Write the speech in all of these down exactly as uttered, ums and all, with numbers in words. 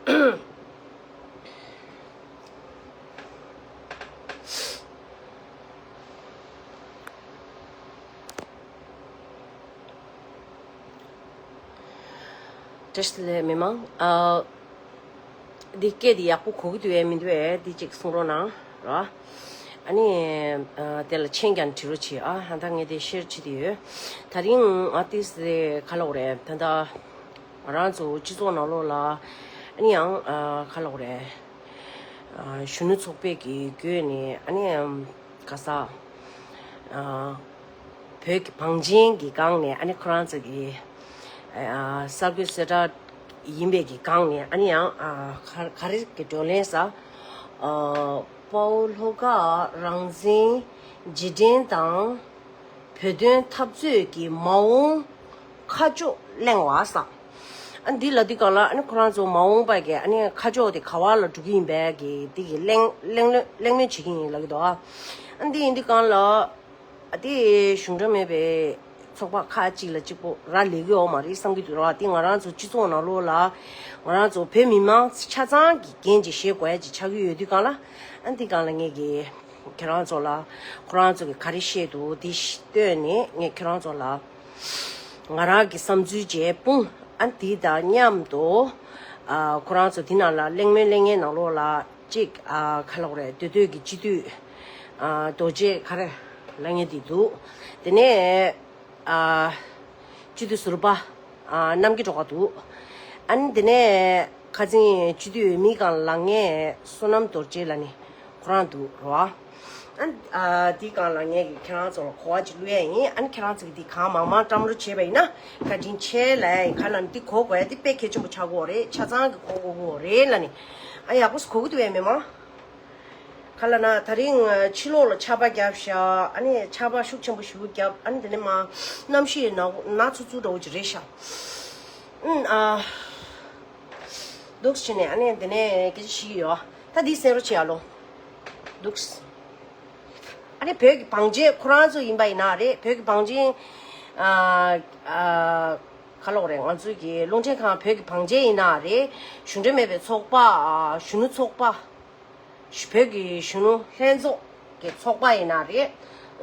བཀྲ་ཤིས་བདེ་ལེགས་མི་མང་། ཨ། འདི་སྐད་འདི་ཡག་པོ་གོ་གི་འདུག་ཨེ་མི་འདུག་ཨེ། འདི་གཅིག་གསུང་རོགས་གནང་རོགས། ཨ་ནི། ཨ། དེ་ལ་མཆན་ཀྱང་བྲིས་རོགས་བྱེད་ཨ། ད་ལྟ་ངས་དེ་ཤེར་བྱེད་དེ་ཡོད། དེ་རིང་ང་ཏིས་དེ་ག་ལབ་དགོས་རེད། ད་ལྟ་ང་རང་ཚོ་སྤྱི་ཚོགས་ནང་ལོགས་ལ་ཨ་ནི་ཡང་ཨ་ག་ལབ་དགོས་རེད། ཨ། གཞོན་ནུ་ཚོགས་པའི་གི་བརྒྱུད་ནས་ཨ་ནི་ཨམ་ག་ས། ཨ། བོད་ཀྱི་བང་ཆེན་གྱི་སྒང་ནས་ཨ་ནི་ཁོ་རང་ཚོ་གི་ཨ་གསར་འགོད་གསལ་བསྒྲགས་ཡིན་པའི་གི་སྒང་ནས་ཨ་ནི་ཡང་ཨ་ག་ག་རེ་གི་བགྲོ་གླེང་ས། ཨ། དཔའ་བོ་ལྷོ་ཁ་རང་བཙན་རྗེས་དྲན་དང་། བོད་དོན་འཐབ་རྩོད་ཀྱི་མ་འོངས་ཁ་ཕྱོགས་གླེང་བ་ས། ཨ། འདི་ལ་འདི་གང་ལ་ཨ་ནི་ཁོ་རང་ཚོ་མ་འོངས་པ་གི་ཨ་ནི་ཁ་ཕྱོགས་དེ་ག་བ་ལ་འགྲོ་གི་ཡིན་པའི་གི་འདི་གི་གླེང་གླེང་གླེང་མོལ་བྱེད་ཀྱི་ཡིན་ལབ་ཀྱི་འདུག་ཨ། ཨ། འདི་ཡིན་འདི་གང་ལ་ཨ་དེ་གཞུང་འབྲེལ་མེད་པའི་ཚོགས་པ་ཁག་ཅིག་ལ་གཅིག་པོ་རག་ལས་ཀྱི་ཡོད་མ་རེད་བསམ་གྱི་འདུག་ར། དེ་ང་རང་ཚོ་སྤྱི་ཚོགས་ནང་ལོགས་ལ་ང་རང་ཚོ་བོད་མི་མང་ཆ་ཚང་གི་འགན་ཅིག་བཞེས་དགོས་ཡ་ཅིག་ཆགས་ཀྱི་ཡོད་དུས་གང་ལ། ཨ། འདི་གང་ལ་ངས་གི་ཁྱེད་རང་ཚོ་ལ་ཁོ་རང་ཚོ་གི་ག་རེ་བཤད་འདུག་འདི་ལྟོས་ནས་ངས་ཁྱེད་རང་ཚོ་ལ་ང་རང་གི་བསམ་ཚུལ་བརྗེ་སྤུངས། ཨ། འདི་དང་མཉམ་དུ་ཨ། ཁོ་རང་ཚོ་འདི་ནང་ལ་གླེང་མོལ་གླེང་མཁན་ནང་ལོགས་ལ་གཅིག་ཨ། ག་ལབ་དགོས་རེད། འདི་དུས་ཀྱི་སྤྱི་འཐུས་ཨ། རྡོ་རྗེ་ག་རེ་ལབ་མཁན་འདི་འདུག་དེ་ནས་ཨ། སྤྱི་འཐུས་ཟུར་པ་ཨ། གནམ་སྐྱིད་སྒྲོལ་དཀར་འདུག་ཨ་ནི་དེ་ནས་ཁ་སང་སྤྱི་འཐུས་འོས་མི་སྒང་ལ་ངས་བསོད་ནམས་རྡོ་རྗེ་ལབ་ནི་ཁོ་རང་འདུག་རོ། ཨ། ཨ། འདི་སྒང་ལ་ངས་ཀྱི་ཁྱེད་རང་ཚོ་ལ་གོ་བ་ཅིག་བླུག་ཡ་ཡིན། ཨ་ནི་ཁྱེད་རང་ཚོ་གི་འདི་གང་མང་མང་བཀྲམ་རོགས་བྱས་པ་ཡིན་ན་བཀའ་དྲིན་ཆེ་ལབ་ཡ་ཡིན། ག་ལ་ནི་འདི་གོ་དགོས་ཡ་འདི་དཔེ་གལ་ཆེན་པོ་ཆགས་ཀྱི་ཡོད་རེད། ཆ་ཚང་གི་གོ་དགོས་ཀྱི་ཡོད་རེད་ལབ་ནི། ཨ། ཡག་པོ་གོ་གི་འདུག་ཡ་མི་མང་། ག་ལ་ན་དེ་རིང་ཕྱི་ལོགས་ལ་ཆར་པ་བརྒྱབ་ཤག་ཨ་ནི་ཆར་པ་ཤུགས་ཆེན་པོ་ཞེ་པོ་བརྒྱབ། ཨ་ནི་དེ་ནས་མ་གནམ་གཤིས་ན་ན་ཚུ་ཚུ་འདྲ་བོ་ཅིག་རེད་ཤག་ཨུམ། ཨ། འདུག་སེ་བྱས་ནས་ཨ་ནི་དེ་ནས་སྐད་ཆ་བཤད་ཀྱི་ཡོད། ད་འདི་གསན་རོགས་བྱེད་ཨ་ལོ། འདུག་སེ། ཨ་ནི་བོད་ཀྱི་བང་ཆེན་ཁོ་རང་ཚོ་ཡིན་པ་ཡིན་ན་རེད། བོད་ཀྱི་བང་ཆེན་ཨ། ཨ། ག་ལབ་དགོས་རེད། ང་ཚོའི་གི་རླུང་འཕྲིན་ཁང་བོད་ཀྱི་བང་ཆེན་ཡིན་ན་རེད། གཞུང་འབྲེལ་མེད་པའི་ཚོགས་པ། ཨ། གཞོན་ནུ་ཚོགས་པ། བོད་ཀྱི་གཞོན་ནུ་ལྷན་ཚོགས་ཀྱི་ཚོགས་པ་ཡིན་ན་རེད།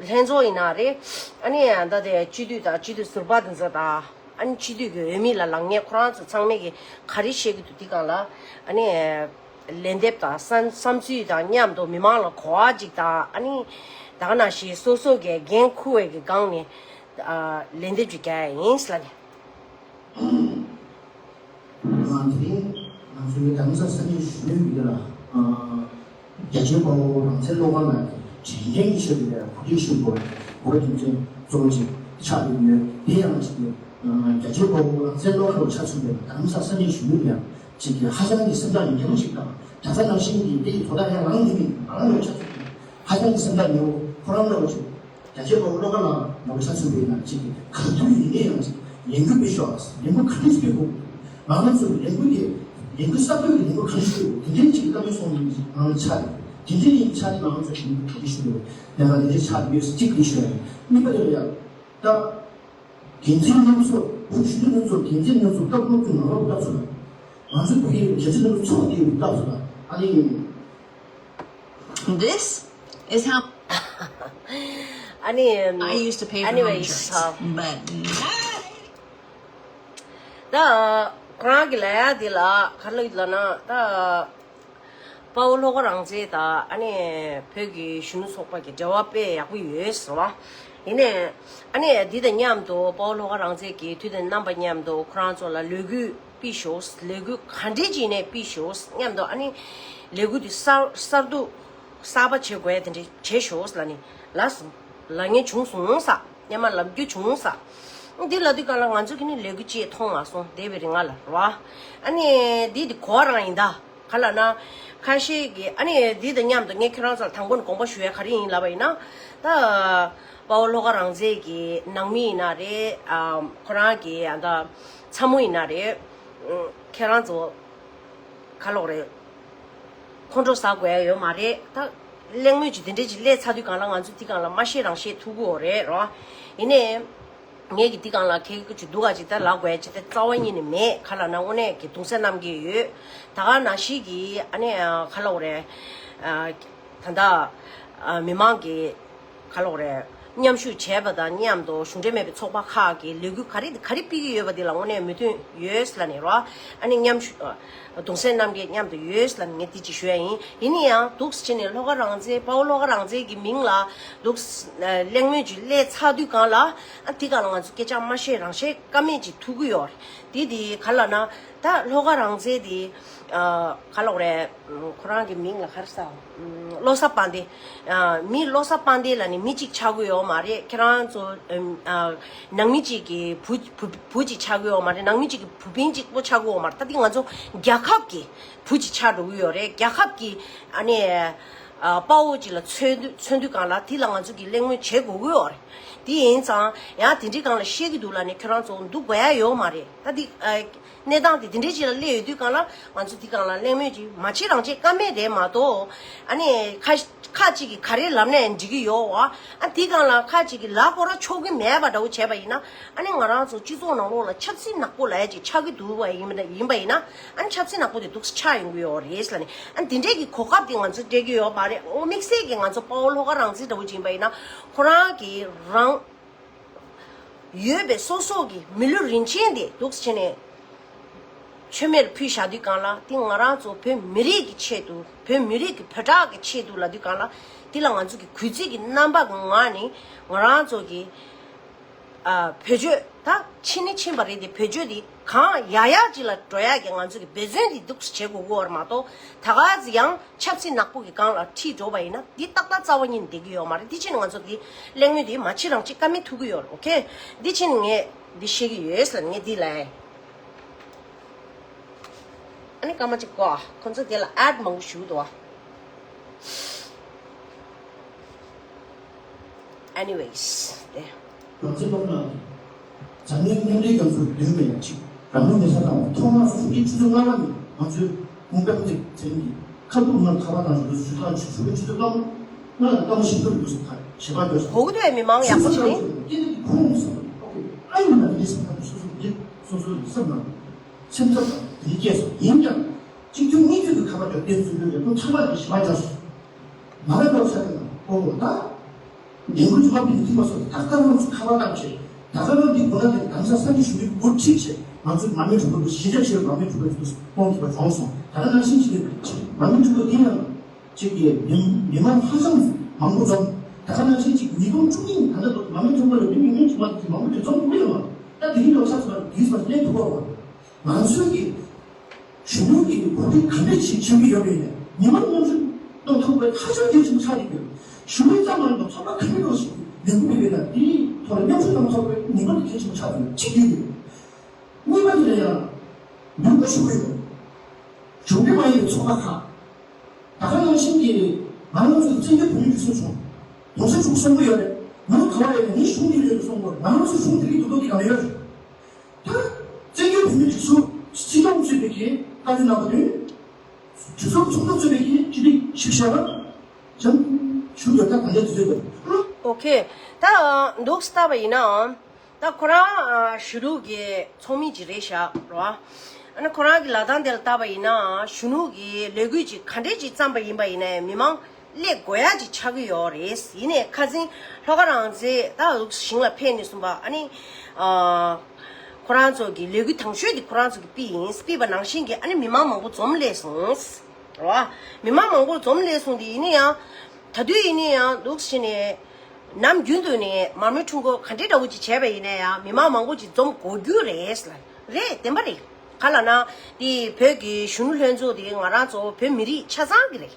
ལྷན་ཚོགས་ཡིན་ན་རེད། ཨ་ནི་ད་ལྟའི་སྤྱི་འཐུས་དང་སྤྱི་འཐུས་ཟུར་པ་དེ་ཚོ་དང་། ཨ་ནི་སྤྱི་འཐུས་ཀྱི་འོས་མི་ལ་ལངས་མཁན་ཁོ་རང་ཚོ་ཚང་མས་ཀྱི་ག་རེ་བཤད་ཀྱི་འདུག་དེ་སྒང་ལ་ཨ་ནི་ལན་འདེབས་དང་བསམ་བསམ་ཚུལ་དང་མཉམ་དུ་མི་མང་ལ་གོ་བ་ཅིག་དང་། ཨ་ནི་ད་ག་ནང་བཞིན་སོ་སོ་གི་འགན་འཁུར་བའི་གི་སྒང་ནས་ཨ་ལན་འདེབས་ཅིག་རྒྱག་ཡ་ཡིན་ཟེར་ལབ་ནས། ང་དེ་རིང་ང་ཚོའི་རྡ་རམ་ས་ལ་ས་གནས་གཞོན་ནུ་ཡིན་ལ། རྒྱ་ཆེའི་དཔའ་བོ་རང་བཙན་བློ་དགའ་ལགས་ཀྱི་དྲན་རྟེན་གྱི་ཆེད་དུ་ལས་གོ་སྒྲིག་ཞུ་དགོས་པའི་གོ་སྒྲིག་ཆེན་གཙོ་བོ་ཅིག་ཆགས་ཡོད་ཡོད། དེ་ཡང་ཅིག་གི་རྒྱ་ཆེའི་དཔའ་བོ་རང་བཙན་བློ་དགའ་ལ་ཆ་མཚོན་པའི་རྡ་རམ་ས་ས་གནས་གཞོན་ནུ་ཡང་ཅིག་གི་ཧ་ཅང་གི་སེམས་ཐག་ཉེ་པོ་ཅིག་དང་། གྲྭ་ས་ནང་བཞིན་གྱི་དེ་ཡི་དོ་བདག་ཡང་རང་ཡིན་མིན་རང་ལ་ཆ་མཚོན་པའི་ཧ་ཅང་གི་སེམས་ཐག་ཉེ་བོ་ཁོ་རང་ལ་ཅིག་རྒྱ་ཆེ་བ་བློ་དགའ་ལ་ནོར་ཆ་ཚུད་པའི་ནང་གཅིག་གི་ག་དུས་ཡིན་ནའི་ཡང་ཅིག་ལས་འགུལ་སྤེལ་ཤོག་ལས་འགུལ་ག་འདྲས་སྤེལ་དགོས། ང་རང་ཚོ་ལས་འགུལ་དེ་ལས་འགུལ་གསར་གཏོད་ཀྱི་ལས་འགུལ་ག་འདྲས་སྤེལ་དགོས། དེ་འདྲའི་ཅིག་བཀའ་མོལ་གསུངས་ཡིན། ང་རང་ཆ་རེད། དེ་འདྲའི་ཡིན་ཆ་ནི་ང་རང་ཚོ་ཞིག་གྲོགས་ཀྱི་ཞུ་དགོས། ལས་ཀ་དེ་འདྲའི་ཆ་ཡོད་གཅིག་གི་ཞུ་ཡ་ཡིན། གཉིས་པ་དེ་ལ་ཡང་ད་འགན་འཛིན་རྣམ་ཚོ་བོད་གཞོན་ནུ་རྣམ་ཚོ་འགན་འཛིན་རྣམ་ཚོ་སྐབས་སློབ་ཕྲུག་ནང་ལོགས་སྐབས་སུ་ང་ཚོ་བོད་ཡིག་འགན་འཛིན་རྣམ་ཚོ་ཚོགས་དེ་སྐབས་སུ་ཨ་ནི། This is how ཨ་ནི། I used to pay for home anyways, insurance, uh, but not ད་ཁོ་རང་གི་ལ་ཡ་དེ་ལ་ག་རེ་ལབ་ན་ད་དཔའ་བོ་ལྷོ་ཁ་རང་བཙན་དང་ཨ་ནི་བོད་ཀྱི་གཞོན་ནུ་ཚོགས་པ་གི་འབྲེལ་བ་དཔེ་ཡག་པོ་ཡོད་ཟེར་བ། ཡིན་ནའི་ཨ་ནི་འདི་དང་མཉམ་དུ་དཔའ་བོ་ལྷོ་ཁ་རང་བཙན་གྱི་དུས་དང་རྣམ་པ་མཉམ་དུ་ཁོ་རང་ཚོ་ལ་ལས་འགུལ་སྤེལ་ཤོག་ལས་འགུལ་ག་འདྲས་ཅིག་ནས་སྤེལ་ཤོག་མཉམ་དུ་ཨ་ནི་ལས་འགུལ་དེ་གསར་གསར་དུ་གསར་པ་བྱེད་དགོས་དེ་འདྲས་བྱེད་ཤོག་ལབ་ནི་ལབ་སོང་། ལབ་མཁན་བྱུང་སོང་ས། སྔོན་མ་ལབ་རྒྱུ་བྱུང་ས། འདི་ལབ་དུས་གང་ལ་ང་ཚོ་གི་ནི་ལས་འགུལ་ཅིག་མཐོང་མ་སོང་། འདས་པའི་རིང་ང་ལ་རོ། ཨ་ནི་འདི་འདི་གོ་བ་རང་ཡིན་ད། ག་ལབ་ན། ཁ་ཤས་ཀྱིས་ཨ་ནི་འདི་དང་མཉམ་དུ་ངས་ཁྱེད་རང་ཚོ་ལ་དང་པོ་ནས་དགོངས་པ་ཞུ་ཡ་ག་རེ་ཡིན་ལབ་པ་ཡིན་ན། ད། དཔའ་བོ་ལྷོ་ཁ་རང་བཙན་གྱི་ནང་མི་ཡིན་ན་རེད། ཨ། ཁོ་རང་གི་ཨ་ད་ཚ་མོ་ཡིན་ན་རེད། ཨ། ཁྱེད་རང་ཚོ་ག་ལབ་དགོས་རེད། ཁོང་ཁྲོ་ཟ་དགོས་ཡ་ཡོད་མ་རེད་ད། གླེང་མོལ་གྱི་དེ་འདྲས་ཅིག་སླེབས་ཚར་དུས་གང་ལ་ང་ཚོ་དེ་གང་ལ་མ་བཤད་རང་བཤད་ཐུབ་ཀྱི་ཡོད་རེད་རོ། ཡིན་ནའི། ངས་ཀྱི་འདི་སྒང་ལ་ཁྱེད་ཀྱི་ཅིག་སྡུག་ག་ཅིག་ད་ལབ་དགོས་ཡ་ཅིག་ད་རྩ་བ་ཉིད་ནས་མེད། ག་ལབ་ན་དངོས་གནས་ཀྱི་གདུང་སེམས་མཉམ་སྐྱེད་ཡོད། ད་ག་ནང་བཞིན་གྱི་ཨ་ནི་ག་ལབ་དགོས་རེད། ད་ལྟ་མི་མང་གི་ག་ལབ་དགོས་རེད། མཉམ་ཞུགས་བྱས་པ་དང་མཉམ་དུ་གཞུང་འབྲེལ་མེད་པའི་ཚོགས་པ་ཁག་གི་ལས་འགུལ་ག་རེ་ག་རེ་སྤེལ་གྱི་ཡོད་པ་འདི་ལ་དངོས་གནས་མོས་མཐུན་ཡོད་ལབ་ནས་རོ། ཨ་ནི་མཉམ་ཞུགས་གདུང་སེམས་མཉམ་སྐྱེད་མཉམ་དུ་ཡོད་ལབ་ནས་ངས་འདི་ཅིག་ཞུ་ཡ་ཡིན། ཡིན་ན་ཡང་འདུག་སེ་བྱས་ནས་ལྷོ་ཁ་རང་བཙན་དཔའ་བོ་ལྷོ་ཁ་རང་བཙན་གྱི་མིང་ལ་འདུག་སེ་གླེང་མོལ་ཅིག་སླེབས་ཚར་དུས་སྒང་ལ་ཨ་འདི་སྒང་ལ་ང་ཚོ་སྐད་ཆ་མ་བཤད་རང་བཤད་ཀ་མེད་ཅིག་ཐུག་གི་ཡོད་རེད། འདི་འདི་ག་ལབ་ན་ད་ལྷོ་ཁ་རང་བཙན་འདི་ག་ལབ་དགོས་རེད། ཁོ་རང་གི་མིང་ལ་ག་རེ་ཟེར། བློ་བཟང་དཔལ་ལྡན། མི་བློ་བཟང་དཔལ་ལྡན་ལབ་ནས་མི་གཅིག་ཆགས་ཀྱི་ཡོད་མ་རེད། ཁྱེད་རང་ཚོ་ནང་མི་གཅིག་གི་བུ་བུ་བུ་གཅིག་ཆགས་ཀྱི་ཡོད་མ་རེད། ནང་མི་གཅིག་གི་བུ་སྤུན་གཅིག་པོ་ཆགས་ཀྱི་ཡོད་མ་རེད། ད་འདི་ང་ཚོ་རྒྱལ་ཁབ་ཀྱི་བུ་གཅིག་ཆགས་འགྲོ་གི་ཡོད་རེད། རྒྱལ་ཁབ་ཀྱི་ཨ་ནི་དཔའ་བོ་གཅིག་ལ་མཚོན་དུས་མཚོན་དུས་སྒང་ལ་འདི་ལ་ང་ཚོ་གི་གླེང་མོལ་བྱེད་དགོས་ཀྱི་ཡོད་རེད། འདི་ཡིན་ཙང་ཡང་དེ་འདྲའི་སྒང་ལ་བཤད་ཀྱི་འདུག་ལབ་ནས་ཁྱོད་རང་ཚོ་འདུག་དགོས་ཡ་ཡོད་མ་རེད། ད་འདི་གནས་སྟངས་དེ་དེ་འདྲའི་ཅིག་ལ་སླེབས་ཡོད་དུས་སྒང་ལ་ང་ཚོ་འདི་སྒང་ལ་གླེང་མོལ་ཅིག་མ་བྱེད་རང་བྱེད་ཀ་མེད་རེད་མ་གཏོགས། ཨ་ནི་ཁ་ཁ་ཅིག་གིས་ག་རེ་ལབ་ནའི་འགྲིག་གི་ཡོད་བ། ཨ་འདི་སྒང་ལ་ཁ་ཅིག་གིས་ལབ་དགོས་ར་ཆོག་གི་མེད་པ་འདྲ་བོ་བྱས་པ་ཡིན་ན། ཨ་ནི་ང་རང་ཚོ་སྤྱི་ཚོགས་ནང་ལོགས་ལ་ཆབ་སྲིད་ནག་པོ་ལབ་ཡ་ཅིག་ཆགས་ཀྱི་འདུག་བ་ཡིན་པ་ཡིན་པ་ཡིན་ན། ཨ་ནི་ཆབ་སྲིད་ནག་པོ་དེ་འདུག་སེ་ཆགས་ཡོང་གི་ཡོད་རེད་ལབ་ནས། ཨ་ནི་འདི་འདྲས་ཀྱི་གོ་སྐབས་དེ་ང་ཚོ་སྤྲད་ཀྱི་ཡོད་མ་རེད། དམིགས་བསལ་གྱིས་ང་ཚོ་དཔའ་བོ་ལྷོ་ཁ་རང་བཙན་འདྲ་བོ་ཅིག་ཡིན་པ་ཡིན་ན། ཁོ་རང་གིས་རང་ཡོད་པའི་སོ་སོ་གི་མི་ལུས་རིན་ཆེན་དེ་འདུག་སེ་བྱས་ནས་མཆོད་མེར་ཕུལ་བཞག་དུས་སྒང་ལ། དེ་ང་རང་ཚོ་བོད་མི་རིགས་ཀྱི་ཆེད་དུ། བོད་མི་རིགས་ཀྱི་བོད་གྲགས་ཀྱི་ཆེད་དུ་ལབ་དུས་སྒང་ལ། དེ་ལ་ང་ཚོ་གི་གུས་བརྩི་གི་རྣམ་པ་གི་ངང་ནས་ང་རང་ཚོ་གི་ཨ་བེད་སྤྱོད་ད་ཕྱིན་ནི་ཕྱིན་པ་རེད་དེ། བེད་སྤྱོད་དེ་གང་ཡག་ཡག་ཅིག་ལ་འགྲོ་ཡག་གི་ང་ཚོ་གི་འབད་བརྩོན་དེ་འདུག་སེ་བྱེད་དགོས་ཀྱི་ཡོད་རེད་མ་གཏོགས། ད་ག་ཟེ་ཡང་ཆབ་སྲིད་ནག་པོ་གི་སྒང་ལ་ཁྲིད་འགྲོ་བ་ཡིན་ན་འདི་ཏག་ཏག་རྩ་བ་ཉིད་ནས་བསྡད་ཀྱི་ཡོད་མ་རེད། འདི་ཕྱིན་ང་ཚོ་འདི་གླེང་མོལ་འདི་མ་བྱེད་རང་བྱེད་ཀ་མེད་ཐུག་གི་ཡོད་རེད། ཨོ་ཁེ། འདི་ཕྱིན་ངས་འདི་བཤད་ཀྱི་ཡོད་ཟེར་ངས་འདི་ལབ་ཡིན། ཨ་ནི་སྐར་མ་གཅིག་གོ་ཁོང་ཚོ་དེ་ལ་ཨེཌ་མང་པོ་ཞུགས་འདུག Anyways དེ། རང་བཙན་སློབ་གྲྭ་ནང་གི་འཛམ་གླིང་མཉམ་འབྲེལ་རྒྱལ་ཚོགས་འདུས་པའི་ཡང་ཅིག་རང་ལུས་མེ་སྲེག་བཏང་བ་ཐོག་མར་སོ་སོ་སྤྱི་ཚོགས་སྔ་བ་ནས་ང་ཚོའི་གུང་དཔེ་མཛད་མཚན་གྱི་ཁ་ཐུག་ནང་ཁ་པར་དང་ཞུ་ཞུ་ཁ་ཞུ་ཞུ་བའི་སྤྱི་ཚོགས་སྔ་བ་སྔ་ལ་ལྟ་བ་ཞིབ་ཏུ་ཡོད་སུ་ཁ་ཞེ་པར་འགྱོ་སོང་། གོ་གི་འདུག་མི་མང་ཡག་པོ་ཞིག་ནི། སྐད་འདི་ཁོང་སོང་ཨོ་ཁེ། ཨ་ཡིན་ན་འདི་སོང་ཁ་སོ་སོ་འདི་སོ་སོ་ཡི་སེམས་ནང་སེམས་འཚབ་དང་འདི་སྐྱེས་སོང་། ཡིན་ཀྱང་གཅིག་མཐུན་གཉིས་མཐུན་གྱི་ཁ་པར་འགྲོ་བསྟན་ཚུལ་ཡོད་པའི་ཁོང་ཚང་མ་ལ་ཞེ་པར་འགྱོ་སོང་། མ་རེད་པར་ཆ་ཚང་ན་ཨོ་ད། ལས་འགུལ་ཚོགས་པ་འདི་ཐིག་མ་སོང་ད་ལྟ་ང་ཚོ་ཁ་པར་བཏང་བྱས། ད་ལྟ་ང་འདི་ཁོ་ན་དེ་གང་ས་ས་འདི་ཞུ་མི་འགོ་ཁྲིད་བྱས། ང་ཚོ་མ་མི་གྲུ་པ་གཞིས་ཆགས་ཆེ་བ་མ་མི་གྲུ་པ་ཚོ་སྤོང་ཐུབ་པ་བྱུང་སོང་། ད་ལྟ་ནང་བཞིན་ཅིག་མ་མི་གྲུ་པ་འདི་ཡང་ཅིག་གི་མི་མི་མང་ཧ་ཅང་མང་པོ་འཛོམས། ད་ལྟ་ནང་བཞིན་ཅིག་ཉིས་སྟོང་བཅུ་གཉིས་ད་ལྟ་མ་མི་གྲུ་པ་ལ་མི་མི་ཉུང་ཉུང་ཅིག་མ་གཏོགས་མང་པོ་ཅིག་འཛོམས་ཐུབ་ཀྱི་ཡོད་མ་རེད། ད་དེ་རིང་ལོ་ཤ་ཚ་བ་དུས་ཚོད་ལེན་ཐུབ་པ་བ། ང་ཚོས་ཀྱི་གཞོན་ནུ་གི་གོ་སྒྲིག་ག་འདྲས་ཞིག་བྱེད་ཀྱི་ཡོད་པས་ནས་མི་མང་མཉམ་ཞུགས་གནང་ཐུབ་པའི་ཧ་ཅང་གལ་ཆེན་པོ་ཆགས་ཀྱི་ཡོད། གཞོན་ནུ་ཙམ་མ་ཡིན་པར་ཚོགས་པ་ག་འདྲས་ཞིག་ལས་འགུལ་སྤེལ་བས་ན་དེའི་ཐོག་ལ་མཉམ་ཞུགས་གནང་ཐུབ་པའི་ནུས་པ་དེ་གལ་ཆེན་པོ་ཆགས་ཀྱི་ཡོད། གཅིག་ཡིན། གཉིས་པ་དེ་ལ་ཡང་འབོད་སྐུལ་ཞུ་གི་ཡོད། གཞུང་འབྲེལ་མ་ཡིན་པའི་ཚོགས་པ་ཁག་ད་ག་ནང་བཞིན་གྱི་ང་རང་ཚོའི་བཙན་བྱོལ་བོད་མིའི་སྒྲིག་འཛུགས་ཆུང་གོང་ས་མཆོག་གསུང་གི་ཡོད་རེད། ང་ག་བ་ཡིན་ནི་གཞུང་འདི་ཡོད་གསུང་གི་ཡོད་རེད། ང་རང་ཚོའི་གཞུང་འདི་རིགས་འདུག་འདུག་གི་གང་ཡོད་རེད། ད་བཙན་བྱོལ་བོད་མིའི་སྒྲིག་འཛུགས་སྤྱི་ཁྱབ་གཙོས་པའི་གི་བཀའ་བློན་རྣམ་པ་དེ་སྒྲིག་འཛུགས་ཚོགས་གཙོ་གཙོས་པའི་གི་སྤྱི་འཐུས་ཞིག་བྱས་པ་ཅང་ཞུ་ཡོད། ད་གང་ལས་དུས་ཚོད་འདུག་ཨོ་ཁེ། ད་འདུག་སེ་བལྟས་པ་ཡིན་ནའང་། ད་ཁོ་རང་གཞོན་ནུ་གི་ཚོགས་མི་ཅིག་རེད་ཤག་རོ། ཨ་ནི་ཁོ་རང་གི་ལབ་སྟངས་དེ་ལ་བལྟས་པ་ཡིན་ན་གཞོན་ནུ་གི་ལས་འགུལ་ཅིག་ག་འདྲས་ཅིག་བརྩམས་པ་ཡིན་པ་ཡིན་ནའི་མི་མང་སླེབས་དགོས་ཡ་ཅིག་ཆགས་ཀྱི་ཡོད་རེད། ཡིན་ནའི་ཁ་སང་ལྷོ་ཁ་རང་བཙན་ད་འདུག་ཞིང་ལ་ཕེབས་ནས་གསུངས་པ། ཨ་ནི་ཁོ་རང་ཚོ་གི་ལས་འགུལ་དང་ཤོས་དེ་ཁོ་རང་ཚོ་གི་པི་ཡིན། པི་པ་ནང་བཞིན་གྱི་ཨ་ནི་མི་མང་མང་པོ་འཛོམས་སླེབས་སོང་། རོ། མི་མང་མང་པོ་འཛོམས་སླེབས་སོང་དེ་ཡིན་ན་ཡང་། ད་དུས་ཡིན་ན་ཡང་འདུག་སེ་བྱས་ནས། ནམ་རྒྱུན་དུ་ནས་མར་མེ་ཁྲོམ་སྐོར་ག་འདྲའི་འདྲ་བོ་ཅིག་བྱས་པ་ཡིན་ན་ཡང་མི་མང་མང་པོ་ཅིག་འཛོམས་དགོས་རྒྱུ་རེད་ལ། རེད། བདེན་པ་རེད། ག་ལབ་ན། དེ་བོད་ཀྱི་གཞོན་ནུ་ལྷན་ཚོགས་དེ་ང་རང་ཚོ་བོད་མི་རིགས་ཆ་ཚང་གི་རེད།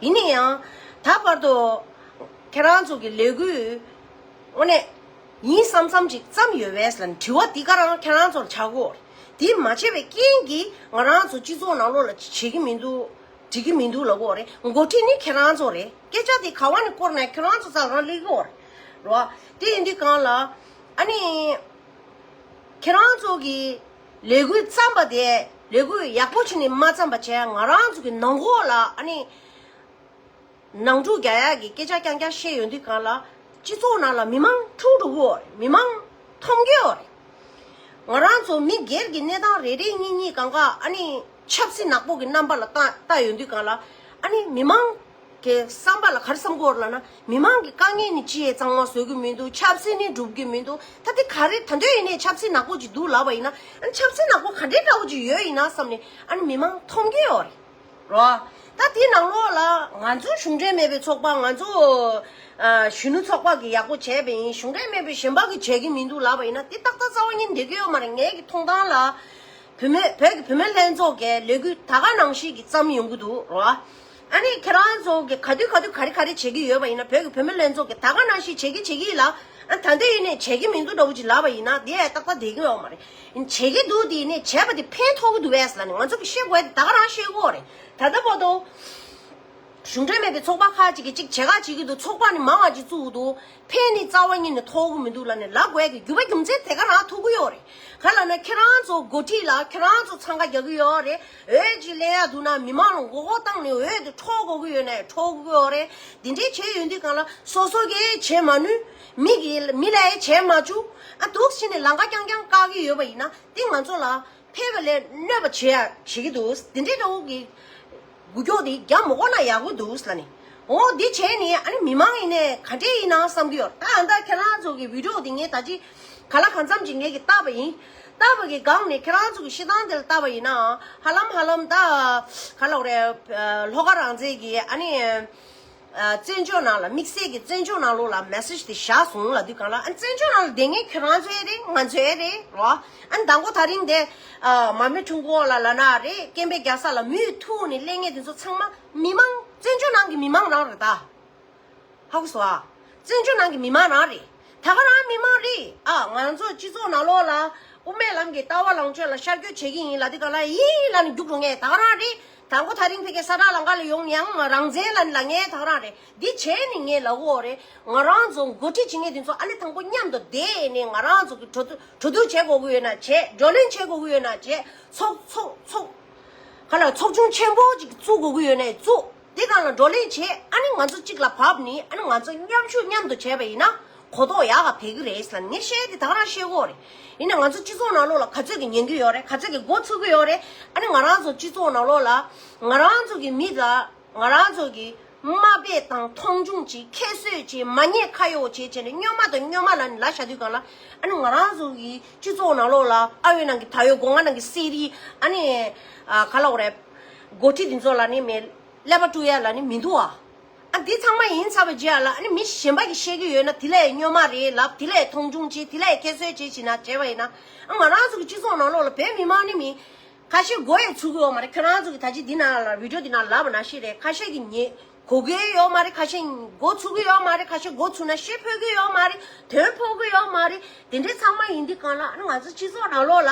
ཡིན་ན་ཡང་། ད་བར་དུ། ཁྱེད་རང་ཚོ་གི་ལས་འགུལ། དངོས་གནས། ཡིན་བསམ་བསམ་ཅིག་བརྩམས་ཡོད་པས་ལ་དྲི་བ་འདི་ག་རང་ཁྱེད་རང་ཚོར་བྱ་དགོས། དེ་མ་བྱས་པའི་རྐྱེན་གྱིས་ང་རང་ཚོ་སྤྱི་ཚོགས་ནང་ལོགས་ལ་བྱེད་ཀྱི་མི་འདུག་འགྲིག་གི་མི་འདུག་ལབ་དགོས་རེད། འགོ་ཁྲིད་ནི་ཁྱེད་རང་ཚོ་རེད། སྐད་ཆ་དེ་ག་བ་ནས་བསྐོར་ནས་ཁྱེད་རང་ཚོ་རྩ་ལ་རང་སླེབས་ཀྱི་ཡོད་རེད། རོ། དེ་ཡིན་དུས་སྒང་ལ། ཨ་ནི། ཁྱེད་རང་ཚོ་གི་ལས་འགུལ་བརྩམས་པ་དེ་ལས་འགུལ་ཡག་པོ་བྱས་ནས་མ་བརྩམས་པ་བྱས་ང་རང་ཚོ་གི་ནང་ཁོག་ལ་ཨ་ནི། ནང་འཁྲུག་རྒྱག་ཡག་གི་སྐད་ཆ་རྐྱང་རྐྱང་བཤད་ཡོང་དུས་སྒང་ལ། སྤྱི་ཚོགས་ནང་ལ་མི་མང་འཁྲུག་འགྲོ་གི་ཡོད་རེད། མི་མང་ མཐོང་གི་ཡོད་རེད། ང་རང་ཚོ་མི་སྒེར་གྱི་གནས་སྟངས་རེ་རེ་གཉིས་གཉིས་གང་ག་ཨ་ནི་ཆབ་སྲིད་ནག་པོ་གི་རྣམ་པ་ལ་ལྟ་ལྟ་ཡོང་དུས་གང་ལ་ཨ་ནི་མི་མང་གི་བསམ་པ་ལ་ག་རེ་བསམ་གྱི་ཡོད་རེད་ལབ་ན། མི་མང་གི་དཀའ་ངལ་ནི་ཅི་ཡང་གཙང་མ་བཟོ་གི་མི་འདུག་ཆབ་སྲིད་ནི་འགྲུབ་གི་མི་འདུག་ད་དེ་ག་རེ་ད་འདོད་ཡིན་ནའི་ཆབ་སྲིད་ནག་པོ་ཅིག་འདུག་ལབ་པ་ཡིན་ན། ཨ་ནི་ཆབ་སྲིད་ནག་པོ་ག་འདྲའི་འདྲ་བོ་ཅིག་ཡོད་ཡིན་ན་བསམ་ནས་ཨ་ནི་མི་མང་མཐོང་གི་ཡོད་རེད། རོ། ད་དེའི་ནང་ལོགས་ལ་ང་ཚོ་གཞུང་འབྲེལ་མེད་པའི་ཚོགས་པ། ང་ཚོ་ཨ་གཞོན་ནུ་ཚོགས་པ་གིས་ཡག་པོ་བྱས་པ་ཡིན། གཞུང་འབྲེལ་མེད་པའི་གཞན་པ་གིས་བྱེད་ཀྱི་མི་འདུག་ལབ་པ་ཡིན་ན། དེ་ཏག་ཏག་རྩ་བ་ཉིད་འགྲིག་གི་ཡོད་མ་རེད། ངའི་གི་མཐོང་སྟངས་ལ། བུད་མེད་བོད་ཀྱི་བུད་མེད་ལྷན་ཚོགས་ཀྱི་ལས་འགུལ་ད་ག་ནང་བཞིན་གྱི་བརྩམས་ཡོང་གི་འདུག་རོ། ཨ་ནི་ཁྱེད་རང་ཚོ་གི་ག་དུས་ག་དུས་ག་རེ་ག་རེ་བྱེད་ཀྱི་ཡོད་པ་ཡིན་ན། བོད་ཀྱི་བུད་མེད་ལྷན་ཚོགས་ཀྱིས་ད་ག་ནང་བཞིན་བྱེད་ཀྱི་བྱེད་ཀྱི་ལ། ཨ་ད་འདོད་ཡིན་ནའི་བྱེད་ཀྱི་མི་འདུག་འདྲ་བོ་ཅིག་ལབ་པ་ཡིན་ན། དེ་ཡང་ཏག་ཏག་བསྡད་ཀྱི་ཡོད་མ་རེད། བྱེད་ཀྱི་འདུག་དེ་ནས་བྱས་པ་དེ་ཕན་ཐོགས་ཀྱི་འདུག་བས་ལབ་ནས་ང་ཚོ་གིས་བཤད་དགོས་དེ་ད་ག་རང་བཤད་ཀྱི་ཡོད་རེད། ད་ལྟ་བར་དུ་གཞུང་འབྲེལ་མེད་པའི་ཚོགས་པ་ཁག་ཅིག་གིས་ཅིག་བྱེད་ཁ་བྱེད་ཀྱི་འདུག་ཚོགས་པ་ནི་མང་བ་ཅིག་བཙུགས་འདུག་ཕན་ནི་རྩ་བ་ཉིད་ནས་ཐོགས་ཀྱི་མི་འདུག་ལབ་ནས་ལབ་དགོས་ཀྱི་རྒྱུ་མ་རྒྱུ་མཚན་དེ་ག་རང་ཐུག་གི་ཡོད་རེད། ག་ལབ་ན་ཁྱེད་རང་ཚོ་འགོ་ཁྲིད་ལ་ཁྱེད་རང་ཚོ་འཚང་ཁ་རྒྱག་གི་ཡོད་རེད། འོས་ཅིག་ལེན་ཡག་འདུག་ན་མི་མང་ལ་མགོ་སྐོར་བཏང་ནས་འོས་དེ་འཕྲོག་དགོས་ཀྱི་ཡོད་ན་འཕྲོག་དགོས་ཀྱི་ཡོད་རེད། དེ་འདྲའི་བྱས་ཡོང་དུས་གང་ལ་སོ་སོ་གིས་བྱེད་མ་ནུས། མི་གིས་མི་ལ་ཡང་བྱེད་མ་བཅུག་ཨ་འདུག་ཕྱིན་ནས་ལམ་ཁ་རྐྱང་རྐྱང་བཀག་གི་ཡོད་པ་ཡིན་ན། དེ་ང་ཚོ་ལ་ཕལ་པ་ལས་གནོད་པ་བྱེད་ཡ་བྱེད་ཀྱི་འདུག་དེ་འདྲའི་འདྲ་བོ་གི་འགུལ་སྐྱོད་དེ་རྒྱག་མ་དགོས་ན་ཡག་པོ་འདུག་ལབ་ནས། འོ་འདི་བྱས་ནས་ཨ་ནི་མི་མང་ཡིན་ནའི་ག་འདྲས་ཡིན་ནམ་བསམ་གྱི་ཡོད། ད་ཨ་ད་ཁྱེད་རང་ཚོ་གི་བི་ཌི་ཡོ་དེ་ངས་ད་ཅི་ག་ལ་གང་འཚམ་ཅིག་ངས་ཀྱི་བལྟས་པ་ཡིན། བལྟས་པ་གི་སྒང་ནས་ཁྱེད་རང་ཚོ་གི་བཤད་སྟངས་དེ་ལ་བལྟས་པ་ཡིན་ན། ཧ་ལམ་ཧ་ལམ་ད་ག་ལབ་རེད། ལྷོ་ཁ་རང་བཙན་གི་ཨ་ནི། ཨ་བཙན་བྱོལ་ནང་ལ་དམིགས་བསལ་གྱི་བཙན་བྱོལ་ནང་ལོགས་ལ་མེ་སེ་ཇི་དེ་བཞག་སོང་ལབ་དུས་གང་ལ། ཨ་བཙན་བྱོལ་ནང་ལ་བསྡད་མཁན་ཁྱེད་རང་ཚོའི་རེད། ང་ཚོའི་རེད་རོ། ཨ་མདང་དགོང་དེ་རིང་དེ་ཨ་མར་མེ་ཁྲོམ་སྐོར་ལ་ལབ་ན་རེད། སྐད་འབོད་རྒྱག་ས་ལ་མུ་མཐུད་ནས་སླེབས་མཁན་དེ་ཚོ་ཚང་མ་མི་མང་བཙན་བྱོལ་ནང་གི་མི་མང་རང་རེད་ད། ཧ་གོ་སོང་ཨ། བཙན་བྱོལ་ནང་གི་མི་མང་རང་རེད། ད་ག་རང་མི་མང་རེད། ཨ་ང་ཚོ་སྤྱི་ཚོགས་ནང་ལོགས་ལ་དབུ་མའི་ལམ་གྱི་ལྟ་བ་ལངས་ཕྱོགས་ལ་ཤར་བསྐྱོད་བྱེད་ཀྱི་ཡིན་ལབ་དུས་གང་ལ་ཡིན་ལབ་ནས་རྒྱུགས་འགྲོ་མཁན་ད་ག་རང་རེད། དང་པོ་དེ་རིང་ཕ་གིའི་ས་བྲག་ལམ་ཁ་ལ་ཡོང་ཡང་རང་བཙན་ལབ་ནས་ལབ་མཁན་ད་ག་རང་རེད། འདི་བྱས་ནས་ངས་ལབ་ཀྱི་ཡོད་རེད། ང་རང་ཚོ་འགོ་ཁྲིད་བྱེད་མཁན་དེ་ཚོ་ཨ་ནི་དང་པོ་མཉམ་དུ་བསྡད་ནས་ང་རང་ཚོ་གི་གྲོས་བསྡུར་གྲོས་བསྡུར་བྱེད་དགོས་ཀྱི་ཡོད་ན་བྱེད། བགྲོ་གླེང་བྱེད་དགོས་ཀྱི་ཡོད་ན་བྱེད། ཚོགས་ཚོགས་ཚོགས་ག་ལ་ཚོགས་ཆུང་ཆེན་པོ་ཅིག་བཙུགས་དགོས་ཀྱི་ཡོད་ན་བཙུགས། དེ་སྒང་ལ་བགྲོ་གླེང་བྱས། ཨ་ནི་ང་ཚོ་གཅིག་ལ་བབས་ནས་ཨ་ནི་ང་ཚོ་མཉམ་ཞུགས་མཉམ་དུ་བྱས་པ་ཡིན་ན་གོ་རྟོགས་ཡག་ག་འཕེལ་གྱི་རེད་ཟེར་ནས་ངས་བཤད་དེ་ད་ག་རང་བཤད་ཀྱི་ཡོད་རེད། ཡིན་ན་ང་ཚོ་སྤྱི་ཚོགས་ནང་ལོགས་ལ་ག་ཚོད་ཀྱིས་ཉན་གྱི་ཡོད་རེད། ག་ཚོད་ཀྱིས་མགོ་ཚོད་ཀྱི་ཡོད་རེད། ཨ་ནི་ང་རང་ཚོ་སྤྱི་ཚོགས་ནང་ལོགས་ལ་ང་རང་ཚོ་གི་མི་ལ་ང་རང་ཚོ་གི་དམའ་འབེབས་དང་མཐོང་ཆུང་བྱེད། ཁྱད་གསོད་བྱེད། མ་ཉེས་ཁ་གཡོགས་བྱེད་བྱས་ནས་སྨྱོན་མ་དང་སྨྱོན་མ་ལབ་ནས་ལབ་བཞག་དུས་སྒང་ལ། ཨ་ནི་ང་རང་ཚོ་གི་སྤྱི་ཚོགས་ནང་ལོགས་ལ་ཨ་ཡོད་ནང་གི་ད་ཡོད་སྒོ་ང་ནང་གི་གསེར་རི་ཨ་ནི་ཨ་ག་ལབ་དགོས་རེད། འགོ་ཁྲིད་འདི་ཚོ་ལ་ནི་མེད། ཀླད་པ་བཀྲུ་ཡ་ལ་ནི་མི་འདུག་ཨ། ཨ་འདི་ཚང་མ་ཡིན་ཚར་བའི་རྗེས་ལ་ཨ་ནི་མི་གཞན་པ་གིས་བཤད་ཀྱི་ཡོད་ན་དེ་ལ་ཡང་སྨྱོན་མ་རེད་ལབ། དེ་ལ་ཡང་མཐོང་ཆུང་བྱེད། དེ་ལ་ཡང་ཁྱད་གསོད་བྱེད་བྱེད་ན་བྱས་པ་ཡིན་ན། ཨ་ང་རང་ཚོ་གི་སྤྱི་ཚོགས་ནང་ལོགས་ལ་བོད་མི་མང་ནི་མི་ཁ་ཤས་མགོ་ཡང་ཚོས་ཀྱི་ཡོད་མ་རེད། ཁྱོད་རང་ཚོ་གི་ད་ཅི་འདི་ནང་ལ་བི་ཌི་ཡོ་འདི་ནང་ལབ་པ་ནང་བཞིན་རེད། ཁ་ཤས་ཀྱིས་ཉན་གོ་གི་ཡོད་མ་རེད། ཁ་ཤས་མགོ་ཚོས་ཀྱི་ཡོད་མ་རེད། ཁ་ཤས་མགོ་ཚོས་ན་ཤེས་ཕོད་ཀྱི་ཡོད་མ་རེད། དོན་ཕོག་གི་ཡོད་མ་རེད། དེ་འདྲའི་ཚང་མ་ཡིན་དུས་གང་ལ་ཨ་ནི་ང་ཚོ་སྤྱི་ཚོགས་ནང་ལོགས་ལ་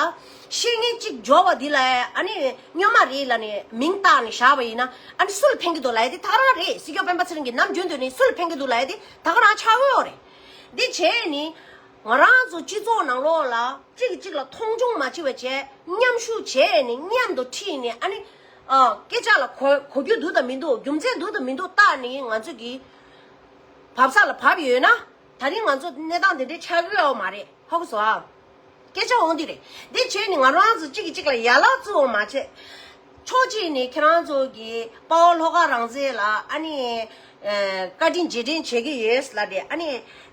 བཤད་མཁན་གཅིག་འབྱོར་བ་འདི་ལ་ཨ་ནི་སྨྱོན་མ་རེད་ལབ་ནས་མིང་བཏགས་ནས་བཞག་པ་ཡིན་ན། ཨ་ནི་སུ་ལ་ཕན་གྱི་འདུག་ལབ་ཡ་དེ་ད་ག་རང་རེད། སྲིད་སྐྱོང་སྤེན་པ་ཚེ་རིང་གིས་ནམ་རྒྱུན་དུ་ནས་སུ་ལ་ཕན་གྱི་འདུག་ལབ་ཡ་དེ་ད་ག་རང་ཆགས་ཀྱི་ཡོད་རེད། འདི་བྱས་ནི་ང་རང་ཚོ་སྤྱི་ཚོགས་ནང་ལོགས་ལ་གཅིག་གིས་གཅིག་ལ་མཐོང་ཆུང་མ་བྱེད་པ་བྱས། མཉམ་ཞུགས་བྱས་ནས་མཉམ་དུ་ཁྲིད་ནས་ཨ་ནི་ཨ་སྐད་ཆ་ལ་གོ་གོ་རྒྱུ་འདུག་དང་མི་འདུག་རྒྱུ་མཚན་འདུག་དང་མི་འདུག་བལྟས་ནས་ང་ཚོ་གི་བབས་ས་ལ་བབས་ཡོད་ན། ད་རིང་ང་ཚོ་གནས་སྟངས་དེ་འདྲའི་ཆགས་ཀྱི་ཡོད་མ་རེད། ཧ་གོ་སོང་ཨ། སྐད་ཆ་འོང་དེ་རེད། འདི་བྱས་ནས་ང་རང་ཚོ་གཅིག་གིས་གཅིག་ལ་ཡ་ལབ་བཙུགས་པ་མ་བྱས། ཕྱོགས་གཅིག་ནས་ཁྱེད་རང་ཚོ་གིས་དཔའ་བོ་ལྷོ་ཁ་རང་བཙན་ལ་ཨ་ནི་ཨ་བཀའ་དྲིན་རྗེས་དྲན་བྱེད་ཀྱི་ཡོད་ལབ་དེ་ཨ་ནི་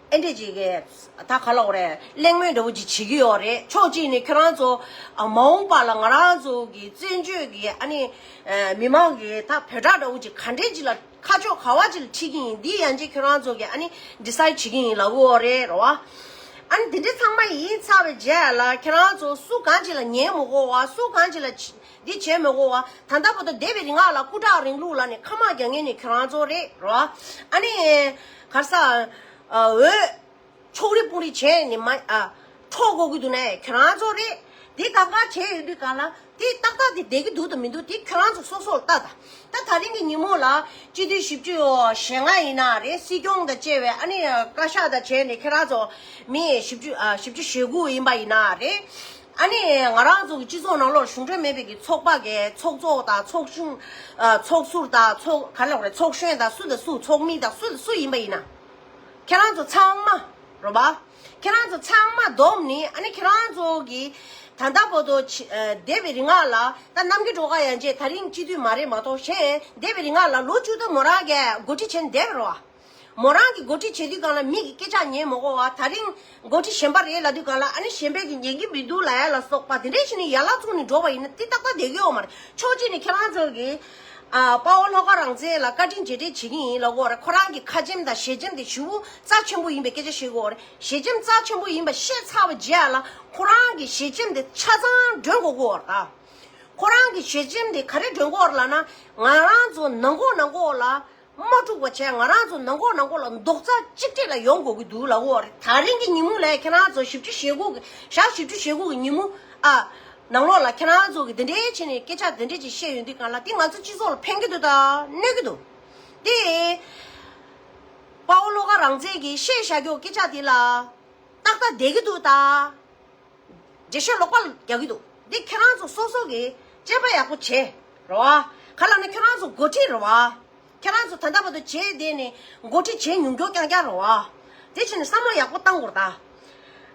ཨེ་འདྲ་ཅིག་གི་ད་ག་ལབ་དགོས་རེད། གླེང་མོལ་འདྲ་བོ་ཅིག་བྱེད་ཀྱི་ཡོད་རེད། ཕྱོགས་གཅིག་ནས་ཁྱེད་རང་ཚོ་ཨ་མ་འོངས་པ་ལ་ང་རང་ཚོ་གི་བཙན་བྱོལ་གི་ཨ་ནི་ཨ་མི་མང་གི་ད་བོད་དྲག་འདྲ་བོ་ཅིག་ག་འདྲས་ཅིག་ལ། ཁ་ཕྱོགས་ག་བ་ཅིག་ལ་ཁྲིད་ཀྱི་ཡིན། འདི་ཡང་ཅིག་ཁྱོད་རང་ཚོ་གིས་ཨ་ནི་ཌི་སའིཌ་བྱེད་ཀྱི་ཡིན་ལབ་ཀྱི་ཡོད་རེད་རོ། ཨ་ནི་དེ་འདྲ་ཚང་མ་ཡིན་ཚར་བའི་རྗེས་ལ་ཁྱེད་རང་ཚོ་སུ་གང་ཅིག་ལ་ཉན་མི་དགོས་པ། སུ་གང་ཅིག་ལ་འདི་བྱེད་མི་དགོས་པ། ད་ལྟ་བར་དུ་འདས་པའི་རིང་ལ་སྐུ་དྲག་རིང་ལུགས་ལབ་ནས་ཁ་དམག་རྒྱག་མཁན་ནི་ཁྱོད་རང་ཚོ་རེད་རོ། ཨ་ནི་ག་རེ་ཟེར། འོས། ཕྱོགས་རིས་དཔོན་རིས་བྱས་ནས་མ་ཨ་འཕྲོག་དགོས་ཀྱི་འདུག་ནའི་ཁྱོད་རང་ཚོ་རེད། དེ་གང་ག་བྱས་ཡོད་དུས་གང་ལ་དེ་ཏག་ཏག་དེ་བསྡད་ཀྱི་འདུག་དང་མི་འདུག་དེ་ཁྱོད་རང་ཚོ་སོ་སོར་ལྟ་དང་། ད་ད་རིང་གི་ཉིན་མོ་ལ་སྤྱི་འཐུས་བཞི་བཅུ་ཞེ་ལྔ་ཡིན་ན་རེད། སྲིད་སྐྱོང་དང་བཅས་པའི་ཨ་ནི་བཀའ་ཤག་དང་བྱས་ནས་ཁྱེད་རང་ཚོ་མི་བཞི་བཅུ་ཨ་བཞི་བཅུ་ཞེ་དགུ་ཡིན་པ་ཡིན་ན་རེད། ཨ་ནི་ང་རང་ཚོ་གི་སྤྱི་ཚོགས་ནང་ལོགས་གཞུང་འབྲེལ་མེད་པའི་གི་ཚོགས་པ་གི་ཚོགས་གཙོ་དང་ཚོགས་གཞོན་ཨ་ཚོགས་ཟུར་དང་ཚོགས་ག་རེ་ལབ་དགོས་རེད། ཚོགས་གཞོན་དང་སུ་དང་སུ་ཚོགས་མི་དང་སུ་དང་སུ་ཡིན་པ་ཡིན་ན། ཁྱེད་རང་ཚོ་ཚང་མ་ རོ་བ། ཁྱེད་རང་ཚོ་ཚང་མ་བསྡོམས་ནི་ཨ་ནི་ཁྱེད་རང་ཚོ་གི་ད་ལྟ་བར་དུ་ཆི་ཨ་འདས་པའི་རིང་ལ་ད་གནམ་གྱི་སྒྲོལ་དཀར་ཡང་རྗེ་ད་རིང་སྤྱི་འཐུས་མ་རེད་མ་གཏོགས་གཞན་འདས་པའི་རིང་ལ་ལོ་བཅུ་ཐམ་མོ་རང་གིས་འགོ་ཁྲིད་བྱས་ནས་བསྡད་པ་རེད་བ། མོ་རང་གིས་འགོ་ཁྲིད་བྱེད་དུས་སྒང་ལ་མི་གི་སྐད་ཆ་ཉན་མ་དགོས་པ། ད་རིང་འགོ་ཁྲིད་གཞན་པ་རེད་ལབ་དུས་སྒང་ལ་ཨ་ནི་གཞན་པས་ཀྱིས་ཉན་གྱི་མི་འདུག་ལབ་ཡ་ལ་སོགས་པ་དེ་འདྲས་བྱས་ནས་ཡར་ལངས་བཙུགས་ནས་འགྲོ་བ་ཡིན་ན་དེ་ཏག་ཏག་བསྡད་ཀྱི་ཡོད་མ་རེད། ཕྱོགས་གཅིག་ནས་ཁྱེད་རང་ཚོ་གིས་ཨ་དཔའ་བོ་ལྷོ་ཁ་རང་བཙན་ལ་བཀའ་དྲིན་རྗེས་དྲན་བྱེད་ཀྱི་ཡིན་ལབ་ཀྱི་ཡོད་རེད། ཁོ་རང་གི་ཁ་ཆེམས་དང་ཞལ་ཆེམས་དེ་ཞེ་པོ་རྩ་ཆེན་པོ་ཡིན་པའི་སྐད་ཆ་བཤད་ཀྱི་ཡོད་རེད། ཞལ་ཆེམས་རྩ་ཆེན་པོ་ཡིན་པ་ཤེས་ཚར་བའི་རྗེས་ལ་ཁོ་རང་གི་ཞལ་ཆེམས་དེ་ཆ་ཚང་འདོན་དགོས་ཀྱི་ཡོད་རེད་ད། ཁོ་རང་གི་ཞལ་ཆེམས་དེ་ག་རེ་འདོན་གྱི་ཡོད་རེད་ལབ་ན། ང་རང་ཚོ་ནང་ཁོག་ནང་ཁོག་ལ་དམག་འཁྲུག་པ་བྱས། ང་རང་ཚོ་ནང་ཁོག་ནང་ཁོག་ལ་རྡོག་རྩ་གཅིག་སྒྲིལ་ལ་ཡོང་དགོས་ཀྱི་འདུག་ལབ་ཀྱི་ཡོད་རེད། ད་རིང་གི་ཉིན་མོ་ལ་ཁྱེད་རང་ཚོ་བཞི་བཅུ་ཞེ་དགུ་གི་ཞག་བཞི་བཅུ་ཞེ་དགུ་གི་ཉིན་མོ་ཨ་ནང་ལོགས་ལ་ཁྱེད་རང་ཚོ་གི་དེ་འདྲའི་བྱས་ནས་སྐད་ཆ་དེ་འདྲའི་ཅིག་བཤད་ཡོང་དུས་སྒང་ལ་དེ་ང་ཚོ་སྤྱི་ཚོགས་ལ་ཕན་གྱི་འདུག་ད་གནོད་ཀྱི་འདུག་དེ་དཔའ་བོ་བློ་དགའ་རང་བཙན་གྱིས་བཤད་བཞག་རྒྱུ་སྐད་ཆ་དེ་ལ་ཏག་ཏག་བསྡད་ཀྱི་འདུག་ད། འགྲེལ་བཤད་ལོག་པ་རྒྱག་གི་འདུག་འདི་ཁྱེད་རང་ཚོ་སོ་སོ་གི་དཔྱད་པ་ཡག་པོ་བྱེད་རོ། ག་ལབ་ན་ཁྱེད་རང་ཚོ་འགོ་ཁྲིད་རེད་བ། ཁྱེད་རང་ཚོ་ད་ལྟ་བར་དུ་བྱས་བསྡད་ནས་འགོ་ཁྲིད་བྱས་མྱོང་རྒྱུ་རྐྱང་རྐྱང་རེད་བ། དེ་བྱས་ནས་བསམ་བློ་ཡག་པོ་བཏང་དགོས་རེད་ད།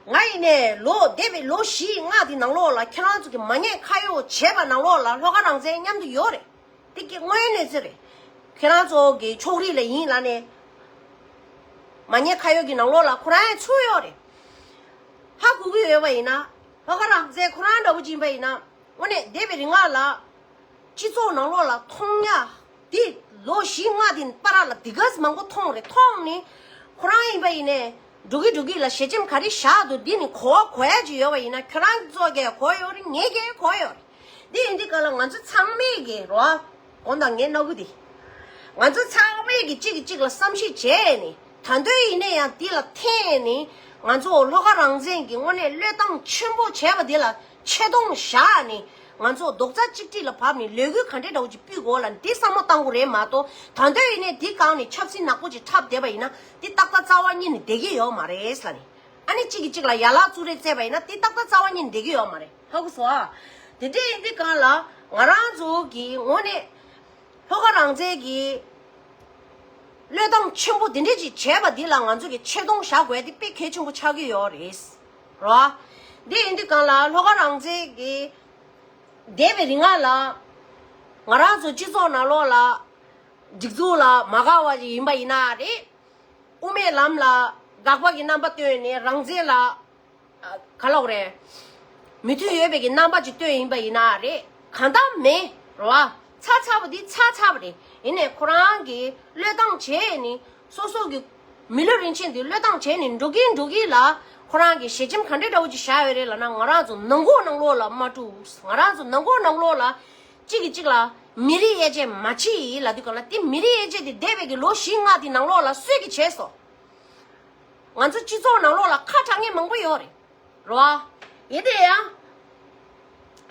ང་ཡིན་ནས་ལོ་འདས་པའི་ལོ་བཞི་ལྔ་དེ་ནང་ལོགས་ལ་ཁྱེད་རང་ཚོ་གི་མ་ཉེས་ཁ་གཡོགས་བྱས་པ་ནང་ལོགས་ལ་ལྷོ་ཁ་རང་བཙན་མཉམ་དུ་ཡོད་རེད། དེ་གི་དངོས་ཡོད་གནས་ཚུལ་རེད། ཁྱེད་རང་ཚོ་གི་ཕྱོགས་རིས་ལ་ཡིན་ལབ་ནས། མ་ཉེས་ཁ་གཡོགས་ཀྱི་ནང་ལོགས་ལ་ཁོ་རང་ཡང་ཚུད་ཡོད་རེད། ཧ་གོ་གི་ཡོད་པ་ཡིན་ན། ལྷོ་ཁ་རང་བཙན་ཁོ་རང་འདྲ་པོ་ཅིག་ཡིན་པ་ཡིན་ན། དངོས་གནས་འདས་པའི་རིང་ལ་སྤྱི་ཚོགས་ནང་ལོགས་ལ་མཐོང་ཡ། འདི་ལོ་བཞི་ལྔ་དེ་བར་ལ་དེ་ག་ཙམ་མང་པོ་མཐོང་རེད། མཐོང་ནས་ཁོ་རང་ཡིན་པ་ཡིན་ནས་འགྲོ་གི་འགྲོ་གི་ལ་ཞལ་ཆེམས་ག་རེ་བཞག་འདུག་འདི་ནི་གོ་བ་གོ་ཡ་ཅིག་ཡོད་པ་ཡིན་ན། ཁྱོད་རང་ཚོ་གིས་གོ་ཡོད་རེད། ངས་ཀྱང་གོ་ཡོད་རེད། འདི་ཡིན་དུས་སྒང་ལ་ང་ཚོ་ཚང་མས་ཀྱི་རོ། དགོངས་དག་ངས་མནོ་གི་འདི། ང་ཚོ་ཚང་མས་ཀྱི་གཅིག་གིས་གཅིག་ལ་བསམ་ཤེས་བྱས་ནས། ད་དུང་ཡིན་ན་ཡང་འདི་ལ་འཐེན་ནས། ང་ཚོ་ལྷོ་ཁ་རང་བཙན་གྱི་དངོས་གནས་བློས་བཏང་ཆེན་པོ་བྱས་པ་འདི་ལ་ཆེ་མཐོང་བཞག་ནས། ང་ཚོ་རྡོག་རྩ་གཅིག་སྒྲིལ་ལ་བབས་ནས་ལས་འགུལ་ག་འདྲས་འདྲ་བོ་ཅིག་སྤེལ་དགོས་ལ་འདི་བསམ་བློ་བཏང་དགོས་རེད་མ་གཏོགས། ད་དུང་ཡིན་ནས་འདི་སྒང་ནས་ཆབ་སྲིད་ནག་པོ་ཅིག་འཁྲབ་བསྡད་པ་ཡིན་ན་འདི་ཏག་ཏག་རྩ་བ་ཉིད་ནས་བསྡད་ཀྱི་ཡོད་མ་རེད་ལབ་ནས། ཨ་ནི་གཅིག་གིས་གཅིག་ལ་ཡ་ལག་བཙུགས་རེས་བྱས་པ་ཡིན་ན་དེ་ཏག་ཏག་རྩ་བ་ཉིད་ནས་བསྡད་ཀྱི་ཡོད་མ་རེད། ཧ་གོ་སོང་ཨ། དེ་འདྲ་ཡིན་དུས་སྒང་ལ་ང་རང་ཚོ་གི་དངོས་གནས་ལྷོ་ཁ་རང་བཙན་གྱི་བློས་བཏང་ཆེན་པོ་དེ་འདྲ་ཅིག་བྱས་པ་འདི་ལ་ང་ཚོ་གི་ཆེ་མཐོང་བཞག་དགོས་ཡ་དེ་དཔེ་གལ་ཆེན་པོ་ཆགས་ཀྱི་ཡོད་རེད། རོ། དེ་ཡིན་དུས་སྒང་ལ་ལྷོ་ཁ་རང་བཙན་གྱི་འདས་པའི་རིང་ལ་ང་རང་ཚོ་སྤྱི་ཚོགས་ནང་ལོགས་ལ་སྒྲིག་འཛུགས་ལ་མ་དགའ་བ་ཞིག་ཡིན་པ་ཡིན་ན་རེད། དབུ་མའི་ལམ་ལ་དགག་པ་གི་རྣམ་པ་སྟོན་ནས་རང་བཙན་ལ་ག་ལབ་དགོས་རེད། མོས་མཐུན་ཡོད་པའི་གི་རྣམ་པ་ཅིག་སྟོན་ཡིན་པ་ཡིན་ན་རེད། གང་ལྟར་མེད་རེད་བ། ཚར་ཚར་བ་འདི་ཚར་ཚར་བ་རེད། ཡིན་ནའི་ཁོ་རང་གིས་བློས་བཏང་བྱས་ནས་སོ་སོ་གི་མི་ལུས་རིན་ཆེན་འདི་བློས་བཏང་བྱས་ནས་འགྲོ་གིན་འགྲོ་གིན་ལ་ཁོ་རང་གིས་ཞལ་ཆེམས་ག་འདྲ་འདྲ་བོ་ཅིག་བཞག་ཡོད་རེད་ལབ་ན། ང་རང་ཚོ་ནང་ཁོག་ནང་ལོགས་ལ་མ་དཀྲུགས། ང་རང་ཚོ་ནང་ཁོག་ནང་ལོགས་ལ་གཅིག་གིས་གཅིག་ལ་མི་རིགས་དབྱེ་འབྱེད་མ་བྱེད་ལབ་དུས་སྒང་ལ་དེ་མི་རིགས་དབྱེ་འབྱེད་དེ་འདས་པའི་གི་ལོ་བཞི་ལྔ་དེ་ནང་ལོགས་ལ་སུས་གིས་བྱས་སོང་། ང་ཚོ་སྤྱི་ཚོགས་ནང་ལོགས་ལ་ཁ་གྲག་མཁན་མང་པོ་ཡོད་རེད། རོ། ཡིན་དེ་ཡང་།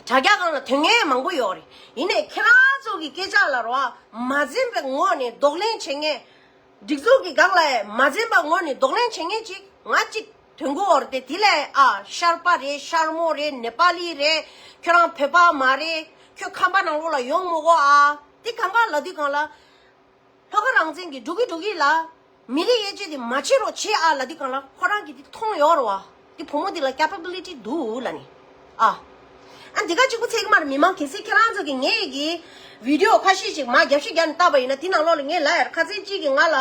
དྲ་རྒྱ་སྒང་ལ་ཐོན་མཁན་མང་པོ་ཡོད་རེད། ཡིན་ནའི་ཁྱེད་རང་ཚོ་གི་སྐད་ཆ་ལ་རོ། མ་འཛེམ་པའི་ངོ་ནས་གདོང་ལེན་བྱེད་མཁན། སྒྲིག་འཛུགས་ཀྱི་སྒང་ལ་མ་འཛེམ་པའི་ངོ་ནས་གདོང་ལེན་བྱེད་མཁན་ཅིག་ང་གཅིག་ཐོན་གྱི་ཡོད་རེད་དེ། དེ་ལས་ཨ་ཤར་པ་རེད། ཤར་མོ་རེད། ནེ་པ་ལི་རེད། ཁྱོད་རང་བོད་པ་མ་རེད། ཁྱོད་ཁམས་པ་ནང་ལོགས་ལ་ཡོང་མི་དགོས་ཨ། དེ་གང་ག་ལབ་དུས་སྒང་ལ། ལྷོ་ཁ་རང་བཙན་གྱིས་འགྲོ་གི་འགྲོ་གི་ལ། མི་རིགས་དབྱེ་འབྱེད་དེ་མ་བྱེད་རོགས་བྱེད་ཨ་ལབ་དུས་སྒང་ལ་ཁོ་རང་གིས་དེ་མཐོང་ཡོད་རེད་བ། དེ་བུ་མོ་དེ་ལ་ཀེ་པེ་བི་ལི་ཊི་འདུག་ལབ་ནས། ཨ། ཨ་འདི་ག་གཅིག་པུ་ཚད་ཀྱི་མ་རེད། མི་མང་གལ་སྲིད་ཁྱེད་རང་ཚོ་གིས་ངའི་གི་བི་ཌི་ཡོ་ཁ་ཤས་ཤིག་མར་རྒྱབ་བཤིག་རྒྱབ་ནས་བལྟས་པ་ཡིན་ན། དེ་ནང་ལོགས་ལ་ངས་ལབ་ཡ་རེད། ཁ་སང་གཅིག་གིས་ང་ལ་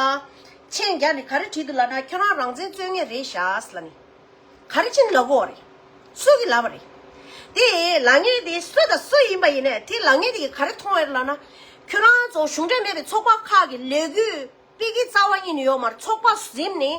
མཆན་རྒྱབ་ནས་ག་རེ་བྲིས་འདུག་ལབ་ན། ཁྱོད་རང་རང་བཙན་རྩོད་མཁན་རེད་ཤག་ལབ་ནས། ག་རེ་བྱས་ནས་ལབ་དགོས་རེད། སུ་གིས་ལབ་པ་རེད། དེ་ལབ་མཁན་དེ་སུ་དང་སུ་ཡིན་པ་ཡིན་ནའི་དེ་ལབ་མཁན་དེ་གིས་ག་རེ་མཐོང་ཡོད་ལབ་ན། ཁྱོད་རང་ཚོ་གཞུང་འབྲེལ་མེད་པའི་ཚོགས་པ་ཁག་གི་ལས་འགུལ་སྤེལ་གྱི་རྩ་བ་ཉིད་ནས་ཡོད་མ་རེད། ཚོགས་པ་ཟིན་ནས་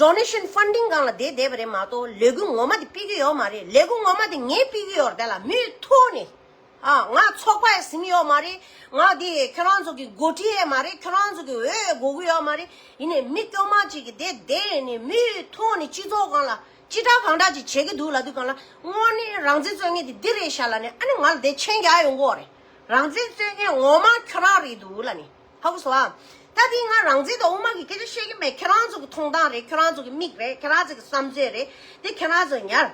ཌོ་ནེ་ཤན་ཕན་ཌིང་སྒང་ལ་བསྡད་བསྡད་པ་རེད་མ་གཏོགས་ལས་འགུལ་ངོ་མ་དེ་སྤེལ་གྱི་ཡོད་མ་རེད། ལས་འགུལ་ངོ་མ་དེ་ངས་སྤེལ་གྱི་ཡོད་རེད། དེ་ལ་མུ་མཐུད་ནས། ཨ། ང་ཚོགས་པ་ཡང་ཟིན་ཡོད་མ་རེད། ང་དེ་ཁྱོད་རང་ཚོ་གི་འགོ་ཁྲིད་ཡང་མ་རེད། ཁྱོད་རང་ཚོ་གི་འོས་དགོས་ཀྱི་ཡོད་མ་རེད། ཡིན་ནའི་མི་དཀྱུས་མ་ཅིག་གིས་དེ་བསྡད་ནས་མུ་མཐུད་ནས་སྤྱི་ཚོགས་སྒང་ལ་ཅི་འདྲ་གང་འདྲ་ཅིག་བྱེད་ཀྱི་འདུག་ལབ་དུས་སྒང་ལ། དངོས་གནས་རང་བཙན་རྩོད་མཁན་དེ་འདི་རེད་ཤག་ལབ་ནས། ཨ་ནི་ང་ལ་དེ་མཆན་རྒྱག་ཡོང་གི་ཡོད་རེད། རང་བཙན་རྩོད་མཁན་ངོ་མ་ཁྱོད་རང་རེད་འདུག་ལབ་ནས། ཧ་གོ་སོང་ཨ། ད་དེ་ང་རང་བཙན་དང་དབུ་མ་གི་སྐད་ཆ་བཤད་ཀྱི་མེད། ཁྱེད་རང་ཚོ་གི་མཐོང་སྟངས་རེད། ཁྱེད་རང་ཚོ་གི་མིག་རེད། ཁྱེད་རང་ཚོ་གི་བསམ་ཚུལ་རེད། དེ་ཁྱེད་རང་ཚོ་ཉར་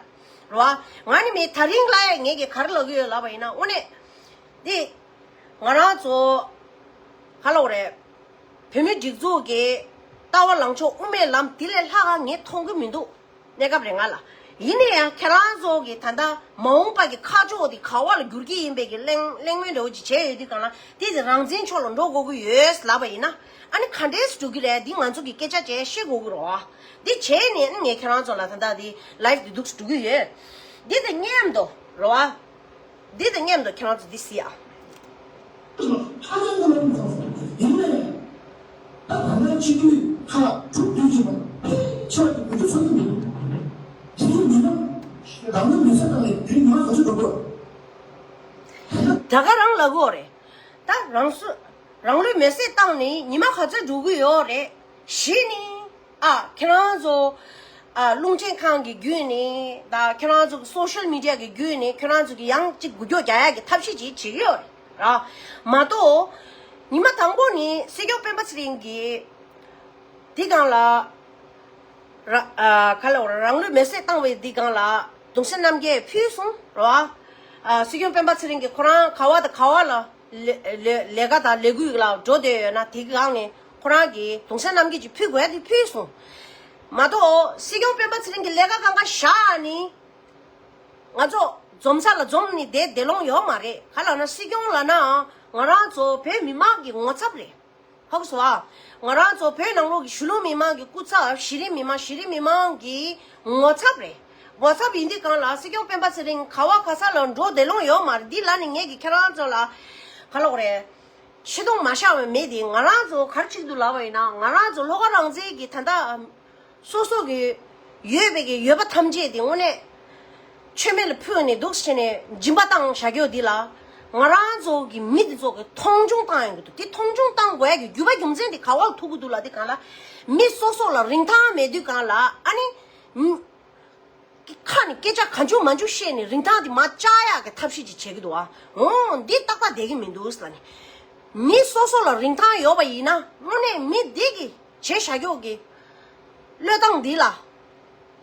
རོ། ང་ནི་མི་ད་རིང་ལ་ཡང་ངེད་ཀྱིས་ག་རེ་ལབ་ཀྱི་ཡོད་ལབ་པ་ཡིན་ན། དངོས་གནས་དེ་ང་རང་ཚོ་ག་ལབ་དགོས་རེད། བོད་མི་སྒྲིག་འཛུགས་ཀྱི་ ལྟ་བ་ལངས་ཕྱོགས་དབུ་མའི་ལམ་དེ་ལས་ལྷག་ག་ངས་མཐོང་གི་མི་འདུག་གནས་སྐབས་རེ་ང་ལ། ཡིན་ན་ཡང་ཁྱེད་རང་ཚོ་གི་ད་ལྟ་མ་འོངས་པ་གི་ཁ་ཕྱོགས་དེ་ག་བ་ལ་འགྱུར་གྱི་ཡིན་པའི་གི་གླེང་གླེང་མོལ་འདྲ་བོ་ཅིག་བྱས་ཡོད་དུས་གང་ལ་དེ་དེ་རང་བཙན་ཕྱོགས་ལ་འགྲོ་དགོས་ཀྱི་ཡོད་ལབ་པ་ཡིན་ན། ཨ་ནི་ག་འདྲས་སེ་འགྲོ་གི་རེད། འདི་ང་ཚོ་གི་སྐད་ཆ་བྱས་ཤེས་དགོས་ཀྱི་རེད་བ། འདི་བྱས་ནས་ཨ་ནི་ངས་ཁྱེད་རང་ཚོ་ལ་ད་ལྟ་དེ་ལའིབ་དེ་འདུག་སེ་འགྲོ་གི་ཡོད། འདི་དང་མཉམ་དུ་རེད་བ། འདི་དང་མཉམ་དུ་ཁྱེད་རང་ཚོ་འདི་གཟིགས་ཨ། ཧ་ཅང་གི་མ་རུང་སོང་། ཡིན་ནའི། ད་ད་ལྟ་སྤྱི་འཐུས་ཁག་དྲུག་བདུན་ཅིག་མ་ཕལ་ཆེ་བ་ཅིག་འགུལ་སྐྱོད་ཚོར་གྱི་མི་འདུག་དེ་རིང་མི་མང་རང་ལུས་མེར་སྲེག་བཏང་ནས་དེ་རིང་མི་མང་ག་ཚོད་འགྲོ་དགོས། ད་ག་རང་ལབ་དགོས་རེད། ད་རང་སོ་རང་ལུས་མེར་སྲེག་བཏང་ནས་ཉི་མ་ག་ཚོད་འགྲོ་གི་ཡོད་རེད། གཞི་ནས། ཨ། ཁྱེད་རང་ཚོ། ཨ། རླུང་འཕྲིན་ཁང་གི་བརྒྱུད་ནས་དང་ཁྱེད་རང་ཚོ་གི་སོ་ཤལ་མི་ཌི་ཡ་གི་བརྒྱུད་ནས་ཁྱེད་རང་ཚོ་གི་ཡང་གཅིག་འགུལ་སྐྱོད་རྒྱག་ཡག་གི་ཐབས་ཤེས་ཅིག་བྱེད་ཀྱི་ཡོད་རེད་ར། མ་གཏོགས། ཉི་མ་དང་པོ་ནས་སྲིད་སྐྱོང་སྤེན་པ་ཚེ་རིང་གིས། འདི་སྒང་ལ། ར། ཨ། ག་ལ་བ་རང་ལུས་མེར་སྲེག་བཏང་བའི་འདི་སྒང་ལ་གདུང་སྲས་རྣམ་རྒྱལ་ཕུལ་སོང་ར། ཨ། སྲིད་སྐྱོང་སྤེན་པ་ཚེ་རིང་གིས་ཁོ་རང་ག་བ་དང་ག་བ་ལ། ལས་ལས་ལས་ཀ་དང་ལས་འགུལ་ལ་འགྲོ་བསྡད་ཡོད་ན་དེ་གི་སྒང་ནས་ཁོ་རང་གིས་གདུང་སྲས་རྣམ་རྒྱལ་གྱིས་ཕུལ་དགོས་ཡ་དེ་ཕུལ་སོང་། མ་གཏོགས་སྲིད་སྐྱོང་སྤེན་པ་ཚེ་རིང་གི་ལས་ཀ་གང་ག་བཞག་ནི། ང་ཚོ་འཛོམས་ས་ལ་འཛོམས་ནི་བསྡད་བསྡད་ལོང་ཡོད་མ་རེད། ག་ལབ་ན་སྲིད་སྐྱོང་ལབ་ན་ང་རང་ཚོ་བོད་མི་མང་གི་ངོ་ཚབ་རེད། ཧ་གོ་སོང་ཨ། ང་རང་ཚོ་བོད་ནང་ལོགས་ཀྱི་གཞིས་ལུས་མི་མང་གི་སྐུ་ཚབ། གཞི་རིམ་མི་མང་། གཞི་རིམ་མི་མང་གི་ངོ་ཚབ་རེད། ངོ་ཚབ་ཡིན་དུས་གང་ལ་སྲིད་སྐྱོང་སྤེན་པ་ཚེ་རིང་ག་བ་ག་ས་ལ་འགྲོ་བསྡད་ལོང་ཡོད་མ་རེད། འདི་ལ་ནི་ངས་ཀྱི་ཁྱེད་རང་ཚོ་ལ་ག་ལབ་དགོས་རེད། ཆེ་མཐོང་མ་བཞག་པ་མེད་དེ། ང་རང་ཚོ་ག་རེ་བྱེད་ཀྱི་འདུག་ལབ་པ་ཡིན་ན་ང་རང་ཚོ་བློ་དགའ་རང་བཙན་གྱི་ད་ལྟ་སོ་སོ་གི་ཡོད་པའི་གི་ཡོད་པ་ཐམས་ཅད་དེ་དངོས་གནས་མཆོད་མེ་ལ་ཕུལ་ནས་འདུག་སེ་བྱས་ནས་སྦྱིན་པ་བཏང་བཞག་རྒྱུ་འདི་ལ་ང་རང་ཚོ་གི་མི་འདི་ཚོ་གི་མཐོང་ཆུང་བཏང་ཡོང་གི་འདུག་དེ་མཐོང་ཆུང་བཏང་དགོས་ཡ་གི་རྒྱུ་བ་རྒྱུ་མཚན་དེ་ག་བ་ལ་ཐུག་གི་འདུག་ལབ་དུས་གང་ལ་མི་སོ་སོ་ལ་རིན་ཐང་མེད་དུས་གང་ལ་ཨ་ནི། ཁ་ནས་སྐད་ཆ་གང་བྱུང་མང་བྱུང་བཤད་ནས་རིན་ཐང་དེ་མར་བཅག་ཡག་གི་ཐབས་ཤེས་ཅིག་བྱེད་ཀྱི་འདུག་ཨ། འོ་འདི་ཏག་ཏག་བསྡད་ཀྱི་མི་འདུག་ལབ་ནས། མི་སོ་སོ་ལ་རིན་ཐང་ཡོད་པ་ཡིན་ན་དངོས་གནས་མི་འདི་གི་བྱས་བཞག་རྒྱུ་གི་བློས་བཏང་འདི་ལ་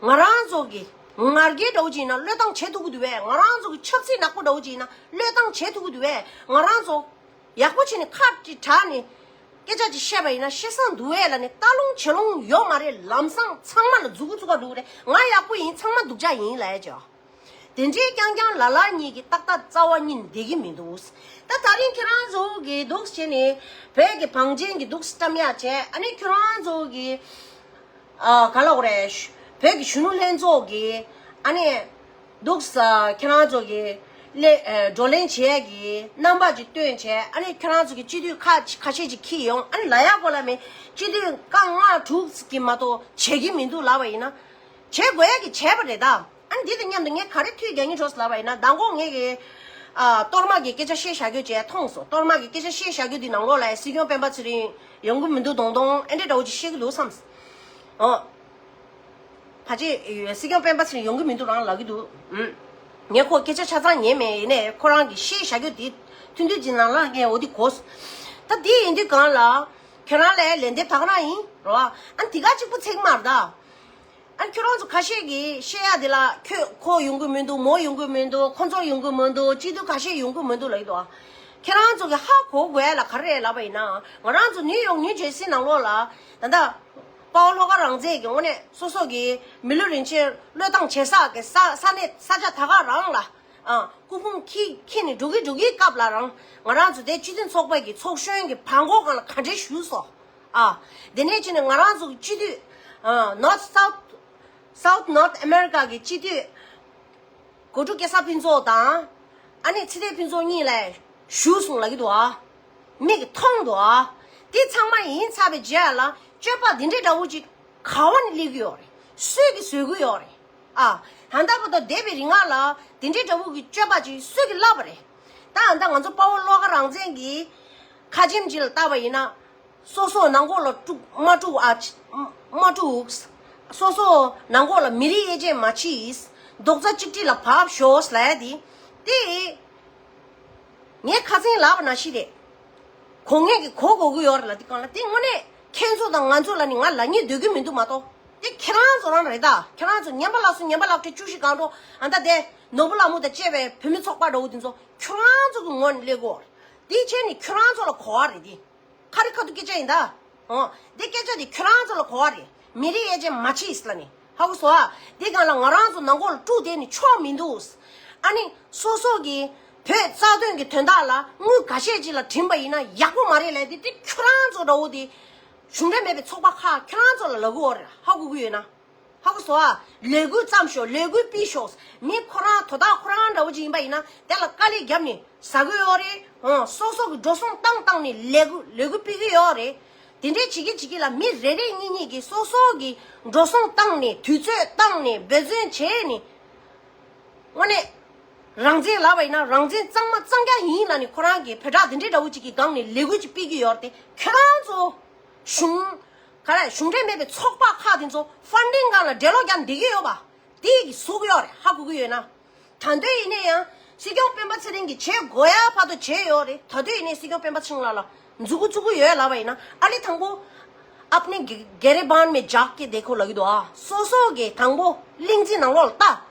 ང་རང་ཚོ་གི་ང་རྒྱལ་འདྲ་བོ་ཅིག་ཡིན་ན་བློས་བཏང་བྱེད་ཐུབ་ཀྱི་འདུག་བས། ང་རང་ཚོ་གི་ཆབ་སྲིད་ནག་པོ་འདྲ་བོ་ཅིག་ཡིན་ན་བློས་བཏང་བྱེད་ཐུབ་ཀྱི་འདུག་བས། ང་རང་ཚོ་ཡག་པོ་བྱས་ནས་ཁ་ཅིག་གྲགས་ནས་སྐད་ཆ་ཅིག་བཤད་པ་ཡིན་ན་བཤད་སང་འདུག་བས་ལབ་ནས་ལྟ་ལོང་བྱེད་ལོང་ཡོད་མ་རེད། ལམ་སང་ཚང་མ་ལ་མཛུ་གུ་བཙུགས་པ་འདུག་རེད། ང་ཡག་པོ་ཡིན། ཚང་མ་སྡུག་ཅག་ཡིན་ལབ་ཡ་ཅིག་དེ་འདྲའི་རྐྱང་རྐྱང་ལ་ལ་གཉིས་ཀྱི་ཏག་ཏག་རྩ་བ་ཉིད་བསྡད་ཀྱི་མི་འདུག་ད་ད་རིང་ཁྱེད་རང་ཚོ་གི་འདུག་སེ་བྱས་ནས་བོད་ཀྱི་བང་ཆེན་གྱི་འདུག་སེ་བཀྲམ་ཡག་བྱས། ཨ་ནི་ཁྱེད་རང་ཚོ་གི་ཨ་ག་ལབ་དགོས་རེད། བོད་ཀྱི་གཞོན་ནུ་ལྷན་ཚོགས་ཀྱི་ཨ་ནི་འདུག་སེ་ཁྱེད་རང་ཚོ་གི་ལས་ཨ་བགྲོ་གླེང་བྱེད་ཡག་གི་རྣམ་པ་ཅིག་སྟོན་བྱས། ཨ་ནི་ཁྱེད་རང་ཚོ་གི་སྤྱི་འཐུས་ཁ་ཁ་ཤས་ཅིག་འཁྱེར་ཡོང་། ཨ་ནི་ལབ་ཡག་གོ་ལ་མེད། སྤྱི་འཐུས་རྐང་ལྔ་དྲུག་གིས་མ་གཏོགས་བྱེད་ཀྱི་མི་འདུག་ལབ་པ་ཡིན་ན། བྱེད་དགོས་ཡ་གི་བྱས་པ་རེད་ད། ཨ་ནི་འདི་དང་མཉམ་དུ་ངས་ག་རེ་ཐུགས་རྒྱག་སྙིང་བྲོ་སོང་ལབ་པ་ཡིན་ན། མདང་དགོང་ངས་ཀྱི་ཨ་གཏོར་མ་གི་སྐད་ཆ་བཤད་བཞག་རྒྱུ་བྱས་མཐོང་སོང་། གཏོར་མ་གི་སྐད་ཆ་བཤད་བཞག་རྒྱུ་འདི་ནང་ལོགས་ལ་སྲིད་སྐྱོང་སྤེན་པ་ཚེ་རིང་ཡོང་གི་མི་འདུག་མདོག་མདོག་ཨེ་འདྲ་འདྲ་བོ་ཅིག་བཤད་ཀྱི་འདུག་བསམ། ཨོ། ཕལ་ཆེར་སྲིད་སྐྱོང་སྤེན་པ་ཚེ་རིང་ཡོང་གི་མི་འདུག་རང་ལབ་ཀྱི་འདུག་ཨུམ། ངས་ཁོ་སྐད་ཆ་ཆ་ཚང་ཉན་མེད། ཡིན་ནའི་ཁོ་རང་གི་བཤད་བཞག་རྒྱུ་དེ་ཐུང་ཐུང་ཅིག་ནང་ལ་ངས་འོ་དེ་གོ་སོང་། ད་དེ་ཡིན་དུས་གང་ལ་ཁྱེད་རང་ལ་ལན་འདེབས་ད་ག་རང་ཡིན་རོ། ཨ་ནི་དེ་ག་གཅིག་པུ་ཚིག་མར་ད། ཨ་ནི་ཁྱོད་རང་ཚོ་ཁ་ཤས་ཀྱིས་བཤད་ཡ་དེ་ལ་ཁྱོད་ཁོ་ཡོང་གི་མི་འདུག་མོ་ཡོང་གི་མི་འདུག་ཁོ་ཚོ་ཡོང་གི་མི་འདུག་སྤྱི་འཐུས་ཁ་ཤས་ཡོང་གི་མི་འདུག་ལབ་ཀྱི་འདུག་ཁྱེད་རང་ཚོ་གི་ཧ་གོ་དགོས་ཡ་ལ་ག་རེ་རེད་ལབ་པ་ཡིན་ན། ང་རང་ཚོ་ནིའུ་ཡོག་ནིའུ་ཇར་སི་ནང་ལོགས་ལ་ད་ལྟ་དཔའ་བོ་བློ་དགའ་རང་བཙན་གྱི་དངོས་གནས་སོ་སོ་གི་མི་ལུས་རིན་ཆེན་བློས་བཏང་བྱེད་ས་གི་ས་ས་གནས་ས་ཆ་ད་ག་རང་ལ་ཨ་སྐུ་ཕུང་འཁྱེར་འཁྱེར་ནས་འགྲོ་གི་འགྲོ་གི་སྐབས་ལ་རང་ང་རང་ཚོ་དེ་སྤྱི་མཐུན་ཚོགས་པ་གི་ཚོགས་གཞོན་གྱི་བང་གོ་སྒང་ལ་ག་འདྲས་བཞུགས་སོང་། ཨ། དེ་ནས་ཕྱིན་ནས་ང་རང་ཚོ་གི་སྤྱི་འཐུས། ཨ། North South South North America གི་སྤྱི་འཐུས། གོ་ཀྲུ་སྐལ་བཟང་ཕུན་ཚོགས་དང་། ཨ་ནི་ཚེ་བརྟན་ཕུན་ཚོགས་གཉིས་ལ་ཞུ་གསུངས་ལབ་ཀྱི་འདུག་ཨ། མིག་གིས་མཐོང་འདུག་ཨ། དེ་ཚང་མ་ཡིན་ཚར་བའི་རྗེས་ལ་སྤྱོད་པ་འདི་འདྲའི་འདྲ་བོ་ཅིག་ག་བ་ནས་སླེབས་ཀྱི་ཡོད་རེད། སུས་ཀྱིས་བཟོས་ཀྱི་ཡོད་རེད། ཨ། ད་ལྟ་བར་དུ་འདས་པའི་རིང་ལ་དེ་འདྲའི་འདྲ་བོ་གི་སྤྱོད་པ་ཅིག་སུས་ཀྱིས་བསླབས་པ་རེད། ད་ད་ང་ཚོ་དཔའ་བོ་བློ་དགའ་རང་བཙན་གྱི་ཁ་ཆེམས་ཅིག་ལ་བལྟས་པ་ཡིན་ན། སོ་སོ་ནང་ཁོག་ལ་དཀྲུག་མ་དཀྲུག་ཨ། མ་དཀྲུག་སོ་སོ་ནང་ཁོག་ལ་མི་རིགས་དབྱེ་འབྱེད་མ་བྱེད། རྡོག་རྩ་གཅིག་སྒྲིལ་ལ་བབས་ཤོག་ལབ་ཡ་དེ། དེ་ངས་ཁ་སང་ལབ་པ་ནང་བཞིན་རེད། གོ་ངེས་ཀྱི་གོ་གོ་གི་ཡོད་རེད་ལ། དེ་གང་ལ་དེ་དངོས་གནས་ཁྱེད་ཚོ་དང་ང་ཚོ་ལ་ནི་ང་ལབ་སྙིང་འདོད་ཀྱི་མི་འདུག་མ་གཏོགས། དེ་ཁྱེད་རང་ཚོ་རང་རེད་ད། ཁྱེད་རང་ཚོ་ཉན་པ་ལ་སོ་ཉན་པ་ལ་ཁྲི་བཅུ་བཞི་གང་འགྲོ། ཨ་ད་དེ་ནོར་བུ་ལྷ་མོ་དང་བཅས་པའི་བུད་མེད་ཚོགས་པ་འདྲ་བོ་དེ་ཚོ་ཁྱེད་རང་ཚོ་གི་ངོས་ནས་སླེབས་དགོས་རེད། དེ་བྱས་ནས་ཁྱེད་རང་ཚོ་ལ་གོ་བ་རེད་དེ། ཁ་རི་ཁ་ཐུག་སྐད་ཆ་ཡིན་ད། ཨོ། འདི་སྐད་ཆ་འདི་ཁྱོད་རང་ཚོ་ལ་གོ་བ་རེད། མི་རིགས་དབྱེ་འབྱེད་མ་བྱེད་ལབ་ནི། ཧ་གོ་སོང་ཨ། འདི་སྒང་ལ་ང་རང་ཚོ་ནང་ཁོག་ལ་དཀྲུག་བསྡད་ནི་ཆོག་མི་འདུག་ཨ་ནི་སོ་སོ་གི་བོད་རྩ་དོན་གྱི་དོན་དག་ལ་དངུལ་ཁ་ཤས་ཅིག་ལ་བྲིམ་པ་ཡིན་ན་ཡག་པོ་མ་རེད་ལབ་དེ། དེ་ཁྱོད་རང་ཚོ་འདྲ་བོ་དེ་གཞུང་འབྲེལ་མེད་པའི་ཚོགས་པ་ཁག་ཁྱོད་རང་ཚོ་ལ་ལབ་གི་ཡོད་རེད། ཧ་གོ་གི་ཡོད་ན། ཧ་གོ་སོང་ཨ། ལས་འགུལ་བརྩམས་ཤོག་ལས་འགུལ་སྤེལ་ཤོག་མི་ཁོ་རང་དོ་བདག་ཁོ་རང་འདྲ་བོ་ཅིག་ཡིན་པ་ཡིན་ན་དེ་ལ་དཀའ་ལས་བརྒྱབ་ནས་ཟ་གི་ཡོད་རེད། ཨང་། སོ་སོ་གི་འགྲོ་སོང་བཏང་བཏང་ནས་ལས་འགུལ་ལས་འགུལ་སྤེལ་གི་ཡོད་རེད། དེ་འདྲའི་བྱེད་ཀྱི་བྱེད་ཀྱི་ལ་མི་རེ་རེ་གཉིས་གཉིས་ཀྱིས་སོ་སོ་གི་འགྲོ་སོང་བཏང་ནས་དུས་ཚོད་བཏང་ནས་འབད་བརྩོན་བྱས་ནས། དངོས་གནས་རང་བཙན་ལབ་པ་ཡིན་ན་རང་བཙན་གཙང་མ་གཙང་རྐྱང་ཡིན་ལབ་ནས་ཁོ་རང་གིས་བོད་ཁྲག་དེ་འདྲའི་འདྲ་བོ་ཅིག་གི་སྒང་ནས་ལས་འགུལ་ཅིག་སྤེལ་གི་ཡོད་རེད་དེ། ཁྱེད་རང་ཚོ་གཞུང་ག་རེ་གཞུང་འབྲེལ་མེད་པའི་ཚོགས་པ་ཁག་དེ་ཚོ་ཕན་ཌིང་སྒང་ལ་འགྲེ་ལོག་རྒྱག་བསྡད་ཀྱི་ཡོད་པ་དེ་གི་ཟུག་ཡོད་རེད། ཧ་གོ་གི་ཡོད་ན། ད་དུང་ཡིན་ན་ཡང་སྲིད་སྐྱོང་སྤེན་པ་ཚེ་རིང་གིས་བྱེད་དགོས་ཡ་བར་དུ་བྱས་ཡོད་རེད། ད་དུང་ཡིན་ནའི་སྲིད་སྐྱོང་སྤེན་པ་ཚེ་རིང་ལགས་ལ་མཛུ་གུ་བཙུགས་ཀྱི་ཡོད་ལབ་པ་ཡིན་ན། ཨ་ལི་དང་པོ་अपने गिरेबान में झांक के देखो ལབ་ཀྱི་འདུག་ཨ། སོ་སོ་གི་དང་པོ་གླིང་རྩེ་ནང་ལོགས་ལ་ལྟ།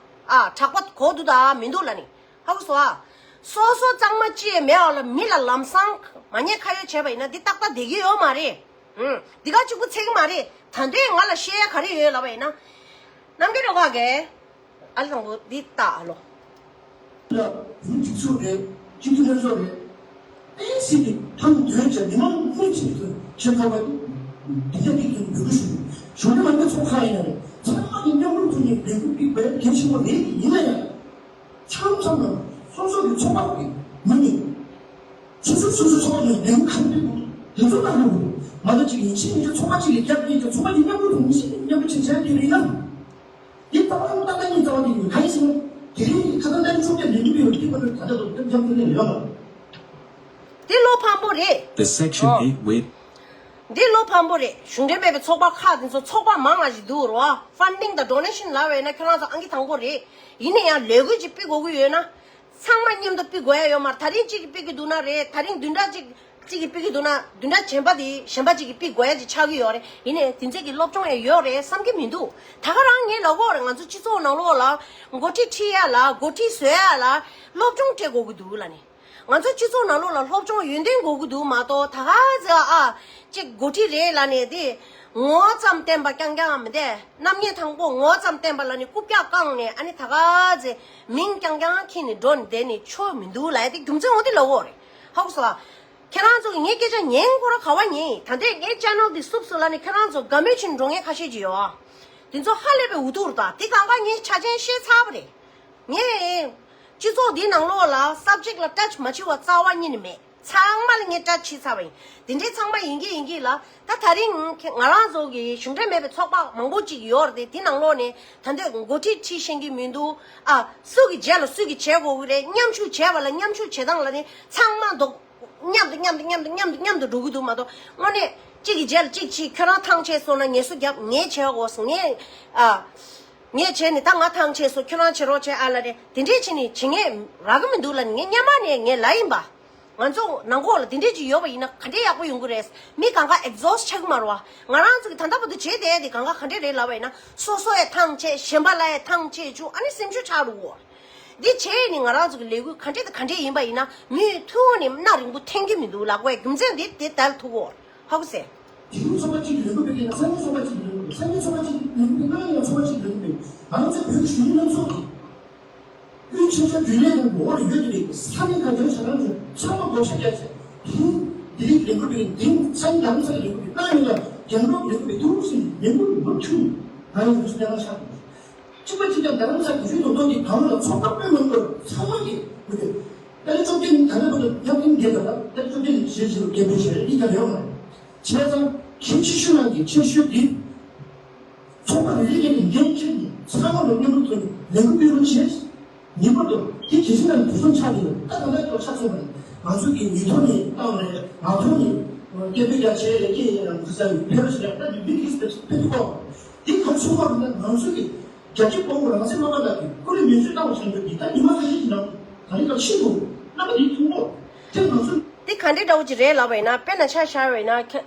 ཨ། དྲེག་པ་གོ་འདུག་དང་མི་འདུག་ལབ་ནི། ཧ་གོ་སོང་ཨ། སོ་སོ་གཙང་མ་ཅི་ཡང་མེད་པ་ལ་མི་ལ་ལམ་སང་མ་ཉེས་ཁ་གཡོགས་བྱས་པ་ཡིན་ན་འདི་ཏག་ཏག་བསྡད་ཀྱི་ཡོད་མ་རེད། ཨུམ། འདི་ག་གཅིག་པུ་ཚད་ཀྱི་མ་རེད། ད་དུང་ང་ལ་བཤད་ཡ་ག་རེ་ཡོད་ལབ་པ་ཡིན་ན། རྣམ་རྒྱལ་སྒྲོལ་དཀར་གྱིས། ཨ་ལི་དང་པོ་འདི་ལྟ་ཨ་ལོ། ལ་བོད་སྒྲིག་འཛུགས་རེད། སྤྱི་འཐུས་ལྷན་ཚོགས་རེད། ཨེ་སི་ཏི་ཐང་དོན་བྱས་མི་མང་སྣེ་ཁྲིད་དུ་ཆེད་ཐོག་པ་འདི་འདི་ག་འདི་དོན་འབུལ་ཞུ། གཞུང་འབྲེལ་མ་ཡིན་པའི་ཚོགས་ཁག་ཡིན་ན་རེད། ཚང་མ་གི་མཉམ་རུབ་ཐོག་ནས་ལས་འགུལ་སྤེལ་དགོས་གལ་ཆེན་པོ་རེད། ཡིན་ན་ཡང་། མཚམས་མཚམས་ལ་སོ་སོ་གི་ཚོགས་པ་གི་མི་ནི། སོ་སོ་སོ་སོ་ཚོགས་པ་ནས་ལས་འགུལ་གང་སྤེལ་དགོས། དེ་ཚོ་ལ་རུ་མ་གཏོགས་ཅིག་ཡིན་ཕྱིན་ཡིན་གྱི་ཚོགས་པ་གཅིག་གི་རྒྱབ་ཀྱི་ཚོགས་པ་གཅིག་མཉམ་རུབ་ཐོག་ནས་མཉམ་རུབ་བྱེད་བྱས་དེ་རེད་ན། འདི་ལྟ་བ་ལྟ་ལྟ་ཉིད་རྩ་བ་འདི་ཡོད་ག་ཡིན་ཟེར་ན། དེ་རིང་གི་ཁ་སང་ལྟ་ནི་ཚོགས་པའི་ལས་འགུལ་ཡོད་འདི་མ་གཏོགས་ད་ལྟ་དུ་ཏན་ཏན་ཏན་ཡོད་མ་རེད། འདི་བློ་ཕམ་པོ་རེད། The section ཨོ། eight with འདི་བློ་ཕམ་པོ་རེད། གཞུང་འབྲེལ་མེད་པའི་ཚོགས་པ་ཁག་འདི་ཚོ་ཚོགས་པ་མང་ང་ཞིག་འདུག་རོ། ཕན་ཌིང་དང་ཌོ་ནེ་ཤན་ལབ་པ་ཡིན་ན་ཁྱོད་རང་ཚོ་ཨང་ཀི་དང་པོ་རེད། ཡིན་ན་ཡང་ལས་འགུལ་ཅིག་སྤེལ་དགོས་ཀྱི་ཡོད་ན། ཚང་མ་མཉམ་དུ་སྤེལ་དགོས་ཡ་ཡོད་མ་རེད། ད་རིང་གཅིག་གིས་སྤེལ་གྱི་འདུག་ན་རེད། ད་རིང་བདུན་ཕྲག་གཅིག་གཅིག་གིས་སྤེལ་གྱི་འདུག་ན་བདུན་ཕྲག་གཞན་པ་དེ་གཞན་པ་གཅིག་གིས་སྤེལ་དགོས་ཡ་ཅིག་ཆགས་ཀྱི་ཡོད་རེད། ཡིན་ནའི་དེ་ཚོ་གི་སློབ་སྦྱོང་ཡང་ཡོད་རེད་བསམ་གྱི་མི་འདུག་ད་ག་རང་ངས་ལབ་དགོས་རེད། ང་ཚོ་སྤྱི་ཚོགས་ནང་ལོགས་ལ་འགོ་ཁྲིད་ཁྲིད་ཡ་ལ་འགོ་ཁྲིད་བཟོ་ཡ་ལ་སློབ་སྦྱོང་སྤྲད་དགོས་ཀྱི་འདུག་ལབ་ནས། ང་ཚོ་སྤྱི་ཚོགས་ནང་ལོགས་ལ་སློབ་སྦྱོང་ཡོན་ཏན་དགོས་ཀྱི་འདུག་མ་གཏོགས། ད་ག་ཚོད་ཨ་ཅིག་འགོ་ཁྲིད་རེད་ལབ་ནས་དེ་ངོ་བོ་ཙམ་བསྟན་པ་རྐྱང་རྐྱང་མི་འདུག་རྣམ་ངེས་དང་པོ་ངོ་བོ་ཙམ་བསྟན་པ་ལབ་ནས་རྐུབ་བཀྱག་བཀང་ནས། ཨ་ནི་ད་ག་ཚོད་མིང་རྐྱང་རྐྱང་འཁྱེར་ནས་འགྲོ་ནས་བསྡད་ནས་ཆོ་མི་འདུག་ལབ་ཡ་དེ་རྒྱུ་མཚན་འོ་དེ་ལབ་དགོས་རེད། ཧ་གོ་སོང་ཨ། ཁྱེད་རང་ཚོ་གིས་ངའི་སྐད་ཆ་ཉན་ཁོ་རང་ག་བ་ཉན་ཡིན། ད་ལྟའི་ངའི་ཅེ་ནལ་འདི་བསུབ་སོང་ལབ་ནས་ཁྱེད་རང་ཚོ་དགའ་མོས་བྱས་ནས་འགྲོ་མཁན་ཁ་ཤས་ཅིག་ཡོད་ཨ། དེ་ཚོ་ཧ་ལས་པའི་འུ་ཐུག་རེད་ད། དེ་གང་ག་ངས་ཆ་རྐྱེན་བཤད་ཚར་བ་རེད། ངས་སྤྱི་ཚོགས་འདིའི་ནང་ལོགས་ལ་སབ་ཇེག་ལ་ཊཆ་མ་བྱེད་པ་རྩ་བ་ཉིད་ནས་མེད། ཚང་མ་ལ་ངས་ཊཆ་བྱས་ཚར་བ་ཡིན། དེ་འདྲའི་ཚང་མ་ཡིན་གྱི་ཡིན་གྱི་ལ། ད་ད་རིང་ང་རང་ཚོ་གི་གཞུང་འབྲེལ་མེད་པའི་ཚོགས་པ་མང་པོ་ཅིག་ཡོད་རེད་དེ། དེ་ནང་ལོགས་ནས་ད་འདོད་འགོ་ཁྲིད་ཁྲིད་ཤེས་ཀྱི་མི་འདུག་ཨ། སུ་གི་རྗེས་ལ་སུ་གི་བྱེད་དགོས་ཀྱི་རེད། མཉམ་ཞུགས་བྱས་པ་ལ་མཉམ་ཞུགས་བྱེད་སྟངས་ལ་ནི་ཚང་མ་འདུག་མཉམ་དུ་མཉམ་དུ་མཉམ་དུ་མཉམ་དུ་མཉམ་དུ་འགྲོ་གི་འདུག་མ་གཏོགས། དངོས་གནས་གཅིག་གི་རྗེས་ལ་གཅིག་བྱེད། ཁྱོད་རང་ཐང་ཆད་སོང་ན་ངལ་གསོ་རྒྱབ། ངས་བྱས་དགོས། ངས་ཨ་ངས་བྱས་ནས་ད་ང་ཐང་ཆད་སོང་། ཁྱོད་རང་བྱེད་རོགས་བྱས་ཨ་ལ་རེད། དེ་འདྲས་བྱས་ནས་བྱེད་ངེས་རག་གི་མི་འདུག་ལབ་ནས་ངས་སྔོན་མ་ནས་ངས་ལབ་ཡིན་པ། ང་ཚོ་ནང་ཁོག་ལ་དེ་འདྲས་ཅིག་ཡོད་པ་ཡིན་ན་ག་འདྲས་ཡག་པོ་ཡོང་གི་རེད། མི་གང་ག་ཨེག་ཛོ་སི་ཊི་ཆགས་ཀྱི་མ་རེད་བ། ང་རང་ཚོ་གི་ད་ལྟ་བར་དུ་བྱས་བསྡད་དེ་གང་ག་ག་འདྲས་རེད་ལབ་པ་ཡིན་ན། སོ་སོ་ཡ་ཐང་ཆད། གཞན་པ་ལ་ཡ་ཐང་ཆད་བཅུག་ཨ་ནི་སེམས་ཤུགས་ཆག་འགྲོ་གི་ཡོད། འདི་བྱས་ནས་ང་རང་ཚོ་གི་ལས་འགུལ་ག་འདྲས་དང་ག་འདྲས་ཡིན་པ་ཡིན་ན་མིའི་ཐུགས་ནས་སྣ་རིང་པོ་འཐེན་གྱི་མི་འདུག་ལབ་དགོས་རྒྱུ་མཚན་འདི་དེ་ལྟར་ཐུག་གོ། ཧ་གོ་སོང་། དེ་རིང་ཚོགས་པ་གཅིག་གི་ལས་འགུལ་སྤེལ་མཁན་ལ་ས་གནས་ཚོགས་པ་གཅིག་གི་ལས་འགུལ་སྤེལ། ས་གནས་ཚོགས་པ་གཅིག་གི་ལས་འགུལ་སྤེལ། གནངས་ཡང་ཚོགས་པ་གཅིག་གི་ལས་འགུལ་སྤེལ། ང་ཚོ་བོད་ཀྱི་གཞོན་ནུ་ལྷན་ཚོགས་ཀྱི་དབུས་ཆེ་ཕྱོགས་རྒྱུན་ལས་དང་འོག་ལ་ཡོད་ཀྱི་རེད། ས་གནས་ཁག་གི་བྱ་བ་ཚོ་ཚང་མ་བགོ་བཤའ་བརྒྱབ་བྱས། དེ་རིང་འདི་རིགས་ལས་འགུལ་སྤེལ་མཁན། དེ་རིང་ས་གནས་རྡ་རམ་ས་ལའི་ལས་འགུལ་སྤེལ། གནངས་ཡང་ལ་རྒྱང་སྒྲོག་ལས་འགུལ་སྤེལ། དུས་རབས་ཀྱི་ལས་འགུལ་མུ་མཐུད་ང་ཡི་རུ་སུ་ལས་ང་ཤར་དགོས། གཅིག་པ་གཅིག་རྐྱང་རྡ་རམ་ས་དགེ་ཆོས་སློབ་ཐོན་གྱི་གང་ལ་ཚོགས་པ་སྤེལ་མི་དགོས། ཚང་མ་གི་མི་དགོས། ད་ལྟ་བཅོ་བརྒྱད་ནི་ད་ལྟ་བར་དུ་ཡང་ཐེངས་བརྒྱད་དང་། ད་ལྟ་བཅོ་བརྒྱད་ནི་ཞེས་བྱས་པ་རྒྱལ་པོའི་ཞལ་རས་གཉིས་ཀ་ཡོད་མ་རེད། བྱས་ཙང་གལ་ཆེ་ཤོས་ནང་གི་ཆེ་ཤོས་འདི། ཚོགས་པ་རེ་རེ་གི་འགན་འཁྱེར་ནས་ཚང་མ་ལ་མཉམ་རུབ་ཐོག་ནས་ལས་འགུལ་སྤེལ་རོགས་བྱས། ངེས་པར་དུ་དེ་གལ་ཆེ་ན་དུས་གསུམ་ཆགས་ཀྱི་ཡོད། ད་ག་ལ་ཡོད་ཆགས་སོང་བ་རེད། ང་ཚོ་གི་ཉིས་ཐོག་ནས་བཏང་རེད། ང་ཐོག་ནས་སྐད་འབོད་རྒྱག་བྱས་རེད། སྐད་ཡིན་རང་ཁུ་ས་ཡོད་ཕེབས་རོགས་བྱས་རེད། ད་མི་མི་དེ་ཕེབས་ཐུབ་པ་འདི་ག་ཚོད་པ་རེད་ན། ང་ཚོ་གི་རྒྱལ་གཅེས་དཔའ་བོ་རང་བཙན་དམག་སྒར་ལགས་ཀྱིས་སྐུ་ལས་མེ་མཆོད་བཏང་བ་བཞིན་དུ་འདི་ལྟར་ཉི་མ་ཁ་ཤས་ཀྱི་ནང་དུ་ག་རེ་ག་ཤི་འདུག་རྣམ་པ་འདི་མཐོང་གོ། དེ་ང་ཚོ། འདི་ག་འདྲའི་འདྲ་བོ་ཅིག་རེད་ལབ་པ་ཡིན་ན། དཔེར་ན་ཆ་བཞག་པ་ཡིན་ན། ཁྱེད་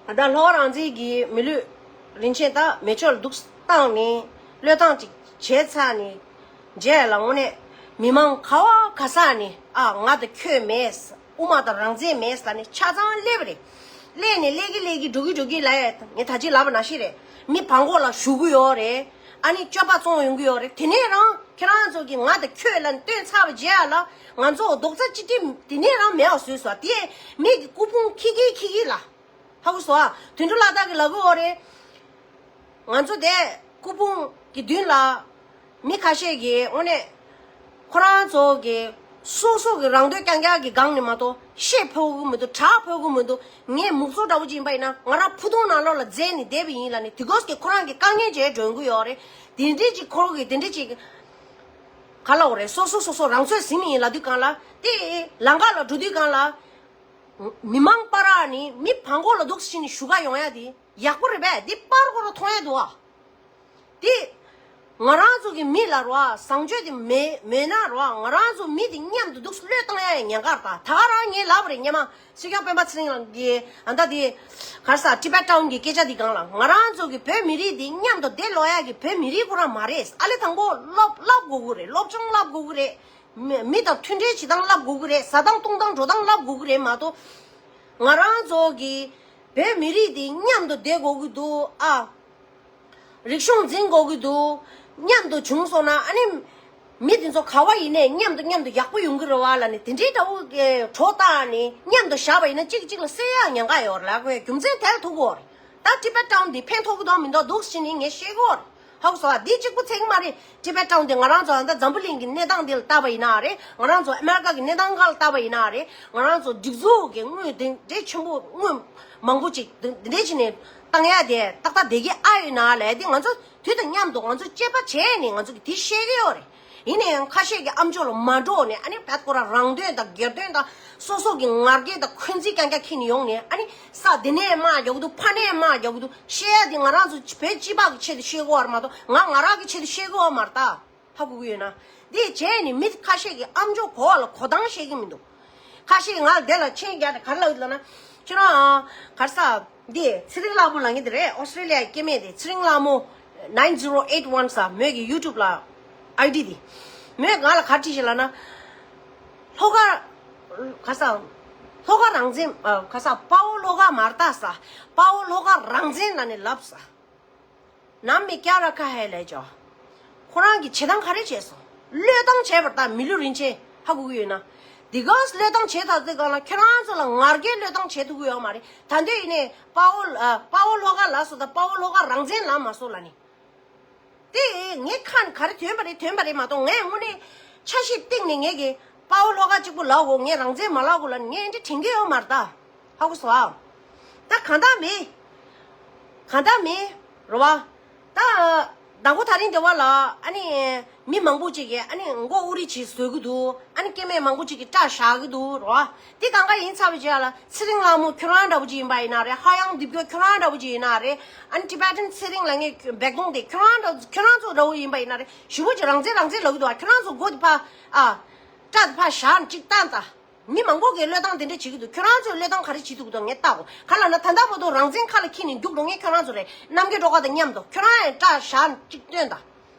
ད་ལྟ་ལྷོ་རང་བཙན་གྱི་མི་ལུས་རིན་ཆེན་ད་མེ་མཆོད་ལ་འདུག་བཏང་ནས་བློས་བཏང་ཅིག་བྱས་ཚར་ནས་རྗེས་ལ་དངོས་གནས་མི་མང་ག་བ་ག་ས་ནས་ཨ་ང་དང་ཁྱོད་མེད། དབུ་མ་དང་རང་བཙན་མེད་ལབ་ནས་ཆ་ཚང་སླེབས་པ་རེད། སླེབས་ནས་སླེབས་ཀྱི་སླེབས་ཀྱི་འགྲོ་གི་འགྲོ་གི་ལབ་ཡ། ངས་ད་ཅི་ལབ་པ་ནང་བཞིན་རེད། མི་བར་འགོག་ལ་ཞུགས་ཀྱི་ཡོད་རེད། ཨ་ནི་སྤྱོད་པ་བཙོང་ཡོང་གི་ཡོད་རེད། དེ་ནས་རང་ཁྱེད་རང་ཚོ་གིས་ང་དང་ཁྱོད་ལབ་ནས་བཏོན་ཚར་བ་རྗེས་ལ་ང་ཚོ་རྡོག་རྩ་གཅིག་སྒྲིམ་དེ་ནས་རང་མེད་པ་བཟོས་སོང་། དེ་མི་གི་སྐུ་ཕུང་ཁྱེར་གྱི་ཁྱེར་གྱི་ལ། ཧ་གོ་སོང་ཨ། དོན་གྲུབ་ལགས་དག་གིས་ལབ་ཀྱི་ཡོད་རེད། ང་ཚོ་དེ་སྐུ་ཕུང་གི་མདུན་ལ་མི་ཁ་ཤས་ཀྱིས་དངོས་གནས་ཁོ་རང་ཚོ་གི་སོ་སོ་གི་རང་འདོད་རྐྱང་རྐྱང་གི་སྒང་ནས་མ་གཏོགས་ཤེད་ཕོག་གི་མི་འདུག། དྲག་ཕོག་གི་མི་འདུག། ངས་མུ་གསོད་འདྲ་བོ་ཅིག་ཡིན་པ་ཡིན་ན་ང་རང་ཕུ་ཐུང་ནང་ལོགས་ལ་འཛེགས་ནས་བསྡད་པ་ཡིན་ལབ་ནས་དེ་གོས་ཀྱི་ཁོ་རང་གི་དཀའ་ངལ་བྱས་སྒྲོན་གི་ཡོད་རེད། དེ་འདྲས་ཅིག་ཁོ་རང་གི་དེ་འདྲས་ཅིག་ག་ལབ་དགོས་རེད། སོ་སོ་སོ་སོ་རང་ཚོད་ཟིན་ནས་ཡིན་ལབ་དུས་སྒང་ལ། དེ་ལམ་ཁ་ལ་འགྲོ་དུས་སྒང་ལ། མི་མང་པ་ར་ནི་མི་བར་འགོག་ལ་འདུག་སེ་ནི་ཞུགས་ཡོང་ཡ་དེ་ཡག་པོ་རེད་པས། འདི་པར་ཁོ་རང་མཐོང་ཡ་འདུག་ཨ། འདི་ང་རང་ཚོ་གི་མི་ལ་རོ་ཨ་བཟང་སྤྱོད་དེ་མེད་མེད་ན་རོ་ཨ། ང་རང་ཚོ་མི་དེ་མཉམ་དུ་འདུག་སེ་བློས་བཏང་ཡ་ཡི་ཉེན་ཁ་རེད། ད་ད་ག་རང་ངས་ལབ་པ་རེད། སྔོན་མ་སྲིད་སྐྱོང་སྤེན་པ་ཚེ་རིང་ལགས་ཀྱིས་ཨ་ད་དེ་ག་རེ་ཟ་ཊི་བེཊ་ཊའུན་གི་སྐད་ཆ་དེ་སྒང་ལ། ང་རང་ཚོ་གི་བོད་མི་རིགས་དེ་མཉམ་དུ་བསྡད་ལོག་ཡ་གི་བོད་མི་རིགས་ཁོ་རང་མ་རེད། ཨ་ལས་དང་པོ་སློབ་སློབ་དགོས་ཀྱི་རེད། སློབ་སྦྱོང་བསླབ་དགོས་ཀྱི་རེད། མི་མི་དང་མཐུན་འབྲེལ་བྱེད་སྟངས་བསླབ་དགོས་ཀྱི་རེད། ཟ་སྟངས་འཐུང་སྟངས་འགྲོ་སྟངས་བསླབ་དགོས་ཀྱི་རེད་མ་གཏོགས། ང་རང་ཚོ་གི་བོད་མི་རིགས་འདི་མཉམ་དུ་བསྡད་དགོས་ཀྱི་འདུག་ཨ། རིག་གཞུང་འཛིན་དགོས་ཀྱི་འདུག། མཉམ་དུ་བྱུང་སོང་ན་ཨ་ནི་མི་དེ་ཚོ་ག་བ་ཡིན་ནའི་མཉམ་དུ་མཉམ་དུ་ཡག་པོ་ཡོང་གི་རེད་བ་ལབ་ནས་དེ་འདྲའི་འདྲ་བོ་གྲོགས་བཏང་ནས་མཉམ་དུ་བཞག་པ་ཡིན་ན་གཅིག་གཅིག་ལ་བསད་ཡག་ཉེན་ཁ་ཡོད་རེད་ལབ་དགོས་རྒྱུ་མཚན་དེ་ལ་ཐུག་གི་ཡོད་རེད། ད་ཊི་བེཊ་ཊའུན་འདི་ཕན་ཐོགས་ཀྱི་འདུག་མི་འདུག་འདུག་ཕྱིན་ནས་ངས་ཤེས་ཀྱི་ཡོད་རེད། ཧ་གོ་སོང་ཨ། འདི་གཅིག་པུ་ཚད་ཀྱི་མ་རེད། ཊི་བེཊ་ཊའུན་འདི་ང་རང་ཚོ་ད་འཛམ་བུ་གླིང་གི་གནས་སྟངས་འདི་ལ་བལྟས་པ་ཡིན་ན་རེད། ང་རང་ཚོ་ཨ་མེ་རི་ཀ་གི་གནས་སྟངས་སྒང་ལ་བལྟས་པ་ཡིན་ན་རེད། ང་རང་ཚོ་སྒྲིག་འཛུགས་ཀྱི་དངུལ་དེ་འདྲའི་ཆེན་པོ་དངུལ་མང་པོ་ཅིག་འདི་འདི་འདྲའི་བྱས་ནས་བཏང་ཡ་དེ་ཏག་ཏག་བསྡད་ཀྱི་ཨ་ཡོད་ན་ལབ་ཡ་དེ་ང་ཚོ་དུས་དང་མཉམ་དུ་ང་ཚོ་དཔྱད་པ་བྱས་ནས་ང་ཚོ་གི་དེ་ཤེས་ཀྱི་ཡོད་རེད། ཡིན་ན་ཡང་ཁ་ཤས་ཀྱི་ཨ་མཆོག་ལ་མ་འགྲོ་ནས་ཨ་ནི་བད་ཁོ་རང་རང་དོན་དང་སྒེར་དོན་དང་སོ་སོ་གི་ང་རྒྱལ་དང་འཁོན་འཛིན་རྐྱང་རྐྱང་འཁྱེར་ནས་ཡོང་ནས་ཨ་ནི་ས་དེ་ནས་དམག་རྒྱག་གི་འདུག། ཕ་ནས་དམག་རྒྱག་གི་འདུག། བཤད་ཡ་དེ་ང་རང་ཚོ་བོད་སྤྱི་པ་གི་ཆེད་དུ་བཤད་དགོས་བ་མ་གཏོགས་ང་ང་རང་གི་ཆེད་དུ་བཤད་དགོས་བ་མ་རེད་ད། ཧ་གོ་གི་ཡོད་ན། དེ་བྱས་ནས་མི་ཁ་ཤས་ཀྱིས་ཨ་མཆོག་གོ་བ་ལ་གོ་སྟངས་ཤེས་ཀྱི་མི་འདུག། ཁ་ཤས་ང་ལ་དེ་ལ་མཆན་རྒྱག་ནས་ག་རེ་ལབ་ཡོད་ལབ་ན། ཁྱེད་རང་ག་རེ་ཟ། འདི་ཚེ་རིང་ལྷ་མོ་ལབ་མཁན་དེ་རེད། ཨོ་སི་ཀྲི་ལི་ཡའི་སྐྱེ་དམན་དེ་ཚེ་རིང་ལྷ་མོ་nine zero eight one ཟེར། མོས་ཀྱི་ཡུ་ཊུབ་ལ་ཨའི་ཌི་དེ། མོས་ང་ལ་ག་རེ་བྲིས་ཤག་ལབ་ན། ལྷོ་ཁ་ག་རེ་ཟ། ལྷོ་ཁ་རང་བཙན་ཨ་ག་རེ་ཟ། དཔའ་བོ་ལྷོ་ཁ་མ་རེད་ད་ཟེར། དཔའ་བོ་ལྷོ་ཁ་རང་བཙན་ལབ་ནས་ལབ་ཟེར། ནམ་མི་ཀྱ་ར་ཁ་ཧེ་ལས་ཅོ། ཁོ་རང་གིས་བྱེད་སྟངས་ག་རེ་བྱས་སོང་། བློས་བཏང་བྱས་པ་རེད་ད། མི་ལུས་རིན་ཆེན་ཧ་གོ་གི་ཡོད་ན། འདི་ག་བློས་བཏང་བྱས་ད་དེ་ག་ལ་ཁྱོད་རང་ཚོ་ལ་ང་རྒྱལ་བློས་བཏང་བྱས་ཐུབ་ཀྱི་ཡོད་མ་རེད། ད་འདོད་ཡིན་ནས་དཔའ་བོ་ཨ་དཔའ་བོ་ལྷོ་ཁ་ལབ་སོང་ད། དཔའ་བོ་ལྷོ་ཁ་རང་བཙན་ལབ་མ་སོང་ལབ་ནི། དེ་ངའི་ཁ་ནས་ག་རེ་ཐོན་པ་རེད་ཐོན་པ་རེད་མ་གཏོགས་ངས་དངོས་གནས་འཆར་གཞི་བཏིང་ནས་ངས་ཀྱི་དཔའ་བོ་ལྷོ་ཁ་གཅིག་པུ་ལབ་དགོས། ངས་རང་བཙན་མ་ལབ་དགོས་ལབ་ནས་ངས་འདི་དྲན་གྱི་ཡོད་མ་རེད་ད། ཧ་གོ་སོང་ཨ། ད་གང་ལྟར་མེད། གང་ལྟར་མེད་རེད་བ། ད་མདང་དགོང་དེ་རིང་འདི་བ་ལ་ཨ་ནི་མི་མང་པོ་ཅིག་གིས་ཨ་ནི་མགོ་དབུ་རིལ་བྱས་བཟོ་གི་འདུག། ཨ་ནི་སྐྱེ་དམན་མང་པོ་ཅིག་གིས་སྐྲ་བཞར་གི་འདུག་རེད་བ། དེ་གང་ག་ཡིན་ཚར་བའི་རྗེས་ལ་ཚེ་རིང་ལྷ་མོ་ཁྱོད་རང་འདྲ་པོ་ཅིག་ཡིན་པ་ཡིན་ན་རེད། ཧ་ཡང་རྡིབ་སྐྱོ་ཁྱོད་རང་འདྲ་པོ་ཅིག་ཡིན་ན་རེད། ཨ་ནི་ཊི་བེ་ཊན་ཚེ་རིང་ལབ་མཁན་སྦལ་ཏོང་དེ་ཁྱོད་རང་འདྲ་ཁྱོད་རང་ཚོ་འདྲ་པོ་ཡིན་པ་ཡིན་ན་རེད། ཞེ་པོ་ཅིག་རང་བཙན་རང་བཙན་ལབ་གི་འདུག་ཨ། ཁྱོད་རང་ཚོ་མགོ་དེ་ཕར་ཨ། སྐྲ་དེ་ཕར་བཞར་ནས་ཅིག་བཏང་དང་། མི་མང་པོ་གིས་བློས་བཏང་དེ་འདྲ་བྱེད་ཀྱི་འདུག། ཁྱོད་རང་ཚོས་བློས་བཏང་ག་རེ་བྱེད་ཐུབ་ཀྱི་འདུག་ངས་བལྟ་གོ། ག་ལབ་ན་ད་ལྟ་བར་དུ་རང་བཙན་ཁ་ལ་འཁྱེར་ནས་རྒྱུགས་འགྲོ་མཁན་ཁྱོད་རང་ཚོ་རེད། རྣམ་རྒྱལ་སྒྲོལ་དཀར་དང་མཉམ་དུ་ཁྱོད་རང་ཡང་སྐྲ་བཞར་ནས་ཅིག་བཏོན་དང་།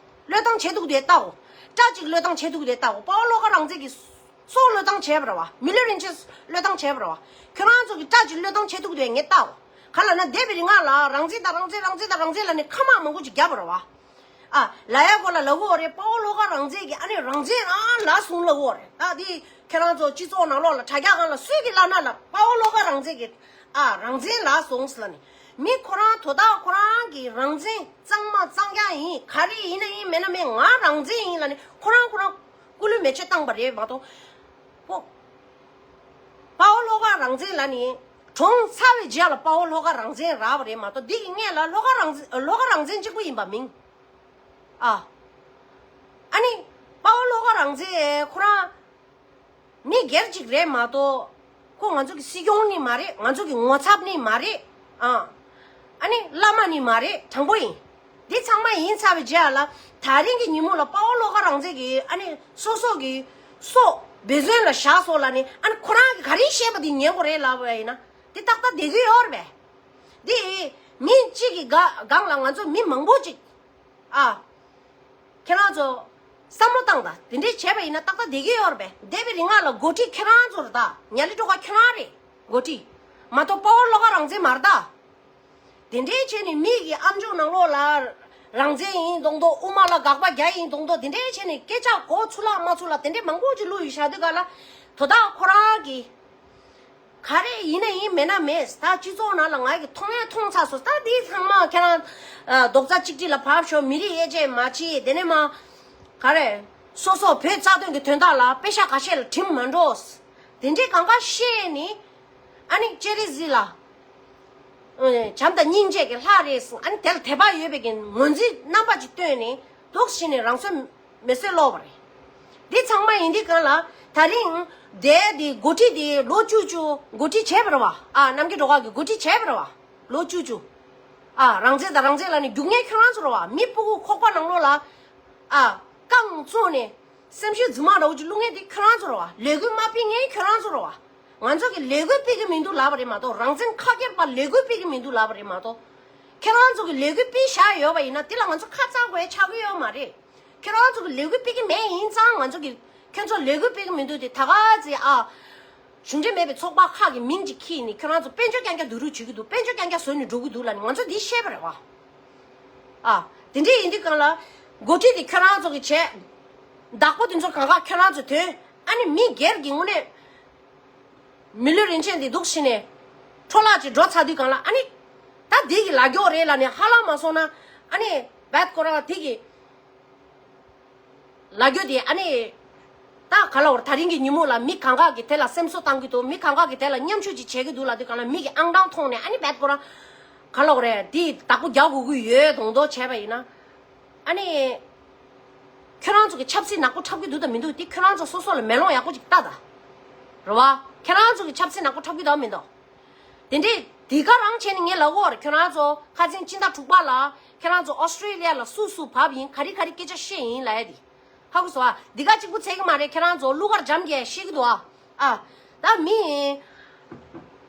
བློས་བཏང་བྱེད་ཐུབ་ཀྱི་འདུག་བལྟ་གོ། སྐྲ་ཅིག་བློས་བཏང་བྱེད་ཐུབ་ཀྱི་འདུག་བལྟ་གོ། དཔའ་བོ་བློ་དགའ་རང་བཙན་གྱིས་སྲོག་བློས་བཏང་བྱས་པ་རེད་བ། མི་ལུས་རིན་ཆེན་བློས་བཏང་བྱས་པ་རེད་བ། ཁྱོད་རང་ཚོ་གིས་སྐྲ་ཅིག་བློས་བཏང་བྱེད་ཐུབ་ཀྱི་འདུག་ངས་བལྟ་གོ། ག་ལབ་ན་འདས་པའི་རིང་ལ་རང་བཙན་དང་རང་བཙན་རང་བཙན་དང་རང་བཙན་ལབ་ནས་ཁ་དམག་མང་པོ་ཅིག་བརྒྱབ་པ་རེད་བ། ཨ། ལབ་ཡ་སྐོར་ལ་ལབ་གོ་རེད། དཔའ་བོ་བློ་དགའ་རང་བཙན་གྱིས་ཨ་ནི་རང་བཙན་རང་ལབ་སོང་ལབ་གོ་རེད། ད་འདི་ཁྱེད་རང་ཚོ་སྤྱི་ཚོགས་ནང་ལོགས་ལ་དྲ་རྒྱ་སྒང་ལ་སུས་ཀྱིས་ལབ་ན་ལབ། དཔའ་བོ་བློ་དགའ་རང་བཙན་གྱིས་ཨ་རང་བཙན་ལབ་སོང་ཟེར་ལབ་ནི། མི་ཁོ་རང་དོ་བདག་ཁོ་རང་གི་རང་བཙན་གཙང་མ་གཙང་རྐྱང་ཡིན། ག་རེ་ཡིན་ན་ཡིན་མེད་ན་མེད། ང་རང་བཙན་ཡིན་ལབ་ནི་ཁོ་རང་ཁོ་རང་སྐུ་ལུས་མེ་མཆོད་བཏང་པ་རེད་མ་གཏོགས། ཁོ་དཔའ་བོ་བློ་དགའ་རང་བཙན་ལབ་ནི་གྲོངས་ཚར་བའི་རྗེས་ལ་དཔའ་བོ་བློ་དགའ་རང་བཙན་རག་པ་རེད་མ་གཏོགས་འདི་གི་སྔོན་ལ་བློ་དགའ་རང་བཙན་བློ་དགའ་རང་བཙན་གཅིག་པུ་ཡིན་པ་མིན། ཨ། ཨ་ནི། དཔའ་བོ་བློ་དགའ་རང་བཙན་ཁོ་རང་། མི་སྒེར་གཅིག་རེད་མ་གཏོགས། ཁོ་ང་ཚོ་གི་སྲིད་སྐྱོང་ནི་མ་རེད། ང་ཚོ་གི་ངོ་ཚབ་ནི་མ་རེད། ཨ། ཨ་ནི་བླ་མ་ནི་མ་རེད། དྲང་པོ་ཡིན། འདི་ཚང་མ་ཡིན་ཚར་བའི་རྗེས་ལ་དེ་རིང་གི་ཉིན་མོ་ལ་དཔའ་བོ་བློ་དགའ་རང་བཙན་གྱིས་ཨ་ནི་སོ་སོ་གི་སྲོག་འབད་བརྩོན་ལ་བཞག་སོང་ལབ་ནི་ཨ་ནི་ཁོ་རང་གིས་ག་རེ་བཤད་པ་འདི་ཉན་དགོས་རེད་ལབ་པ་ཡིན་ན་འདི་ཏག་ཏག་བསྡད་ཀྱི་ཡོད་རེད་པས། འདི་མི་གཅིག་གི་སྒ་སྒང་ལ་ང་ཚོ་མི་མང་པོ་ཅིག་ཨ། ཁྱེད་རང་ཚོ་བསམ་བློ་བཏང་དང་། དེ་འདྲས་བྱས་པ་ཡིན་ན་ཏག་ཏག་བསྡད་ཀྱི་ཡོད་རེད་པས། འདས་པའི་རིང་ལ་འགོ་ཁྲིད་ཁྱེད་རང་ཚོ་རེད་ད། ཉ་ལི་སྒྲོལ་དཀར་ཁྱེད་རང་རེད། འགོ་ཁྲིད། མ་གཏོགས་དཔའ་བོ་བློ་དགའ་རང་བཙན་མ་རེད་ད། དེ་འདྲའི་བྱས་ནས་མི་གི་ཨམ་ཅོག་ནང་ལོགས་ལ་རང་བཙན་ཡིན་མདོག་མདོག་དབུ་མ་ལ་དགག་པ་རྒྱག་ཡིན་མདོག་མདོག་དེ་འདྲའི་བྱས་ནས་སྐད་ཆ་གོ་ཚུལ་ལ་མ་ཚུལ་ལ་དེ་འདྲའི་མང་པོ་ཅིག་བླུགས་ཡོད་བཞག་དུས་ག་ལ། དོ་བདག་ཁོ་རང་གི་ག་རེ་ཡིན་ན་ཡིན་མེད་ན་མེད། ད་སྤྱི་ཚོགས་ནང་ལ་ང་གི་མཐོང་ཡ་མཐོང་ཚར་སོང་། ད་འདི་ཚང་མ་ཁྱེད་རང་རྡོག་རྩ་གཅིག་སྒྲིལ་ལ་བབས་ཤོག་མི་རིགས་དབྱེ་འབྱེད་མ་བྱེད། དེ་ནས་མ་ག་རེ་སོ་སོ་བོད་རྩ་དོན་གྱི་དོན་དག་ལ་པེ་ཤ་ཁ་ཤས་ལ་གྲིམ་མ་འགྲོ། དེ་འདྲའི་གང་ག་བཤད་ནི། ཨ་ནི་སྤྱན་རས་གཟིགས་ལ་བྱམས་དང་སྙིང་རྗེ་གི་ལྷ་རེད་ཟེར། ཨ་ནི་དེ་ལ་དད་པ་ཡོད་པའི་གི་ངོས་འཛིན་རྣམ་པ་ཅིག་བཏོན་ནས་འདུག་བྱས་ནས་རང་སྲོག་མེ་སྲེག་སློག་པ་རེད། འདི་ཚང་མ་ཡིན་དུས་གང་ལ་ད་རིང་དེ་དེ་འགོ་ཁྲིད་དེ་ལོ་བཅུ་བཅུ་འགོ་ཁྲིད་བྱས་པ་རེད་བ། ཨ་རྣམ་རྒྱལ་སྒྲོལ་དཀར་གི་འགོ་ཁྲིད་བྱས་པ་རེད་བ། ལོ་བཅུ་བཅུ། ཨ་རང་བཙན་དང་རང་བཙན་ལ་ནི་རྒྱུག་མཁན་ཁྱོད་རང་ཚོ་རེད་བ། མི་སྤུ་གུ་ཁོག་པ་ནང་ལོགས་ལ་ཨ་རྐང་བཙུགས་ནས། སེམས་ཤུགས་རྫུན་མ་འདྲ་བོ་ཅིག་བླུག་མཁན་དེ་ཁྱོད་རང་ཚོ་རེད་བ། ལས་འགུལ་མ་སྤེལ་མཁན་ཁྱོད་རང་ཚོ་རེད་བ། ང་ཚོ་གི་ལས་འགུལ་སྤེལ་གི་མི་འདུག་ལབ་པ་རེད་མ་གཏོགས། རང་བཙན་ཁ་སྐྱེར་པ་ལས་འགུལ་སྤེལ་གི་མི་འདུག་ལབ་པ་རེད་མ་གཏོགས། ཁྱེད་རང་ཚོ་གི་ལས་འགུལ་སྤེལ་བཞག་ཡོད་པ་ཡིན་ན་དེ་ལ་ང་ཚོ་ཁ་གཙང་དགོས་ཆགས་ཀྱི་ཡོད་མ་རེད། ཁྱེད་རང་ཚོ་གི་ལས་འགུལ་སྤེལ་གི་མེད་ཡིན་ཙང་ང་ཚོ་གི་ཁྱོད་ཚོ་ལས་འགུལ་སྤེལ་གི་མི་འདུག་དེ་ད་ག་ཚེ་ཨ། གཞུང་འབྲེལ་མེད་པའི་ཚོགས་པ་ཁག་གི་མིང་ཅིག་ཁྱེར་ནས་ཁྱོད་རང་ཚོ་དཔལ་འབྱོར་རྐྱང་རྐྱང་བསྡུ་རུབ་བྱེད་ཀྱི་འདུག་དཔལ་འབྱོར་རྐྱང་རྐྱང་བཟོས་ནས་འགྲོ་གི་འདུག་ལབ་ནས་ང་ཚོ་འདི་བཤད་པ་རེད་བ། ཨ། དེ་འདྲ་ཡིན་དུས་གང་ལ། འགོ་ཁྲིད་དེ་ཁྱོད་རང་ཚོ་གི་བྱས། བདག་པོ་དེ་ཚོ་གང་ག་ཁྱོད་རང་ཚོ་དོན། ཨ་ནི་མི་སྒེར་གྱི་དངོས་གནས། མི་ལུས་རིན་ཆེན་འདི་འདུག་བྱས་ནས། འཕྲོ་བརླག་ཅིག་འགྲོ་ཚར་དུས་གང་ལ་ཨ་ནི། ད་འདི་གི་ལ་རྒྱོག་རེད་ལབ་ནས་ཧ་ལམ་མ་སོང་ན། ཨ་ནི། བད་ཁོ་རང་དེ་གི་ལ་རྒྱོ་དེ་ཨ་ནི། ད་ག་ལ་བར་ད་རིང་གི་ཉིན་མོ་ལ་མི་གང་ག་གི་དེ་ལ་སེམས་གསོ་བཏང་གི་འདུག་མི་གང་ག་གི་དེ་ལ་མཉམ་ཞུགས་ཅིག་བྱེད་ཀྱི་འདུག་ལབ་དུས་གང་ལ་མི་གི་ཨང་གྲངས་མཐོང་ནས་ཨ་ནི་བད་ཁོ་རང་། ག་ལ་བར་དེ་བདག་པོ་རྒྱག་དགོས་ཀྱི་ཡོད་མདོག་མདོག་བྱས་པ་ཡིན་ན། ཨ་ནི། ཁྱོད་རང་ཚོ་གི་ཆབ་སྲིད་ནག་པོ་འཁྲབ་ཀྱི་འདུག་དང་མི་འདུག་དེ་ཁྱོད་རང་ཚོ་སོ་སོ་ལ་མེ་ལོང་ཡག་པོ་ཅིག་ལྟ་ད། རེད་བ། ཁྱོད་རང་ཚོ་གི་ཆབ་སྲིད་ནག་པོ་འཁྲབ་ཀྱི་འདུག་མི་འདུག་དེ་འདྲས་དེ་ག་རང་བྱས་ནས་ངས་ལབ་གོ་རེད། ཁྱོད་རང་ཚོ་ཁ་སང་སྤྱི་ཟླ་དྲུག་པ་ལ་ཁྱོད་རང་ཚོ་ཨོ་སི་ཀྲི་ལི་ཡ་ལ་སུ་སུ་བབས་ཡིན་ག་རེ་ག་རེ་སྐད་ཆ་བཤད་ཡིན་ལབ་ཡ་དེ། ཧ་གོ་སོང་ཨ། འདི་ག་གཅིག་པུ་ཚད་ཀྱི་མ་རེད། ཁྱོད་རང་ཚོ་ཀླུ་མཁར་བྱམས་ཀྱིས་བཤད་ཀྱི་འདུག་ཨ། ཨ། ད་མི་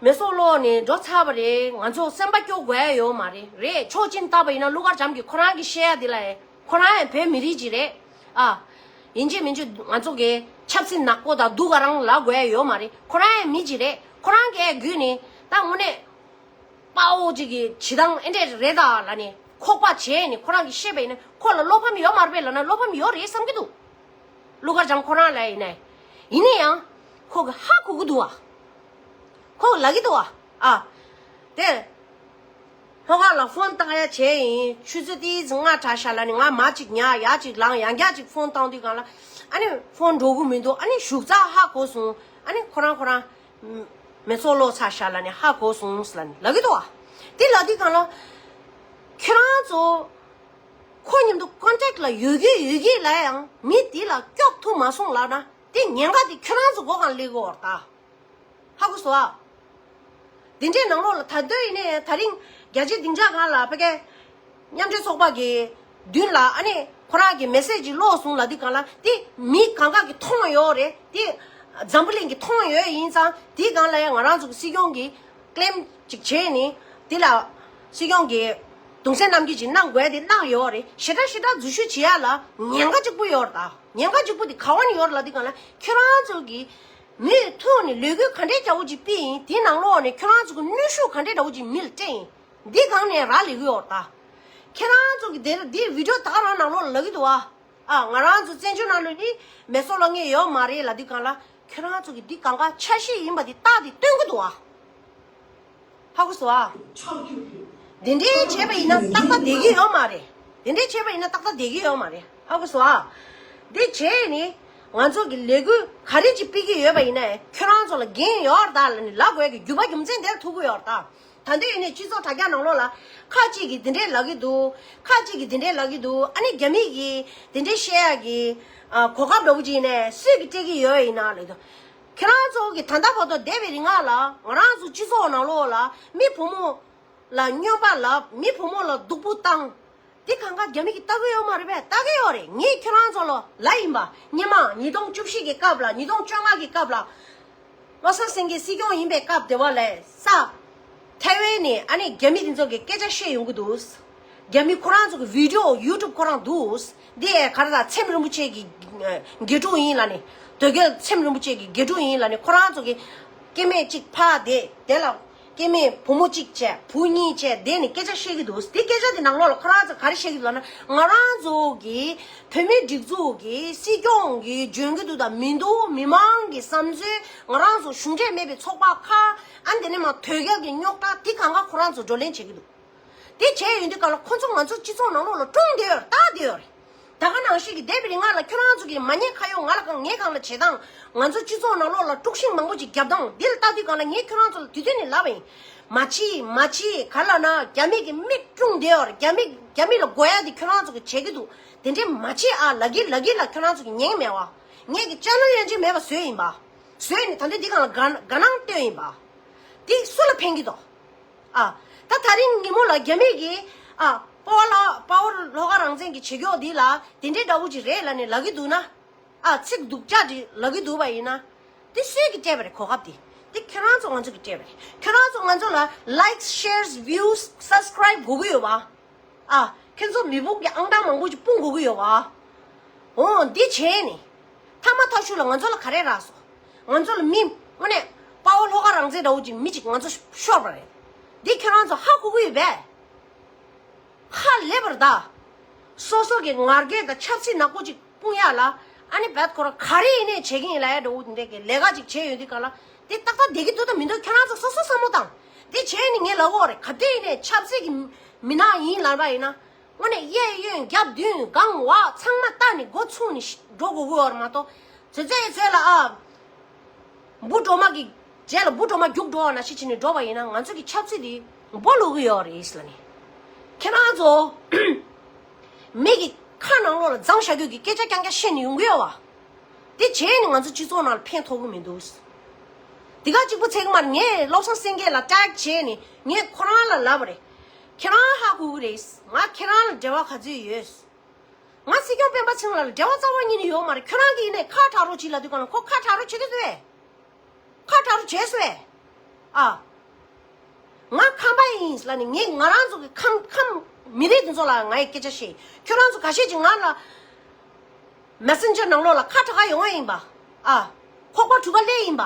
མེ་སོག་ལོག་ནས་འགྲོ་ཚར་བ་རེད། ང་ཚོ་སེམས་པ་སྐྱོ་དགོས་ཡ་ཡོད་མ་རེད། རེད། ཕྱོགས་གཅིག་ནས་བལྟས་པ་ཡིན་ན་ཀླུ་མཁར་བྱམས་ཀྱིས་ཁོ་རང་གིས་བཤད་ཡ་འདི་ལ་ཡ། ཁོ་རང་ཡང་བོད་མི་རིགས་ཅིག་རེད། ཨ། ཡིན་གཅིག་མིན་གཅིག་ང་ཚོ་གི་ཆབ་སྲིད་ནག་པོ་དང་སྡུག་ག་རང་ལབ་དགོས་ཡ་ཡོད་མ་རེད། ཁོ་རང་ཡང་མི་ཅིག་རེད། ཁོ་རང་གིས་བརྒྱུད་ནས་ད་དངོས་གནས་དཔའ་བོ་ཅིག་གི་བྱེད་སྟངས་ཨེ་འདྲས་རེད་ད་ལབ་ནས་ཁོག་པ་བྱས་ནས་ཁོ་རང་གིས་བཤད་པ་ཡིན་ན་ཁོ་ལ་བློ་ཕམ་ཡོད་མ་རེད་པས་ལབ་ན་བློ་ཕམ་ཡོད་རེད་བསམ་གྱི་འདུག་ཀླུ་མཁར་བྱམས་ཁོ་རང་ལ་ཡིན་ན། ཡིན་ན་ཡང་ཁོ་གི་ཧ་གོ་གི་འདུག་བ། ཁོ་ལབ་ཀྱི་འདུག་བ། ཨ། དེ། ལྷོ་ཁ་ལ་ཕོན་བཏང་ཡ་བྱས་ཡིན། ཆུ་ཚོད་ཏིས་ལྔ་གྲགས་ཤག་ལབ་ནས་ང་མ་གཅིག་ཉལ་ཡ་གཅིག་ལངས་ཡང་བསྐྱར་གཅིག་ཕོན་བཏང་དུས་གང་ལ། ཨ་ནི་ཕོན་འགྲོ་གི་མི་འདུག་ཨ་ནི་ཞུགས་ཚགས་ཧ་གོ་སོང་། ཨ་ནི་ཁོ་རང་ཁོ་རང་། མེ་སོག་ལོག་ཚར་ཤག་ལབ་ནས་ཧ་གོ་སོང་ལབ་ནས་ལབ་ཀྱི་འདུག་བ། དེ་ལབ་དུས་གང་ལ། ཁྱོད་རང་ཚོ། ཁོ་མཉམ་དུ་ཀོན་ཊེག་ལ་ཡོད་ཀྱི་ཡོད་ཀྱི་ལབ་ཡང་མི་དེ་ལ་སྐྱོབ་ཐུབ་མ་སོང་ལབ་ན་དེ་ཉེན་ཁ་དེ་ཁྱོད་རང་ཚོ་སྒོ་གང་སླེབས་ཀྱི་ཡོད་རེད་ད། ཧ་གོ་སོང་ཨ། དེ་འདྲའི་ནང་ལོགས་ལ་ད་དུང་ཡིན་ནའི་ད་རིང་རྒྱལ་སྤྱིའི་སྡིངས་ཆ་སྒང་ལ་ཕ་གི་མཉམ་འབྲེལ་ཚོགས་པ་གི་མདུན་ལ་ཨ་ནི་ཁོ་རང་གི་མེ་སེ་ཇི་ཀློག་སོང་ལབ་དུས་སྒང་ལ་དེ་མི་གང་ག་གི་མཐོང་ཡོད་རེད། དེ་འཛམ་བུ་གླིང་གི་མཐོང་ཡོད་ཡིན་ཙང་དེ་སྒང་ལ་ཡང་ང་རང་ཚོ་གི་སྲིད་སྐྱོང་གི་ཀླེམ་ཅིག་བྱས་ནས་དེ་ལ་སྲིད་སྐྱོང་གི་གདུང་སེམས་རྣམ་འགྱེད་ཅིག་གནང་དགོས་དེ་གནང་ཡོད་རེད། ཞེ་དྲག་ཞེ་དྲག་འཛུལ་ཞུགས་བྱེད་ཡ་ལ་ཉེན་ཁ་གཅིག་པུ་ཡོད་རེད་ད། ཉེན་ཁ་གཅིག་པུ་དེ་ག་བ་ནས་ཡོད་རེད་ལབ་དུས་སྒང་ལ་ཁྱོད་རང་ཚོ་གི་མིའི་ཐོག་ནས་ལས་འགུལ་ག་འདྲའི་རྒྱག་པོ་ཅིག་སྤེལ་ཡིན། དེའི་ནང་ལོགས་ནས་ཁྱོད་རང་ཚོ་གི་གནོན་ཤུགས་ག་འདྲའི་འདྲ་པོ་ཅིག་མི་ལ་སྤྲད་ཡིན། འདི་སྒང་ནས་རག་ལས་ཀྱི་ཡོད་རེད་ད། ཁྱེད་རང་ཚོ་གི་དེ་འདི་བི་ཌི་ཡོ་ད་ག་རང་ནང་ལོགས་ལ་ལབ་ཀྱི་འདུག་ཨ། ཨ། ང་རང་ཚོ་བཙན་བྱོལ་ནང་ལོགས་ནི་མེ་སོག་ལོག་མཁན་ཡོད་མ་རེད་ལབ་དུས་སྒང་ལ་ཁྱོད་རང་ཚོ་གི་འདི་གང་ག་འཆར་གཞི་ཡིན་པ་འདི་རྟགས་འདི་སྟོན་གྱི་འདུག་ཨ། ཧ་གོ་སོང་ཨ། འདི་འདྲའི་བྱས་པ་ཡིན་ན་ཏག་ཏག་བསྡད་ཀྱི་ཡོད་མ་རེད། འདི་འདྲའི་བྱས་པ་ཡིན་ན་ཏག་ཏག་བསྡད་ཀྱི་ཡོད་མ་རེད། ཧ་གོ་སོང་ཨ། འདི་བྱས་ནི་ང་ཚོ་གི་ལས་འགུལ་ག་རེ་ཅིག་སྤེལ་གྱི་ཡོད་པ་ཡིན་ན་ཁྱོད་རང་ཚོ་ལ་འགན་ཡོད་རེད་ད་ལབ་ནས་ལབ་དགོས་ཀྱི་རྒྱུ་མ་རྒྱུ་མཚན་དེར་ཐུག་གི་ཡོད་རེད་ད། ད་འདི་ཡིན་ནའི་སྤྱི་ཚོགས་དྲ་རྒྱ་ནང་ལོགས་ལ་ཁ་ཅིག་གིས་འདི་འདྲས་ལབ་ཀྱི་འདུག་ཁ་ཅིག་གིས་འདི་འདྲས་ལབ་ཀྱི་འདུག་ཨ་ནི་རྒྱ་མི་གིས་འདི་འདྲས་བཤད་ཡག་གི་ཨ་གོ་སྐབས་འདྲ་པོ་ཅིག་ཡིན་ནའི་སུས་ཀྱིས་སྤྲད་ཀྱི་ཡོད་ཡིན་ན་ལབ་འདུག་ཁྱེད་རང་ཚོ་གིས་ད་ལྟ་བར་དུ་འདས་པའི་རིང་ལ་ང་རང་ཚོ་སྤྱི་ཚོགས་ནང་ལོགས་ལ་མི་བུ་མོ་ལ་སྨྱོན་པ་ལབ། མི་བུ་མོ་ལ་སྡུག་པོ་བཏང་། འདི་གང་ག་རྒྱ་མི་གིས་ལྟ་གི་ཡོད་མ་རེད་པས། ལྟ་གི་ཡོད་རེད། ངས་ཁྱོད་རང་ཚོ་ལ་ལབ་ཡིན་པ། སྔོན་མ་ཉིས་སྟོང་བཅུ་བཞི་གི་སྐབས་ལ། ཉིས་སྟོང་བཅོ་ལྔ་གི་སྐབས་ལ། བློ་བཟང་སེང་གེ་སྲིད་སྐྱོང་ཡིན་པའི་སྐབས་དེ་བ་ལས་ས། ཐའེ་ཝན་ནས་ཨ་ནི་རྒྱ་མི་དེ་ཚོ་གི་སྐད་ཆ་བཤད་ཡོང་གི་འདུག་རྒྱ་མི་ཁོ་རང་ཚོ་གི་བི་ཌི་ཡོ་ཡུ་ཊུབ་ཁོ་རང་འདུག་འདི་ཨེ་ག་རེ་ད་ཚེམས་རིན་པོ་ཆེ་གི་དགེ་ཕྲུག་ཡིན་ལབ་ནས། དོལ་རྒྱལ་ཚེམས་རིན་པོ་ཆེ་གི་དགེ་ཕྲུག་ཡིན་ལབ་ནས་ཁོ་རང་ཚོ་གི་སྐྱེ་དམན་གཅིག་ཕར་དེ་དེ་ལ་ སྐྱེ་དམན་བུ་མོ་གཅིག་བྱས་བུ་གཉིས་བྱས་བསྡད་ནས་སྐད་ཆ་བཤད་ཀྱི་འདུག་དེ་སྐད་ཆ་དེ་ནང་ལོགས་ལ་ཁོ་རང་ཚོ་ག་རེ་བཤད་ཀྱི་འདུག་ལབ་ན། ང་རང་ཚོ་གི་བོད་མིའི་སྒྲིག་འཛུགས་ཀྱི་སྲིད་སྐྱོང་གིས་འཇོན་གྱི་འདུག་དང་མི་འདུག་མི་མང་གི་བསམ་ཚུལ། ང་རང་ཚོ་གཞུང་འབྲེལ་མེད་པའི་ཚོགས་པ་ཁག་ཨ་ནི་དེ་ནས་མ་དོལ་རྒྱལ་གྱི་རྙོག་དྲ་དེ་གང་ག་ཁོ་རང་ཚོ་བགྲོ་གླེང་བྱེད་ཀྱི་འདུག་དེ་བྱས་ཡོང་དུས་ག་ལ་ཁོ་ཚོ་ང་ཚོ་སྤྱི་ཚོགས་ནང་ལོགས་ལ་དཀྲུགས་བསྡད་ཡོད་རེད། ད་བསྡད་ཡོད་རེད། ད་ག་ནང་བཞིན་གྱི་འདས་པའི་རིང་ང་ལ་ཁྱོད་རང་ཚོ་གིས་མ་ཉེས་ཁ་གཡོག་ང་ལ་གང་ངས་གང་ལ་བྱེད་སྟངས། ང་ཚོ་སྤྱི་ཚོགས་ནང་ལོགས་ལ་དཀྲུག་ཤིང་མང་པོ་ཅིག་བརྒྱབ་སྟངས་འདི་ལ་ལྟ་དུས་གང་ལ་ངས་ཁྱོད་རང་ཚོ་ལ་དུས་དུས་ནས་ལབ་པ་ཡིན། མ་བྱེད་མ་བྱེད་ག་ལ་ན་རྒྱ་མི་གི་མིག་དཀྲུགས་བསྡད་ཡོད་རེད། རྒྱ་མི་རྒྱ་མི་ལ་དགོས་ཡ་འདི་ཁྱོད་རང་ཚོ་གིས་བྱེད་ཀྱི་འདུག་དེ་འདྲས་མ་བྱེད་ཨ། ལབ་ཀྱི་ལབ་ཀྱི་ལ་ཁྱོད་རང་ཚོ་གིས་ཉན་གྱི་མེད་པ། ངས་ཀྱི་ཅ་ལག་ཡན་ཆད་མེད་པ་བཟོས་ཡིན་པ། བཟོས་ནས་ད་ལྟ་འདི་གང་ལ་དགའ་དགའ་སྣང་སྟོན་ཡིན་པ། འདི་སུ་ལ་ཕན་གྱི་འདུག་ཨ། ད་ད་རིང་ཉིན་མོ་ལ་རྒྱ་མི་གིས་ཨ་པ་ཝ་ལ་པ་ཝ་ལྷོ་ཁ་རང་བཙན་གྱི་བྱེད་ཕྱོགས་འདི་ལ་དེ་འདྲའི་འདྲ་བོ་ཅིག་རེད་ལབ་ནས་ལབ་ཀྱི་འདུག་ན། ཨ་ཚིག་སྡུག་ཅག་ཅིག་ལབ་ཀྱི་འདུག་པ་ཡིན་ན། དེ་སུས་ཀྱིས་སྤྲད་པ་རེད་གོ་སྐབས་དེ། དེ་ཁྱོད་རང་ཚོ་ང་ཚོ་གིས་སྤྲད་པ་རེད། ཁྱོད་རང་ཚོ་ང་ཚོ་ལ་likes, shares, views, subscribe དགོས་ཀྱི་ཡོད་པ། ཨ། ཁྱེད་ཚོ་མི་ཕུགས་ཀྱི་ཨང་གྲངས་མང་པོ་ཅིག་སྤུངས་དགོས་ཀྱི་ཡོད་པ། འོ་འདི་བྱས་ནས། མཐའ་མ་མཐའ་གཞུག་ལ་ང་ཚོ་ལ་ག་རེ་རག་སོང་། ང་ཚོ་ལ་མི་དངོས་གནས་དཔའ་བོ་ལྷོ་ཁ་རང་བཙན་འདྲ་བོ་ཅིག་མི་ཅིག་ང་ཚོ་ཤོར་བ་རེད། འདི་ཁྱོད་རང་ཚོ་ཧ་གོ་གི་ཡོད་པས། ཧ་ལས་པར་གདའ། སོ་སོ་གི་ང་རྒྱལ་དང་ཆབ་སྲིད་ནག་པོ་ཅིག་སྤུངས་ཡག་ལ། ཨ་ནི་བད་ཁོ་རང་ག་རེ་ཡིན་ནའི་བྱེད་ཀྱི་ཡིན་ལབ་ཡ་འདྲ་བོ་འདི་འདྲའི་གི་ལས་ཀ་ཅིག་བྱས་ཡོང་དུས་ག་ལ། དེ་ཏག་ཏག་བསྡད་ཀྱི་འདུག་དང་མི་འདུག་ཁྱོད་རང་ཚོ་སོ་སོ་བསམ་བློ་བཏང་། དེ་བྱས་ནས་ངས་ལབ་ཡོད་རེད། ག་དུས་ཡིན་ནའི་ཆབ་སྲིད་ཀྱི་མི་སྣ་ཡིན་ལབ་པ་ཡིན་ན། དངོས་གནས་གཡས་གཡོན་རྒྱབ་མདུན་སྒང་འོག་ཚང་མ་བལྟས་ནས་འགོ་ཚུགས་ནས་འགྲོ་དགོས་ཀྱི་ཡོད་རེད་མ་གཏོགས། ཚོད་ཚོད་ཚོད་ལ་ཨ། འབུ་གྲོག་མ་གི་རྗེས་ལ་འབུ་གྲོག་མ་རྒྱུག་འགྲོ་བ་ནང་བཞིན་བྱས་ནས་འགྲོ་བ་ཡིན་ན་ང་ཚོ་གི་ཆབ་སྲིད་དེ་སྦོ་ལུག་གི་ཡོད་རེད་ལབ་ནས། ཁྱེད་རང་ཚོ་མི་གི་ཁ་ནང་ལོགས་ལ་བརྫངས་བཞག་རྒྱུ་གི་སྐད་ཆ་རྐྱང་རྐྱང་བཤད་ནས་ཡོང་གི་ཡོད་བ། དེ་བྱས་ནས་ང་ཚོ་སྤྱི་ཚོགས་ནང་ལ་ཕན་ཐོགས་གི་མི་འདུག་དེ་ག་གཅིག་པུ་ཚེག་མར་ངས་བློ་བཟང་སེང་གེ་ལ་ཊེག་བྱས་ནས་ངས་ཁོ་རང་ལ་ལབ་པ་རེད། ཁྱེད་རང་ཧ་གོ་གི་རེད། ང་ཁྱེད་རང་ལ་འབྲེལ་བ་ག་ཚོད་ཡོད། ང་སྲིད་སྐྱོང་སྤེན་པ་ཚེ་རིང་ལགས་ལ་འབྲེལ་བ་རྩ་བ་ཉིད་ནས་ཡོད་མ་རེད། ཁྱོད་རང་གིས་ཡིན་ནའི་ཁ་གྲག་རོགས་བྱེད་ལབ་དུས་གང་ལ་ཁོ་ཁ་གྲག་རོགས་བྱེད་ཀྱི་འདུག་བས། ཁ་གྲག་རོགས་བྱས་སོང་བས། ཨ། ང་ཁམས་པ་ཡིན་ལབ་ནས་ངས་ང་རང་ཚོ་གི་ཁམས་ཁམས་མི་རིགས་དེ་ཚོ་ལ་ང་ཡི་སྐད་ཆ་བཤད། ཁྱོད་རང་ཚོ་ཁ་ཤས་ཀྱིས་ང་ལ་མེ་སེན་ཇར་ནང་ལོགས་ལ་ཁ་གྲག་ག་ཡོང་བ་ཡིན་པ། ཨ། ཁོག་པ་གྲུ་ཁ་སླེབས་ཡིན་པ།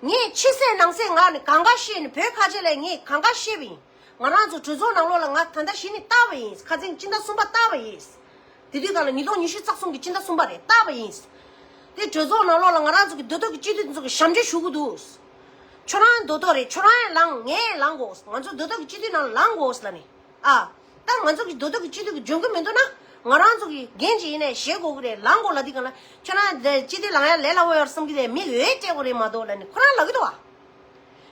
ངས་ཕྱི་གསལ་ནང་གསལ་ངག་ནས་གང་ག་བཤད་ནས་བོད་ཁ་ཆེ་ལས་ངས་གང་ག་བཤད་པ་ཡིན། ང་རང་ཚོ་གྲོས་ཚོགས་ནང་ལོགས་ལ་ང་ད་ལྟ་གཞི་ནས་བཏགས་པ་ཡིན། ཁ་སང་སྤྱི་ཟླ་གསུམ་པ་བཏགས་པ་ཡིན། དེ་དུས་གང་ལ་ཉིས་སྟོང་ཉི་ཤུ་རྩ་གསུམ་གྱི་སྤྱི་ཟླ་གསུམ་པ་རེད། བཏགས་པ་ཡིན། དེ་གྲོས་ཚོགས་ནང་ལོགས་ལ་ང་རང་ཚོ་གི་མདོ་སྟོད་ཀྱི་སྤྱི་འཐུས་དེ་ཚོ་གི་ཞབས་འདྲེན་ཞུ་གི་འདུག་ཁྱོད་རང་མདོ་སྟོད་རེད། ཁྱོད་རང་ཡང་ལངས། ངས་ཡང་ལངས་དགོས། ང་ཚོ་མདོ་སྟོད་ཀྱི་སྤྱི་འཐུས་ནང་ལངས་དགོས་ལབ་ནས། ཨ། ད་ང་ཚོ་གི་མདོ་སྟོད་ཀྱི་སྤྱི་འཐུས་ཀྱི་འཇོན་གྱི་མི་འདུག་ན། ང་རང་ཚོ་གི་འགན་ཅིག་ཡིན་ནའི་བཞེས་དགོས་ཀྱི་རེད། ལངས་དགོས་ལབ་དུས་གང་ལ་ཁྱོད་རང་འདི་སྤྱི་འཐུས་ལངས་ཡ་ལས་སླ་བོ་ཡོད་བསམ་གྱི་རེད། མི་འོས་སྤྲད་དགོས་རེད་མ་གཏོགས་ལབ་ནས་ཁོ་རང་ལབ་ཀྱི་འདུག་བ།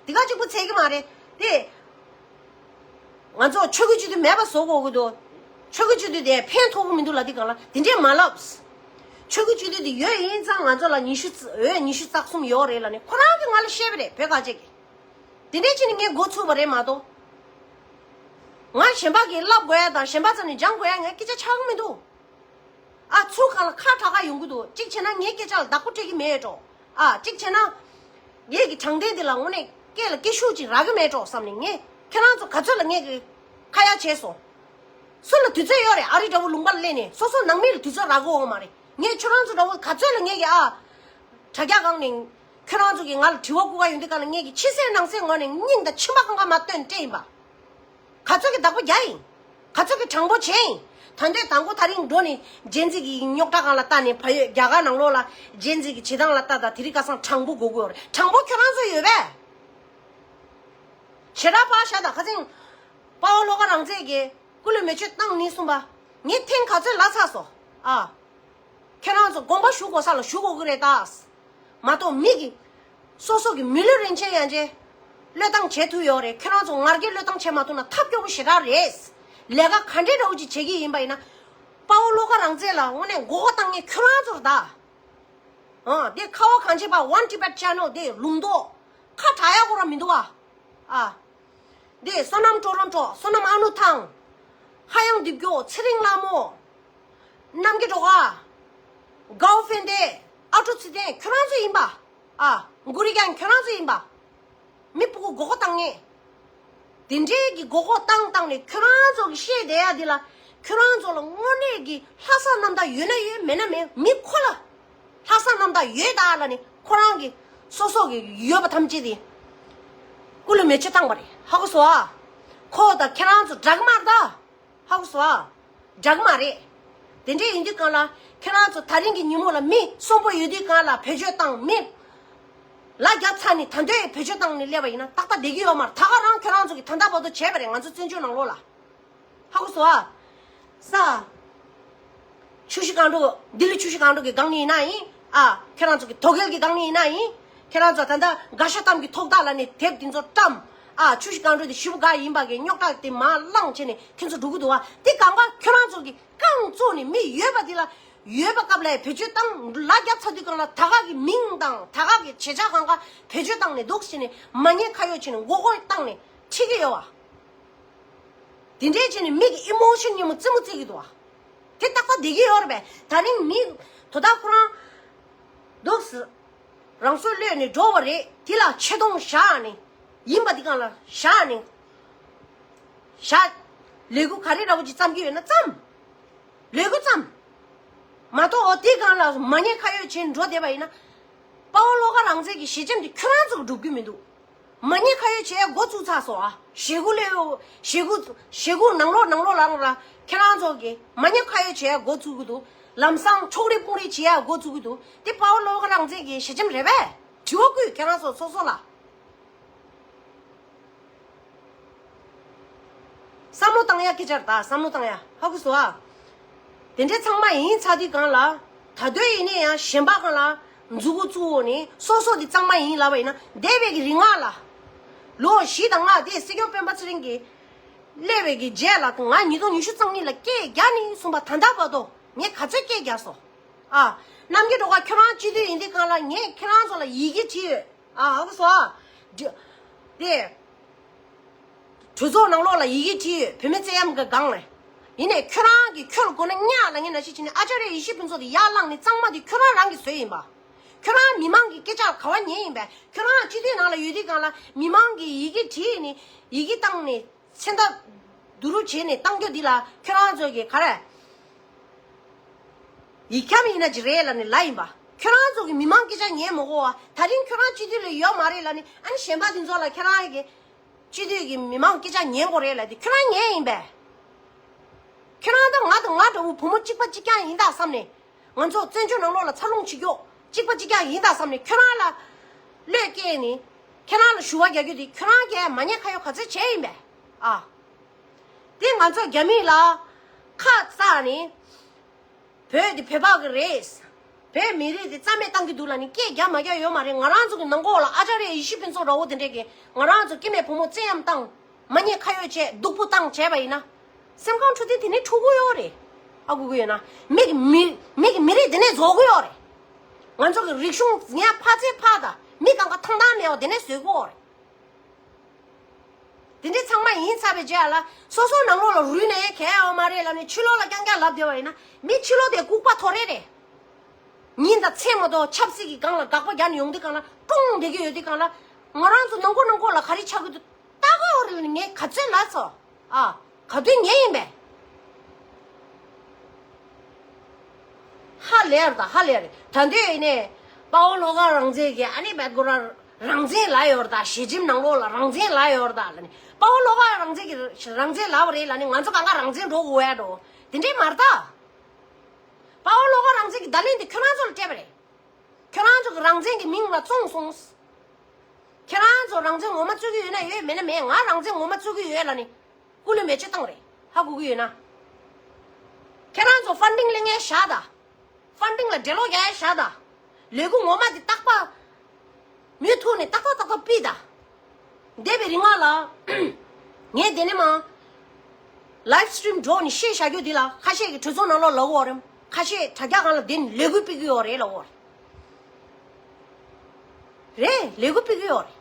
དེ་ག་གཅིག་པུ་ཚད་ཀྱི་མ་རེད་དེ། ང་ཚོ་ཆོས་ཀྱི་སྤྱི་འཐུས་མེད་པ་བཟོ་དགོས་ཀྱི་འདུག་ཆོས་ཀྱི་སྤྱི་འཐུས་དེ་ཕན་ཐོགས་ཀྱི་མི་འདུག་ལབ་དུས་གང་ལ་དེ་འདྲས་མ་ལབ། ཆོས་ཀྱི་སྤྱི་འཐུས་དེ་ཡོད་ཡིན་ཙང་ང་ཚོ་ལ་ཉི་ཤུ་རྩ་འོས་ཉི་ཤུ་རྩ་གསུམ་ཡོད་རེད་ལབ་ནས་ཁོ་རང་གིས་ང་ལ་བཤད་པ་རེད། བོད་ཁ་ཆེ་གིས། དེ་འདྲས་བྱས་ནས་ངས་འགོ་ཚུགས་པ་རེད་མ་གཏོགས། ང་གཞན་པ་གིས་ལབ་དགོས་ཡ་དང་གཞན་པ་རྩ་ནས་སྦྱང་དགོས་ཡ་ངས་སྐད་ཆ་ཆགས་ཀྱི་མི་འདུག་ཨ། ཚུར་གང་ལ་ཁ་གྲག་ག་ཡོང་གི་འདུག་གཅིག་བྱས་ན་ངའི་སྐད་ཆ་ལ་བདག་པོ་སྤྲད་ཀྱི་མེད་འགྲོ། ཨ། གཅིག་བྱས་ན། ངེད་ཀྱི་དྲང་བདེན་འདི་ལ་དངོས་གནས་སྐད་ལ་སྐད་ཤུགས་ཅིག་རག་གི་མེད་འགྲོ་བསམ་ནས་ངས་ཁྱེད་རང་ཚོ་ག་ཚོད་ལ་ངེད་ཀྱི་ཁ་ཡ་བྱས་སོང་། སུ་ལ་དུས་ཚོད་ཡོད་རེད། ཨ་རི་འདྲ་བོ་ལུང་པ་ལ་སླེབས་ནས་སོ་སོ་ནང་མི་ལ་དུས་ཚོད་རག་གི་ཡོད་མ་རེད། ངས་ཁྱོད་རང་ཚོ་འདྲ་བོ་ག་ཚོད་ལ་ངེད་ཀྱི་ཨ། དྲ་རྒྱ་སྒང་ནས་ཁྱོད་རང་ཚོ་གིས་ང་ལ་དྲི་བ་བསྐུར་ག་ཡོང་དུས་ག་ལ་ངེད་ཀྱི་ཕྱི་གསལ་ནང་གསལ་ངོས་ནས་སྙིང་དང་མཆིན་པ་གང་ག་མ་བཏོན་སྤྲད་ཡིན་པ། ག་ཚོད་ཀྱི་བདག་པོ་རྒྱག་ཡིན། ག་ཚོད་ཀྱི་དྲང་པོ་བྱས་ཡིན། ད་འདོད་དང་པོ་ད་རིང་འགྲོ་ནས་ཇེན་ཛི་གི་རྙོག་དྲ་སྒང་ལ་ལྟ་ནས་ཕ་ཡོད་རྒྱ་གར་ནང་ལོགས་ལ་ཇེན་ཛི་གི་བྱེད་སྟངས་ལ་ལྟ་དང་དེ་རིང་ཁ་སང་དྲང་པོ་དགོས་ཀྱི་ཡོད་རེད། དྲང་པོ་ཁྱོད་རང་ཚོ་ཡོད་པས། ཞེ་དྲག་ཕར་བཞག་དང་ཁ་སང་། དཔའ་བོ་ལྷོ་ཁ་རང་བཙན་གྱིས་སྐུ་ལུས་མེ་མཆོད་བཏང་ནི་གསུངས་པ། ངས་ཐེངས་ག་ཚོད་ལབ་ཚར་སོང་། ཨ། ཁྱེད་རང་ཚོ་དགོངས་པ་ཞུ་དགོས་ས་ལ་ཞུ་དགོས་ཀྱི་རེད་ད། མ་གཏོགས་མི་གི། སོ་སོ་གི་མི་ལུས་རིན་ཆེན་ཡན་ཆད། བློས་བཏང་བྱེད་ཐུབ་ཡོད་རེད། ཁྱེད་རང་ཚོ་ང་རྒྱལ་བློས་བཏང་བྱེད་མ་ཐུབ་ན་ཐབས་སྐྱོ་པོ་ཞེ་དྲག་རེད། ལས་ཀ་ག་འདྲའི་འདྲ་བོ་ཅིག་བྱེད་ཀྱི་ཡིན་པ་ཡིན་ན། དཔའ་བོ་བློ་དགའ་རང་བཙན་ལ་དངོས་གནས་མགོ་སྐོར་བཏང་མཁན་ཁྱོད་རང་ཚོ་རེད་ད། ཨང་། དེ་ཁ་བ་གངས་ཅན་པ་One Tibet Channel དེ་ལུང་རྟོགས། ཁ་གྲག་ཡ་ཁོ་རང་མི་འདུག་ཨ། ཨ། འདི་བསོད་ནམས་ཀྲོ་རོན་ཀྲོ། བསོད་ནམས་ཨ་ནུ་ཐང་། ཧ་ཡང་འདི་བརྒྱོ། ཚེ་རིང་ལྷ་མོ། རྣམ་རྒྱལ་སྒྲོལ་དཀར། གའོ་ཧྥེན་ཏེ། ཨ་ཀྲུག་ཚེ་བརྟན་ཁྱོད་རང་ཚོ་ཡིན་པ། ཨ། གུ་རི་རྒྱན་ཁྱོད་རང་ཚོ་ཡིན་པ། མི་སྤུ་གུ་མགོ་སྐོར་བཏང་ངེས། དེ་འདྲའི་གི་མགོ་སྐོར་བཏང་བཏང་ནས་ཁྱོད་རང་ཚོ་གི་བཤད་བསྡད་ཡ་འདི་ལ། ཁྱོད་རང་ཚོ་ལ་དངོས་གནས་ཀྱི་ལྷག་བསམ་རྣམ་དག་ཡོད་ན་ཡོད། མེད་ན་མེད། མི་ཁོ་ལ་ལྷག་བསམ་རྣམ་དག་ཡོད་ད་ལ་ནི་ཁོ་རང་གི་སོ་སོ་གི་ཡོད་པ་ཐམས་ཅད་དེ་ སྐུ་ལུས་མེ་མཆོད་བཏང་བ་རེད། ཧ་གོ་སོང་ཨ། ཁོ་དང་ཁྱེད་རང་ཚོ་འདྲ་གི་མ་རེད་ད། ཧ་གོ་སོང་ཨ། འདྲ་གི་མ་རེད། དེ་འདྲས་ཡིན་དུས་གང་ལ་ཁྱེད་རང་ཚོ་ད་རིང་གི་ཉིན་མོ་ལ་མི་གསོན་པོ་ཡོད་དུས་གང་ལ་བེད་སྤྱོད་བཏང་མི། ལ་རྒྱབ་ཚ་ནས་ད་འདོད་བེད་སྤྱོད་བཏང་ནས་སླེབས་པ་ཡིན་ན་ཏག་ཏག་བསྡད་ཀྱི་ཡོད་མ་རེད། ད་ག་རང་ཁྱེད་རང་ཚོ་གིས་ད་ལྟ་བར་དུ་བྱས་པ་རེད། ང་ཚོ་བཙན་བྱོལ་ནང་ལོགས་ལ། ཧ་གོ་སོང་ཨ། ས། ཆུ་བཞི་སྒང་དྲུག་ལྡི་ལི་ཆུ་བཞི་སྒང་དྲུག་གི་སྒང་ནས་ཡིན་ན་ཡིན། ཨ། ཁྱེད་རང་ཚོ་གི་དོ་གལ་གྱི་སྒང་ནས་ཡིན་ན་ཡིན། ཁྱེད་རང་ཚོ་ད་ལྟ་དགའ་ཤ་གཏམ་གྱི་ཐོག་ཐག་ལ་ནས་དེབ་འདི་ཚོ་བཀྲམ། ཨ། ཆུ་བཞི་སྒང་དྲུག་དེ་ཞེ་པོ་དགའ་ཡིན་པ་གི་རྙོག་དྲ་དེ་མར་བསླངས་བྱས་ནས་ཁྱེད་ཚོ་འགྲོ་གི་འདུག་བ། དེ་གང་ག་ཁྱེད་རང་ཚོ་གི་རྐང་བཙུགས་ནས་མི་ཡོད་པ་དེ་ལ་ཡོད་པ་སྐབས་ལ་བེད་སྤྱོད་བཏང་ལ་རྒྱབ་ཚ་དུས་གང་ལ་ད་ག་གི་མིང་དང་ད་ག་གི་བྱེད་བྱ་གང་ག་བེད་སྤྱོད་བཏང་ནས་འདུག་བྱས་ནས་མ་ཉེས་ཁ་གཡོགས་བྱས་ནས་མགོ་སྐོར་བཏང་ནས་ཁྲིད་ཀྱི་ཡོད་བ། དེ་འདྲས་བྱས་ནས་མི་གི་ཨི་མོ་ཤན་ཉིན་མོ་རྩེད་མོ་རྩེ་གི་འདུག་བ། དེ་ཏག་ཏག་བསྡད་ཀྱི་ཡོད་རེད་པས། ད་རིང་མི་དོ་བདག་ཁོ་རང་འདུག་སེ་རང་སྲོག་བློས་ནས་འགྲོ་བ་རེད། དེ་ལ་ཆེ་མཐོང་བཞག་ནས་ཡིན་པ་འདི་གང་ལ་བཞག་ནས་བཞག་ལས་འགུལ་ག་རེ་འདྲ་བོ་ཅིག་བརྩམ་གྱི་ཡོད་ན་བརྩམ། ལས་འགུལ་བརྩམ། མ་གཏོགས་འོ་དེ་གང་ལ་མ་ཉེས་ཁ་གཡོགས་བྱས་འགྲོ་བསྡད་པ་ཡིན་ན། དཔའ་བོ་བློ་དགའ་རང་བཙན་གྱི་ཞི་འཇམ་དེ་ཁྱོད་རང་ཚོ་གིས་སྒྲུབ་ཀྱི་མི་འདུག་མ་ཉེས་ཁ་གཡོགས་བྱས་འགོ་བཙུགས་ཚར་སོང་ཨ། ཞེ་དགུ་ལས་ཞེ་དགུ་ཞེ་དགུ་ནང་ལོགས་ནང་ལོགས་ལ་རང་ལ་ཁྱེད་རང་ཚོ་གིས་མ་ཉེས་ཁ་གཡོགས་བྱས་འགོ་བཙུགས་ཀྱི་འདུག་ལམ་སང་ཕྱོགས་རིས་དཔུང་རིས་བྱས་འགོ་བཙུགས་ཀྱི་འདུག་དེ་དཔའ་བོ་བློ་དགའ་རང་བཙན་གྱི་ཞི་འཇམ་རེད་པས། དྲི་བ་བཀོད་ཁྱེད་རང་ཚོ་སོ་སོ་ལ། བསམ་བློ་བཏང་ཡ་སྐད་ཆ་རེད་ད། བསམ་བློ་བཏང་ཡ། ཧ་གོ་སོང་ཨ། དེ་འདྲའི་ཚང་མ་ཡིན་ཚར་དུས་གང་ལ། ད་དུང་ཡིན་ནའི་ཡང་གཞན་པ་གང་ལ་མཛུ་གུ་བཙུགས་འོང་ནས་སོ་སོ་དེ་གཙང་མ་ཡིན་ལབ་པ་ཡིན་ན། འདས་པའི་གི་རིང་ལ་ལོ་བཞི་དང་ལྔ་དེ་སྲིད་སྐྱོང་སྤེན་པ་ཚེ་རིང་གིས་སླེབས་པའི་གི་རྗེས་ལ་ང་ཉིས་སྟོང་ཉི་ཤུ་རྩ་གཉིས་ལ་སྐད་རྒྱག་ནས་བཟུང་བ་ད་ལྟ་བར་དུ་ངས་ག་ཚོད་སྐད་རྒྱག་སོང་ཨ། རྣམ་རྒྱལ་སྒྲོལ་དཀར་ཁྱོད་རང་སྤྱི་འཐུས་ཡིན་དུས་གང་ལ་ངས་ཁྱེད་རང་ཚོ་ལ་ཡི་གེ་བྲིས་ཡོད། ཨ་ཧ་གོ་སོང་ཨ། འདི། དེ། གྲོས་ཚོགས་ནང་ལོགས་ལ་ཡི་གེ་བྲིས་ཡོད། བུད་མེད་བཙན་གཡེམ་གྱི་སྒང་ལ། ཡིན་ནའི་ཁྱོད་རང་གིས་ཁྱོད་ལ་དགོས་ན་གཉའ་ལ་ངས་ན་ཤི་བྱས་ནས་ཨ་ཅཱརྱ་ཡེ་ཤེས་ཕུན་ཚོགས་དེ་ཡར་བླངས་ནས་གཙང་མ་དེ་ཁྱོད་རང་རང་གིས་བཟོས་ཡིན་པ། ཁྱོད་རང་མི་མང་གི་སྐད་ཆ་ག་བ་ཉན་ཡིན་པས། ཁྱོད་རང་སྤྱི་འཐུས་ནང་ལ་ཡོད་དུས་གང་ལ་མི་མང་གིས་ཡི་གེ་བྲིས་ནས་ཡི་གེ་བཏང་ནས་མཚན་རྟགས་བསྡུ་རུབ་བྱས་ནས་བཏང་རྒྱུ་འདི་ལ་ཁྱོད་རང་ཚོ་གིས་ག་རེ། ཡིག་ཁྱབ་ཡིན་ན་ཅི་རེད་ལབ་ནས་ལབ་ཡིན་པ། ཁྱོད་རང་ཚོ་གི་མི་མང་སྐད་ཆ་ཉན་མ་དགོས་པ། ད་རིང་ཁྱོད་རང་སྤྱི་འཐུས་ལ་ཡོད་མ་རེད་ལབ་ནས། ཨ་ནི་གཞན་པ་དེ་ཚོ་ལ་ཁྱེད་རང་གི་སྤྱི་འཐུས་ཀྱི་མི་མང་སྐད་ཆ་ཉན་དགོས་རེད་ལབ་དེ་ཁྱོད་རང་ཉན་ཡིན་པས། ཁྱོད་རང་དང་ང་དང་ང་འདྲ་བོ་བུ་མོ་གཅིག་པ་གཅིག་རྐྱང་ཡིན་ད་བསམ་ནས། ང་ཚོ་བཙན་བྱོལ་ནང་ལོགས་ལ་འཚར་ལོངས་བྱེད་རྒྱུ་གཅིག་པ་གཅིག་རྐྱང་ཡིན་ད་བསམ་ནས་ཁྱོད་རང་ལ་བློས་བཀལ་ནས་ཁྱེད་རང་ལ་ཞུ་བ་རྒྱག་རྒྱུ་དེ་ཁྱོད་རང་གིས་མ་ཉེས་ཁ་གཡོགས་ག་ཚོད་བྱས་ཡིན་པས། ཨ། དེ་ང་ཚོ་རྒྱ་མི་ལ་ཁ་བཙགས་ནས། བོད་དེ་བོད་པ་གི་རེད། བོད་མི་རིགས་དེ་རྩ་མེད་བཏང་གི་འདུག་ལབ་ནས་སྐད་རྒྱག་མ་རྒྱག་ཡོད་མ་རེད། ང་རང་ཚོ་གི་ནང་ཁོག་ལ་ཨ་ཅཱརྱ་ཡེ་ཤེས་ཕུན་ཚོགས་འདྲ་བོ་དེ་འདྲས་ཀྱིས་ང་རང་ཚོ་སྐྱེ་དམན་བུ་མོ་བཙན་གཡེམ་བཏང་། མ་ཉེས་ཁ་གཡོགས་བྱས་སྡུག་པོ་བཏང་བྱས་པ་ཡིན་ན། སེམས་ཁམས་འཕྲོད་བསྟེན་དེ་ནས་འཁྲུག་གི་ཡོད་རེད། ཨ་གོ་གི་ཡོད་ན། མི་གི་མི་མི་གི་མི་རིགས་དེ་ནས་རྫོགས་གི་ཡོད་རེད། ང་ཚོ་གི་རིག་གཞུང་ངས་ཕར་ཚད་ཕར་དང་མི་གང་ག་ཐང་ཐང་མེད་པ་དེ་ནས་བཟོས་གི་ཡོད་རེད། དེ་འདྲའི་ཚང་མ་ཡིན་ཚར་བའི་རྗེས་ལ་སོ་སོ་ནང་ལོགས་ལ་རུལ་ནས་གལ་ཡོད་མ་རེད་ལབ་ནས་ཕྱི་ལོགས་ལ་རྐྱང་རྐྱང་ལབ་བསྡད་པ་ཡིན་ན། མི་ཕྱི་ལོགས་དེ་ལྐུགས་པ་ཐོ་རེ་རེད། ཉིན་དང་མཚན་མ་གཏོགས་ཆབ་སྲིད་ཀྱི་སྒང་ལ་དགག་པ་རྒྱག་ནས་ཡོང་དུས་སྒང་ལ་ཀྲུང་བསྡད་ཀྱི་ཡོད་དུས་སྒང་ལ། ང་རང་ཚོ་ནང་ཁོག་ནང་ཁོག་ལ་ག་རེ་ཆགས་ཀྱི་འདུག་ལྟ་དགོས་རེད་ལབ་ནས་ངས་ག་ཚོད་ལབ་སོང་ཨ། ག་དུས་ཉན་ཡིན་པས། ཧ་ལས་རེད་ད། ཧ་ལས་རེད། ད་འདོད་ཡིན་ནས་དཔའ་བོ་བློ་དགའ་རང་བཙན་གྱི་ཨ་ནི་བད་གོ་ར་རང་བཙན་ལ་ཡོད་རེད་ད། ཞི་འཇམ་ནང་ལོགས་ལ་རང་བཙན་ལ་ཡོད་རེད་ད་ལབ་ནས། དཔའ་བོ་བློ་དགའ་རང་བཙན་གྱི་རང་བཙན་ལ་བ་རེད་ལབ་ནས་ང་ཚོ་གང་ག་རང་བཙན་འགྲོ་དགོས་ཡ་འགྲོ། དེ་འདྲས་མ་རེད་ད། དཔའ་བོ་བློ་དགའ་རང་བཙན་གྱི་བརྡ་ལན་དེ་ཁྱོད་རང་ཚོ་ལ་སྤྲད་པ་རེད། ཁྱོད་རང་ཚོ་གི་རང་བཙན་གྱི་མིང་ལ་བཙོང་སོང་། ཁྱེད་རང་ཚོ་རང་བཙན་ངོ་མ་རྩོད་ཀྱི་ཡོད་ན་ཡོད། མེད་ན་མེད། ང་རང་བཙན་ངོ་མ་རྩོད་ཀྱི་ཡོད་ལབ་ནས་སྐུ་ལུས་མེ་མཆོད་བཏང་རེད། ཧ་གོ་གི་ཡོད་ན། ཁྱེད་རང་ཚོ་ཧྥན་ཏིང་ལེན་མཁན་བཞག་ད། ཧྥན་ཏིང་ལ་འགྲེལ་ལོག་རྒྱག་ཡ་བཞག་ད། ལས་འགུལ་ངོ་མ་དེ་རྟག་པ། མུ་མཐུད་ནས་ཏག་ཏག་ཏག་ཏག་ཕུད་ད། འདས་པའི་རིང་ལ། ངས་དེ་ནས་མ། ལའིབ་སི་ཊི་རིམ་འགྲོ་ནས་བཤད་བཞག་རྒྱུ་འདི་ལ་ཁ་ཤས་ཀྱིས་གྲོས་ཚོགས་ནང་ལོགས་ལབ་ཡོད་རེད། ཁ་ཤས་དྲ་རྒྱ་སྒང་ལ་བསྡད་ནས་ལས་འགུལ་སྤེལ་གྱི་ཡོད་རེད་ལབ་ཡོད་རེད། རེད། ལས་འགུལ་སྤེལ་གྱི་ཡོད་རེད།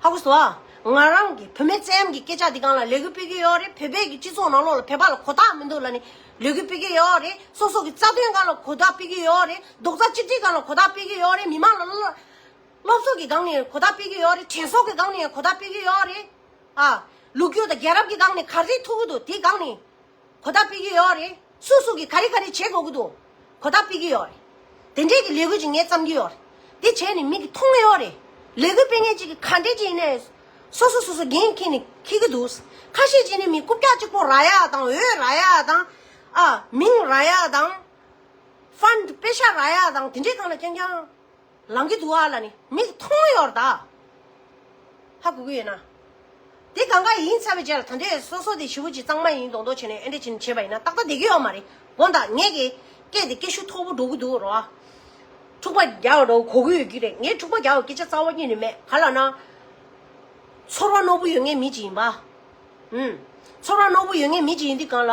ཧ་གོ་སོང་ཨ། ང་རང་གི་བུད་མེད་བཙན་གྱི་སྐད་ཆ་འདི་སྒང་ལ་ལས་འགུལ་སྤེལ་གྱི་ཡོད་རེད། བོད་པའི་གི་སྤྱི་ཚོགས་ནང་ལོགས་ལ་བོད་པ་ལ་གོ་རྟོགས་མི་འདུག་ལབ་ནས་ལས་འགུལ་སྤེལ་གྱི་ཡོད་རེད། སོ་སོ་གི་རྩ་དོན་སྒང་ལ་གོ་རྟོགས་སྤེལ་གྱི་ཡོད་རེད། རྡོག་རྩ་གཅིག་སྒྲིལ་སྒང་ལ་གོ་རྟོགས་སྤེལ་གྱི་ཡོད་རེད། མི་མང་ལ་སློབ་སློབ་གསོ་གི་སྒང་ནས་གོ་རྟོགས་སྤེལ་གྱི་ཡོད་རེད། དྲན་གསོ་གི་སྒང་ནས་གོ་རྟོགས་སྤེལ་གྱི་ཡོད་རེད། ཨ། ལོ་རྒྱུས་དང་རྒྱལ་རབས་ཀྱི་སྒང་ནས་ག་རེ་ཐུག་གི་འདུག་དེའི་སྒང་ནས་གོ་བརྡ་སྤེལ་གྱི་ཡོད་རེད། སུ་སུ་གིས་ག་རེ་ག་རེ་བྱེད་དགོས་ཀྱི་འདུག་གོ་བརྡ་སྤེལ་གྱི་ཡོད་རེད། དེ་འདྲས་ཀྱི་ལས་འགུལ་ཅིག་ངས་བརྩམས་ཀྱི་ཡོད་རེད། དེ་བྱས་ནས་མི་གིས་མཐོང་གི་ཡོད་རེད། ལས་འགུལ་སྤེལ་མཁན་ཅིག་གིས་ག་འདྲས་ཅིག་ཡིན་ནའི་སོ་སོ་སོ་སོ་འགན་འཁྱེར་ནས་འཁྱེར་གི་འདུག་ཁ་ཤས་ཅིག་ནི་མི་རྐུབ་བཀྱག་གཅིག་པོ་རག་ཡག་དང་འོས་རག་ཡག་དང་། ཨ། མིང་རག་ཡག་དང་། ཕན་པེ་ཤ་རག་ཡག་དང་དེ་འདྲའི་སྒང་ལ་རྐྱང་རྐྱང་ལང་གི་འདུག་ཨ་ལབ་ནི་མིག་མཐོང་ཡོད་རེད་ད། ཧ་གོ་གི་ཡོད་ན། དེ་གང་ག་ཡིན་ཚར་བའི་རྗེས་ལ་ད་འདྲས་སོ་སོ་དེ་ཞེ་པོ་ཅིག་གཙང་མ་ཡིན་མདོག་མདོག་བྱས་ནས་ཨེ་འདྲས་བྱས་ནས་བྱས་པ་ཡིན་ན་ཏག་ཏག་བསྡད་ཀྱི་ཡོད་མ་རེད། འོ་ད་ངས་ཀྱི་སྐད་དེ་སྐད་ཤུགས་མཐོ་པོ་འགྲོ་གི་འདུག་རོ། འཁྲུག་པ་རྒྱག་འགྲོ་གོ་གི་ཡོད་ཀྱི་རེད། ངས་འཁྲུག་པ་རྒྱག་སྐད་ཆ་རྩ་བ་ཉིད་ནས་མེད་ག་ལབ་ན། ཚོར་བ་རྣོ་པོ་ཡོད་མཁན་མི་ཅིག་ཡིན་པ། ཨུམ། ཚོར་བ་རྣོ་པོ་ཡོད་མཁན་མི་ཅིག་ཡིན་དུས་སྒང་ལ།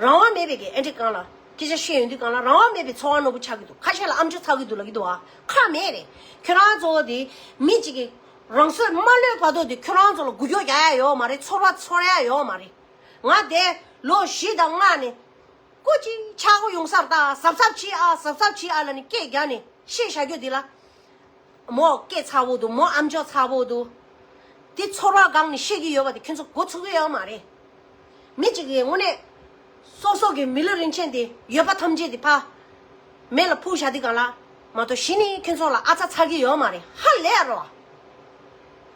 རང་དབང་མེད་པའི་གི་ཨེ་འདྲས་སྒང་ལ་སྐད་ཆ་བཤད་ཡོང་དུས་སྒང་ལ་རང་དབང་མེད་པའི་ཚོར་བ་རྣོ་པོ་ཆགས་ཀྱི་འདུག་ཁ་ཤས་ལ་ཨམ་ཅོག་ཚ་གི་འདུག་ལབ་ཀྱི་འདུག་ཨ། ཁག་མེད་རེད། ཁྱོད་རང་ཚོ་དེ་མི་གཅིག་གིས་རང་སྲོག་མ་བློས་བར་དུ་དེ་ཁྱོད་རང་ཚོ་ལ་འགུལ་སྐྱོད་རྒྱག་ཡ་ཡོད་མ་རེད། ཚོར་བ་ཚོར་ཡ་ཡོད་མ་རེད། ང་དེ་ལོ་བཞི་དང་ལྔ་ནས་སྐུ་གཅིག་ཆག་སྒོ་ཡོང་སར་ད་གཟབ་གཟབ་བྱེད་ཨ། གཟབ་གཟབ་བྱེད་ཨ་ལབ་ནས་སྐད་རྒྱག་ནས་བཤད་བཞག་རྒྱུ་དེ་ལ། མོ་སྐད་ཚ་བོ་འདུག་མོ་ཨམ་ཅོག་ཚ་བོ་འདུག་དེ་ཚོར་བ་སྒང་ནས་བཤད་ཀྱི་ཡོད་པ་དེ་ཁྱོད་ཚོ་མགོ་ཚོས་ཀྱི་ཡོད་མ་རེད། མི་གཅིག་གིས་དངོས་གནས་སོ་སོ་གི་མི་ལུས་རིན་ཆེན་དེ་ཡོད་པ་ཐམས་ཅད་དེ་ཕར་མེ་ལ་ཕུ་བཞག་དུས་སྒང་ལ་མ་གཏོགས་གཞི་ནས་ཁྱོད་ཚོ་ལ་ཨ་ཚ་ཚ་གི་ཡོད་མ་རེད། ཧ་ལས་རོ།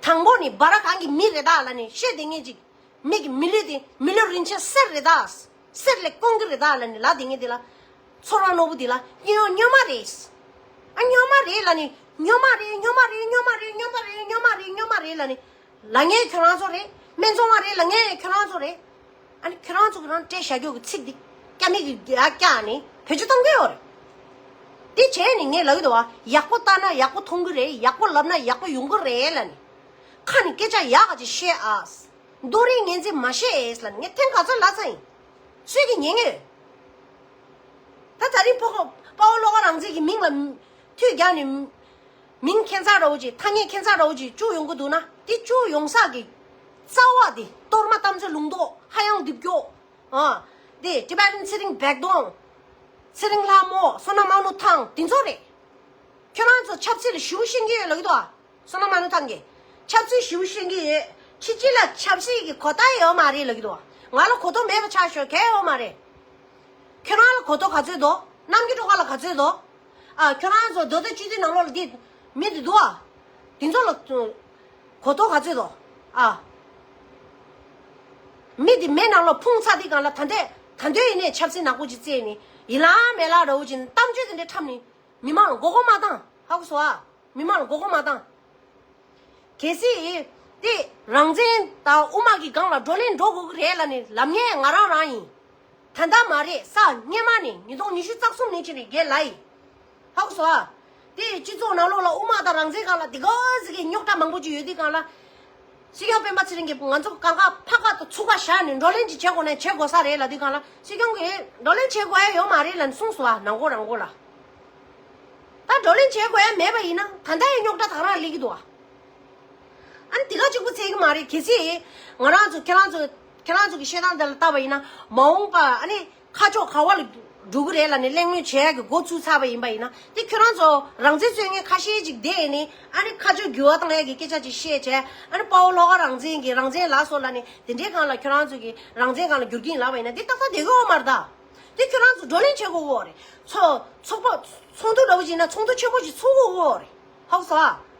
དང་པོ་ནི་སྦ་ར་གང་གི་མི་རེད་ད་ལབ་ནས་བཤད་དེ་ངེས་ཅིག་མི་གི་མི་ལུས་དེ་མི་ལུས་རིན་ཆེན་གསེར་རེད་ད། གསེར་ལས་དཀོན་གི་རེད་ད་ལབ་ནི་ལབ་དེ་ངེས་དེ་ལ། ཚོར་བ་རྣོ་པོ་དེ་ལ་སྨྱོ་སྨྱོན་མ་རེད། ཨ་སྨྱོན་མ་རེད་ལབ་ནི་སྨྱོན་མ་རེད། སྨྱོན་མ་རེད། སྨྱོན་མ་རེད། སྨྱོན་མ་རེད། སྨྱོན་མ་རེད། སྨྱོན་མ་རེད་ལབ་ནི། ལབ་མཁན་ཁྱོད་རང་ཚོ་རེད། སྨན་ཚོང་བ་རེད་ལབ་མཁན་ཁྱོད་རང་ཚོ་རེད། ཨ་ནི་ཁྱོད་རང་ཚོ་གི་རང་སྤྲད་བཞག་རྒྱུ་གི་ཚིག་འདི་སྐྱ་མི་གི་ཡ་སྐྱ་ནི་བེད་སྤྱོད་གཏོང་གི་ཡོད་རེད། དེ་བྱས་ནི་ངས་ལབ་གི་འདུག་བ། ཡག་པོ་ལྟ་ན་ཡག་པོ་མཐོང་གི་རེད། ཡག་པོ་ལབ་ན་ཡག་པོ་ཡོང་གི་རེད་ལབ་ནི། ཁ་ནི་སྐད་ཆ་ཡག་ག་ཅིག་བཤད་ཨ། རྡོ་རིང་ངན་ཚིག་མ་བཤད་ལབ་ནས་ངས་ཐེངས་ག་ཚོད་ལབ་ཚར་ཡིན། སུས་ཀྱིས་ཉན་ངེས། ད་ད་རིང་ཕོ་ཁོ་དཔའ་བོ་བློ་དགའ་རང་བཙན་གྱི་མིང་ལ་མཐུད་རྒྱག་ནས་མིང་ཁྱད་མཚར་འདྲ་བོ་ཅིག་ཐ་སྙད་ཁྱད་མཚར་འདྲ་བོ་ཅིག་བཅུག་ཡོང་གི་འདུག་ན་དེ་བཅུག་ཡོང་ས་གི་རྩ་བ་དེ་གཏོར་མ་དམ་ཚིག་ལུང་རྟོགས་ཧ་ཡང་རྡིབ་སྐྱོ། ཨ། དེ་ཊི་བེ་ཊན་ཚེ་རིང་བེག་དོང་། ཚེ་རིང་ལྷ་མོ། བསོད་ནམས་དམངས་གླུ་ཐང་དེ་ཚོ་རེད། ཁྱོད་རང་ཚོ་ཆབ་སྲིད་ལ་ཞེ་པོ་ཤེས་ཀྱི་ཡོད་ལབ་ཀྱི་འདུག་ཨ། བསོད་ནམས་དམངས་གླུ་ཐང་གིས། ཆབ་སྲིད་ཞེ་པོ་ཤེས་ཀྱི་ཡོད། ཕྱི་རྒྱལ་ལ་ཆབ་སྲིད་ཀྱི་གོ་བརྡ་ཡོད་མ་རེད་ལབ་ཀྱི་འདུག་ཨ། ང་ལ་གོ་རྟོགས་མེད་པ་ཆགས་ཤོག་གལ་ཡོད་མ་རེད། ཁྱོད་རང་ལ་གོ་རྟོགས་ག་ཚོད་འདུག་རྣམ་རྒྱལ་སྒྲོལ་དཀར་ལ་ག་ཚོད་འདུག་ཨ། ཁྱོད་རང་ཚོ་མདོ་སྟོད་སྤྱི་འཐུས་ནང་ལོགས་ལ་འདི་མི་འདི་འདུག་ཨ། འདི་ཚོ་ལ་གོ་རྟོགས་ག་ཚོད་འདུག་ཨ། མི་འདི་མེ་ནང་ལོགས་ཕུང་ཚར་དུས་སྒང་ལ་ད་ལྟ་ད་ལྟ་ཡིན་ནའི་ཆབ་སྲིད་ནག་པོ་ཅིག་རྩེས་ནས་ཡིན་ལ་མེད་ལ་འདྲ་བོ་ཅིག་གཏམ་བརྗོད་དེ་འདྲ་འཁྲབ་ནས་མི་མང་ལ་མགོ་སྐོར་མ་བཏང་། ཧ་གོ་སོང་ཨ། མི་མང་ལ་མགོ་སྐོར་མ་བཏང་། གལ་སྲིད་དེ་རང་བཙན་དང་དབུ་མ་གི་སྒང་ལ་བགྲོ་གླེང་འགྲོ་དགོས་ཀྱི་རེད་ལབ་ནས་ལབ་མཁན་ང་རང་རང་ཡིན། ད་ལྟ་མ་རེད། ས་སྔོན་མ་ནས་ཉིས་སྟོང་ཉི་ཤུ་རྩ་གསུམ་ནས་ཕྱིན་ནས་རྒན་ལགས་ཡིན། ཧ་གོ་སོང་ཨ། དེ་སྤྱི་ཚོགས་ནང་ལོགས་ལ་དབུ་མ་དང་རང་བཙན་སྒང་ལ་དེ་ག་ཟིག་གི་རྙོག་དྲ་མང་པོ་ཅིག་ཡོད་དུས་སྒང་ལ། སྲིད་སྐྱོང་སྤེན་པ་ཚེ་རིང་གིས་ང་ཚོ་གང་ག་ཕ་ཁ་དང་ཚུགས་ཁ་བཞག་ནས་བགྲོ་གླེང་ཅིག་བྱེད་དགོས་ན་བྱེད་དགོས་ས་རེད་ལབ་དུས་སྒང་ལ་སྲིད་སྐྱོང་གིས་བགྲོ་གླེང་བྱེད་དགོས་ཡ་ཡོད་མ་རེད་ལབ་ནས་གསུངས་སོང་ཨ། ནང་སྒོ་རང་སྒོ་ལ། ད་བགྲོ་གླེང་བྱེད་དགོས་ཡ་མེད་པ་ཡིན་ན་ད་ལྟ་ཡི་རྙོག་དྲ་ད་ག་རང་སླེབས་ཀྱི་འདུག་ཨ། ཨ་ནི་དེ་ག་གཅིག་པུ་ཚད་ཀྱི་མ་རེད། གལ་སྲིད་ང་རང་ཚོ་ཁྱེད་རང་ཚོ་ཁྱེད་རང་ཚོ་གི་བཤད་སྟངས་དེ་ལ་བལྟས་པ་ཡིན་ན་མ་འོངས་པ་ཨ་ནི་ཁ་ཕྱོགས་ག་བ་ལ་འགྲོ་གི་རེད་ལབ་ནས་གླེང་མོལ་བྱེད་ཡ་གི་འགོ་ཚུགས་ཚར་བ་ཡིན་པ་ཡིན་ན་དེ་ཁྱོད་རང་ཚོ་རང་བཙན་རྩོད་མཁན་ཁ་ཤས་ཅིག་བསྡད་ནས་ཨ་ནི་ཁ་ཕྱོགས་འགྱུར་བ་བཏང་ཡ་གི་སྐད་ཆ་ཅིག་བཤད་བྱས་ཨ་ནི་དཔའ་བོ་བློ་དགའ་རང་བཙན་གྱི་རང་བཙན་ལགས་སོ་ལབ་ནས་དེ་འདྲའི་སྒང་ལ་ཁྱོད་རང་ཚོ་གི་རང་བཙན་སྒང་ལ་འགྱུར་གྱིན་ལབ་པ་ཡིན་ན་དེ་ཏག་ཏག་བསྡད་གི་ཡོད་མ་རེད་ད། དེ་ཁྱོད་རང་ཚོ་བགྲོ་གླེང་བྱེད་དགོས་ཀྱི་ཡོད་རེད། ཚོ་ཚོགས་པ་ཚོགས་འདུ་འདྲ་བོ་ཅིག་ཡིན་ན་ཚོགས་འདུ་ཆེན་པོ་ཞིག་ཚོགས་དགོས་ཀྱི་ཡོད་རེད། ཧ་གོ་སོང་ཨ།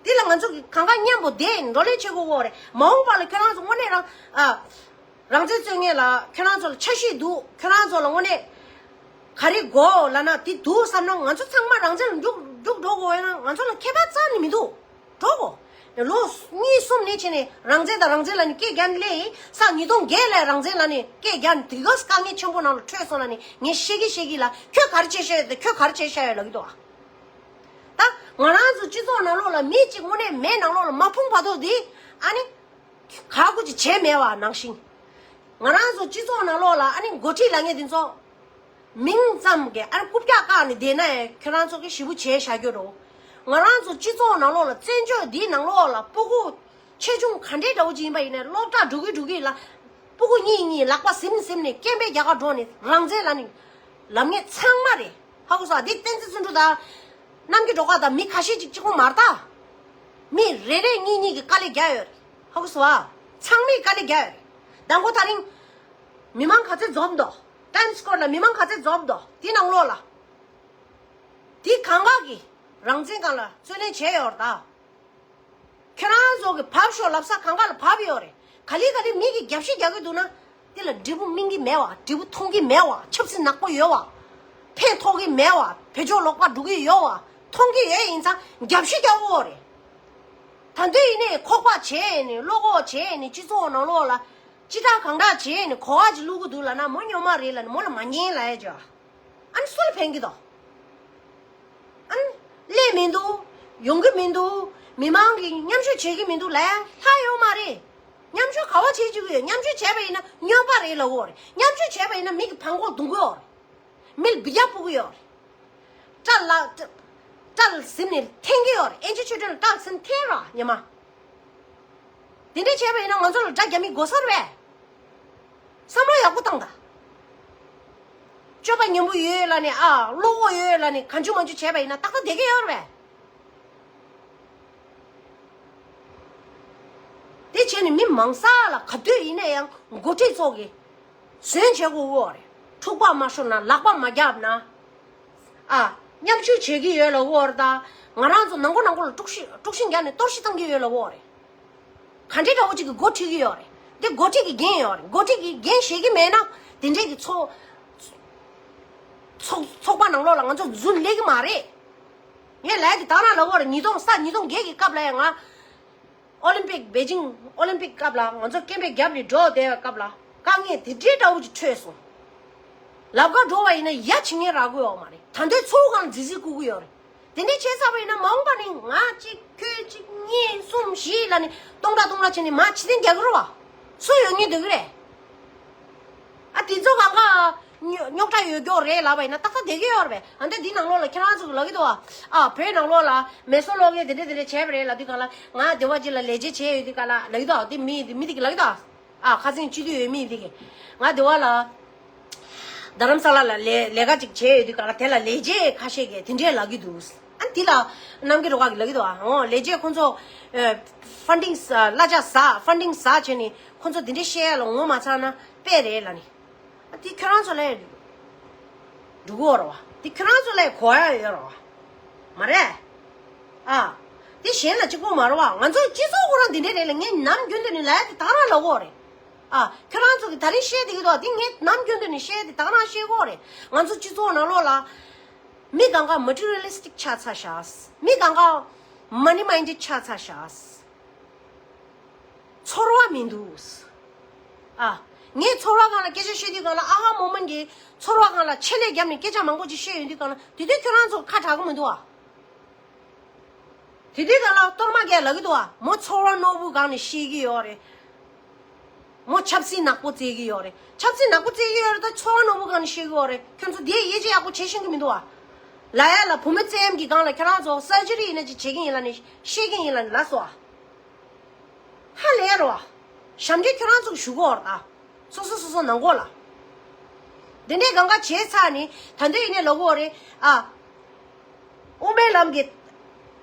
དེ་ལ་ང་ཚོ་གི་གང་ག་མཉམ་པོ་བསྡད་བགྲོ་གླེང་བྱེད་དགོས་ཀྱི་ཡོད་རེད། མ་འོངས་པ་ལ་ཁྱོད་རང་ཚོ་དངོས་གནས་རང་ཨ། རང་བཙན་རྩོད་མཁན་ལ་ཁྱོད་རང་ཚོ་ལ་འཆར་གཞི་འདུག་ཁྱོད་རང་ཚོ་ལ་དངོས་གནས་ག་རེ་དགོས་ལབ་ན་དེ་འདུག་བསམ་ན་ང་ཚོ་ཚང་མ་རང་བཙན་ལ་འཇུག་འཇུག་འགྲོ་དགོས་ཡོད་ན་ང་ཚོ་ལ་ཁྱད་པར་རྩ་ནས་མི་འདུག་འགྲོ་དགོས། ལོ་གཉིས་གསུམ་ནས་བྱས་ནས་རང་བཙན་དང་རང་བཙན་ལབ་ནས་སྐད་རྒྱག་ནས་སླེབས་ཡིན་ས་ཉིས་སྟོང་བརྒྱད་ལ་རང་བཙན་ལབ་ནས་སྐད་རྒྱག་ནས་དེ་ག་དཀའ་ངལ་ཆེན་པོ་ནང་ལ་འཕྲོད་སོང་ལབ་ནས་ངས་བཤད་གི་བཤད་གི་ལ་ཁྱོད་ག་རེ་བྱས་བཤད་ཡོད་དེ་ཁྱོད་ག་རེ་བྱས་བཤད་ཡོད་ལབ་གི་འདུག་ཨ། ད་ང་རང་ཚོ་སྤྱི་ཚོགས་ནང་ལོགས་ལ་མི་གཅིག་དངོས་གནས་མེ་ནང་ལོགས་ལ་མ་ཕུང་བར་དུ་དེ་ཨ་ནི། ག་གུ་ཅིག་བྱས་མེད་པ་ནང་བཞིན། ང་རང་ཚོ་སྤྱི་ཚོགས་ནང་ལོགས་ལ་ཨ་ནི་འགོ་ཁྲིད་ལབ་མཁན་དེ་ཚོ། མིང་ཙམ་གྱི་ཨ་ནི་རྐུབ་བཀྱག་བཀག་ནས་བསྡད་ན་ཡང་ཁྱོད་རང་ཚོ་གི་ཞེ་པོ་བྱས་བཞག་རྒྱུ་རེད། ང་རང་ཚོ་སྤྱི་ཚོགས་ནང་ལོགས་ལ་བཙན་བྱོལ་འདིའི་ནང་ལོགས་ལ་སྤུ་གུ་ཆེ་ཆུང་ག་འདྲའི་འདྲ་བོ་ཅིག་ཡིན་པ་ཡིན་ནའི་སློབ་གྲྭ་འགྲོ་གི་འགྲོ་གི་ལ་སྤུ་གུ་གཉིས་གཉིས་ལག་པ་ཟིམ་ཟིམ་ནས་སྐད་འབོད་རྒྱག་ག་འགྲོ་ནས་རང་བཙན་ལབ་ནས་ལབ་མཁན་ཚང་མ་རེད། ཧ་གོ་སོང་ཨ། འདི་བསྟན་འཛིན་བརྩོན་འགྲུས་དང་། རྣམ་རྒྱལ་སྒྲོལ་དཀར་དང་མི་ཁ་ཤས་ཅིག་གཅིག་པོ་མ་རེད་ད། མི་རེ་རེ་གཉིས་གཉིས་ཀྱིས་དཀའ་ལས་རྒྱག་ཡོད་རེད། ཧ་གོ་སོང་ཨ། ཚང་མས་དཀའ་ལས་རྒྱག་ཡོད་རེད། མདང་དགོང་དེ་རིང་། མི་མང་ག་ཚོད་འཛོམས་འདུག་ཊའིམ་སི་སྐོར་ལ་མི་མང་ག་ཚོད་འཛོམས་འདུག་དེ་ནང་ལོགས་ལ། དེ་གང་ག་གིས་རང་བཙན་སྒང་ལ་རྩོད་ལེན་བྱས་ཡོད་རེད་ད། གི་བབས་ཤོག་ལབ་ས་གང་ག་ལ་བབས་ཡོད་རེད། ག་ལེ་ག་ལེ་མི་གི་རྒྱབ་བཤིག་རྒྱག་གི་འདུག་ན། དེ་ལ་འབྲས་བུ་སྨིན་གྱི་མེད་བ། འབྲས་བུ་མཐོང་གི་མེད་བ། ཆབ་སྲིད་ནག་པོ་ཡོད་བ། ཕན་ཐོགས་ཀྱི་མེད་བ། བོད་ལྗོངས་ལོག་པ་འགྲོ་གི་ཡོད་བ། མཐོང་གི་ཡོད་ཡིན་ཙང་རྒྱབ་བཤིག་རྒྱག་དགོས་རེད། ད་འདོད་ཡིན་ནས་ཁོག་པ་བྱས་ནས་བློ་ཁོག་བྱས་ནས་སྤྱི་ཚོགས་ནང་ལོགས་ལ་ཅི་དྲག་གང་དྲག་བྱས་ནས་གོ་བ་ཅིག་བླུག་གི་འདུག་ལབ་ན་མོ་སྨྱོན་མ་རེད་ལབ་ནས་མོ་ལ་མ་ཉན་ལབ་ཡ་ཅིག་ཨ་ནི་སུ་ལ་ཕན་གི་འདུག་ཨ་ནི་སླེབས་མི་འདུག་ཡོང་གི་མི་འདུག་མི་མང་གིས་མཉམ་ཞུགས་བྱེད་ཀྱི་མི་འདུག་ལབ་ཡ་ལྷག་ཡོད་མ་རེད། མཉམ་ཞུགས་ག་བ་བྱེད་བཅུག་གི་ཡོད། མཉམ་ཞུགས་བྱས་པ་ཡིན་ན་སྨྱོན་པ་རེད་ལབ་ཀྱི་ཡོད་རེད། མཉམ་ཞུགས་བྱས་པ་ཡིན་ན་མི་གི་ཕན་ཁོག་རྡུང་གི་ཡོད་རེད། མི་ལ་འབུད་རྒྱག་ཕོག་གི་ཡོད་རེད། སྐྲ་ལ་སྐྲ་ལ་ཟིན་ནས་འཐེན་གི་ཡོད་རེད། ཨེན་ཅི་ཆོས་སྒྲོན་ལ་སྐྲ་ལ་ཟིན་འཐེན་ར་ཉི་མ། དེ་འདྲས་བྱས་པ་ཡིན་ན་ང་ཚོ་ལ་དགྲ་རྒྱག་མི་དགོས་ས་རེད་པས། བསམ་བློ་ཡག་པོ་བཏང་དང་། སྤྱོད་པ་ཉམས་པོ་ཡོད་ལབ་ནས་ཨ་བློ་ཁོག་ཡོད་ལབ་ནས་གང་བྱུང་མང་བྱུང་བྱས་པ་ཡིན་ན་ཏག་ཏག་བསྡད་ཀྱི་ཡོད་རེད་པས། དེ་བྱས་ནས་མི་མང་ས་ལ་ག་དུས་ཡིན་ན་ཡང་འགོ་ཁྲིད་ཚོ་གིས་བཟོན་བྱེད་དགོས་ཀྱི་ཡོད་རེད། འཁྲུག་པ་མ་ཤོར་ན་ལག་པ་མ་བརྒྱབ་ན། ཨ། མཉམ་ཞུགས་བྱེད་ཀྱི་ཡོད་ལབ་ཀྱི་ཡོད་རེད་ད། ང་རང་ཚོ་ནང་ཁུལ་ནང་ཁུལ་ལ་དཀྲུག་ཤིང་དཀྲུག་ཤིང་རྒྱག་ནས་གཏོར་བཤིག་བཏང་གི་ཡོད་ལབ་ཀྱི་ཡོད་རེད། ག་འདྲའི་འདྲ་བོ་ཅིག་གིས་འགོ་ཁྲིད་ཀྱི་ཡོད་རེད། འདི་འགོ་ཁྲིད་ཀྱི་འགན་ཡོད་རེད། འགོ་ཁྲིད་ཀྱིས་འགན་བཞེས་ཀྱི་མེད་ན་དེ་འདྲའི་གི་ཚོགས་ཚོགས་ཚོགས་པ་ནང་ལོགས་ལ་ང་ཚོ་འཛུལ་སླེབས་ཀྱི་མ་རེད། ངས་ལབ་ཡ་དེ་དང་རང་ལབ་ཀྱི་ཡོད་རེད། ཉིས་སྟོང་ས་ཉིས་སྟོང་བརྒྱད་ཀྱི་སྐབས་ལ་ཡང་ང་ཨོ་ལིམ་པིག་པེ་ཅིང་ཨོ་ལིམ་པིག་སྐབས་ལ་ང་ཚོ་སྐད་འབོད་རྒྱབ་ནས་འགྲོ་བསྡད་པའི་སྐབས་ལ་དཀའ་ངལ་དེ་འདྲའི་འདྲ་བོ་ཅིག་འཕྲད་སོང་། ལབ་ག་འགྲོ་བ་ཡིན་ན་ཡ་བྱེད་མཁན་རག་གི་ཡོད་མ་རེད། ད་ལྟའི་ཚོགས་ཁང་ལ་རྫིག་རྫིག་བསྐུར་གི་ཡོད་རེད། དེ་འདྲའི་བྱས་ཚར་བ་ཡིན་ན་མ་འོངས་པ་ནས་ང་གཅིག་ཁྱོད་གཅིག་གཉིས་གསུམ་བཞི་ལབ་ནས་སྟོང་ཕྲག་སྟོང་ཕྲག་བྱས་ནས་མར་ཕྱིར་འཐེན་རྒྱག་གི་རེད་པ། སུ་ཡོང་སྙིང་འདོད་ཀྱི་རེད། ཨ་དེ་ཚོ་གང་ག་རྙོག་རྙོག་དྲ་ཡོད་མཁན་རེད་ལབ་པ་ཡིན་ན་ཏག་ཏག་བསྡད་ཀྱི་ཡོད་རེད་པས། ཨ་འདི་འདི་ནང་ལོགས་ལ་ཁྱེད་རང་ཚོ་གིས་ལབ་ཀྱི་འདུག་པ། ཨ་བོད་ནང་ལོགས་ལ་མེ་སོར་གློག་བརྙན་དེ་འདྲ་དེ་འདྲ་བྱས་པ་རེད་ལབ་དུས་སྒང་ལ་ང་སྡེ་བ་གཅིག་ལ་ལས་བྱེད་བྱས་ཡོད་དུས་སྒང་ལ་ལབ་ཀྱི་འདུག་པ། དེ་མི་དེ་མི་དེ་གིས་ལབ་ཀྱི་འདུག་པ། ཨ་ཁ་སང་སྤྱི་འཐུས་འོས་མི་དེ་གིས་ང་སྡེ་བ་ལ་རྡ་རམ་ས་ལ་ལ་ལས་ལས་ཀ་ཅིག་བྱས་ཡོད་དུས་སྒང་ལ་དེ་ལ་ལས་བྱེད་ཁ་ཤས་ཀྱིས་དེ་འདྲས་ལབ་ཀྱི་འདུག་ཨ་འདི་ལ་རྣམ་རྒྱལ་སྒྲོལ་དཀར་གྱིས་ལབ་ཀྱི་འདུག་པ། འོ་ལས་བྱེད་ཁོང་ཚོ་ཨ་ཕན་ཌིང་ཨ་གླ་ཆ་ཟ་ཕན་ཌིང་ཟ་བྱས་ནས་ཁོང་ཚོ་དེ་འདྲས་བཤད་ཡ་ལ་ངོ་མ་ཚ་ན་དཔེ་རེད་ལབ་ནས། ཨ་དེ་ཁྱོད་རང་ཚོ་ལ་འགྲོ་གི་ཡོད་རེད་པ། དེ་ཁྱོད་རང་ཚོ་ལ་གོ་ཡ་ཡོད་རེད་པ། མ་རེད། ཨ། དེ་གཞན་ལ་གཅིག་པོ་མ་རེད་པ། ང་ཚོའི་སྤྱི་ཚོགས་ཁོ་རང་འདི་འདྲས་རེད་ལབ་ངས་ནམ་རྒྱུན་དུ་ནས་ལབ་ཡ་དེ་ད་ག་རང་ལབ་ཀྱི་ཡོད་རེད། ཨ། ཁྱོད་རང་ཚོ་གིས་ད་རིང་བཤད་བསྡད་ཀྱི་འདུག་པ། དེ་ངས་ནམ་རྒྱུན་དུ་ནས་བཤད་དེ་ད་ག་རང་བཤད་ཀྱི་ཡོད་རེད། ང་ཚོ་སྤྱི་ཚོགས་ནང་ལོགས་ལ་མི་གང་ག་མ་ཊི་རི་ཡལ་ལི་སི་ཊིག་ཆགས་ཚར་ཤག་མི་གང་ག་མ་ནི་མའིན་ཌེཌ་ཆགས་ཚར་ཤག་ཚོར་བ་མི་འདུག་ཨ། ངས་ཚོར་བ་སྒང་ལ་སྐད་ཆ་བཤད་དུས་སྒང་ལ་ཨ་ཧ་མོ་མན་གྱིས་ཚོར་བ་སྒང་ལ་ཆེད་ལས་བརྒྱབ་ནས་སྐད་ཆ་མང་པོ་ཅིག་བཤད་ཡོང་དུས་སྒང་ལ་དེ་དུས་ཁྱོད་རང་ཚོ་ཁ་གྲག་གི་མི་འདུག་ཨ། དེ་དུས་སྒང་ལ་གཏོར་མ་རྒྱག་ལབ་ཀྱི་འདུག་ཨ། མོ་ཚོར་བ་རྣོ་པོའི་སྒང་ནས་བཤད་ཀྱི་ཡོད་རེད། མོ་ཆབ་སྲིད་ནག་པོ་རྩེད་ཀྱི་ཡོད་རེད། ཆབ་སྲིད་ནག་པོ་རྩེད་ཀྱི་ཡོད་རེད་ད་ཚོར་བ་རྣོ་པོའི་སྒང་ནས་བཤད་ཀྱི་ཡོད་རེད། ཁྱོད་ཚོ་དེ་དབྱེ་འབྱེད་ཡག་པོ་བྱེད་ཤེས་ཀྱི་མི་འདུག་ཨ། ལབ་ཡ་ལ་བུ་མོ་བཙན་གྱི་སྒང་ལ་ཁྱོད་རང་ཚོ་སར་ཇི་རི་ཡིན་ན་ཅིག་བྱེད་ཀྱི་ཡིན་ལབ་ནས་བཤད་ཀྱི་ཡིན་ལབ་ནས་ལབ་སོང་ཨ། ཧ་ལས་རོ། ཞབས་འདྲེན་ཁྱོད་རང་ཚོ་ཞུ་གོ་ར་ད། སོ་སོ་སོ་སོ་ནང་གོ་ལ། དེ་འདྲའི་གང་ག་བྱས་ཚར་ནི་ད་འདོད་ཡིན་ནས་ལབ་གོ་རེད་ཨ། དབུ་མའི་ལམ་གྱི་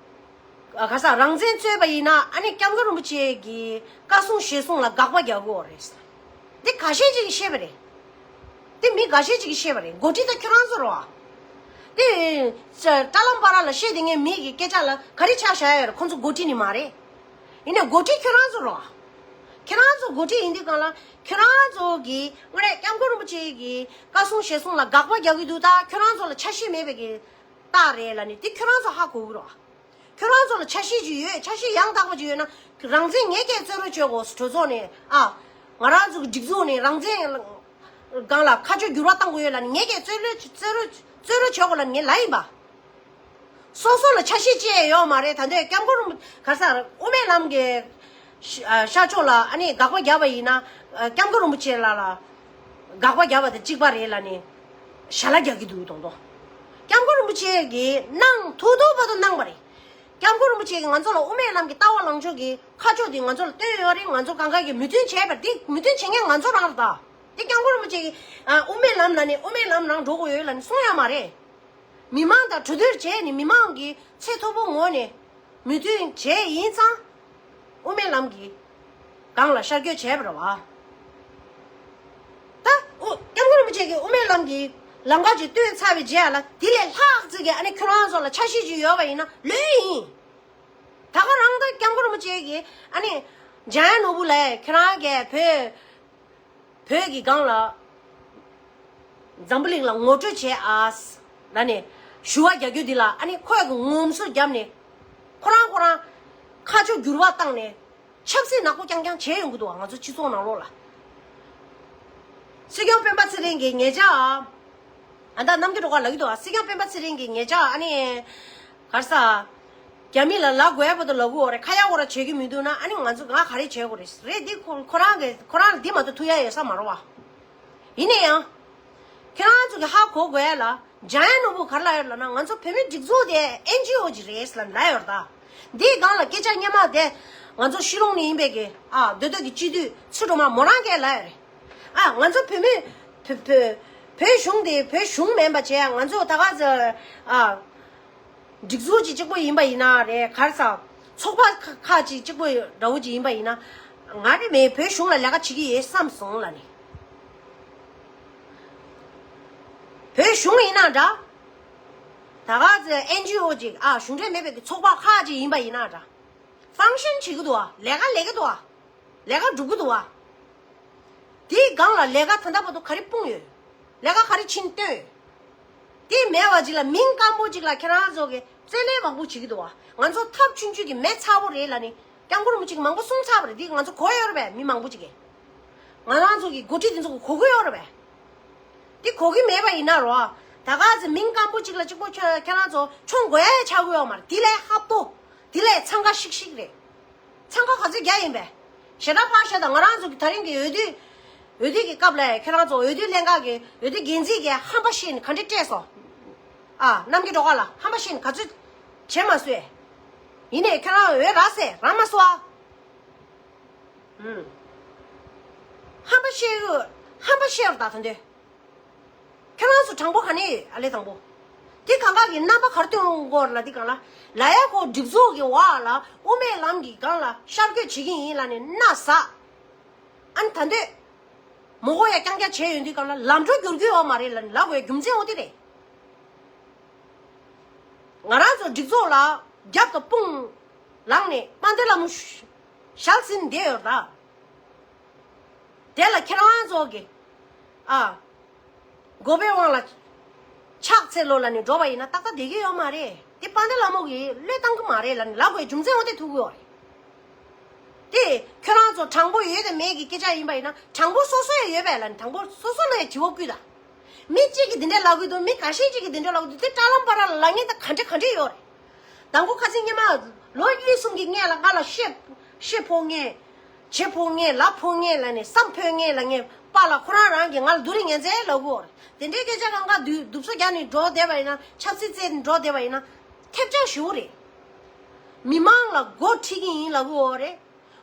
ཨ་ག་ས་རང་བཙན་རྩོད་པ་ཡིན་ན་ཨ་ནི་སྐྱབས་མགོན་རིན་པོ་ཆེ་གི་བཀའ་གསུང་ཞལ་གསུང་ལ་དགག་པ་རྒྱག་གོ་རེད། འདི་འགའ་ཤས་ཅིག་གིས་བཤད་པ་རེད། འདི་མི་འགའ་ཤས་ཅིག་གིས་བཤད་པ་རེད། འགོ་ཁྲིད་ད་ཁྱོད་རང་ཚོ་རེད་བ། འདི་ཅ་དྲ་ལམ་བར་ལ་བཤད་བསྡད་མཁན་མི་གི་སྐད་ཆ་ལ་ག་རེ་ཆ་བཞག་ཡོད་རེད། ཁོང་ཚོ་འགོ་ཁྲིད་ནི་མ་རེད། ཡིན་ནའི་འགོ་ཁྲིད་ཁྱོད་རང་ཚོ་རེད་བ། ཁྱོད་རང་ཚོ་འགོ་ཁྲིད་ཡིན་དུས་སྒང་ལ་ཁྱོད་རང་ཚོ་གིས་དངོས་གནས་སྐྱབས་མགོན་རིན་པོ་ཆེ་གི་བཀའ་གསུང་ཞལ་གསུང་ལ་དགག་པ་རྒྱག་གི་འདུག་ད་ཁྱོད་རང་ཚོ་ལ་ཆ་ཤས་མེད་པའི་གི་རྟགས་རེད་ལབ་ནི་འདི་ཁྱོད་རང་ཚོ་ཧ་གོ་གི་རེད་བ། ཁྱོད་རང་ཚོ་ལ་ཆ་ཤས་ཅིག་ཡོད། ཆ་ཤས་ཡང་དག་པ་ཅིག་ཡོད་ན་རང་བཙན་ངེད་ཀྱིས་རྩོད་རེས་བྱེད་དགོས། གྲོས་ཚོགས་ནས་ཨ། ང་རང་ཚོ་གི་སྒྲིག་འཛུགས་ནས་རང་བཙན་སྒང་ལ་ཁ་ཕྱོགས་འགྱུར་བ་གཏང་དགོས་ཡོད་ལབ་ནས་ངེད་ཀྱིས་རྩོད་རེས་རྩོད་རེས་རྩོད་རེས་བྱེད་དགོས་ལབ་ནས་ངས་ལབ་ཡིན་པ། སོ་སོ་ལ་ཆ་ཤས་ཅི་ཡང་ཡོད་མ་རེད། ད་ལྟའི་སྐྱབས་མགོན་རིན་པོ་ག་ས་དབུ་མའི་ལམ་གྱི་ཤ་ཤར་ཕྱོགས་ལ་ཨ་ནི་དགག་པ་བརྒྱབ་པ་ཡིན་ན་སྐྱབས་མགོན་རིན་པོ་ཆེ་ལ་ལ་དགག་པ་བརྒྱབ་པ་དང་གཅིག་པ་རེད་ལབ་ནས་ཞལ་ལག་རྒྱག་གི་འདུག་དོང་དོ། སྐྱབས་མགོན་རིན་པོ་ཆེ་གིས་གནང་ཐུབ་ཐུབ་བར་དུ་གནང་བ་རེད། སྐྱབས་མགོན་རིན་པོ་ཆེ་གིས་ང་ཚོ་ལ་དབུ་མའི་ལམ་གྱི་ལྟ་བ་ལངས་ཕྱོགས་ཀྱི་ཁ་ཕྱོགས་དེ་ང་ཚོ་ལ་བསྟན་ཡོད་རེད། ང་ཚོ་གང་ག་གིས་མོས་མཐུན་བྱས་པ་རེད། དེ་མོས་མཐུན་བྱེད་མཁན་ང་ཚོ་རང་རེད་ད། དེ་སྐྱབས་མགོན་རིན་པོ་ཆེ་གིས་ཨ་དབུ་མའི་ལམ་ལ་ནི་དབུ་མའི་ལམ་ནང་འགྲོ་དགོས་ཡོད་ལབ་ནི་གསུང་ཡ་མ་རེད། མི་མང་དང་གྲོས་བསྡུར་བྱས་ནས་མི་མང་གི་ཚད་མཐོ་པོ་ངོས་ནས་མོས་མཐུན་བྱས་ཡིན་ཙང་། དབུ་མའི་ལམ་གྱི་སྒང་ལ་ཤར་བསྐྱོད་བྱས་པ་རེད་བ། ད་ཨོ་སྐྱབས་མགོན་རིན་པོ་ཆེ་གིས་དབུ་མའི་ལམ་གྱི་ལམ་ཁ་ཅིག་སྟོན་ཚར་བའི་རྗེས་ལ་དེ་ལས་ལྷག་ཙིག་གི་ཨ་ནི་ཁྱོད་རང་ཚོ་ལ་ཆ་ཤས་ཅིག་ཡོད་པ་ཡིན་ན་ལོས་ཡིན། ད་ག་རང་ད་སྐྱབས་མགོན་རིན་པོ་ཆེ་གིས་ཨ་ནི་འཇམ་དབྱངས་ནོར་བུ་ལགས་ཁྱེད་རང་གིས་བོད་བོད་ཀྱི་སྒང་ལ་འཛམ་བུ་གླིང་ལ་ངོ་སྤྲོད་བྱས་ཨ་ལ་ནི་ཞུ་བ་རྒྱག་རྒྱུ་འདི་ལ་ཨ་ནི་ཁོས་གི་ངོམ་སོ་བརྒྱབ་ནས་ཁོ་རང་ཁོ་རང་ཁ་ཕྱོགས་འགྱུར་བ་བཏང་ནས། ཆབ་སྲིད་ནག་པོ་རྐྱང་རྐྱང་བྱས་ཡོང་གི་འདུག་ང་ཚོ་སྤྱི་ཚོགས་ནང་ལོགས་ལ། སྲིད་སྐྱོང་སྤེན་པ་ཚེ་རིང་གིས་ཉེ་ཆར། ཨ་ད་རྣམ་རྒྱལ་སྒྲོལ་དཀར་ལབ་ཀྱི་འདུག་སྲིད་སྐྱོང་སྤེན་པ་ཚེ་རིང་གིས་ཉེ་ཆར་ཨ་ནི། ག་རེ་ཟ། རྒྱ་མི་ལ་ལབ་དགོས་པ་དང་ལབ་དགོས་རེད། ཁ་ཡག་པོ་ར་བྱེད་ཀྱི་མི་འདུག་ན་ཨ་ནི་ང་ཚོ་ང་ག་རེ་བྱེད་དགོས་རེད། རེད་འདི་ཁོ་ཁོ་རང་གི་ཁོ་རང་ལ་འདི་མ་གཏོགས་ཐུག་ཡ་ཡོད་ས་མ་རེད་བ། ཡིན་ན་ཡང་། ཁྱེད་རང་ཚོ་གི་ཧ་གོ་དགོས་ཡ་ལ། འཇམ་དབྱངས་ནོར་བུ་ག་རེ་ལབ་ཡོད་ལབ་ན་ང་ཚོ་བོད་མི་སྒྲིག་འཛུགས་དེ་ཨེན་ཇི་ཨོ་ཅིག་རེད་ལབ་ལབ་ཡོད་རེད་ད། འདིའི་སྒང་ལ་སྐད་ཆ་སྙན་མ་དེ་ང་ཚོ་ཕྱི་རོང་ནས་ཡིན་པའི་གི་ཨ་སྡོད་སྡོད་ཀྱི་སྤྱི་འཐུས་ཚུལ་སྒྲོལ་མ་མོ་རང་གིས་ལབ་ཡོད་རེད། ཨ་ང་ཚོ་བོད་མི་བོད་བོད་བོད་གཞུང་དེ་བོད་གཞུང་མིན་པ་བྱས་ང་ཚོ་ད་ག་ཚོད་ཨ། སྒྲིག་འཛུགས་ཀྱི་གཅིག་པོ་ཡིན་པ་ཡིན་ན་རེད་ག་རེ་ཟ། ཚོགས་པ་ཁག་ཁག་ཅིག་གཅིག་པོ་འདྲ་བོ་ཅིག་ཡིན་པ་ཡིན་ན། ང་རེ་མེད་བོད་གཞུང་ལ་ལས་ཀ་བྱེད་ཀྱི་ཡོད་བསམ་སོང་ལབ་ནས། བོད་གཞུང་ཡིན་ན་འདྲ། ད་ག་ཚོད་ཨེན་ཇི་ཨོ་ཅིག་ཨ་གཞུང་འབྲེལ་མེད་པའི་གི་ཚོགས་པ་ཁག་ཅིག་ཡིན་པ་ཡིན་ན་འདྲ། ཕང་ཤན་བྱེད་ཀྱི་འདུག་བ། ལས་ཀ་ལས་ཀྱི་འདུག་བ། ལས་ཀ་སྒྲུབ་ཀྱི་འདུག་བ། དེའི་སྒང་ལ་ལས་ཀ་ད་ལྟ་བར་དུ་ག་རེ་སྤུངས་ཡོད། ལས་ཀ་ག་རེ་ཕྱིན་བཏོན་ཡོད། དེ་མེད་པ་ཅིག་ལ་མིང་སྐམ་པོ་ཅིག་ལ་ཁྱེད་རང་ཚོ་གི་རྩོད་ལེན་མང་པོ་བྱེད་ཀྱི་འདུག་བ། ང་ཚོ་ཐབས་ཆུང་ཆུང་གི་མེད་ཚ་པོ་རེད་ལབ་ནས་སྐྱབས་མགོན་རིན་པོ་ཆེ་གི་མང་པོ་གསུངས་ཚར་བ་རེད། འདི་ང་ཚོ་གོ་ཡོད་རེད་པས། མི་མང་པོ་ཅིག་གིས་ང་རང་ཚོ་གི་འགོ་ཁྲིད་དེ་ཚོ་གི་གོ་གི་ཡོད་རེད་པས། འདི་གོ་གི་མེད་པ་ཡིན་ན་རོ། ད་ག་ཚོད་མིང་སྐམ་པོ་ཅིག་ལ་གཅིག་པོ་ཁྱོད་ཁྱེད་རང་ཚོ་ཆོ་མགོ་ཡ་ཡ་ཆགས་གི་ཡོད་མ་རེད། དེ་ལས་ཧབ་ཏོ། དེ་ལས་འཚང་ཁ་ཤིག་ཤིག་རེད། འཚང་ཁ་ག་ཚོད་རྒྱག་ཡིན་པས། ཞེ་དྲག་ཕར་བཞག་དང་ང་རང་ཚོ་གི་ད་རིང་གི་འོས་བསྡུ། འོས་བསྡུ་གི་སྐབས་ལ་ཁྱེད་རང་ཚོ་འོས་བསྡུ་ལྷན་ཁང་གི་འོས་བསྡུ་འགན་འཛིན་གྱིས་ཧམ་པ་བཤད་ནས་ག་འདྲས་སྤྲད་སོང་། ཨ་རྣམ་རྒྱལ་སྒྲོལ་དཀར་ལ་ཧམ་པ་བཤད་ནས་ག་ཚོད་བྱས་མ་སོང་། ཡིན་ནའི་ཁྱེད་རང་འོས་རག་སེ་རག་མ་སོང་ཨ། ཧམ་པ་བཤད་ཡོད། ཧམ་པ་བཤད་རོགས་ད་ད་འདོད། ཁྱེད་རང་ཚོ་དྲང་པོ་ག་ནས་ཡོད་ཨ་ལས་དང་པོ། དེ་གང་ག་གི་རྣམ་པ་གར་སྟོན་འོང་གོ་ལ་དེ་གང་ལ། ལ་ཡ་ཁོ་སྒྲིག་འཛུགས་ཀྱི་འོག་ལ་དབུ་མའི་ལམ་གྱི་སྒང་ལ་ཤར་བསྐྱོད་བྱེད་ཀྱི་ཡིན་ལ་ནས་མནའ་ཟ། ཨ་ནི་ད་འདོད། མོ་གོ་ཡ་རྐྱང་རྐྱང་བྱས་ཡོང་དུས་གང་ལ་ལམ་འགྲོ་བསྒྱུར་རྒྱུ་ཡོད་མ་རེད་ལ་ནི་ལབ་དགོས་རྒྱུ་མཚན་འོ་དེ་རེད། ང་རང་ཚོ་སྒྲིག་འཛུགས་ལ་རྒྱབ་དང་དཔུང་ལངས་ནས་དཔལ་ལྡན་ལྷ་མོ་ཞལ་ཟིན་བསྡད་ཡོད་ར། དེ་ལ་ཁྱེད་རང་ཚོ་གི་ཨ། མགོ་པའི་དབང་ལ་ཕྱག་འཚལ་ལོ་ལ་ནི་འགྲོ་བ་ཡིན་ན་ཏག་ཏག་བསྡད་ཀྱི་ཡོད་མ་རེད། དེ་དཔལ་ལྡན་ལྷ་མོ་གིས་བློས་བཏང་གི་མ་རེད་ལ་ནི་ལབ་དགོས་རྒྱུ་མཚན་འོ་དེ་ཐུག་གི་ཡོད་རེད། དེ་ཁྱོད་རང་ཚོ་དྲང་པོ་ཡོད་དེ་མེད་ཀྱི་སྐད་ཆ་ཡིན་པ་ཡིན་ན་དྲང་པོ་སོ་སོ་ཡང་ཡོད་པས་ལ་ནི་དྲང་པོ་སོ་སོ་ལ་ཡང་དྲི་བ་བསྐུལ་དང་། མི་གཅིག་གིས་འདི་འདྲ་ལབ་གི་འདུག་མི་ཁ་ཤས་གཅིག་གིས་འདི་འདྲ་ལབ་གི་འདུག་དེ་དྲ་ལམ་པ་ར་ལ་ལབ་མཁན་ད་ག་འདྲ་ག་འདྲ་ཡོད་རེད། དང་པོ་ཁ་སང་སྔོན་མ་ལོ་གཉིས་གསུམ་གྱི་སྔོན་ལ་ང་ལ་ཤེ་ཤེ་ཕོག་མཁན། བྱེ་ཕོག་མཁན་ལ་ཕོག་མཁན་ལ་ནི་བསམ་ཕོད་མཁན་ལ་ངས་པཱ་ལགས་ཁོ་རང་རང་གིས་ང་ལ་སྡུག་རུས་ངན་ཚད་ལབ་གི་ཡོད་རེད། དེ་འདྲའི་སྐད་ཆ་གང་ག་སྡུག་སྡུག་སོ་རྒྱག་ནས་འགྲོ་བསྡད་པ་ཡིན་ན་ཆབ་སྲིད་རྩེད་ནས་འགྲོ་བསྡད་པ་ཡིན་ན་ཐེབས་ཆག་ཞེ་པོ་རེད། མི་མང་ལ་མགོ་ཁྲིད་ཀྱི་ཡིན་ལབ་གི་ཡོད་རེད།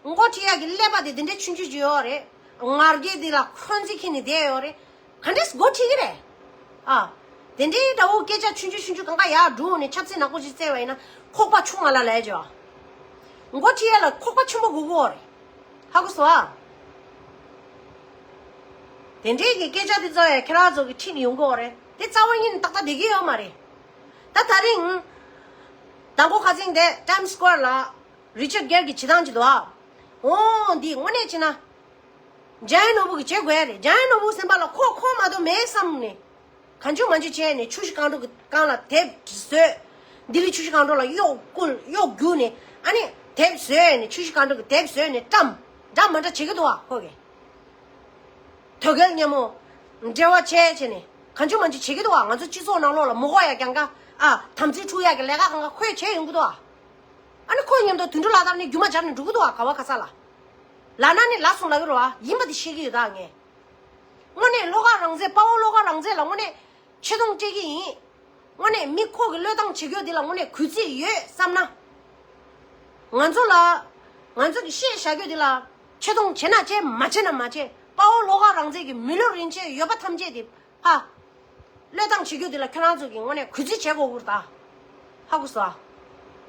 མགོ་ཁྲིད་ཡག་གི་ཀླད་པ་དེ་དེ་འདྲའི་ཆུང་ཆུང་ཅིག་ཡོད་རེད། ང་རྒྱལ་དེ་ལ་འཁོན་འཛིན་འཁྱེར་ནས་བསྡད་ཡོད་རེད། ག་འདྲས་མགོ་ཁྲིད་ཀྱི་རེད། ཨ། དེ་འདྲའི་འདྲ་བོ་སྐད་ཆ་ཆུང་ཆུང་ཆུང་ཆུང་གང་ག་ཡར་འགྲོ་ནས་ཆབ་སྲིད་ནག་པོ་ཅིག་བཙལ་བ་ཡིན་ན་ཁོག་པ་ཆུང་ང་ལ་ལས་ཅོ། མགོ་ཁྲིད་ཡག་ལ་ཁོག་པ་ཆེན་པོ་དགོས་ཀྱི་ཡོད་རེད། ཧ་གོ་སོང་ཨ། དེ་འདྲའི་གི་སྐད་ཆ་དེ་ཚོ་ཡང་ཁྱེད་རང་ཚོ་གི་ཁྲིད་ནས་ཡོང་གི་ཡོད་རེད། དེ་རྩ་བ་ཉིད་ནས་ཏག་ཏག་བསྡད་ཀྱི་ཡོད་མ་རེད། ད་ད་རིང་། དང་པོ་ཁ་སང་དེ་ཊའིམ་སི་ཀོ་ཝེར་ལ། རི་ཅར་གྷེར་གྱི་བྱེད་སྟངས་ཅིག་འདུག་ཨ། འོ་འདི་དངོས་གནས་བྱས་ན། འཇམ་དབྱངས་ནོར་བུ་གིས་བྱེད་དགོས་ཡ་རེད། འཇམ་དབྱངས་ནོར་བུ་སེམས་པ་ལ་ཁོ་ཁོ་མ་གཏོགས་མེད་བསམ་ནས། གང་བྱུང་མང་བྱུང་བྱས་ནས་ཆུ་བཞི་སྒང་དྲུག་གི་སྒང་ལ་དེབ་བཟོས། ལྡི་ལི་ཆུ་བཞི་སྒང་དྲུག་ལ་གཡོག་བསྐུལ་གཡོག་རྒྱུགས་ནས་ཨ་ནི་དེབ་བཟོས་ནས་ཆུ་བཞི་སྒང་དྲུག་གི་དེབ་བཟོས་ནས་བཀྲམ། འདྲ་མ་འདྲ་བྱེད་ཀྱི་འདུག་ཨ་ཁོ་གིས། དོལ་རྒྱལ་མཉམ་པོ། འབྲེལ་བ་བྱས་བྱས་ནས་གང་བྱུང་མང་བྱུང་བྱེད་ཀྱི་འདུག་ཨ། ང་ཚོ་སྤྱི་ཚོགས་ནང་ལོགས་ལ་མི་དགོས་ཡ་རྐྱང་ཀ་ཨ་དམ་ཚིག་འཁྲུག་ཡ་གི་ལས་ཀ་གང་ག་ཁོས་བྱས་ཡོང་གི་འདུག་ཨ། ཨ་ནི་ཁོ་མཉམ་དུ་དུད་འགྲོ་ལག་བསྟར་ནས་རྒྱུ་མ་སྦྱར་ནས་འགྲོ་གི་འདུག་ཨ། ག་བ་ག་ས་ལ། ལབ་ན་ནི་ལབ་སོང་ལབ་ཀྱི་རེད་བ། ཡིན་པ་དེ་ཤེས་ཀྱི་ཡོད་ད་ངས། དངོས་གནས་བློ་དགའ་རང་བཙན་དཔའ་བོ་བློ་དགའ་རང་བཙན་ལ་དངོས་གནས་ཆེ་མཐོང་སྤྲད་ཀྱི་ཡིན། དངོས་གནས་མི་ཁོ་གི་བློས་བཏང་བྱེད་རྒྱུ་འདི་ལ་དངོས་གནས་གུས་བརྩི་ཡོད་བསམ་ན། ང་ཚོ་ལ། ང་ཚོ་གི་བཤད་བཞག་རྒྱུ་འདི་ལ་ཆེ་མཐོང་བྱེད་ན་བྱེད་མ་བྱེད་ན་མ་བྱེད་དཔའ་བོ་བློ་དགའ་རང་བཙན་གྱི་མི་ལུས་རིན་ཆེན་ཡོད་པ་ཐམས་ཅད་དེ་ཕ། བློས་བཏང་བྱེད་རྒྱུ་འདི་ལ་ཁྱོད་རང་ཚོ་གི་དངོས་གནས་གུས་བརྩི་བྱེད་དགོས་ཀྱི་རེད་ད། ཧ་གོ་སོང་།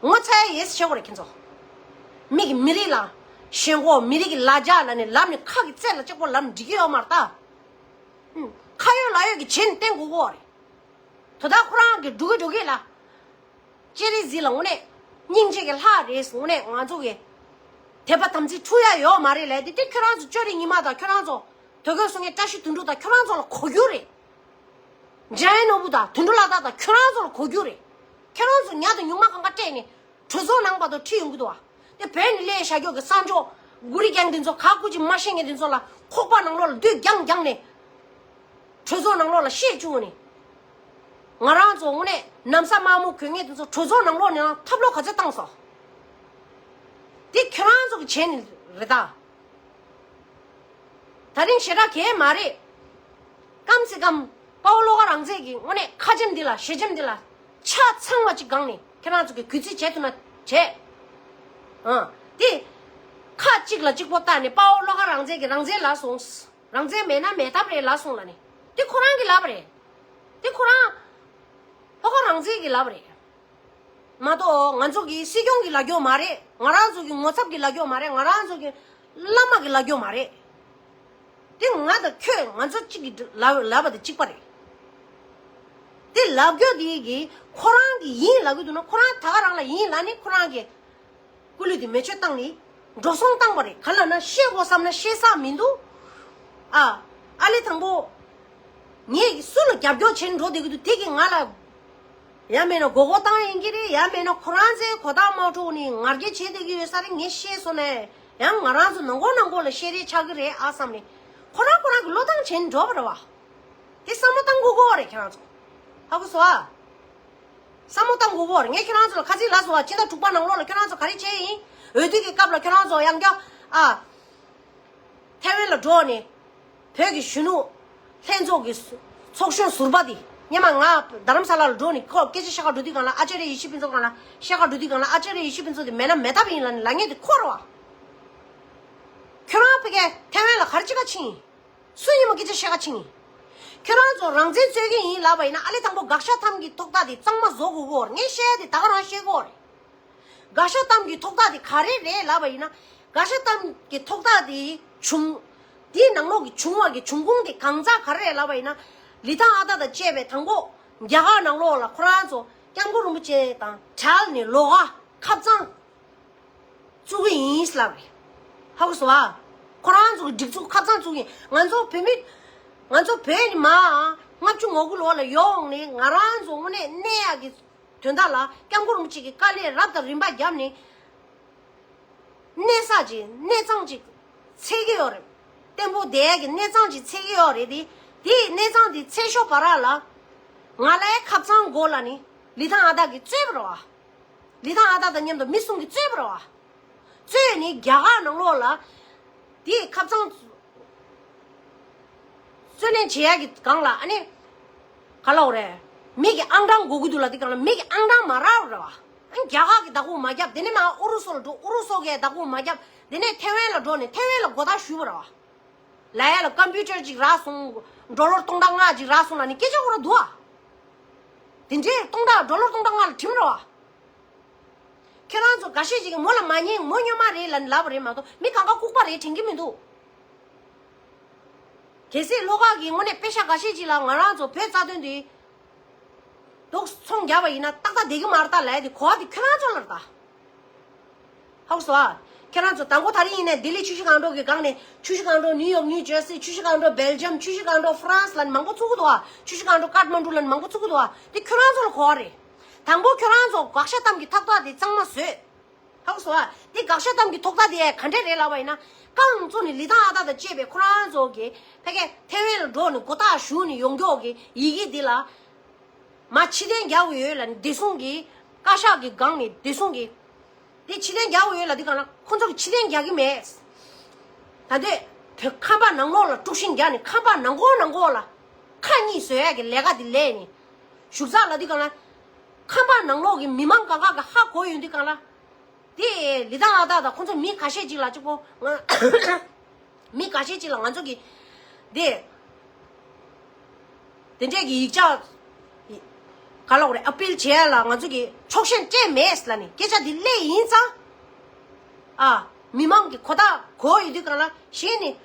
ངོ་ཚ་ཡ་ཡོད་ཟེར་བྱེད་དགོས་རེད་ཁྱེད་ཚོ། མི་གི་མི་རིགས་ལ། ཞེན་ཁོག་མི་རིགས་ཀྱི་ལ་རྒྱ་ལ་ནི་ལབ་ནས་ཁ་གི་རྩེ་ལ་གཅིག་པོ་ལབ་ནས་འགྲིག་གི་ཡོད་མ་རེད་ད། ཁ་ཡོད་ལག་ཡོད་ཀྱི་བྱེད་ནས་བསྟན་དགོས་ཀྱི་རེད། དོ་བདག་ཁོ་རང་གི་འགྲོ་གི་འགྲོ་གི་ལ། ཅེ་རི་ཟི་ལ་དངོས་གནས། སྙིང་རྗེ་གི་ལྷ་རེད་གསུངས་ནས་ང་ཚོ་གི་དད་པ་དམ་ཚིག་འཁྲུག་ཡ་ཡོད་མ་རེད་ལས་དེ་དེ་ཁྱོད་རང་ཚོ་ཅོ་རི་ཉི་མ་དང་ཁྱོད་རང་ཚོ་དོལ་རྒྱལ་གསུང་མཁན་བཀྲ་ཤིས་དོན་གྲུབ་དང་ཁྱོད་རང་ཚོ་ལ་གོ་རྒྱུ་རེད། འཇམ་དབྱངས་ནོར་བུ་དང་དོན་གྲུབ་ལྷ་དར་དང་ཁྱོད་རང་ཚོ་ལ་གོ་རྒྱུ་རེད། ཁྱོད་རང་ཚོ་ཉ་དང་ཉུང་མ་གང་ག་སྤྲད་ནས་གྲོས་ཚོགས་ནང་བར་དུ་ཁྲིད་ཡོང་གི་འདུག་བ། དེ་བོད་ནས་སླེབས་བཞག་རྒྱུ་གི་གསར་འབྱོར་གུ་རི་རྒྱང་འདི་ཚོ་ག་སྐུ་ཅི་མ་ཤེས་མཁན་འདི་ཚོ་ལ་ཁོག་པ་ནང་ལོགས་ལ་བདུད་རྒྱང་རྒྱང་ནས་གྲོས་ཚོགས་ནང་ལོགས་ལ་བཤད་བཅུག་ནས། ང་རང་ཚོ་དངོས་གནས་ན་བཟའ་དམར་མོ་གོན་མཁན་འདི་ཚོ་གྲོས་ཚོགས་ནང་ལོགས་ནས་ལ་ཐབས་ལོག་ག་ཚོད་བཏང་སོང་། དེ་ཁྱོད་རང་ཚོ་གི་བྱས་ནས་རེད་ད། ད་རིང་ཞེ་དྲག་གས་མ་རེད། ཀམ་སེ་ཀམ་དཔའ་བོ་བློ་དགའ་རང་བཙན་གྱི་དངོས་གནས་ཁ་ཆེམས་འདི་ལ་ཞེ་ཆེམས་འདི་ལ་ཆ་ཚང་བ་ཅིག་སྒང་ནས་ཁྱེད་རང་ཚོ་གི་གུས་བརྩི་བྱེད་ཐུབ་ན་བྱེད། ཨང་། དེ་ཁ་གཅིག་ལ་གཅིག་པོ་བལྟས་ནས་དཔའ་བོ་བློ་དགའ་རང་བཙན་གྱི་རང་བཙན་ལ་སོང་། རང་བཙན་མེད་ན་མེད་ཐབས་རེད་ལ་སོང་ལ་ནི། དེ་ཁོ་རང་གི་ལབ་རེད། དེ་ཁོ་རང་བློ་དགའ་རང་བཙན་གྱི་ལབ་རེད། མ་གཏོགས་ང་ཚོ་གི་སྲིད་སྐྱོང་གི་ལབ་རྒྱུ་མ་རེད། ང་རང་ཚོ་གི་ངོ་ཚབ་ཀྱི་ལབ་རྒྱུ་མ་རེད། ང་རང་ཚོ་གི་བླ་མ་གི་ལབ་རྒྱུ་མ་རེད། དེ་ང་དང་ཁྱོད་ང་ཚོ་གཅིག་གི་ལབ་ལབ་པ་དེ་གཅིག་པ་རེད། དེ་ལབ་རྒྱུ་དེ་གི་ཁོ་རང་གི་ཡིན་ལབ་གི་འདུག་ན་ཁོ་རང་ད་ག་རང་ལ་ཡིན་ལབ་ནི་ཁོ་རང་གི་སྐུ་ལུས་དེ་མེ་མཆོད་བཏང་ནི་འགྲོ་སོང་བཏང་པ་རེད། ག་ལབ་ན་ཤེས་དགོས་བསམ་ན་ཤེས་ས་མི་འདུག་ཨ། ཨ་ལེ་དང་པོ། ངས་སུ་ལ་རྒྱབ་སྐྱོར་བྱེད་འགྲོ་བསྡད་ཀྱི་འདུག་དེ་གིས་ང་ལ། ཡང་མེད་ན་མགོ་སྐོར་བཏང་ཡིན་གྱི་རེད། ཡང་མེད་ན་ཁོ་རང་ཚོའི་གོ་བརྡ་མ་འཕྲོད་ནས་ང་རྒྱལ་བྱེད་བསྡད་ཀྱི་ཡོད་ས་རེད། ངས་ཤེས་སོང་ནས་ཡང་ང་རང་ཚོ་ནང་ཁོག་ནང་ཁོག་ལ་བཤད་རེས་ཆགས་ཀྱི་རེད་ཨ་བསམ་ནས་ཁོ་རང་ཁོ་རང་གི་བློས་བཏང་བྱེད་འགྲོ་བ་རེད་བ། དེ་བསམ་བློ་བཏང་དགོས་ཀྱི་རེད་ཁྱེད་རང་ཚོ། ཧ་གོ་སོང་ཨ། བསམ་བློ་བཏང་དགོས་ཀྱི་རེད། ངས་ཁྱེད་རང་ཚོ་ལ་ཁ་ཚིག་ལབ་སོང་ཨ། ཕྱི་ཟླ་དྲུག་པ་ནང་ལོགས་ལ་ཁྱེད་རང་ཚོ་ག་རེ་བྱས་ཡིན། འོས་བསྡུ་གི་སྐབས་ལ་ཁྱེད་རང་ཚོ་ཡང་བསྐྱར་ཨ། ཐའེ་ཝན་ལ་འགྲོ་ནས་བོད་ཀྱི་གཞོན་ནུ་ལྷན་ཚོགས་ཀྱི་ཚོགས་གཞོན་ཟུར་པ་དེ་སྔོན་མ་ང་རྡ་རམ་ས་ལ་ལ་འགྲོ་ནས་ཁོ་སྐད་ཆ་བཤད་ག་འགྲོ་དུས་སྒང་ལ་ཨ་ཅར་ཡེ་ཤེས་ཕུན་ཚོགས་སྒང་ལ་བཤད་ག་འགྲོ་དུས་སྒང་ལ་ཨ་ཅར་ཡེ་ཤེས་ཕུན་ཚོགས་དེ་མེད་ན་མེད་ཐབས་ཡིན་ལབ་ནས་ལབ་མཁན་དེ་ཁོ་རེད་བ། ཁྱོད་རང་ཕ་གིར་ཐའེ་ཝན་ལ་ག་རེ་བྱེད་ག་ཕྱིན་ཡིན། སུ་ཡིན་མོ་སྐད་ཆ་བཤད་ག་ཕྱིན་ཡིན། ཁྱོད་རང་ཚོ་རང་བཙན་རྩོད་མཁན་ཡིན་ལབ་པ་ཡིན་ན་ཨ་ལེ་དང་པོ་དགག་བཞག་གཏམ་གྱི་ཐོག་ཐག་དེ་གཙང་མ་བཟོ་དགོས་ཀྱི་ཡོད་རེད། ངས་བཤད་ཡ་དེ་ད་ག་རང་བཤད་ཀྱི་ཡོད་རེད། དགག་བཞག་གཏམ་གྱི་ཐོག་ཐག་དེ་ག་རེ་རེད་ལབ་པ་ཡིན་ན། དགག་བཞག་གཏམ་གྱི་ཐོག་ཐག་དེ་བྱུང་། དེའི་ནང་ལོགས་ཀྱི་བྱུང་བ་གི་འབྱུང་ཁུངས་དེ་གང་ཟག་ག་རེ་རེད་ལབ་པ་ཡིན་ན། ལི་ཐང་ཨ་ཏ་དང་བཅས་པའི་དང་པོ་རྒྱ་གར་ནང་ལོགས་ལ་ཁོ་རང་ཚོ་སྐྱབས་མགོན་རིན་པོ་ཆེ་དང་བྲལ་ནས་ལོག་ག་ཁབ་གཙང་བཙུགས་ཀྱི་ཡིན་ལབ་རེད། ཧ་གོ་སོང་ཨ། ཁོ་རང་ཚོ་གི་སྒྲིག་འཛུགས་ཁབ་གཙང་བཙུགས་ཀྱི་ཡིན། ང་ཚོ་བོད་མི། ང་ཚོ་བོད་ནས་མར་ལྔ་བཅུ་ང་དགུ་ལོ་ལ་ཡོང་ནས་ང་རང་ཚོ་དངོས་གནས་གནས་ཡག་གི་དོན་དག་ལ་སྐྱབས་མགོན་རིན་པོ་ཆེ་གི་བཀའ་ལན་རབ་དང་རིམ་པ་བརྒྱབ་ནས། གནས་ས་ཅིག་གནས་གཙང་ཅིག་འཚོལ་གྱི་ཡོད་རེད། བརྟན་པོ་བསྡད་ཡག་གི་གནས་གཙང་ཅིག་འཚོལ་གྱི་ཡོད་རེད་དེ། དེའི་གནས་གཙང་དེ་འཚོལ་ཞོར་བར་ལ། ང་ལའི་ཁབ་གཙང་དགོས་ལབ་ནས་ལི་ཐང་ཨ་ཏ་གིས་རྩོད་པ་རེད་བ། ལི་ཐང་ཨ་ཏ་དང་མཉམ་དུ་མི་གསུམ་གྱིས་རྩོད་པ་རེད་བ། རྩོད་ནས་རྒྱ་གར་ནང་ལོགས་ལ། དེའི་ཁབ་གཙང་། རྩོད་ལེན་བྱེད་ཡག་གི་སྒང་ལ་ཨ་ནི། ག་ལབ་དགོས་རེད། མི་གི་ཨང་གྲངས་དགོས་ཀྱི་འདུག་ལབ་དུས་སྒང་ལ་མི་གི་ཨང་གྲངས་མ་རག་རེད་བ། ཨ་ནི་རྒྱ་གར་གི་བདག་པོ་མ་བརྒྱབ་དེ་ནས་མར་ཨུ་རུ་སུ་ལ་འགྲོ་ཨུ་རུ་སུ་གི་བདག་པོ་མ་བརྒྱབ་དེ་ནས་ཐའེ་ཝན་ལ་འགྲོ་ནས་ཐའེ་ཝན་ལ་མགོ་བཏགས་ཞུས་པ་རེད་བ། ལབ་ཡག་ལ་ཀམ་པུ་ཊར་ཅིག་རག་སོང་། ཌོ་ལར་སྟོང་ཕྲག་ལྔ་ཅིག་རག་སོང་ལབ་ནས་སྐད་ཆ་ཁོ་རང་འདུག་ཨ། དེ་འདྲའི་སྟོང་ཕྲག་ཌོ་ལར་སྟོང་ཕྲག་ལྔ་ལ་ཁྲིམས་རེད་བ། ཁྱེད་རང་ཚོ་འགའ་ཤས་ཅིག་གིས་མོ་ལ་མ་ཉན་མོ་སྨྱོན་མ་རེད་ལབ་ནས་ལབ་པ་རེད་མ་གཏོགས་མི་གང་ག་ལྐུགས་པ་རེད་དྲན་གྱི་མི་འདུག་གལ་སྲིད་བློ་དགའ་གིས་དངོས་གནས་པེ་ཤག་འགའ་ཤས་ཅིག་ལ་ང་རང་ཚོ་བོད་རྩ་དོན་དེ་དུག་ཚོང་རྒྱག་པ་ཡིན་ན་ཏག་ཏག་བསྡད་ཀྱི་མ་རེད་ད་ལབ་ཡ་དེ་གོ་བ་དེ་ཁྱོད་རང་ཚོ་ལ་རེད་ད། ཧ་གོ་སོང་ཨ། ཁྱེད་རང་ཚོ་དང་པོ་དེ་རིང་ཡིན་ནའི་ལྡི་ལི་ཆུ་བཞི་སྒང་དྲུག་གི་སྒང་ནས་ཆུ་བཞི་སྒང་དྲུག་ནིའུ་ཡོག་ནིའུ་ཇར་སི། ཆུ་བཞི་སྒང་དྲུག་སྦེལ་ཇམ། ཆུ་བཞི་སྒང་དྲུག་ཧྥ་རན་སི་ལབ་ནས་མང་པོ་བཙུགས་ཀྱི་འདུག་ཨ། ཆུ་བཞི་སྒང་དྲུག་ཀཏ་མན་ཌུ་ལབ་ནས་མང་པོ་བཙུགས་ཀྱི་འདུག་ཨ། དེ་ཁྱོད་རང་ཚོ་ལ་གོ་བ་རེད། དང་པོ་ཁྱོད་རང་ཚོ་དགག་བཞག་གཏམ་གྱི་ཐག་ཐག་དེ་གཙང་མ་བཟོས། ཧ་གོ་སོང་ཨ། དེ་དགག་བཞག་གཏམ་གྱི་ཐོག་ཐག་དེ་ག་འདྲས་རེད་ལབ་པ་ཡིན་ན། རྐང་བཙུགས་ནས་ལི་ཐང་ཨ་ཏ་དང་བཅས་པའི་ཁོ་རང་ཚོ་གི་ཕ་གིར་ཐའེ་ཝན་ལ་འགྲོ་ནས་མགོ་བཏགས་ཞུ་ནས་ཡོང་རྒྱུ་གི་ཡི་གེ་འདི་ལ། མ་ཕྱིར་འཐེན་རྒྱག་དགོས་ཡོད་ལབ་ནས་བདེ་སྲུང་གི་བཀའ་ཤག་གི་སྒང་ནས་བདེ་སྲུང་གི། དེ་ཕྱིར་འཐེན་རྒྱག་དགོས་ཡོད་ལབ་དུས་སྒང་ལ་ཁོ་ཚོ་གིས་ཕྱིར་འཐེན་རྒྱག་གི་མེད། ད་ལྟའི་བོད་ཁང་པ་ནང་ལོགས་ལ་དཀྲུག་ཤིང་རྒྱག་ནས་ཁང་པ་ནང་ཁོག་ནང་ཁོག་ལ་ཁ་གཉིས་བཟོ་ཡག་གི་ལས་ཀ་དེ་ལས་ནས་བཞུགས་ཚར་ལབ་དུས་སྒང་ལ། ཁང་པ་ནང་ལོགས་ཀྱི་མི་མང་གང་ག་གིས་ཧ་གོ་ཡོང་དུས་སྒང་ལ། དེ་ལི་ཐང་ཨ་ཏ་དང་ཁོ་ཚོ་མི་ཁ་ཤས་ཅིག་ལ་གཅིག་པོ་ང་། མི་ཁ་ཤས་ཅིག་ལ་ང་ཚོ་གི་དེ། དེ་འདྲས་ཀྱི་ཡིག་ཆ། ག་ལབ་དགོས་རེད། ཨ་པིལ་བྱེད་ཡ་ལ་ང་ཚོ་གི་ཆོག་མཆན་སྤྲད་མེད་ལབ་ནས་སྐད་ཆ་འདི་སླེབས་ཡིན་ཙང་། ཨ། མི་མང་གི་གོ་བརྡ་གོ་ཡོད་དུས་སྒང་ལ་གཞི་ནས་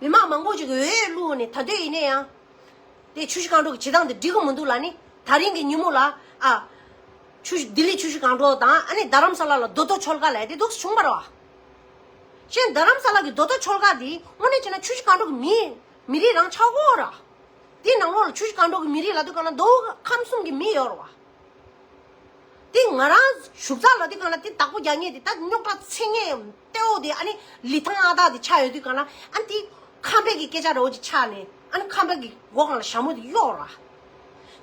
མི་མང་མང་པོ་ཅིག་གིས་འོས་བླུགས་ནས་ད་དུང་ཡིན་ན་ཡང་། དེ་ཆུ་བཞི་སྒང་དྲུག་གི་བྱེད་སྟངས་དེ་འགྲིག་གི་མི་འདུག་ལབ་ནས་ད་རིང་གི་ཉིན་མོ་ལ་ཨ། ཆུ་བཞི་ལྡི་ལི་ཆུ་བཞི་སྒང་དྲུག་དང་ཨ་ནི་རྡ་རམ་ས་ལ་ལ་རྡོ་ཐོ་ཆོལ་ཁ་ལབ་དེ་འདུག་སེ་བྱུང་བ་རེད་བ། གཞན་རྡ་རམ་ས་ལ་གི་རྡོ་ཐོ་ཆོལ་ཁ་དེ་དངོས་གནས་བྱས་ན་ཆུ་བཞི་སྒང་དྲུག་གི་མི་མི་རིགས་རང་ཆགས་ཀྱི་ཡོད་རེད་བ། དེ་ནང་ལོགས་ལ་ཆུ་བཞི་སྒང་དྲུག་གི་མི་རིགས་ལབ་དུས་སྒང་ལ་མདོ་དབུས་ཁམས་གསུམ་གྱི་མི་ཡོད་རེད་བ། དེ་ང་རང་བཞུགས་ས་ལབ་དུས་སྒང་ལ་དེ་བདག་པོ་རྒྱག་མཁན་དེ་ད་རྙོག་དྲ་འཚེ་མཁན་གཏེ་བོ་དེ་ཨ་ནི་ལི་ཐང་ཨ་སྟག་དེ་ཆགས་ཡོད་དུས་སྒང་ལ་ཨ་ནི་དེ་ཁམས་པའི་གི་སྐད་ཆ་འདྲ་བོ་ཅིག་ཆགས་ནས་ཨ་ནི་ཁམས་པའི་གི་མགོ་སྒང་ལ་ཞྭ་མོ་དེ་གཡོགས་ར།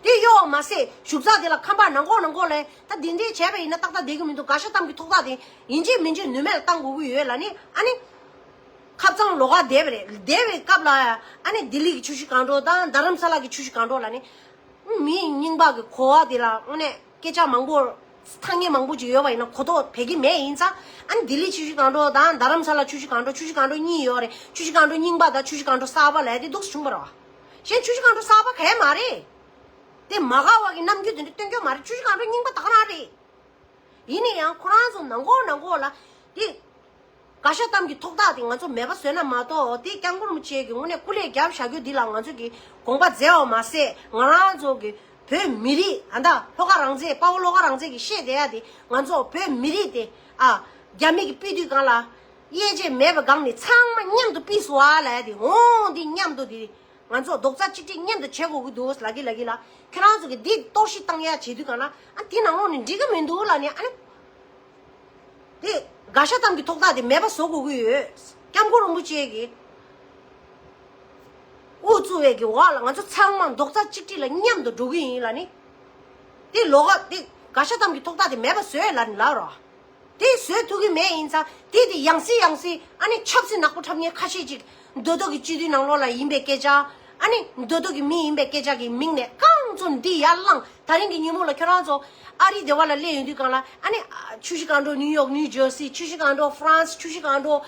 དེ་གཡོགས་པ་མ་ཟད་བཞུགས་ས་དེ་ལ་ཁམས་པ་ནང་ཁོག་ནང་ཁོག་ལ་ད་དེ་འདྲས་བྱས་པ་ཡིན་ན་ཏག་ཏག་བསྡད་ཀྱི་མི་འདུག་དགའ་ཤ་གཏམ་གྱི་ཐོག་ཐག་དེ་ཡིན་གཅིག་མིན་གཅིག་ནུས་མེད་ལ་བཏང་དགོས་ཀྱི་ཡོད་ལབ་ནས་ཨ་ནི། ཁ་རྩང་ལོགས་ཀ་བསྡད་པ་རེད། བསྡད་པའི་སྐབས་ལ་ཨ་ནི་ལྡི་ལི་གི་ཆུ་བཞི་སྒང་དྲུག་དང་རྡ་རམ་ས་ལ་གི་ཆུ་བཞི་སྒང་དྲུག་ལབ་ནས། མི་རྙིང་པ་གི་གོ་བ་དེ་ལ་དངོས་གནས་སྐད་ཆ་མང་པོ་ཐ་སྙད་མང་པོ་ཅིག་ཡོད་པ་ཡིན་ན་གོ་རྟོགས་བྱེད་ཀྱི་མེད་ཡིན་ཙང་ཨ་ནི་ལྡི་ལི་ཆུ་བཞི་སྒང་དྲུག་དང་རྡ་རམ་ས་ལ་ཆུ་བཞི་སྒང་དྲུག་ཆུ་བཞི་སྒང་དྲུག་གཉིས་ཡོད་རེད། ཆུ་བཞི་སྒང་དྲུག་རྙིང་པ་དང་ཆུ་བཞི་སྒང་དྲུག་གསར་པ་ལབ་དེ་འདུག་སེ་བྱུང་བ་རེད་བ། གཞན་ཆུ་བཞི་སྒང་དྲུག་གསར་པ་གང་ཡང་མ་རེད། དེ་མ་དགའ་བ་གི་རྣམ་འགྱུར་དེ་འདྲ་སྟོན་གྱི་མ་རེད། ཆུ་བཞི་སྒང་དྲུག་རྙིང་པ་ད་ག་རང་རེད། ཡིན་ན་ཡང་ཁོ་རང་ཚོ་ནང་ཁོག་ནང་ཁོག་ལ་དེ། དགའ་ཤ་གཏམ་གྱི་ཐོག་ཐག་དེ་ང་ཚོ་མེད་པ་བཟོས་ན་མ་གཏོགས་དེ་སྐྱབས་མགོན་རིན་པོ་ཆེ་གི་དངོས་གནས་སྐུ་ལས་བརྒྱབ་བཞག་རྒྱུ་འདི་ལ་ང་ཚོ་གི་དགོངས་པ་མཛད་པ་མ་ཟད་ང་རང་ཚོ་གི་བོད་མི་རིགས་ཨ་ད་ལྷོ་ཁ་རང་བཙན་དཔའ་བོ་ལྷོ་ཁ་རང་བཙན་གྱི་བཤད་བསྡད་ཡ་དེ་ང་ཚོ་བོད་མི་རིགས་དེ་ཨ་རྒྱ་མི་གི་སྤུས་དུས་སྒང་ལ་དབྱེ་འབྱེད་མེད་པའི་སྒང་ནས་ཚང་མ་མཉམ་དུ་ཕུད་སོང་ཨ་ལབ་ཡ་དེ་འོང་དེ་མཉམ་དུ་དེ། ང་ཚོ་རྡོག་རྩ་གཅིག་སྒྲིལ་མཉམ་དུ་བྱེད་དགོས་ཀྱི་འདུག་ལབ་ཀྱི་ལབ་ཀྱི་ལ། ཁྱེད་རང་ཚོ་གིས་འདི་གཏོར་བཤིག་བཏང་ཡ་བྱེད་དུས་གང་ལ་ཨ་འདི་ནང་ལོགས་ནས་འགྲིག་གི་མི་འདུག་ལབ་ནས་ཨ་ནི། དེ་དགའ་ཤ་གཏམ་གྱི་ཐོག་ཐག་དེ་མེད་པ་བཟོ་དགོས་ཀྱི་ཡོད། སྐྱབས་མགོན་རིན་པོ་ཆེ་གིས་དབུ་བཙུགས་པའི་གི་འོག་ལ་ང་ཚོ་ཚང་མ་རྡོག་རྩ་གཅིག་སྒྲིལ་ལ་མཉམ་དུ་འགྲོ་གི་ཡིན་ལབ་ནི། དེ་ལོགས་ཀ་དེ་དགའ་ཤ་གཏམ་གྱི་ཐོག་ཐག་དེ་མེད་པ་བཟོས་ལབ་ནི་ལབ་རོགས། དེ་བཟོས་ཐུབ་ཀྱི་མེད་ཡིན་ཙང་དེ་དེ་ཡང་སྲིད་ཡང་སྲིད་ཨ་ནི་ཆབ་སྲིད་ནག་པོ་འཁྲབ་མཁན་ཁ་ཤས་ཅིག་མདོ་སྟོད་ཀྱི་སྤྱི་འཐུས་ནང་ལོགས་ལ་ཡིན་པའི་སྐད་ཆ། ཨ་ནི་མདོ་སྟོད་ཀྱི་མི་ཡིན་པའི་སྐད་ཆ་གི་མིང་ནས་རྐང་བཙུགས་འདི་ཡར་བསླངས། ད་རིང་གི་ཉིན་མོ་ལ་ཁྱོད་རང་ཚོ་ཨ་རི་སྡེ་བ་ལ་སླེབས་ཡོང་དུས་སྒང་ལ་ཨ་ནི་ཆུ་བཞི་སྒང་དྲུག་ནིའུ་ཡོག་ནིའུ་ཇར་སི། ཆུ་བཞི་སྒང་དྲུག་ཧྥ་རན་སི། ཆུ་བཞི་སྒང་དྲུག་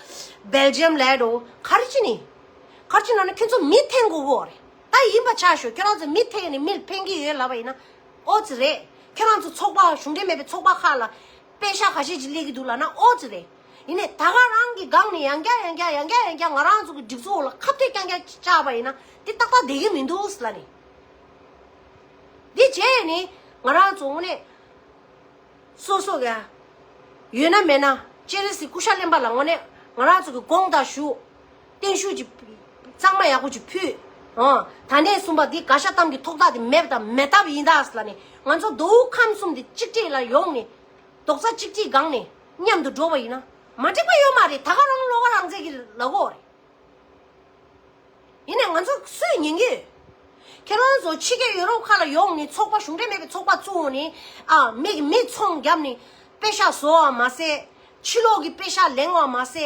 སྦེལ་ཇམ་ལབ་འགྲོ། ག་རེ་བྱས་ནི། ག་རེ་བྱས་ན་ནི་ཁྱོད་ཚོ་མི་འཐེན་དགོས་གོ་རེད། ད་ཡིན་པ་ཆ་ཞོག་ཁྱོད་རང་ཚོ་མི་འཐེན་ནས་མི་ལ་ཕན་གྱི་ཡོད་ལབ་པ་ཡིན་ན། ཨོ་ཙི་རེད། ཁྱེད་རང་ཚོ་ཚོགས་པ་གཞུང་འབྲེལ་མེད་པའི་ཚོགས་པ་ཁག་ལ་པེ་ཤག་ཁ་ཤས་ཅིག་སླེབས་ཀྱི་འདུག་ལབ་ན་ཨོ་ཙི་རེད། ཡིན་ནའི་ད་ག་རང་གི་སྒང་ནས་ཡང་བསྐྱར་ཡང་བསྐྱར་ཡང་བསྐྱར་ཡང་བསྐྱར་ང་རང་ཚོ་གི་སྒྲིག་འཛུགས་འོག་ལ་ཁ་གཏད་རྐྱང་རྐྱང་བཅག་པ་ཡིན་ན་འདི་ཏག་ཏག་བསྡད་ཀྱི་མི་འདུག་ལབ་ནས། འདི་བྱས་ནས་ང་རང་ཚོ་དངོས་གནས་སོ་སོ་ག་ཡོད་ན་མེད་ན་སྤྱན་རས་གཟིགས་སྐུ་ཤ་གླེན་པ་ལ་དངོས་གནས་ང་རང་ཚོ་གི་དགོངས་དག་ཞུ། བརྟན་བཞུགས་ཀྱི་གཙང་མ་ཡག་པོ་ཅིག་ཕུལ། ཨོ། ད་ནས་གསུམ་པ་འདི་དགའ་ཤ་གཏམ་གྱི་ཐོག་ཐག་དེ་མེད་དང་མེད་ཐབས་ཡིན་ད་ལབ་ནས་ང་ཚོ་མདོ་དབུས་ཁམས་གསུམ་དེ་གཅིག་སྒྲིལ་ལ་ཡོང་ནས་རྡོག་རྩ་གཅིག་སྒྲིལ་སྒང་ནས་མཉམ་དུ་འགྲོ་བ་ཡིན་ན་མ་འགྲིག་པ་ཡོད་མ་རེད། ད་ག་རང་ལོགས་ཀ་རང་བཙན་གྱི་ལ་གོ་རེད། ཡིན་ནའི་ང་ཚོ་སུས་ཉན་གི་ཡོད། ཁྱེད་རང་ཚོ་ཕྱི་རྒྱལ་ཡུ་རོབ་ཁག་ལ་ཡོང་ནས་ཚོགས་པ་གཞུང་འབྲེལ་མེད་པའི་ཚོགས་པ་བཙུགས་ནས་ཨ་མི་གི་མི་ཚོང་བརྒྱབ་ནས་པེ་ཤག་བཟོ་བ་མ་ཟད་ཕྱི་ལོགས་ཀྱི་པེ་ཤག་ལེན་བ་མ་ཟད་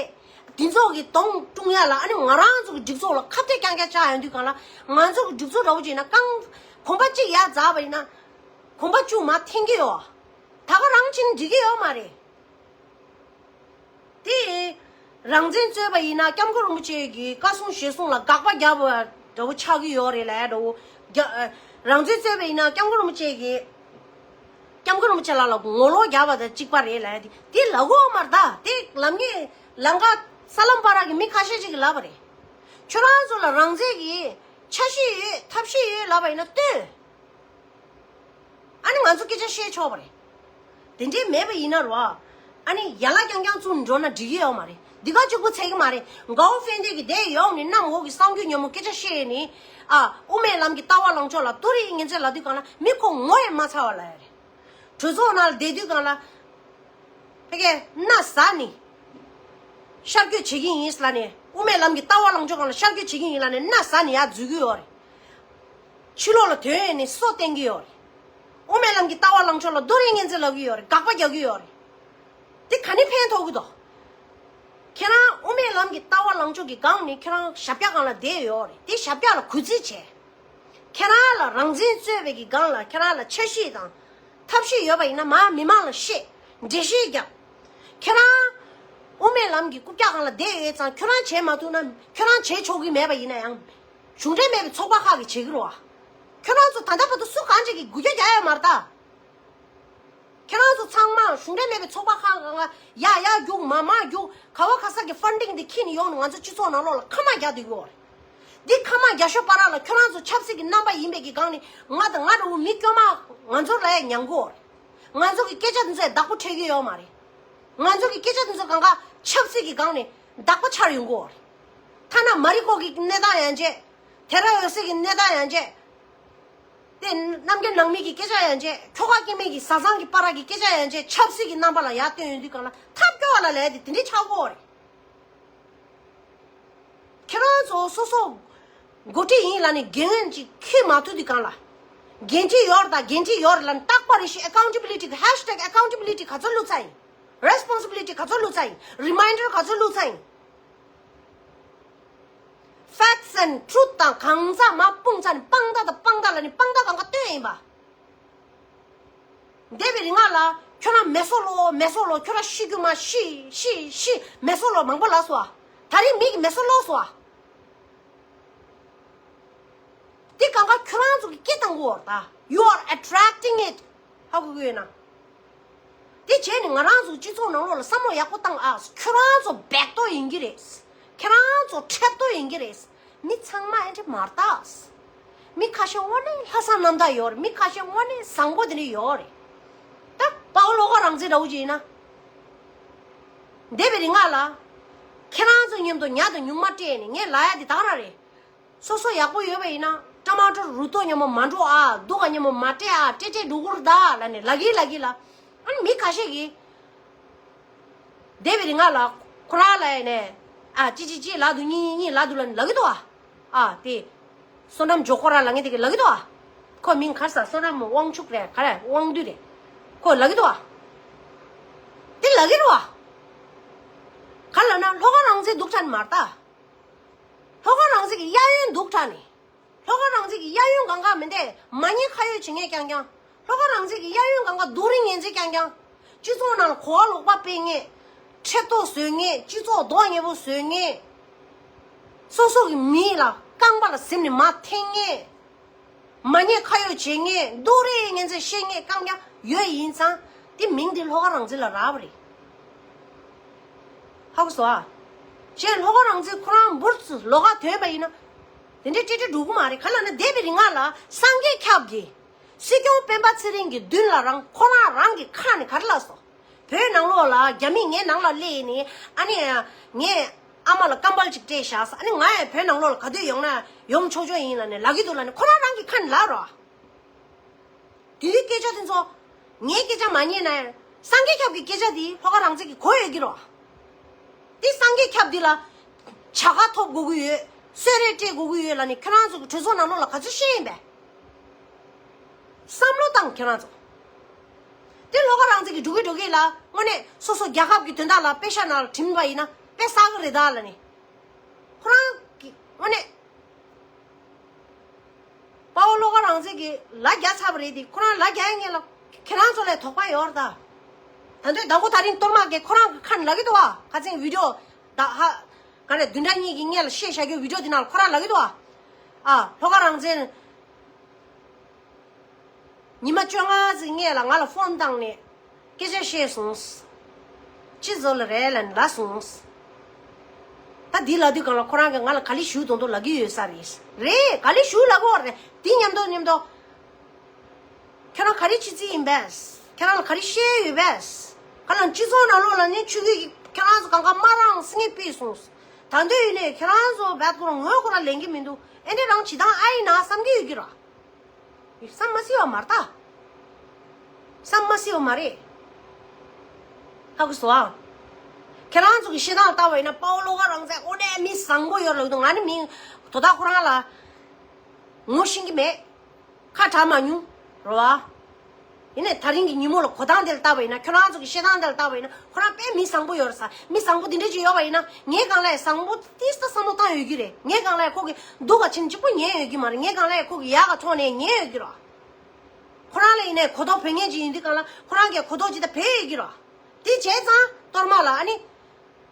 འདི་ཚོ་གི་གདོང་བཀྲུ་ཡ་ལ་ཨ་ནི་ང་རང་ཚོ་གི་སྒྲིག་འཛུགས་ལ་ཁ་གཏད་རྐྱང་རྐྱང་བཅག་ཡོང་དུས་གང་ལ་ང་ཚོ་གི་སྒྲིག་འཛུགས་འདྲ་བོ་ཅིག་ཡིན་ན་རྐང་གོམ་པ་གཅིག་ཡར་འཛེགས་པ་ཡིན་ན་གོམ་པ་བཅུ་མར་འཐེན་གྱི་ཡོད། ད་ག་རང་ཕྱིན་འགྲིག་གི་ཡོད་མ་རེད། དེ་རང་བཙན་རྩོད་པ་ཡིན་ན་སྐྱབས་མགོན་རིན་པོ་ཆེ་གི་བཀའ་གསུང་ཞལ་གསུང་ལ་དགག་པ་རྒྱབ་པ་འདྲ་བོ་ཆགས་ཀྱི་ཡོད་རེད་ལབ་འདྲ་བོ། རྒྱ་ཨ་རང་བཙན་རྩོད་པ་ཡིན་ན་སྐྱབས་མགོན་རིན་པོ་ཆེ་གི་སྐྱབས་མགོན་རིན་པོ་ཆེ་ལགས་ལ་ངོ་ལོག་རྒྱག་པ་དང་གཅིག་པ་རེད་ལབ་ཡ་དེ་དེ་ལབ་དགོས་མ་རེད་ད། དེ་ལབ་མཁན་ལམ་ཁ་ས་ལམ་བར་གྱི་མི་ཁ་ཤས་ཤིག་གིས་ལབ་པ་རེད། ཁྱོད་རང་ཚོ་ལ་རང་བཙན་གྱི་འཆར་གཞི་ཡོད་ཐབས་ཤེས་ཡོད་ལབ་པ་ཡིན་ན་སྟོན། ཨ་ནི་ང་ཚོ་སྐད་ཆ་བཤད་ཆོག་པ་རེད། དེ་འདྲའི་མེད་པ་ཡིན་ན་རོ། ཨ་ནི་ཡན་ལག་རྐྱང་རྐྱང་བཙུགས་འགྲོ་ན་འགྲིག་གི་ཡོད་མ་རེད། འདི་ག་གཅིག་པུ་ཚད་ཀྱི་མ་རེད། མགར་ཝ་ཕན་བདེ་གི་དེ་ཡོང་ནས་གནམ་འོག་གི་གསར་འགྱུར་ཉོན་མོངས་སྐད་ཆ་བཤད་ནས་ཨ་དབུ་མའི་ལམ་གྱི་ལྟ་བ་ལངས་ཕྱོགས་ལ་རྡོ་རིང་ངན་ཚད་ལབ་དུས་གང་ལ་མི་ཁོ་ངོ་ཡང་མ་ཚ་བ་ལབ་ཡ་རེད། གྲོས་ཚོགས་ནང་ལ་བསྡད་དུས་གང་ལ། ཕ་གིའི་མནའ་ཟ་ནི། ཤར་བསྐྱོད་བྱེད་ཀྱི་ཡིན་ལབ་ནས་དབུ་མའི་ལམ་གྱི་ལྟ་བ་ལངས་ཕྱོགས་སྒང་ལ་ཤར་བསྐྱོད་བྱེད་ཀྱི་ཡིན་ལབ་ནས་མནའ་ཟ་ནས་ཡར་འཛུལ་གྱི་ཡོད་རེད། ཕྱི་ལོགས་ལ་ཐོན་ནས་སོ་བསྟན་གྱི་ཡོད་རེད། དབུ་མའི་ལམ་གྱི་ལྟ་བ་ལངས་ཕྱོགས་ལ་རྡོ་རིང་ངན་ཚད་ལབ་ཀྱི་ཡོད་རེད། དགག་པ་རྒྱག་གི་ཡོད་རེད། དེ་ག་ནས་ཕན་ཐོགས་ཀྱི་འདུག་ཁྱེད་རང་དབུ་མའི་ལམ་གྱི་ལྟ་བ་ལངས་ཕྱོགས་ཀྱི་སྒང་ནས་ཁྱེད་རང་ཞབས་བཀྱག་སྒང་ལ་བསྡད་ཡོད་རེད། དེ་ཞབས་བཀྱག་ལ་གུས་བརྩི་བྱས། ཁྱེད་རང་ལ་རང་བཙན་རྩོད་པའི་གི་སྒང་ལ་ཁྱེད་རང་ལ་འཆར་གཞི་དང་ཐབས་ཤེས་ཡོད་པ་ཡིན་ན་མར་མི་མང་ལ་བཤད། འགྲེལ་བཤད་རྒྱབ། ཁྱེད་རང་དབུ་མའི་ལམ་གྱི་རྐུབ་བཀྱག་སྒང་ལ་བསྡད་ཡོད་ཙང་ཁྱོད་རང་བྱེད་མ་ཐུབ་ན་ཁྱོད་རང་བྱེད་ཆོག་གི་མེད་པ་ཡིན་ན་ཡང་གཞུང་འབྲེལ་མེད་པའི་ཚོགས་པ་ཁག་གིས་བྱེད་ཀྱི་རེད་བ། ཁྱོད་རང་ཚོ་ད་ལྟ་བར་དུ་སུ་གང་ཅིག་གིས་འགུལ་སྐྱོད་རྒྱག་ཡོད་མ་རེད་ད། ཁྱེད་རང་ཚོ་ཚང་མ་གཞུང་འབྲེལ་མེད་པའི་ཚོགས་པ་ཁག་ཁག་ལ་ཡར་ཡར་རྒྱུག་མར་མར་རྒྱུག་ག་བ་ག་ས་གི་ཕན་ཌིང་དེ་འཁྱེར་ནས་ཡོང་ནས་ང་ཚོ་སྤྱི་ཚོགས་ནང་ལོགས་ལ་ཁ་མ་རྒྱག་སྡོད་ཀྱི་ཡོད་རེད། འདི་ཁ་མ་རྒྱག་ཞོར་བར་ལ་ཁྱོད་རང་ཚོ་ཆབ་སྲིད་ཀྱི་རྣམ་པ་ཡིན་པའི་གི་སྒང་ནས་ང་དང་ང་འདྲ་བོ་མི་དཀྱུས་མ་ང་ཚོ་ལ་ཡང་མྱང་གི་ཡོད་རེད། ང་ཚོ་གི་སྐད་ཆ་དེ་ཚོས་བདག་པོ་འཕྲད་ཀྱི་ཡོད་མ་རེད། ང་ཚོ་གི་སྐད་ཆ་དེ་ཚོ་གང་ག་ཆབ་སྲིད་ཀྱི་སྒང་ནས་བདག་པོ་ཆགས་ཡོང་གི་ཡོད་རེད། ཐ་ན་མ་རི་ཀོ་གི་གནས་སྟངས་ཡང་བྱས། དེ་ར་འོད་ཟེར་གྱི་གནས་སྟངས་ཡང་བྱས། དེ་རྣམ་རྒྱལ་ནང་མི་གི་སྐད་ཆ་ཡང་བྱས། ཁྱོ་ག་སྐྱེ་དམན་གྱི་བཟའ་ཚང་གི་བར་གྱི་སྐད་ཆ་ཡང་བྱས། ཆབ་སྲིད་ཀྱི་རྣམ་པ་ལ་ཡར་བཏོན་ཡོང་དུས་སྒང་ལ་ཐབས་སྐྱོ་བ་ལ་ལས་དེ་དེ་འདྲའི་ཆགས་ཀྱི་ཡོད་རེད། ཁྱེད་རང་ཚོ་སོ་སོ་འགོ་ཁྲིད་ཡིན་ལབ་ནས་འགན་ཅིག་འཁྱེར་མ་ཐུབ་དུས་སྒང་ལ། འགན་འཁྲི་ཡོད་རེད་ད། འགན་འཁྲི་ཡོད་རེད་ལབ་ནས་རྟག་པར་རེ་ཞིག་accountability ཧེ་ཤ་ཊེག་accountability ག་ཚོད་བླུགས་ཚར་ཡིན། responsibility ག་ཚོད་བླུགས་ཚར་ཡིན། reminder ག་ཚོད་བླུགས་ཚར་ཡིན། Facts and truth དང་གང་ཟག་མ་སྤུངས་ཚར་ནས་དཔང་རྟགས་དང་དཔང་རྟགས་ལབ་ནས་དཔང་རྟགས་གང་ག་སྟོན་ཡིན་པ། འདས་པའི་རིང་ལ་ཁྱོད་རང་མེ་སོ་ལོ་མེ་སོ་ལོ་ཁྱོད་རང་ཤི་རྒྱུ་མ་ཤི་ཤི་ཤི་མེ་སོ་ལོ་མང་པོ་ལ་སོ། ད་རིང་མི་གི་མེ་སོ་ལོ་སོ། དེ་གང་ག་ཁྱོད་རང་ཚོ་གི་སྐད་བཏང་གི་ཡོད་རེད་ད། You are attracting it. ཧ་གོ་གི་ཡོད་ན། དེ་བྱས་ནས་ང་རང་ཚོ་སྤྱི་ཚོགས་ནང་ལོགས་ལ་བསམ་བློ་ཡག་པོ་བཏང་ཨ། ཁྱོད་རང་ཚོ་སྦད་ཏོ་ཡིན་གྱི་རེད། ཁྱེད་རང་ཚོ་ཁྲེབ་ཏོ་ཡིན་གྱི་རེད། མི་ཚང་མ་ཨེ་འདྲ་མ་རེད་ད། མི་ཁ་ཤས་དངོས་གནས་ལྷག་བསམ་རྣམ་དག་ཡོད་རེད། མི་ཁ་ཤས་དངོས་གནས་བཟང་པོ་དེ་འདྲ་ཡོད་རེད། ད་དཔའ་བོ་བློ་དགའ་རང་བཙན་འདྲ་བོ་ཅིག་ཡིན་ན། འདས་པའི་རིང་ལ་ཁྱེད་རང་ཚོ་མཉམ་དུ་ཉ་དང་ཉུང་མ་སྤྲད་ནས་ངས་ལབ་ཡ་དེ་ད་ག་རང་རེད། སོ་སོ་ཡག་པོ་ཡོད་པ་ཡིན་ན་ཀྲ་མ་ཀྲོ་རུ་ཏོ་མཉམ་པོ་མ་འགྲོ་ཨ། སྡུག་ག་མཉམ་པོ་མ་སྤྲད་ཨ། སྤྲད་སྤྲད་འགྲོ་གི་རེད་ད་ལབ་ནས་ལབ་གི་ལབ་གི་ལ། ཨ་ནི་མི་ཁ་ཤས་ཀྱིས་འདས་པའི་རིང་ལ་ཁོ་རང་ལ་ཡིན་ནས་ཨ་ཅི་ཅི་ཅི་ལབ་འདུག་གཉིས་གཉིས་གཉིས་ལབ་འདུག་ལབ་ནས་ལབ་གི་འདུག་ཨ། ཨ་དེ་བསོད་ནམས་ཇོ་ཁོ་ར་ལབ་མཁན་དེ་གིས་ལབ་གི་འདུག་ཨ། ཁོ་མིང་ག་རེ་ཟེར། བསོད་ནམས་དབང་ཕྱུག་རེད་ག་རེ་དབང་འདུས་རེད། ཁོ་ལབ་གི་འདུག་ཨ། དེ་ལབ་གི་རེད་བ། ག་ལབ་ན་ལྷོ་ཁ་རང་བཙན་སྡུག་དྲགས་ནི་མ་རེད་ད། ལྷོ་ཁ་རང་བཙན་གྱི་གཡས་གཡོན་སྡུག་དྲགས་ནི། ལྷོ་ཁ་རང་བཙན་གྱི་གཡས་གཡོན་གང་ག་མི་འདེ་མ་ཉེས་ཁ་གཡོགས་བྱེད་མཁན་རྐྱང་རྐྱང་། ལྷོ་ཁ་རང་བཙན་གྱི་གཡས་གཡོན་གང་ག་སྡུག་རུས་ངན་འཛིན་རྐྱང་རྐྱང་། སྤྱི་ཚོགས་ནང་ལ་གོ་བ་ལོག་པ་སྤེལ་མཁན། ཁྲེབ་ཏོ་བཟོ་མཁན། སྤྱི་ཚོགས་རྡོག་ཉེས་པོ་བཟོ་མཁན། སོ་སོ་གི་མི་ལ་རྐང་པ་ལ་གཟིམ་ནས་མར་འཐེན་མཁན། མ་ཉེས་ཁ་གཡོགས་བྱེད་མཁན། སྡུག་རུས་ངན་འཛིན་བཤད་མཁན་རྐྱང་རྐྱང་ཡོད་ཡིན་ཙང་། དེ་མིང་དེ་ལྷོ་ཁ་རང་བཙན་ལ་རག་པ་རེད། ཧ་གོ་སོང་ཨ། གཞན་ལྷོ་ཁ་རང་བཙན་ཁོ་རང་འབུར་ལོགས་ཀ་ཐོན་པ་ཡིན་ན། དེ་འདྲའི་ཀྲིག་ཀྲིག་འགྲོ་གི་མ་རེད། ག་ལབ་ན་འདས་པའི་རིང་ལ་སངས་རྒྱས་ཁྱབ་ཀྱིས་སྲིད་སྐྱོང་སྤེན་པ་ཚེ་རིང་གི་མདུན་ལ་རང་ཁོ་རང་རང་གི་ཁ་ནས་ག་རེ་ལབ་སོང་། བོད་ནང་ལོགས་ལ་རྒྱ་མིས་ངའི་ནང་ལ་སླེབས་ནས་ཨ་ནི་ངའི་ཨ་མ་ལ་སྐམ་པ་ཅིག་སྤྲད་བཞག་ཟེར། ཨ་ནི་ང་ཡང་བོད་ནང་ལོགས་ལ་ག་དུས་ཡོང་ན་ཡོང་ཆོག་ཆོག་ཡིན་ལབ་ནས་ལབ་ཀྱི་འདུག་ལབ་ནས་ཁོ་རང་རང་གི་ཁ་ནས་ལབ་རོགས། དེ་དུས་སྐད་ཆ་དེ་ཚོ་ངའི་སྐད་ཆ་མ་ཉན་ན་ཡང་སངས་རྒྱས་ཁྱབ་ཀྱི་སྐད་ཆ་དེ་ལྷོ་ཁ་རང་བཙན་གྱི་གོ་ཡོད་ཀྱི་རོ། དེ་སངས་རྒྱས་ཁྱབ་འདི་ལ་བྱ་དགའ་ཐོབ་དགོས་ཀྱི་ཡོད། གསོལ་རས་སྤྲད་དགོས་ཀྱི་ཡོད་ལབ་ནས་ཁྱེད་རང་ཚོ་གི་གྲོས་ཚོགས་ནང་ལོགས་ལ་ག་ཚོད་བཤད་ཡིན་པས། བསམ་བློ་བཏང་ཁྱེད་རང་ཚོ། དེ་ལྷོ་ཁ་རང་བཙན་གྱི་འགྲོ་གི་འགྲོ་གི་ལ་དངོས་གནས་སོ་སོ་རྒྱལ་ཁབ་ཀྱི་དོན་དག་ལ་པེ་ཤ་ནང་ལ་བྲིམ་པ་ཡིན་ན་དཔེ་བསགས་གི་རེད་ད་ལབ་ནས། ཁོ་རང་གི་དངོས་གནས། དཔའ་བོ་བློ་དགའ་རང་བཙན་གྱིས་ལ་རྒྱ་ཚར་བ་རེད་དེ། ཁོ་རང་ལ་རྒྱ་ཡ་ངེས་ལ་ཁྱེད་རང་ཚོ་ལས་དོགས་པ་ཡོད་རེད་ད། ད་འདོད་ཟླ་མགོ་དེ་རིང་གཏོར་མ་གིས་ཁོ་རང་གི་ཁ་ནས་ལབ་ཀྱི་འདུག་བ། ཁ་སང་བི་ཌི་ཡོ་ད་ཧ་ག་རེ་བདུན་ཕྲག་གཉིས་ཀྱི་སྔས་ལ་བཤད་བཞག་རྒྱུ་བི་ཌི་ཡོ་དེ་ནང་ལ་ཁོ་རང་ལབ་ཀྱི་འདུག་བ། ཨ་ལྷོ་ཁ་རང་བཙན། ཉི་མ་བཅོ་ལྔ་ཙམ་སྔས་ལ་ང་ལ་ཕོན་བཏང་ནས་སྐད་ཆ་བཤད་སོང་། ཅི་བཟོ་ལ་རེད་ལབ་ནས་ལབ་སོང་། ད་འདི་ལབ་དུས་སྒང་ལ་ཁོ་རང་གིས་ང་ལ་ག་ལེ་ཞུ་མདོག་མདོག་ལབ་ཀྱི་ཡོད་ས་རེད། རེད། ག་ལེ་ཞུ་ལབ་ཀྱི་ཡོད་རེད། འདི་མཉམ་དུ་མཉམ་དུ། ཁྱོད་རང་ག་རེ་བྱེད་རྩིས་ཡིན་པས། ཁྱོད་རང་ལ་ག་རེ་བཤད་ཡོད་པས། ག་ལ་སྤྱི་ཚོགས་ནང་ལོགས་ལ་ནི་ཆུ་གི་ཁྱོད་རང་ཚོ་གང་ག་མ་རང་སེང་གེ་ཕུད་སོང་། ད་འདོད་ཡིན་ནས་ཁྱོད་རང་ཚོ་བད་ཁོ་རང་ངོ་ཁོ་རང་ལེན་གྱི་མི་འདུག་ཨེ་འདྲ་རང་བྱེད་སྟངས་ཨ་ཡིན་ན་བསམ་གྱི་ཡོད་ཀྱི་ར། བསམ་མ་སྲིད་པ་མ་རེད་ད། བསམ་མ་སྲིད་པ་མ་རེད། ཧ་གོ་སོང་ཨ། ཁྱེད་རང་ཚོ་གི་བཤད་སྟངས་ལྟ་བ་ཡིན་ན་དཔའ་བོ་བློ་དགའ་རང་བཙན་དངོས་གནས་མི་བཟང་པོ་ཡོད་ལབ་འདུག་ང་ནི་མི་དོ་བདག་ཁོ་རང་ལ་ངོ་ཤེས་ཀྱི་མེད། ཁ་གྲག་མ་མྱོང་རེད་བ། ཡིན་ནའི་ད་རིང་གི་ཉིན་མོ་ལ་གོ་སྟངས་དེ་ལ་ལྟ་བ་ཡིན་ན། ཁྱོད་རང་ཚོ་གི་བཤད་སྟངས་དེ་ལ་ལྟ་བ་ཡིན་ན། ཁོ་རང་དཔེ་མི་བཟང་པོ་ཡོད་རེད་ས། མི་བཟང་པོ་འདི་འདྲ་ཅིག་ཡོད་པ་ཡིན་ན། ངའི་སྒང་ལ་ཡང་བཟང་པོ་ཏིས་ད་བསམ་བློ་བཏང་ཡོད་ཀྱི་རེད། ངའི་སྒང་ལ་ཡང་ཁོ་གི་སྡུག་ག་ཕྱིན་གཅིག་པོ་ཉན་ཡོད་ཀྱི་མ་རེད། ངའི་སྒང་ལ་ཡང་ཁོ་གི་ཡག་ག་མཐོང་ནས་ཉན་ཡོད་ཀྱི་རེད། ཁོ་རང་ལ་ཡིན་ནའི་གོ་རྟོགས་བོད་ངན་ཅིག་ཡིན་དུས་སྒང་ལ་ཁོ་རང་གི་གོ་རྟོགས་ཅིག་ད་བོད་ཡོད་ཀྱི་རེད། དེ་བྱས་ཙང་གཏོར་མ་ལ་ཨ་ནི།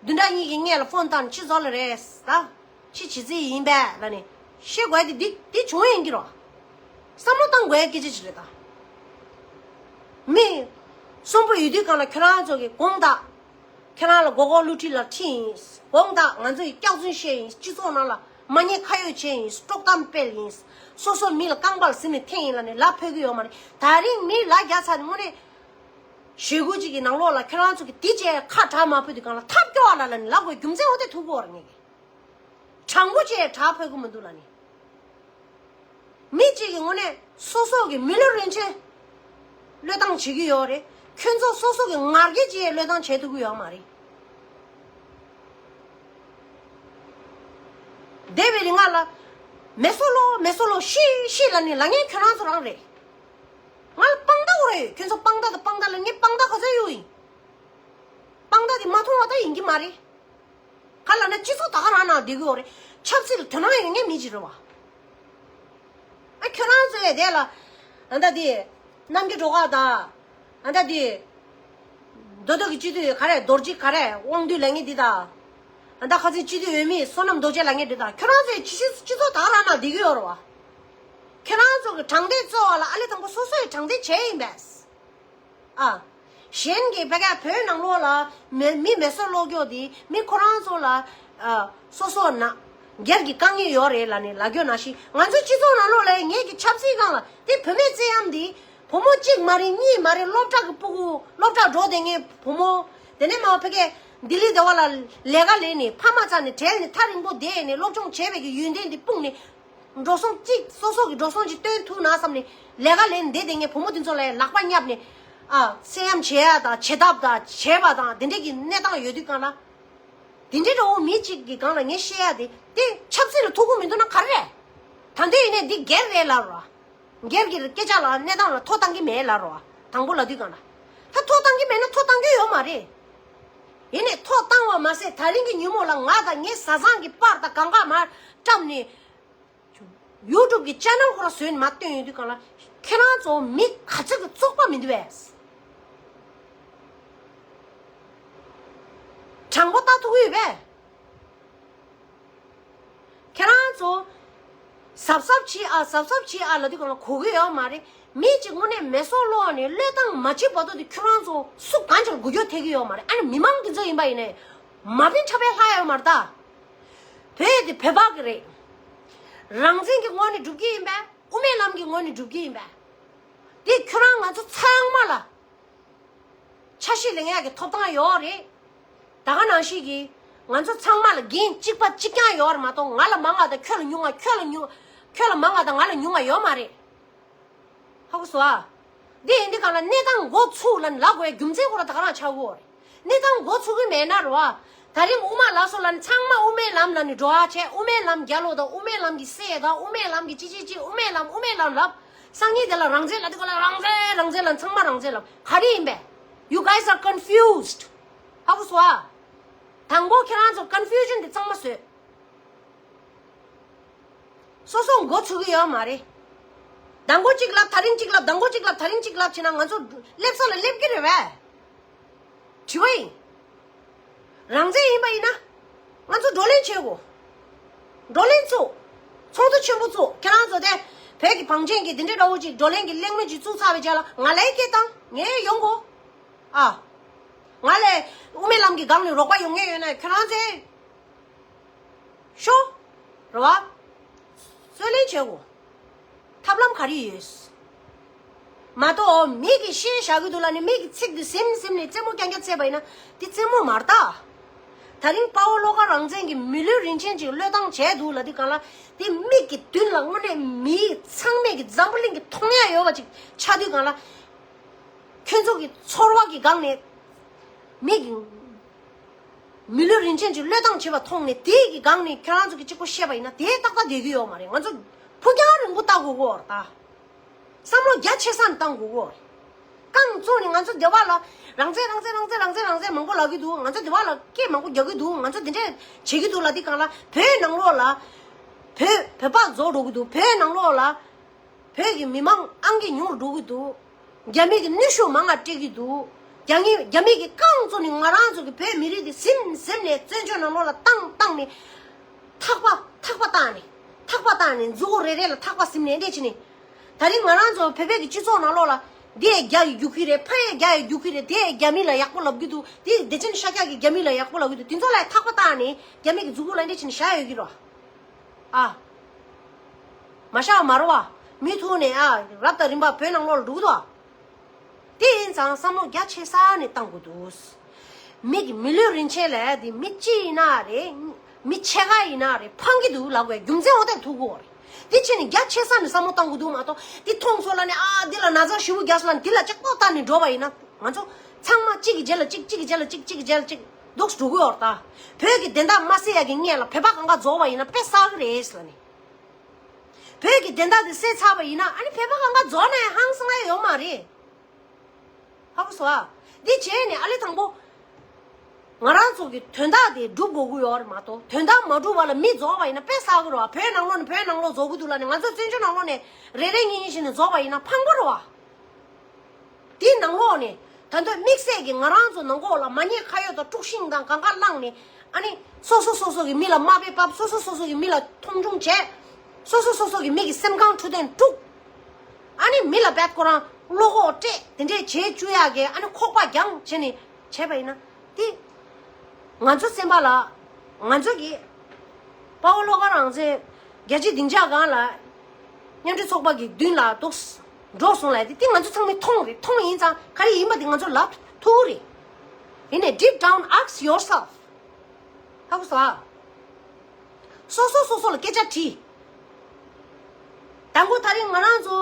བདུན་ཕྲག་གཉིས་ཀྱི་སྔས་ལ་ཕོན་བཏང་ནས་ཅི་བཟོ་ལ་རེད་ད། ཅི་བྱེད་རྩིས་ཡིན་པས་ལབ་ནས་བཤད་དགོས་དེ་འདི་འདི་བྱུང་ཡིན་གྱི་རོ། བསམ་བློ་བཏང་དགོས་ཡ་སྐད་ཆ་ཅིག་རེད་ད། མི་གསོན་པོ་ཡོད་དུས་སྒང་ལ་ཁྱོད་རང་ཚོ་གི་དགོངས་དག་ཁྱེད་རང་ལ་མགོ་སྐོར་བསླུ་བྲིད་ལ་ཁྲིད་ཡིན། དགོངས་དག་ང་ཚོ་ཡི་སྐྱག་རྫུན་བཤད་ཡིན། སྤྱི་ཚོགས་ནང་ལ་མ་ཉེས་ཁ་གཡོགས་བྱས་ཡིན། དཀྲོག་གཏམ་སྤེལ་ཡིན། སོ་སོ་མི་ལ་རྐང་པ་ལ་ཟིན་ནས་འཐེན་ཡིན་ལབ་ནས་ལབ་ཕོད་ཀྱི་ཡོད་མ་རེད། ད་རིང་མི་ལ་རྒྱ་ཚ་ནས་དངོས་གནས། ཞེ་དགུ་གཅིག་གི་ནང་ལོགས་ལ་ཁྱོད་རང་ཚོ་གི་དེ་བྱས་ཁ་གྲག་མ་ཕོད་དུས་གང་ལ་ཐབས་སྐྱོ་བ་ལ་ལ་ནི་ལབ་དགོས་རྒྱུ་མཚན་འོ་དེ་ཐུག་གོ་ར་ངེས་ཀྱི། དྲང་པོ་བྱས་གྲག་ཕོད་གི་མི་འདུག་ལ་ནི། མི་གཅིག་གི་ངོས་ནས་སོ་སོ་གི་མི་ལུས་རིན་ཆེན་བློས་བཏང་བྱེད་ཀྱི་ཡོད་རེད། ཁྱོད་ཚོ་སོ་སོ་གི་ང་རྒྱལ་གྱིས་བློས་བཏང་བྱེད་ཐུབ་ཀྱི་ཡོད་མ་རེད། འདས་པའི་རིང་ང་ལ་མེ་སོ་ལོ་མེ་སོ་ལོ་ཤི་ཤི་ལ་ནི་ལ་ངན་ཁྱོད་རང་ཚོ་རང་རེད། ང་ལ་དཔང་རྟགས་རེད། ཁྱོད་ཚོ་དཔང་རྟགས་དང་དཔང་རྟགས་ལ་ངས་དཔང་རྟགས་ག་ཚོད་ཡོད་ཡིན། དཔང་རྟགས་དེ་མ་མཐོང་བ་ད་ཡིན་གྱི་མ་རེད། ག་ལ་ན་སྤྱི་ཚོགས་ད་ག་རང་ནང་བསྡད་ཀྱི་ཡོད་རེད། ཆབ་སྲིད་ལ་དོ་སྣང་ཡོད་མཁན་མི་ཅིག་རེད་བ། ཨ་ཁྱོད་རང་ཚོའི་དེ་ལ་ཨ་ད་དེ་རྣམ་རྒྱལ་སྒྲོལ་དཀར་དང་། ཨ་ད་དེ་མདོ་སྟོད་ཀྱི་སྤྱི་འཐུས་ག་རེ་རྡོ་རྗེ་ག་རེ་དབང་འདུས་ལབ་མཁན་འདི་དང་། ཨ་ད་ཁ་སང་སྤྱི་འཐུས་འོས་མི་བསོད་ནམས་རྡོ་རྗེ་ལབ་མཁན་འདི་དང་ཁྱོད་རང་ཚོའི་སྤྱི་སྤྱི་ཚོགས་ད་ག་རང་ནང་བསྡད་ཀྱི་ཡོད་རེད་བ། ཁྱོད་རང་ཚོ་གི་དྲང་བདེན་རྩོད་པ་ལ་ཨ་ལེ་དང་པོ་སོ་སོ་ཡི་དྲང་བདེན་བྱས་ཡིན་པས། ཨ། གཞན་གྱི་བོད་སྐད་བོད་ནང་ལོགས་ལ་མི་མི་མེ་སོར་སློག་རྒྱུ་དེ་མི་ཁོ་རང་ཚོ་ལ་ཨ། སོ་སོ་ན་སྒེར་གྱི་དཀའ་ངལ་ཡོད་རེད་ལབ་ནས་ལབ་རྒྱུ་ནང་བཞིན་ང་ཚོའི་སྤྱི་ཚོགས་ནང་ལོགས་ལ་ངེད་ཀྱི་ཆབ་སྲིད་སྒང་ལ་དེ་བུད་མེད་བཙན་གཡེམ་དེ་བུ་མོ་གཅིག་མ་རེད་གཉིས་མ་རེད་སློབ་གྲྭ་གི་སྤུ་གུ་སློབ་གྲྭ་འགྲོ་བསྡད་མཁན་བུ་མོ་དེ་ནས་མ་བོད་སྐད་ལྡི་ལི་དེ་བ་ལ་ལས་ཀ་ལས་ནས་ཕ་མ་རྩ་ནས་བྲལ་ནས་ཐག་རིང་པོ་བསྡད་ནས་སློབ་སྦྱོང་བྱས་པའི་གི་ཡོན་ཏན་དེ་སྤུངས་ནས། འགྲོ་སོང་གཅིག་སོ་སོ་གི་འགྲོ་སོང་གཅིག་བཏོན་ཐུབ་ན་བསམ་ནས་ལས་ཀ་ལས་འདི་དེ་ངས་བུ་མོ་དེ་ཚོ་ལ་ལག་པ་བསྙབས་ནས་ཨ་སེམས་ཡམ་བྱེད་ཡ་དང་བྱེད་ཐབས་དང་བྱེད་པ་དང་དེ་འདྲས་ཀྱི་གནས་སྟངས་ཡོད་དུས་གང་ལ། དེ་འདྲས་འདྲ་བོ་མི་གཅིག་གི་སྒང་ལ་ངས་བཤད་ཡ་དེ་དེ་ཆབ་སྲིད་ལ་ཐུག་གི་མི་འདུག་ན་ག་རེ་རེད། ད་འདི་ཡིན་ནས་འདི་སྒེར་རེད་ལབ་རོ། སྒེར་གྱི་སྐད་ཆ་ལ་གནས་སྟངས་ལ་ཐོ་བཏང་གི་མེད་ལབ་རོ། དང་པོ་ལབ་དུས་གང་ལ། ད་ཐོ་བཏང་གི་མེད་ན་ཐོ་བཏང་གི་ཡོད་མ་རེད། ཡིན་ནས་ཐོ་བཏང་བ་མ་ཟད་ད་རིང་གི་ཉིན་མོ་ལ་ང་དང་ངའི་བཟའ་ཚང་གི་པར་དང་གང་ག་མར་བཀྲམ་ནས། ཡུ་ཊུབ་གི་ཅེ་ནལ་ཁོ་ར་བཟོས་ནས་མར་བཏོན་ཡོང་དུས་གང་ལ་ཁྱེད་རང་ཚོ་མི་ག་ཚོད་ཀྱི་བཙོག་པ་མི་འདུག་བས། དྲང་པོ་ལྟ་ཐུབ་ཀྱི་ཡོད་པས། ཁྱེད་རང་ཚོ་གཟབ་གཟབ་བྱེད་ཨ་གཟབ་གཟབ་བྱེད་ཨ་ལབ་དུས་གང་ལ་གོ་གི་ཡོད་མ་རེད། མི་གཅིག་དངོས་གནས་མེ་སོར་སློག་ནས་བློས་བཏང་མ་བྱེད་བར་དུ་དེ་ཁྱོད་རང་ཚོ་སུ་གང་ཅིག་ལ་འགུལ་སྐྱོད་ཐེབས་ཀྱི་ཡོད་མ་རེད། ཨ་ནི་མི་མང་འདི་ཚོ་ཡིན་པ་ཡིན་ནའི་མ་བིན་འཁྲབ་པའི་ལྷ་ཡོད་མ་རེད་ད། བོད་དེ་བོད་པ་གི་རེད། རང་བཙན་གྱི་ངོས་ནས་སྒྲུབ་ཀྱི་ཡིན་པས། དབུ་མའི་ལམ་གྱི་ངོས་ནས་སྒྲུབ་ཀྱི་ཡིན་པས། དེ་ཁྱོད་རང་ང་ཚོ་ཚང་མ་ལ་ཆ་ཤས་ལེན་ཡག་གི་ཐོབ་ཐང་ཡོད་རེད། ད་ག་ནང་བཞིན་གྱི་ང་ཚོ་ཚང་མ་ལ་འགན་གཅིག་པ་གཅིག་རྐྱང་ཡོད་རེད་མ་གཏོགས་ང་ལ་མང་བ་དང་ཁྱོད་ལ་ཉུང་བ་ཁྱོད་ལ་ཉུང་ཁྱོད་ལ་མང་བ་དང་ང་ལ་ཉུང་བ་ཡོད་མ་རེད། ཧ་གོ་སོང་ཨ། འདི་ཡིན་འདི་གང་ལ་གནས་སྟངས་འགོ་ཚུགས་ལ་ལབ་དགོས་རྒྱུ་མཚན་ཁོ་ར་ད་ག་རང་ཆགས་ཡོད་རེད། གནས་སྟངས་འགོ་ཚུགས་ཀྱི་མེད་ན་རེད་བ། ད་རིང་དབུ་མ་ལགས་སོ་ལ་ནི་ཚང་མ་དབུ་མའི་ལམ་ལ་ནི་འགྲོ་བ་བྱས་དབུ་མའི་ལམ་རྒྱལ་ལོ་དང་དབུ་མའི་ལམ་གྱི་སྲས་དང་དབུ་མའི་ལམ་གྱི་ཅི་ཅི་ཅི་དབུ་མའི་ལམ་དབུ་མའི་ལམ་ལབ། སང་ཉིན་དེ་ལ་རང་བཙན་ལ་དེ་ག་ལ་རང་བཙན་རང་བཙན་ལ་ཚང་མ་རང་བཙན་ལབ་ག་རེ་ཡིན་པས། You guys are confused. ཧ་གོ་སོང་ཨ། དང་པོ་ཁྱེད་རང་ཚོ་confusion་དེ་གཙང་མ་བཟོས། སོ་སོ་མགོ་ཚོས་ཀྱི་ཡོད་མ་རེད། མདང་དགོང་གཅིག་ལབ་དེ་རིང་གཅིག་ལབ་མདང་དགོང་གཅིག་ལབ་དེ་རིང་གཅིག་ལབ་བྱས་ན་ང་ཚོ་སླེབས་ས་ལ་སླེབས་ཀྱི་རེད་པས། དྲི་བ་ཡིན། རང་བཙན་ཡིན་པ་ཡིན་ན། ང་ཚོ་བགྲོ་གླེང་བྱེད་དགོས། བགྲོ་གླེང་བཙུགས། ཚོགས་འདུ་ཆེན་པོ་བཙུགས་ཁྱེད་རང་ཚོ་དེ་བོད་ཀྱི་བང་ཆེན་གྱི་འདི་འདྲའི་འདྲ་བོ་ཅིག་བགྲོ་གླེང་གི་གླེང་མོལ་ཅིག་བཙུགས་ཚར་བའི་རྗེས་ལ་ང་ལ་སྐད་བཏང་ངས་ཡོང་དགོས། ཨ། ང་ལས་དབུ་མའི་ལམ་གྱི་སྒང་ནས་རོགས་པ་ཡོང་མཁན་ཡོད་ན་ཁྱེད་རང་ཚོས། ཤོག་རེད་བ། རྩོད་ལེན་བྱེད་དགོས། ཐབས་ལམ་ག་རེ་ཡོད། མ་གཏོགས་མི་གིས་བཤད་བཞག་གི་འདུག་ལབ་ནས་མི་གི་ཚིག་འདི་ཟིན་ཟིན་ནས་རྩེད་མོ་རྐྱང་རྐྱང་རྩེས་པ་ཡིན་ན་འདི་རྩེད་མོ་མ་རེད་ད། ད་རིང་དཔའ་བོ་བློ་དཀར་རང་བཙན་གྱི་མི་ལུས་རིན་ཆེན་ཅིག་བློས་བཏང་བྱས་འདུག་ལབ་དུས་གང་ལ་འདི་མིག་གི་མདུན་ལ་དངོས་གནས་མི་ཚང་མས་ཀྱི་འཛམ་བུ་གླིང་གི་མཐོང་ཡ་ཡོད་པ་ཅིག་ཆགས་དུས་གང་ལ། ཁྱོད་ཚོ་གི་ཚོར་བ་གི་སྒང་ནས་མི་གི་མི་ལུས་རིན་ཆེན་གྱི་བློས་བཏང་བྱེད་པ་མཐོང་ནས་དེ་གི་སྒང་ནས་ཁྱོད་རང་ཚོ་གི་གཅིག་པོ་བཤད་པ་ཡིན་ན་དེ་ཏག་ཏག་བསྡད་ཀྱི་ཡོད་མ་རེད། ང་ཚོ་ཕུགས་རྒྱང་རིང་པོ་ལྟ་དགོས་ཀྱི་ཡོད་རེད་ད། བསམ་བློ་རྒྱ་ཆེ་ས་ནས་བཏང་དགོས་ཀྱི་ཡོད་རེད། རྐང་བཙུགས་ནས་ང་ཚོ་སྡེ་བ་ལ་རང་བཙན་རང་བཙན་རང་བཙན་རང་བཙན་རང་བཙན་མང་པོ་ལབ་ཀྱི་འདུག་ང་ཚོ་སྡེ་བ་ལ་སྐད་མང་པོ་རྒྱག་གི་འདུག་ང་ཚོ་དེ་འདྲས་བྱེད་ཀྱི་འདུག་ལབ་དུས་གང་ལ་བོད་ནང་ལོགས་ལ་བོད་བོད་པ་རྫོགས་འགྲོ་གི་འདུག་བོད་ནང་ལོགས་ལ། བོད་ཀྱི་མི་མང་ཨང་ཀི་ཉུང་རུ་འགྲོ་གི་འདུག་རྒྱ་མི་གི་ནུས་ཤུགས་མང་ང་སྤྲད་ཀྱི་འདུག་རྒྱ་མི་རྒྱ་མི་གི་རྐང་བཙུགས་ནས་ང་རང་ཚོ་གི་བོད་མི་རིགས་དེ་ཟིན་ཟིན་ནས་བཙན་བྱོལ་ནང་ལོགས་ལ་བཏང་བཏང་ནས་ཐག་པ་ཐག་པ་བཏགས་ནས་ཐག་པ་བཏགས་ནས་མཛུ་གུ་རེ་རེ་ལ་ཐག་པ་ཟིན་ནས་འདི་བྱས་ནས་ད་རིང་ང་རང་ཚོ་བོད་པའི་གི་སྤྱི་ཚོགས་ནང་ལོགས་ལ་འདི་ཡས་རྒྱ་ཡི་རྒྱུག་གི་རེད། ཕ་ཡས་རྒྱ་ཡི་རྒྱུག་གི་རེད། དེ་ཡས་རྒྱ་མི་ལ་ཡག་པོ་ལབ་ཀྱི་འདུག་དེ་བདེ་ཆེན་ཤཱཀྱ་གི་རྒྱ་མི་ལ་ཡག་པོ་ལབ་ཀྱི་འདུག་དེ་ཚོ་ལ་ཐག་པ་བཏགས་ནས་རྒྱ་མི་གི་མཛུ་གུ་ལ་འདི་བྱས་ནས་བཞག་ཡོད་ཀྱི་རེད། ཨ། མ་བཞག་མ་རེད་བ། མུ་མཐུད་ནས་ཨ་རབ་དང་རིམ་པ་བོད་ནང་ལོགས་ལ་འགྲོ་གི་འདུག་དེ་ཡིན་ཙང་བསམ་བློ་རྒྱ་ཆེ་ས་ནས་བཏང་དགོས་འདུག་མི་གི་མི་ལུས་རིན་ཆེན་ལས་དེ་མི་གཅིག་ཡིན་ན་རེད། མི་ཕྱེད་ཀ་ཡིན་ན་རེད། ཕངས་ཀྱི་འདུག་ལབ་དགོས་རྒྱུ་མཚན་འོ་དེ་ཐུག་གོ་རེད། དེ་ཕྱིན་ནས་རྒྱ་ཆེ་ས་ནས་བསམ་བློ་བཏང་དགོས་འདུག་མ་གཏོགས་དེ་མཐོང་སོང་ལབ་ནས་ཨ་འདི་ལ་ན་ཚ་ཞེ་པོ་རྒྱག་སོང་ལབ་ནས་དེ་ལ་ཅིག་པོ་བལྟས་ནས་འགྲོ་བ་ཡིན་ན་ང་ཚོ་ཚང་མ་གཅིག་གི་རྗེས་ལ་གཅིག་གཅིག་གི་རྗེས་ལ་གཅིག་གཅིག་གི་རྗེས་ལ་གཅིག་འདུག་སེ་འགྲོ་གི་ཡོད་རེད་ད། བོད་ཀྱི་བདེན་མཐའ་མ་གསལ་ཡག་གི་སྔོན་ལ་བོད་པ་གང་ག་རྫོགས་པ་ཡིན་ན་དཔེ་བསགས་གི་རེད་ལབ་ནས། བོད་ཀྱི་བདེན་མཐའ་དེ་གསལ་ཚར་བ་ཡིན་ན་ཨ་ནི་བོད་པ་གང་ག་རྫོགས་ན་ཡང་ཧང་སང་ཡ་ཡོད་མ་རེད། ཧ་གོ་སོང་ཨ། འདི་བྱས་ནས་ཨ་ལེ་དང་པོ། ང་རང་ཚོ་གི་དོན་དག་དེ་སྒྲུབ་དགོས་ཀྱི་ཡོད་རེད་མ་གཏོགས་དོན་དག་མ་སྒྲུབ་པ་ལ་མི་རྫོགས་པ་ཡིན་ན་དཔེ་བསགས་ཀྱི་རེད་བ། བོད་ནང་ལོགས་ནས་བོད་ནང་ལོགས་རྫོགས་ཀྱི་འདུག་ལབ་ནས་ང་ཚོ་བཙན་བྱོལ་ནང་ལོགས་ནས་རེ་རེ་གཉིས་གཉིས་བྱས་ནས་རྫོགས་པ་ཡིན་ན་ཕངས་པོ་རེད་བ། དེའི་ནང་ལོགས་ནས་ད་དུང་དམིགས་བསལ་གྱི་ང་རང་ཚོ་ནང་ཁོག་ལ་མ་ཉེས་ཁ་གཡོག་དང་དཀྲུག་ཤིང་དང་གང་ག་བསླངས་ནས་ཨ་ནི་སོ་སོ་སོ་སོ་གི་མི་ལ་དམའ་འབེབས་བབས། སོ་སོ་སོ་སོ་གི་མི་ལ་མཐོང་ཆུང་བྱས། སོ་སོ་སོ་སོ་གི་མི་གི་སེམས་ཁམས་འཕྲོད་བསྟེན་དཀྲུགས། ཨ་ནི་མི་ལ་རྦད་ཁོ་རང་བློ་ཁོག་སྤྲད་དེ་འདྲས་བྱེད་བཅུག་ཡག་གི་ཨ་ནི་ཁོག་པ་རྒྱང་བྱས་ནས་བྱས་པ་ཡིན་ན་དེ། ང་ཚོ་སེམས་པ་ལ། ང་ཚོ་གི། དཔའ་བོ་བློ་དགའ་རང་བཙན། རྒྱལ་སྤྱིའི་སྡིངས་ཆ་སྒང་ལ། མཉམ་འབྲེལ་ཚོགས་པ་གི་མདུན་ལ་འདུག་འགྲོ་སོང་ལབ་དེ་དེ་ང་ཚོ་ཚང་མས་མཐོང་རེད། མཐོང་ཡིན་ཙང་ག་རེ་ཡིན་པ་དེ་ང་ཚོ་ལབ་ཐུབ་རེད། ཡིན་ནའི་deep down ask yourself. ཧ་གོ་སོང་ཨ། སོ་སོ་སོ་སོ་ལ་སྐད་ཆ་དྲིས། དང་པོ་ད་རེས་ང་རང་ཚོ་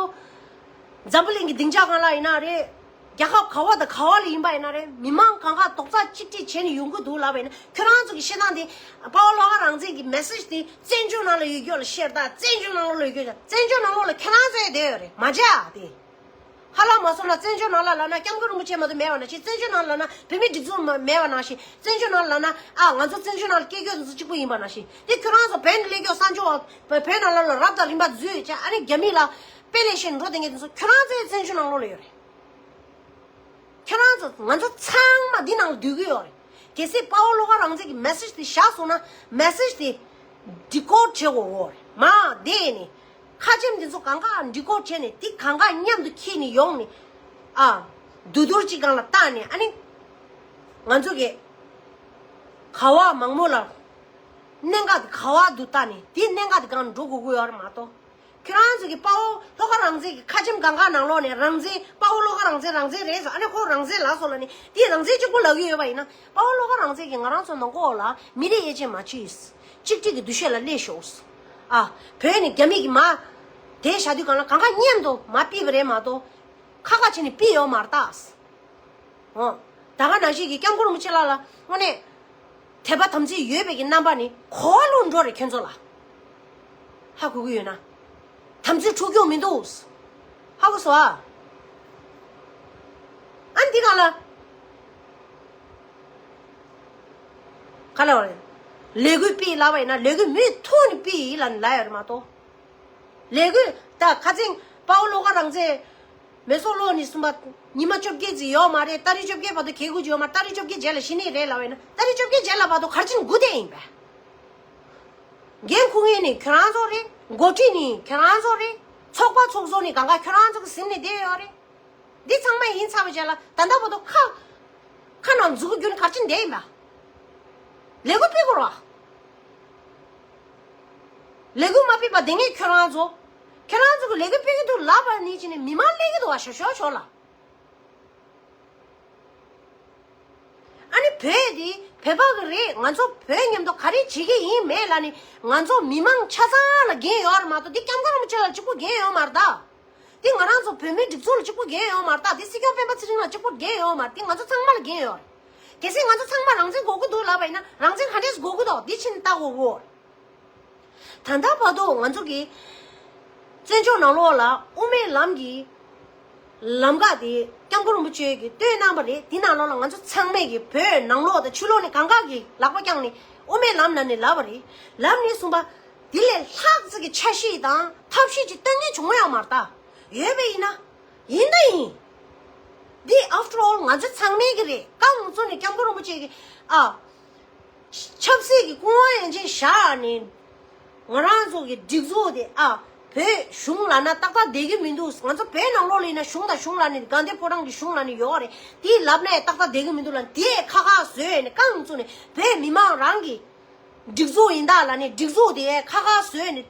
འཛམ་བུ་གླིང་གི་སྡིངས་ཆ་སྒང་ལ་ཡིན་ན་རེད། རྒྱལ་ཁབ་ག་བ་དང་ག་བ་ལ་ཡིན་པ་ཡིན་ན་རེད། མི་མང་གང་ག་རྡོག་རྩ་གཅིག་སྒྲིལ་བྱས་ནས་ཡོང་གི་འདུག་ལབ་པ་ཡིན་ན་ཁྱོད་རང་ཚོ་གི་བཤད་སྟངས་དེ་དཔའ་བོ་བློ་དགའ་རང་བཙན་གྱི་message་དེ་བཙན་བྱོལ་ནང་ལ་ཡོད་རྒྱུ་ལ་བཤད་ད། བཙན་བྱོལ་ནང་ལོགས་ལ་ཡོད་རྒྱུ་བཙན་བྱོལ་ནང་ལོགས་ལ་ཁྱེད་རང་ཚོ་ཡོད་བསྡད་ཡོད་རེད་མ་བྱ་དེ། ཧ་ལམ་མ་སོང་ན་བཙན་བྱོལ་ནང་ལ་ལབ་ན་སྐྱབས་མགོན་རིན་པོ་ཆེ་མ་གཏོགས་མེད་པ་ནང་བཞིན། བཙན་བྱོལ་ནང་ལ་ལབ་ན་བོད་མིའི་སྒྲིག་འཛུགས་མ་མེད་པ་ནང་བཞིན། བཙན་བྱོལ་ནང་ལ་ལབ་ན་ཨ་ང་ཚོ་བཙན་བྱོལ་ནང་ལ་སྐྱེས་རྒྱུ་དེ་ཚོ་གཅིག་པུ་ཡིན་པ་ནང་བཞིན། དེ་ཁྱོད་རང་ཚོ་བོད་ནས་སླེབས་རྒྱུ་གསར་འབྱོར་བ་བོད་ནང་ལོགས་ལ་རབ་དང་རིམ་པ་འཛུལ་བྱས་ཨ་ནི་རྒྱ་མི་ལ་དཔེ་ལེན་བྱས་འགྲོ་བསྡད་མཁན་དེ་ཚོ་ཁྱོད་རང་ཚོའི་བཙན་བྱོལ་ནང་ལོགས་ལ་ཡོད་རེད། ཁྱེད་རང་ཚོ་ང་ཚོ་ཚང་མ་འདི་ནང་ལ་སྡོད་ཀྱི་ཡོད་རེད། གལ་སྲིད་དཔའ་བོ་བློ་དགའ་རང་བཙན་གྱི་message་དེ་བཞག་སོང་ན་message་དེ་decode་བྱེད་དགོས་ཡོད་རེད། མ་དེ་ནས་ཁ་ཆེམས་འདི་ཚོ་གང་ག་decode་བྱས་ནས་དེ་གང་ག་མཉམ་དུ་འཁྱེར་ནས་ཡོང་ནས་ཨ་བསྡུ་བསྡུར་གཅིག་སྒང་ལ་བཏང་ནས་ཨ་ནི་ང་ཚོ་གི་ག་བ་མང་མོ་ལ་གནད་འགག་དེ་ག་བ་འདུག་བལྟས་ནས་དེ་གནད་འགག་དེ་སྒང་འགྲོ་དགོས་ཀྱི་ཡོད་རེད་མ་གཏོགས། ཁྱོད་རང་ཚོ་གི་དཔའ་བོ་བློ་དགའ་རང་བཙན་གྱི་ཁ་ཆེམས་གང་ག་ནང་ལོགས་ནས་རང་བཙན་དཔའ་བོ་བློ་དགའ་རང་བཙན་རང་བཙན་རེད་ཟེར། ཨ་ནི་ཁོ་རང་བཙན་ལབ་སོང་ལབ་ནས་དེ་རང་བཙན་གཅིག་པོ་ལབ་ཀྱི་ཡོད་པ་ཡིན་ན་དཔའ་བོ་བློ་དགའ་རང་བཙན་གྱིས་ང་རང་ཚོ་ནང་ཁོག་ལ་མི་རིགས་དབྱེ་འབྱེད་མ་བྱེད། གཅིག་སྒྲིལ་གྱི་འདུ་ཤེས་ལ་སླེབས་ཤོག་ཨ། བོད་ནི་རྒྱ་མི་གིས་མར་དེད་བཞག་དུས་སྒང་ལ་གང་ག་མཉམ་དུ་མར་ཕུད་པ་རེད་མ་གཏོགས་ཁ་ཁ་བྱས་ནས་ཕུད་ཡོད་མ་རེད་ད། འོ། ད་ག་ནང་བཞིན་གྱི་སྐྱབས་མགོན་རིན་པོ་ཆེ་ལགས་ལ་དངོས་གནས་དད་པ་དམ་ཚིག་ཡོད་པའི་གི་རྣམ་པ་ནི་གོ་བ་ལོག་འགྲོ་རེད་ཁྱོད་ཚོ་ལ། ཧ་གོ་གི་ཡོད་ན། དམ་ཚིག་འཁྲུག་རྒྱུ་མི་འདུག་ཧ་གོ་སོང་ཨ། ཨ་འདི་ག་ལ། ག་ལ་བ་རེད། ལས་འགུལ་སྤེལ་ལབ་པ་ཡིན་ན་ལས་འགུལ་མུ་མཐུད་ནས་སྤེལ་ལབ་ནས་ལབ་ཡོད་རེད་མ་གཏོགས། ལས་འགུལ་ད་ཁ་སང་དཔའ་བོ་བློ་དགའ་རང་བཙན་མེ་སོར་ལོག་ནས་གསུངས་པ་ཉི་མ་བཅོ་བརྒྱད་ཙམ་ཡོད་མ་རེད། ཏ་རིག་བཅོ་བརྒྱད་བར་དུ་གས་དགོས་ཀྱི་ཡོད་མ་རེད། ཏ་རིག་བཅོ་བརྒྱད་རྗེས་ལ་ཤི་ནི་རེད་ལབ་པ་ཡིན་ན་ཏ་རིག་བཅོ་བརྒྱད་རྗེས་ལ་བར་དུ་ག་རེ་བྱས་ནས་སྒུག་བསྡད་ཡིན་པས། འགན་འཁུར་མཁན་ནི་ཁྱོད་རང་ཚོ་རེད། འགོ་ཁྲིད་ནི་ཁྱོད་རང་ཚོ་རེད། ཚོགས་པ་ཚོགས་གཙོ་ནི་གང་ག་ཁྱོད་རང་ཚོ་གི་ཟིན་ནས་བསྡད་ཡོད་རེད། འདི་ཚང་མ་ཡིན་ཚར་བའི་རྗེས་ལ་ད་ལྟ་བར་དུ་ཁ་ཁ་ནང་མཛུབ་གུ་བསྒྱུར་ནས་ག་རེ་བྱས་ནས་བསྡད་ཡིན་པ། ལས་འགུལ་སྤེལ་དགོས་རེད་བ། ལས་འགུལ་མ་སྤེལ་བར་བསྡད་མཁན་ཁྱོད་རང་ཚོ། ཁྱོད་རང་ཚོ་གི་ལས་འགུལ་སྤེལ་གྱི་འདུག་ལབ་པ་ནི་བྱས་ནས་མི་མང་སླེབས་ཀྱི་འདུག་བ། ཞོག་ཞོག་ཞོག་ལ། ཨ་ནི་བོད་འདི་བོད་པ་གི་རེད། ང་ཚོ་བོད་མཉམ་དུ་ག་རེ་བྱེད་ཀྱི་ཡིན་མེད་ལབ་ནི་ང་ཚོ་མི་མང་ཆ་ཚང་ལ་འགན་ཡོད་རེད་མ་གཏོགས་འདི་སྐྱབས་མགོན་རིན་པོ་ཆེ་ལ་གཅིག་པུ་འགན་ཡོད་མ་རེད་ད། འདི་ང་རང་ཚོ་བོད་མིའི་སྒྲིག་འཛུགས་ལ་གཅིག་པུ་འགན་ཡོད་མ་རེད་ད། འདི་སྲིད་སྐྱོང་སྤེན་པ་ཚེ་རིང་ལ་གཅིག་པུ་འགན་ཡོད་མ་རེད། འདི་ང་ཚོ་ཚང་མ་ལ་འགན་ཡོད་རེད། གལ་སྲིད་ང་ཚོ་ཚང་མ་རང་བཙན་དགོས་ཀྱི་འདུག་ལབ་པ་ཡིན་ན་རང་བཙན་ག་འདྲས་དགོས་ཀྱི་འདུག་འདི་ཕྱིན་ལྟ་དགོས་ཀྱི་ཡོད་རེད། ད་ལྟ་བར་དུ་ང་ཚོ་གི་བཙན་བྱོལ་ནང་ལོགས་ལ་དབུ་མའི་ལམ་གྱི་ལམ་ཁ་དེ་སྐྱབས་མགོན་རིན་པོ་ཆེ་གིས་བཏོན་གནང་བ་རེད། དེ་ནང་ལོགས་ལ་ང་ཚོ་ཚང་མས་ཀྱི་བོད་ནང་ལོགས་དང་ཕྱི་ལོགས་ནས་གང་ག་གི་ལག་པ་བརྐྱངས་ནས་དབུ་མའི་ལམ་ནང་ནས་ལབ་པ་རེད། ལབ་ནས་གསུངས་པ། དེ་ལས་ལྷག་ཙམ་གྱི་འཆར་གཞི་དང་ཐབས་ཤེས་ཅིག་བཏོན་མཁན་བྱུང་ཡོད་མ་རེད་ད། ཡོད་པ་ཡིན་ན། ཡིན་ད་ཡིན། འདི་after all་ང་ཚོ་ཚང་མའི་གི་རེད། རྐང་བཙུགས་ནས་སྐྱབས་མགོན་རིན་པོ་ཆེ་གི་ཨ། ཆབ་སྲིད་ཀྱི་སྐུ་དབང་ཡན་ཆད་བཞག་ནས་ང་རང་ཚོ་གི་སྒྲིག་འཛུགས་དེ་ཨ་བོད་གཞུང་ལབ་ན་ཏག་ཏག་བསྡད་ཀྱི་མི་འདུག་ང་ཚོ་བོད་ནང་ལོགས་ལ་ཡིན་ན་གཞུང་དང་གཞུང་ལབ་ནས་དགའ་ལྡན་ཕོ་བྲང་གི་གཞུང་ལབ་ནས་ཡོད་རེད། དེ་ལབ་ན་ཡང་ཏག་ཏག་བསྡད་ཀྱི་མི་འདུག་ལབ་དེ་ཁ་ཁ་བཟོས་ནས་རྐང་བཙུགས་ནས་བོད་མི་མང་རང་གི་སྒྲིག་འཛུགས་ཡིན་ད་ལབ་ནས་སྒྲིག་འཛུགས་དེ་ཁ་ཁ་བཟོས་ནས།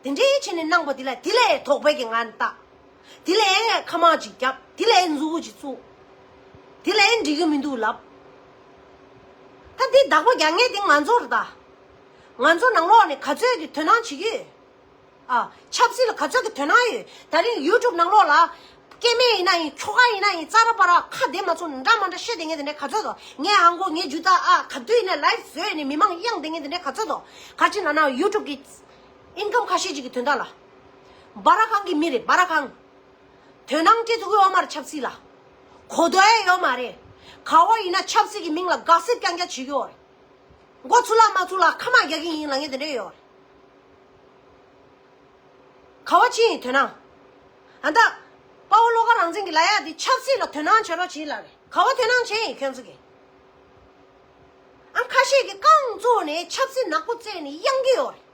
དེ་འདྲའི་བྱས་ནས་གནང་པ་དེ་ལ་དེ་ལས་དོགས་པའི་གི་ང་ནི་བལྟ། དེ་ལས་ཁ་མང་ཅིག་བརྒྱབ། དེ་ལས་མཛུ་གུ་ཅིག་བཙུགས། དེ་ལ་ཡང་འགྲིག་གི་མི་འདུག་ལབ། ད་དེ་བདག་པོ་རྒྱག་མཁན་དེ་ང་ཚོ་རེད་ད། ང་ཚོ་ནང་ལོགས་ནས་ག་ཚོད་ཀྱི་དོ་སྣང་བྱེད་ཀྱི་ཡོད། ཨ། ཆབ་སྲིད་ལ་ག་ཚོད་ཀྱི་དོ་སྣང་ཡོད། ད་རིང་ཡུ་ཊུབ་ནང་ལོགས་ལ། སྐྱེ་དམན་ཡིན་ན་ཡིན། ཁྱོ་ག་ཡིན་ན་ཡིན། ཙ་ར་པ་ར་ཁ་བདེ་མ་ཚོ་འདྲ་མ་འདྲ་བཤད་བསྡད་མཁན་དེ་འདྲ་ག་ཚོད་དོ། ངས་ཧང་གོ་ངས་ཇུ་ད་ཨ་ག་དུས་ཡིན་ན་ལའིབ་བཟོས་ནས་མི་མང་གཡེང་བསྡད་མཁན་དེ་འདྲ་ག་ཚོད་དོ། ག་ཅི་ན་ན་ཡུ་ཊུབ་གི་ཨིན་ཀམ་ཁ་ཤས་ཅིག་གི་དོན་དག་ལ། སྦ་ར་ཁང་གི་མི་རེད། སྦ་ར་ཁང་། དོ་སྣང་སྤྲད་ཐུབ་ཀྱི་ཡོད་མ་རེད། ཆབ་སྲིད་ལ་གོ་རྟོགས་ཡོད་མ་རེད། ག་བ་ཡིན་ན་ཆབ་སྲིད་ཀྱི་མིང་ལ་ག་སིབ་རྐྱང་རྐྱང་བྱེད་ཀྱི་ཡོད་རེད། མགོ་ཚུགས་ལ་མ་ཚུགས་ལ་ཁ་མ་རྒྱག་གི་ཡིན་ལབ་མཁན་དེ་འདྲ་ཡོད་རེད། ག་བ་ཅི་ཡིན་དོ་སྣང་། ཨ་ད། དཔའ་བོ་བློ་དགའ་རང་བཙན་གྱི་ལབ་ཡག་དེ་ཆབ་སྲིད་ལ་དོ་སྣང་བྱེད་རོགས་བྱེད་ལབ་རེད། ག་བ་དོ་སྣང་བྱེད་ཡིན་ཁྱོད་ཚོ་གིས། ཨ་ཁ་ཤས་ཀྱིས་རྐང་བཙུགས་ནས་ཆབ་སྲིད་ནག་པོ་རྩེས་ནས་གཡེང་གི་ཡོད་རེད།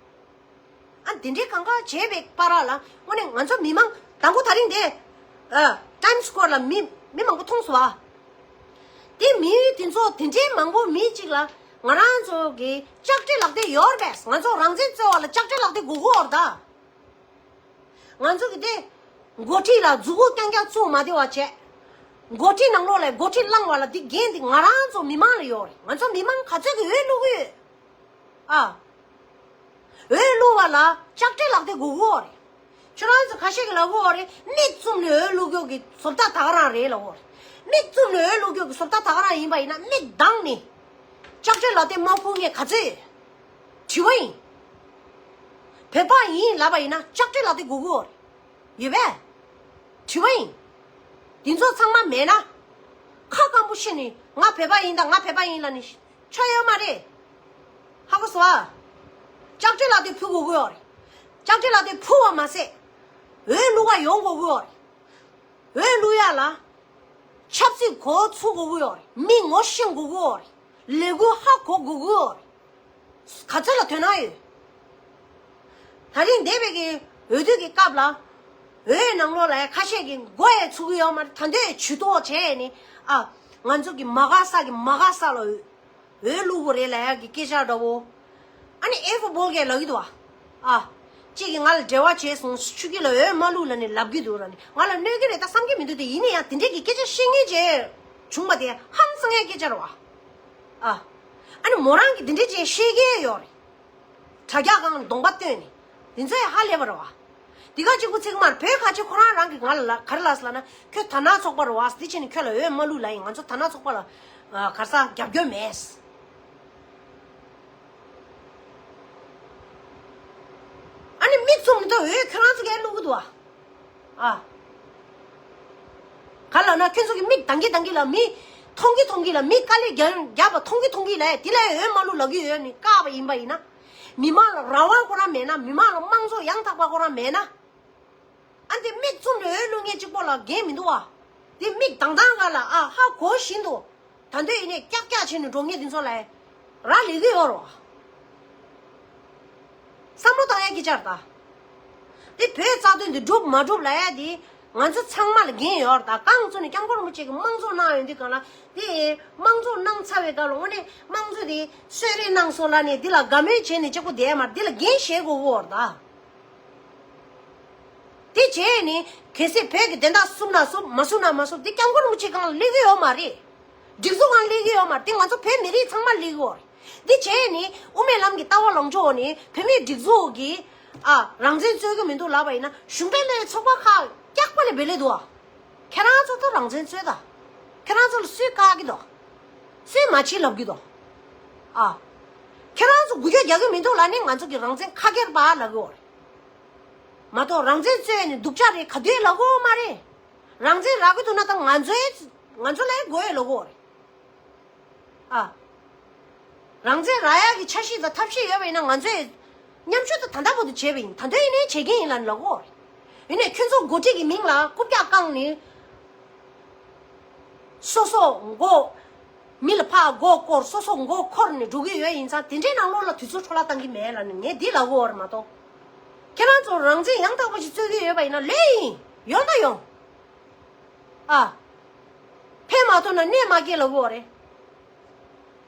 ཨ་འདི་འདྲའི་གང་ག་བྱས་པའི་བར་ལ་དངོས་གནས་ང་ཚོ་མི་མང་དང་པོ་ད་རིང་དེ། ཨ་ཊའིམ་སི་སྐོར་ལ་མི་མི་མང་པོ་མཐོང་སོང་ཨ། དེ་མི་དེ་ཚོ་དེ་འདྲའི་མང་པོ་མི་གཅིག་ལ་ང་རང་ཚོ་གི་ལྕགས་སྤྲེལ་ལག་དེབ་ཡོད་རེད་པས། ང་ཚོ་རང་བཙན་རྩོད་པ་ལ་ལྕགས་སྤྲེལ་ལག་དེབ་དགོས་ཀྱི་ཡོད་རེད་ད། ང་ཚོ་གི་དེ། འགོ་ཁྲིད་ལ་མཛུ་གུ་རྐྱང་རྐྱང་བཙུགས་མ་བདེ་བ་བྱས། འགོ་ཁྲིད་ནང་ལོགས་ལ་འགོ་ཁྲིད་བླངས་པ་ལ་དེ་འགན་དེ་ང་རང་ཚོ་མི་མང་ལ་ཡོད་རེད། ང་ཚོ་མི་མང་ག་ཚོད་ཀྱི་འོས་བླུག་གི་ཡོད། ཨ། འོས་བླུག་པ་ལ་ལྕགས་སྤྲེལ་ལག་དེབ་དགོས་ཀྱི་ཡོད་རེད། ཁྱོད་རང་ཚོ་ཁ་ཤས་ཀྱིས་ལབ་ཀྱི་ཡོད་རེད། མིག་བཙུམ་ནས་འོས་བླུག་རྒྱུ་གི་བཟོ་ལྟ་ད་ག་རང་རེད་ལབ་ཀྱི་ཡོད་རེད། མིག་བཙུམ་ནས་འོས་བླུག་རྒྱུ་གི་བཟོ་ལྟ་ད་ག་རང་ཡིན་པ་ཡིན་ན་མིག་གདངས་ནས། ལྕགས་སྤྲེལ་ལག་དེབ་མ་ཕུལ་མཁན་ག་ཚོད་ཡོད། དྲི་བ་ཡིན། བོད་པ་ཡིན་ལབ་པ་ཡིན་ན་ལྕགས་སྤྲེལ་ལག་དེབ་དགོས་ཀྱི་ཡོད་རེད། ཡོད་པས། དྲི་བ་ཡིན། འདི་ཚོ་ཚང་མ་མེད་ན། ཁ་སྐམ་པོ་བཤད་ནས་ང་བོད་པ་ཡིན་དང་ང་བོད་པ་ཡིན་ལབ་ནས་ཆོ་ཡོད་མ་རེད། ཧ་གོ་སོང་ཨ། ལྕགས་སྤྲེལ་ལག་དེབ་ཕུལ་དགོས་ཀྱི་ཡོད་རེད། ལྕགས་སྤྲེལ་ལག་དེབ་ཕུལ་བ་མ་ཟད། འོས་བླུག་པ་ཡོང་དགོས་ཀྱི་ཡོད་རེད། འོས་བླུག་ཡག་ལ། ཆབ་སྲིད་གོ་ཚུགས་དགོས་ཀྱི་ཡོད་རེད། མི་ངོ་ཤེས་དགོས་ཀྱི་ཡོད་རེད། ལས་འགུལ་ཧ་གོ་དགོས་ཀྱི་ཡོད་རེད། ག་ཚོད་ལ་དོ་སྣང་ཡོད། ད་རིང་འདས་པའི་གི་འོས་བསྡུ་གི་སྐབས་ལ། འོས་ནང་ལོགས་ལ་ཡ་ཁ་ཤས་ཀྱིས་མགོ་ཡ་ཚུགས་ཀྱི་ཡོད་མ་རེད། ད་འདོད་ཇུས་གཏོགས་བྱས་ནས་ཨ། ང་ཚོ་གི་མ་དགའ་ས་གི་མ་དགའ་ས་ལ་འོས་འོས་བླུག་དགོས་རེད་ལབ་ཡ་གི་སྐད་ཆ་འདྲ་བོ། ཨ་ནི་ཨེ་ཕོ་བོལ་གས་ལབ་ཀྱི་འདུག་བ། ཨ། གཅིག་གིས་ང་ལ་འབྲེལ་བ་བྱས་སོང་། ཆུ་སྐྱིད་ལ་འོས་མ་བླུག་ལབ་ནས་ལབ་ཀྱི་འདུག་ར་ནི་ང་ལ་གནོད་ཀྱི་རེད་ད་བསམ་གྱི་མི་འདུག་དེ་ཡིན་ན་ཡང་དེ་འདྲས་ཀྱི་སྐད་ཆ་བཤད་མཁན་ཅིག་བྱུང་བ་དེ་ཧང་སང་ཡ་སྐད་ཆ་རེད་བ། ཨ། ཨ་ནི་མོ་རང་གིས་དེ་འདྲས་ཅིག་བཤད་ཀྱི་ཡོད་རེད། དྲ་རྒྱ་སྒང་གདོང་པ་སྟོན་ནས། འདི་ཚོ་ཡང་ཧ་ལས་པ་རེད་བ། འདི་ག་གཅིག་པུ་ཚིག་མར་བོད་ཁ་ཆེ་ཁོ་རང་རང་གིས་ང་ལ་ག་རེ་ལབ་སོང་ལབ་ན། ཁྱོད་དར་ནག་ཚོགས་པ་རེད་བ། འདི་བྱས་ནས་ཁྱོད་ལ་འོས་མ་བླུག་ལབ་ཡིན། ང་ཚོ་དར་ནག་ཚོགས་པ་ལ་ག་རེ་ཟ་རྒྱབ་སྐྱོར་མེད། ཨ་ནི་མིག་བཙུམ་ནས་ད་འོས་ཁྱོད་རང་ཚོ་གས་བླུག་གི་འདུག་བ། ཨ། ག་ལབ་ན་ཁྱོད་ཚོ་གི་མིག་གདངས་ཀྱི་གདངས་ཀྱི་ལ་མི། མཐོང་གི་མཐོང་གི་ལ་མི་དཀའ་ལས་རྒྱག་རྒྱག་པ་མཐོང་གི་མཐོང་གི་ལ་དེ་ལ་འོས་མ་བླུག་ལབ་ཀྱི་ཡོད་ནི་བཀག་པ་ཡིན་པ་ཡིན་ན། མི་མང་ལ་རང་དབང་ཁོ་རང་མེད་ན། མི་མང་ལ་དམངས་གཙོ་ཡང་དག་པ་ཁོ་རང་མེད་ན། ཨ་འདི་མིག་བཙུམ་ནས་འོས་བླུག་མཁན་གཅིག་པོ་ལ་འགན་མི་འདུག་བ། འདི་མིག་གདངས་སྟངས་ག་ལ་ཨ་ཧ་གོ་བཞིན་དུ། ད་འདོད་ཡིན་ནས་ཀྱག་ཀྱག་བྱས་ནས་འགྲོ་མཁན་འདི་ཚོ་ལ་རག་ལས་ཀྱི་ཡོད་རེད་བ། བསམ་བློ་བཏང་ཡ་སྐད་ཆ་རེད་ད། འདི་བོད་རྩ་དོན་འདི་འགྲུབ་མ་འགྲུབ་ལབ་ཡ་འདི་ང་ཚོ་ཚང་མ་ལ་འགན་ཡོད་རེད་ད། རྐང་བཙུགས་ནས་སྐྱབས་མགོན་རིན་པོ་ཆེ་གིས་དམངས་གཙོ་གནང་ཡོང་དུས་སྒང་ལ་འདི་དམངས་གཙོ་གནང་ཚར་བའི་སྐབས་ལ་དངོས་གནས་དམངས་གཙོ་འདི་གསོལ་རས་གནང་སོང་ལབ་ནས་འདི་ལ་དགའ་མོས་བྱས་ནས་གཅིག་པུ་བསྡད་ཡ་མ་རེད། འདི་ལ་འགན་བཞེས་དགོས་ཀྱི་ཡོད་རེད་ད། དེ་བྱས་ནས་གལ་སྲིད་བོད་ཀྱི་བདེན་མཐའ་བསུབ་ན་བསུབ། མ་བསུབ་ན་མ་བསུབ། འདི་སྐྱབས་མགོན་རིན་པོ་ཆེ་སྒང་ལ་སླེབས་ཀྱི་ཡོད་མ་རེད། སྒྲིག་འཛུགས་སྒང་ལ་སླེབས་ཀྱི་ཡོད་མ་རེད། འདི་ང་ཚོ་བོད་མི་རིགས་ཚང་མ་སླེབས་ཀྱི་ཡོད་རེད། འདི་བྱས་ནས་དབུ་མའི་ལམ་གྱི་ལྟ་བ་ལངས་ཕྱོགས་ནས་བོད་མིའི་སྒྲིག་འཛུགས་ཀྱིས་ཨ་རང་བཙན་རྩོད་ཀྱི་མི་འདུག་ལབ་པ་ཡིན་ན། གཞུང་འབྲེལ་མེད་པའི་ཚོགས་པ་ཁག་སྐྱག་པ་ལས་བེད་ལས་འདུག་ཨ། ཁྱེད་རང་ཚོ་ད་རང་བཙན་རྩོད་ད། ཁྱེད་རང་ཚོ་ལ་སུས་བཀག་གི་འདུག་སུས་མ་བྱེད་ལབ་ཀྱི་འདུག་ཨ། ཁྱེད་རང་ཚོ་འགུལ་སྐྱོད་རྒྱག་གི་མི་འདུག་ལབ་ནས་ང་ཚོ་གི་རང་བཙན་ཁ་སྐྱེར་པ་ལབ་ཀྱི་ཡོད་རེད། མ་གཏོགས་རང་བཙན་རྩོད་ནས་སྡུག་ཅག་རེད་ག་དུས་ལབ་ཀྱི་ཡོད་མ་རེད། རང་བཙན་རག་གི་འདུག་ན་ད་ང་ཚོའི་ང་ཚོ་ལ་དགོས་ཡས་ལབ་ཀྱི་ཡོད་རེད། ཨ། རང་བཙན་རག་ཡག་གི་འཆར་གཞི་དང་ཐབས་ཤེས་ཡོད་པ་ཡིན་ན་ང་ཚོས་མཉམ་ཞུགས་དང་ད་ལྟ་བར་དུ་བྱས་པ་ཡིན། ད་དུང་ཡིན་ནའི་བྱེད་ཀྱི་ཡིན་ལབ་ནས་ལབ་ཀྱི་ཡོད་རེད། ཡིན་ནའི་ཁྱོད་ཚོ་འགོ་ཁྲིད་ཀྱི་མིང་ལ་རྐུབ་བཀྱག་བཀང་ནས། སོ་སོ་མགོ། མི་ལ་ཕར་མགོ་སྐོར། སོ་སོ་མགོ་འཁོར་ནས་འགྲོ་གི་ཡོད་ཡིན་ཙང་དེ་འདྲའི་ནང་ལོགས་ལ་དུས་ཚོད་འཕྲོ་བརླག་བཏང་གི་མེད་ལབ་ནས་ངས་འདི་ལབ་ཀྱི་ཡོད་རེད་མ་གཏོགས། ཁྱེད་རང་ཚོ་རང་བཙན་ཡང་དག་པ་ཞིག་རྩོད་ཀྱི་ཡོད་པ་ཡིན་ན་ལོས་ཡིན། ཡོང་ད་ཡོང་། ཨ། ཕན་མ་ཐོགས་ན་གནོད་མ་སྐྱེལ་ལབ་ཀྱི་ཡོད་རེད།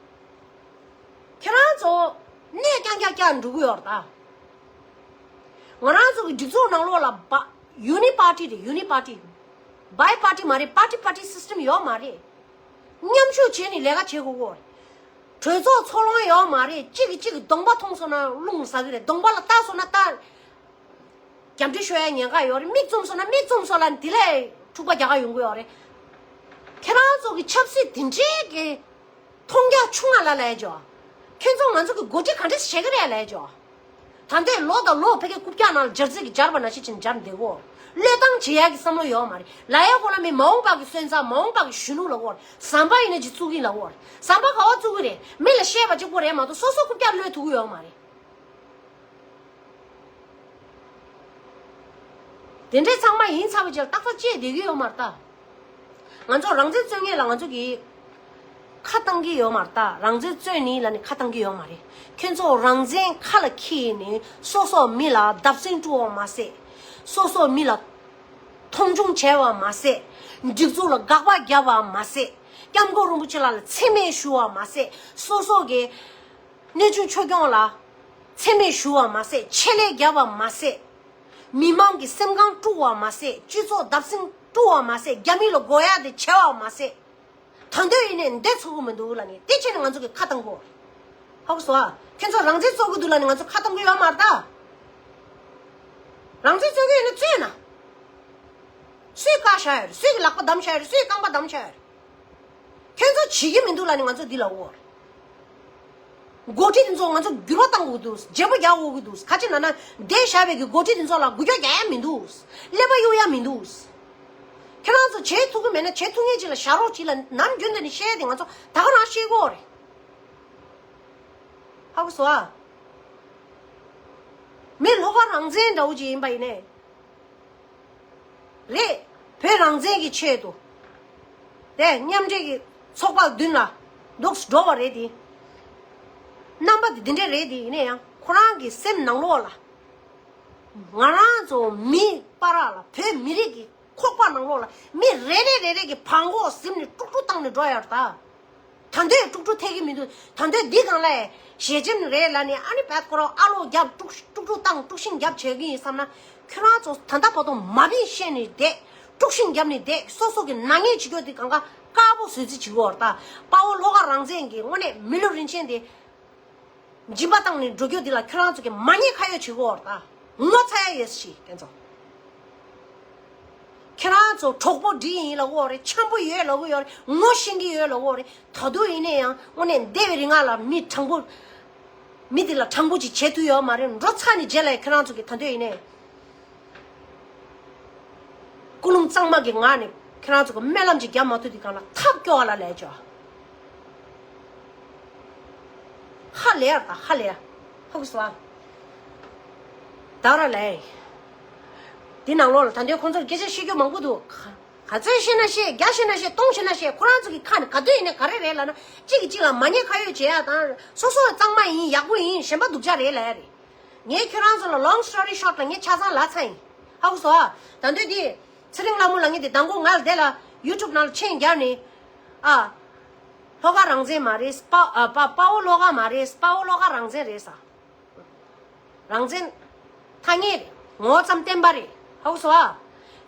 ཁྱེད་རང་ཚོ་གནས་རྐྱང་རྐྱང་རྐྱང་འགྲོ་གི་ཡོད་རེད་ད། ང་རང་ཚོ་གི་སྒྲིག་འཛུགས་ནང་ལོགས་ལ་བ་ཡུ་ནི་པར་ཊི་རེད། ཡུ་ནི་པར་ཊི། བའི་པར་ཊི་མ་རེད། པར་ཊི་པར་ཊི་སིས་ཊམ་ཡོད་མ་རེད། མཉམ་ཞུགས་བྱས་ནས་ལས་ཀ་བྱེད་དགོས་གོ། གྲོས་ཚོགས་འཚོགས་ལོང་ཡོད་མ་རེད། གཅིག་གིས་གཅིག་གི་གདོང་པ་མཐོང་སོང་ན་རླུང་ཟ་གི་རེད། གདོང་པ་ལ་བལྟ་སོང་ན་ད་རྒྱབ་འདྲི་ཤོར་ཡ་ཉེན་ཁ་ཡོད་རེད། མིག་བཙུམ་སོང་ན་མིག་བཙུམ་སོང་ལབ་ནས་དེ་ལས་འཁྲུག་པ་རྒྱག་ག་ཡོང་གི་ཡོད་རེད། ཁྱེད་རང་ཚོ་གི་ཆབ་སྲིད་དེ་འདྲའི་གི་མཐོང་རྒྱ་ཆུང་ང་ལ་ལས་ཇོ། ཁྱེད་ཚོ་ང་ཚོ་གི་འགོ་ཁྲིད་ག་འདྲས་བྱེད་ཀྱི་རེད་ལས་ཇོ། ད་ལྟའི་ལོ་དང་ལོ་ཕ་གི་རྐུབ་བཀྱག་ནང་ལ་སྦྱར་རྩེ་གི་སྦྱར་བ་ནང་བཞིན་བྱས་ནས་སྦྱར་བསྡད་གོ། བློས་བཏང་བྱེད་ཡག་གི་བསམ་བློ་ཡོད་མ་རེད། ལབ་ཡག་གོ་ལ་མི་མ་འོངས་པ་གི་སོན་རྩ་མ་འོངས་པ་གི་གཞོན་ནུ་ལ་གོ། ཟམ་པ་ཡིན་ན་ཅིག་བཙུགས་ཀྱི་ལ་གོ། ཟམ་པ་ག་བ་བཙུགས་ཀྱི་རེད། མི་ལ་བཤད་པ་གཅིག་པོ་རེད་མ་གཏོགས་སོ་སོ་རྐུབ་བཀྱག་གློད་ཐུབ་ཀྱི་ཡོད་མ་རེད། དེ་འདྲའི་ཚང་མ་ཡིན་ཚར་བའི་རྗེས་ལ་ཏག་ཏག་བཅད་བསྡད་ཀྱི་ཡོད་མ་རེད་ད། ང་ཚོ་རང་བཙན་རྩོད་མཁན་ལ་ང་ཚོ་གིས་ཁ་བཏང་གི་ཡོད་མ་རེད་ད། རང་བཙན་རྩོད་ནི་ལ་ནི་ཁ་བཏང་གི་ཡོད་མ་རེད། ཁྱོད་ཚོ་རང་བཙན་ཁ་ལ་འཁྱེར་ནས་སོ་སོ་མི་ལ་བརྡབ་གསིག་བཀྲུ་བ་མ་ཟད། སོ་སོ་མི་ལ་མཐོང་ཆུང་བྱས་པ་མ་ཟད། སྒྲིག་འཛུགས་ལ་དགག་པ་བརྒྱབ་པ་མ་ཟད། སྐྱབས་མགོན་རིན་པོ་ཆེ་ལགས་ལ་མཚན་སྨད་ཞུ་བ་མ་ཟད། སོ་སོ་གི་གནས་ཆུང་ཆོས་སྐྱོང་ལ་མཚན་སྨད་ཞུ་བ་མ་ཟད། ཆེད་ལས་བརྒྱབ་པ་མ་ཟད། མི་མང་གི་སེམས་ཁམས་དཀྲུགས་པ་མ་ཟད། སྤྱི་ཚོགས་བརྡབ་གསིག་བཀྲུ་བ་མ་ཟད། རྒྱ་མི་ལ་དགོས་ཡག་དེ་བྱས་པ་མ་ཟད། ད་འདོད་ཡིན་ནས་འདི་ཚོ་གི་མི་འདུག་ལབ་ནས་དེ་བྱས་ནས་ང་ཚོ་གི་ཁ་བཏང་གོ། ཧ་གོ་སོང་ཨ། ཁྱེད་ཚོ་རང་བཙན་རྩོད་གི་འདུག་ལབ་ནས་ང་ཚོ་ཁ་བཏང་གི་ཡོད་མ་རེད་ད། རང་བཙན་རྩོད་གི་ཡོད་ན་རྩོད་ན། སུས་བཀག་བཞག་ཡོད་རེད། སུས་ཀྱི་ལག་པ་བསྡམས་བཞག་ཡོད་རེད། སུས་རྐང་པ་བསྡམས་བཞག་ཡོད་རེད། ཁྱོད་ཚོ་བྱེད་ཀྱི་མི་འདུག་ལབ་ནས་ང་ཚོ་འདི་ལབ་འོ། འགོ་ཁྲིད་འདི་ཚོ་ང་ཚོ་འགྱུར་བ་གཏང་དགོས་འདུག། བརྗེ་པོ་རྒྱག་དགོས་ཀྱི་འདུག། ག་ཅི་ན་ན་འདས་བཞག་པའི་གི་འགོ་ཁྲིད་འདི་ཚོ་ལ་འགུལ་སྐྱོད་རྒྱག་ཡ་མི་འདུག། ཀླད་པ་གཡུག་ཡ་མི་འདུག། ཁྱེད་རང་ཚོ་བྱེད་ཐུབ་ཀྱི་མེད་ན་བྱེད་ཐུབ་མཁན་ཅིག་ལ་བཞག་རོགས་གྱིས་ལབ་ནམ་རྒྱུན་དུ་ནས་བཤད་དེ་ང་ཚོ་ད་ག་རང་ཤེས་གི་ཡོད་རེད། ཧ་གོ་སོང་ཨ། མི་ལྷོ་ཁ་རང་བཙན་འདྲ་བོ་ཅིག་ཡིན་པ་ཡིན་ནའི། རེད། བོད་རང་བཙན་གྱི་ཆེད་དུ། དེ་མཉམ་འབྲེལ་གྱི་ཚོགས་པ་མདུན་ལ་འདུག་འགྲོ་བ་རེད་དེ། རྣམ་པ་དེ་འདི་འདྲས་རེད་དེ་ཡིན་ན་ཡང་ཁོ་རང་གི་སེམས་ནང་ལོགས་ལ། ང་རང་ཚོ་མི་བར་ལ་བོད་མི་རིགས་ཀྱི་ཁོག་པ་ནང་ལོགས་ལ་མི་རེ་རེ་རེ་རེ་གི་བྲང་ཁོག་ཟིན་ནས་དཀྲུག་དཀྲུག་བཏང་ནས་འགྲོ་ཡ་རེད་ད། ད་འདོད་དཀྲུག་དཀྲུག་ཐེག་གི་མི་འདུག། ད་འདོད་འདི་གང་ལ་ཞེ་ཆེན་རེད་ལབ་ནས་ཨ་ནི་བད་ཁོ་རང་ཨ་ལོ་རྒྱབ་དཀྲུག་དཀྲུག་དཀྲུག་བཏང་དཀྲུག་ཤིང་རྒྱབ་བྱེད་ཀྱི་ཡིན་བསམ་ན། ཁྱོད་རང་ཚོ་ད་ལྟ་བར་དུ་མ་བིན་བཤད་ནས་བསྡད། དཀྲུག་ཤིང་རྒྱབ་ནས་བསྡད། སོ་སོ་གི་ནག་ཉེས་བྱེད་རྒྱུ་དེ་གང་ག་དཀར་པོ་བཟོས་རྩིས་བྱེད་དགོས་རེད་ད། དཔའ་བོ་ལྷོ་ཁ་རང་བཙན་གྱི་དངོས་གནས་མི་ལུས་རིན་ཆེན་དེ། སྦྱིན་པ་བཏང་ནས་འགྲོ་རྒྱུ་འདི་ལ་ཁྱོད་རང་ཚོ་གི་མ་ཉེས་ཁ་གཡོག་བྱེད་དགོས་རེད་ད། ངོ་ཚ་ཡ་ཡོད་ཤི་ཁྱེད་ཚོ། ཁྱེད་རང་ཚོ་གྲོགས་པོ་འདི་ཡིན་ལབ་ཀྱི་ཡོད་རེད། འཆམ་པོ་ཡོད་ལབ་ཀྱི་ཡོད་རེད། ངོ་ཤེས་ཀྱི་ཡོད་ལབ་ཀྱི་ཡོད་རེད། ད་དུང་ཡིན་ན་ཡང་དངོས་གནས་འདས་པའི་རིང་ལ་མི་དྲང་པོ། མི་འདི་ལ་དྲང་པོ་ཅིག་བྱེད་ཐུབ་ཡོད་མ་རེད། འགྲོ་ཚར་ནས་རྗེས་ལ་ཁྱེད་རང་ཚོ་གི་ད་དུང་ཡིན་ནའི། ཀུན་སློང་གཙང་མ་གི་ངང་ནས་ཁྱེད་རང་ཚོ་གི་སྨོན་ལམ་ཅིག་རྒྱབ་མ་ཐུབ་དུས་སྒང་ལ་ཐབས་སྐྱོ་བ་ལ་ལས་ཅོ། ཧ་ལས་ཡ་ད་ཧ་ལས་ཡ། ཧ་གོ་སོང་ཨ། ད་ར་ལས། འདི་ནང་ལོགས་ལ་ད་འདོད་ཁོང་ཚོར་སྐད་ཆ་བཤད་རྒྱུ་མང་པོ་འདུག། ག་ག་ཚོད་བཤད་ན་བཤད། བརྒྱ་བཤད་ན་བཤད། སྟོང་བཤད་ན་བཤད། ཁོ་རང་ཚོ་གི་ཁ་ནས་ག་དུས་ཡིན་ན་ག་རེ་རེད་ལབ་ན། གཅིག་གིས་གཅིག་ལ་མ་ཉེས་ཁ་གཡོག་བྱེད་ཡ་དང་། སོ་སོ་གཙང་མ་ཡིན། ཡག་པོ་ཡིན། གཞན་པ་སྡུག་ཅག་རེད་ལབ་ཡ་རེད། ངས་ཁྱོད་རང་ཚོ་ལ་long story short ལ་ངས་ཆ་ཚང་ལབ་ཚར་ཡིན། ཧ་གོ་སོང་ཨ། ད་འདོད་དེ། ཚེ་རིང་ལྷ་མོ་ལབ་མཁན་དེ་མདང་དགོང་ང་ལ་དེ་ལ་YouTube ནང་ལ་མཆན་རྒྱབ་ནས། ཨ། ལྷོ་ཁ་རང་བཙན་མ་རེད། དཔའ་ཨ་དཔའ་དཔའ་བོ་ལྷོ་ཁ་མ་རེད། དཔའ་བོ་ལྷོ་ཁ་རང་བཙན་རེད་ས། རང་བཙན་ཐ་སྙད་རེད། ངོ་བོ་ཙམ་བསྟན་པ་རེད། ཧ་གོ་སོང་ཨ།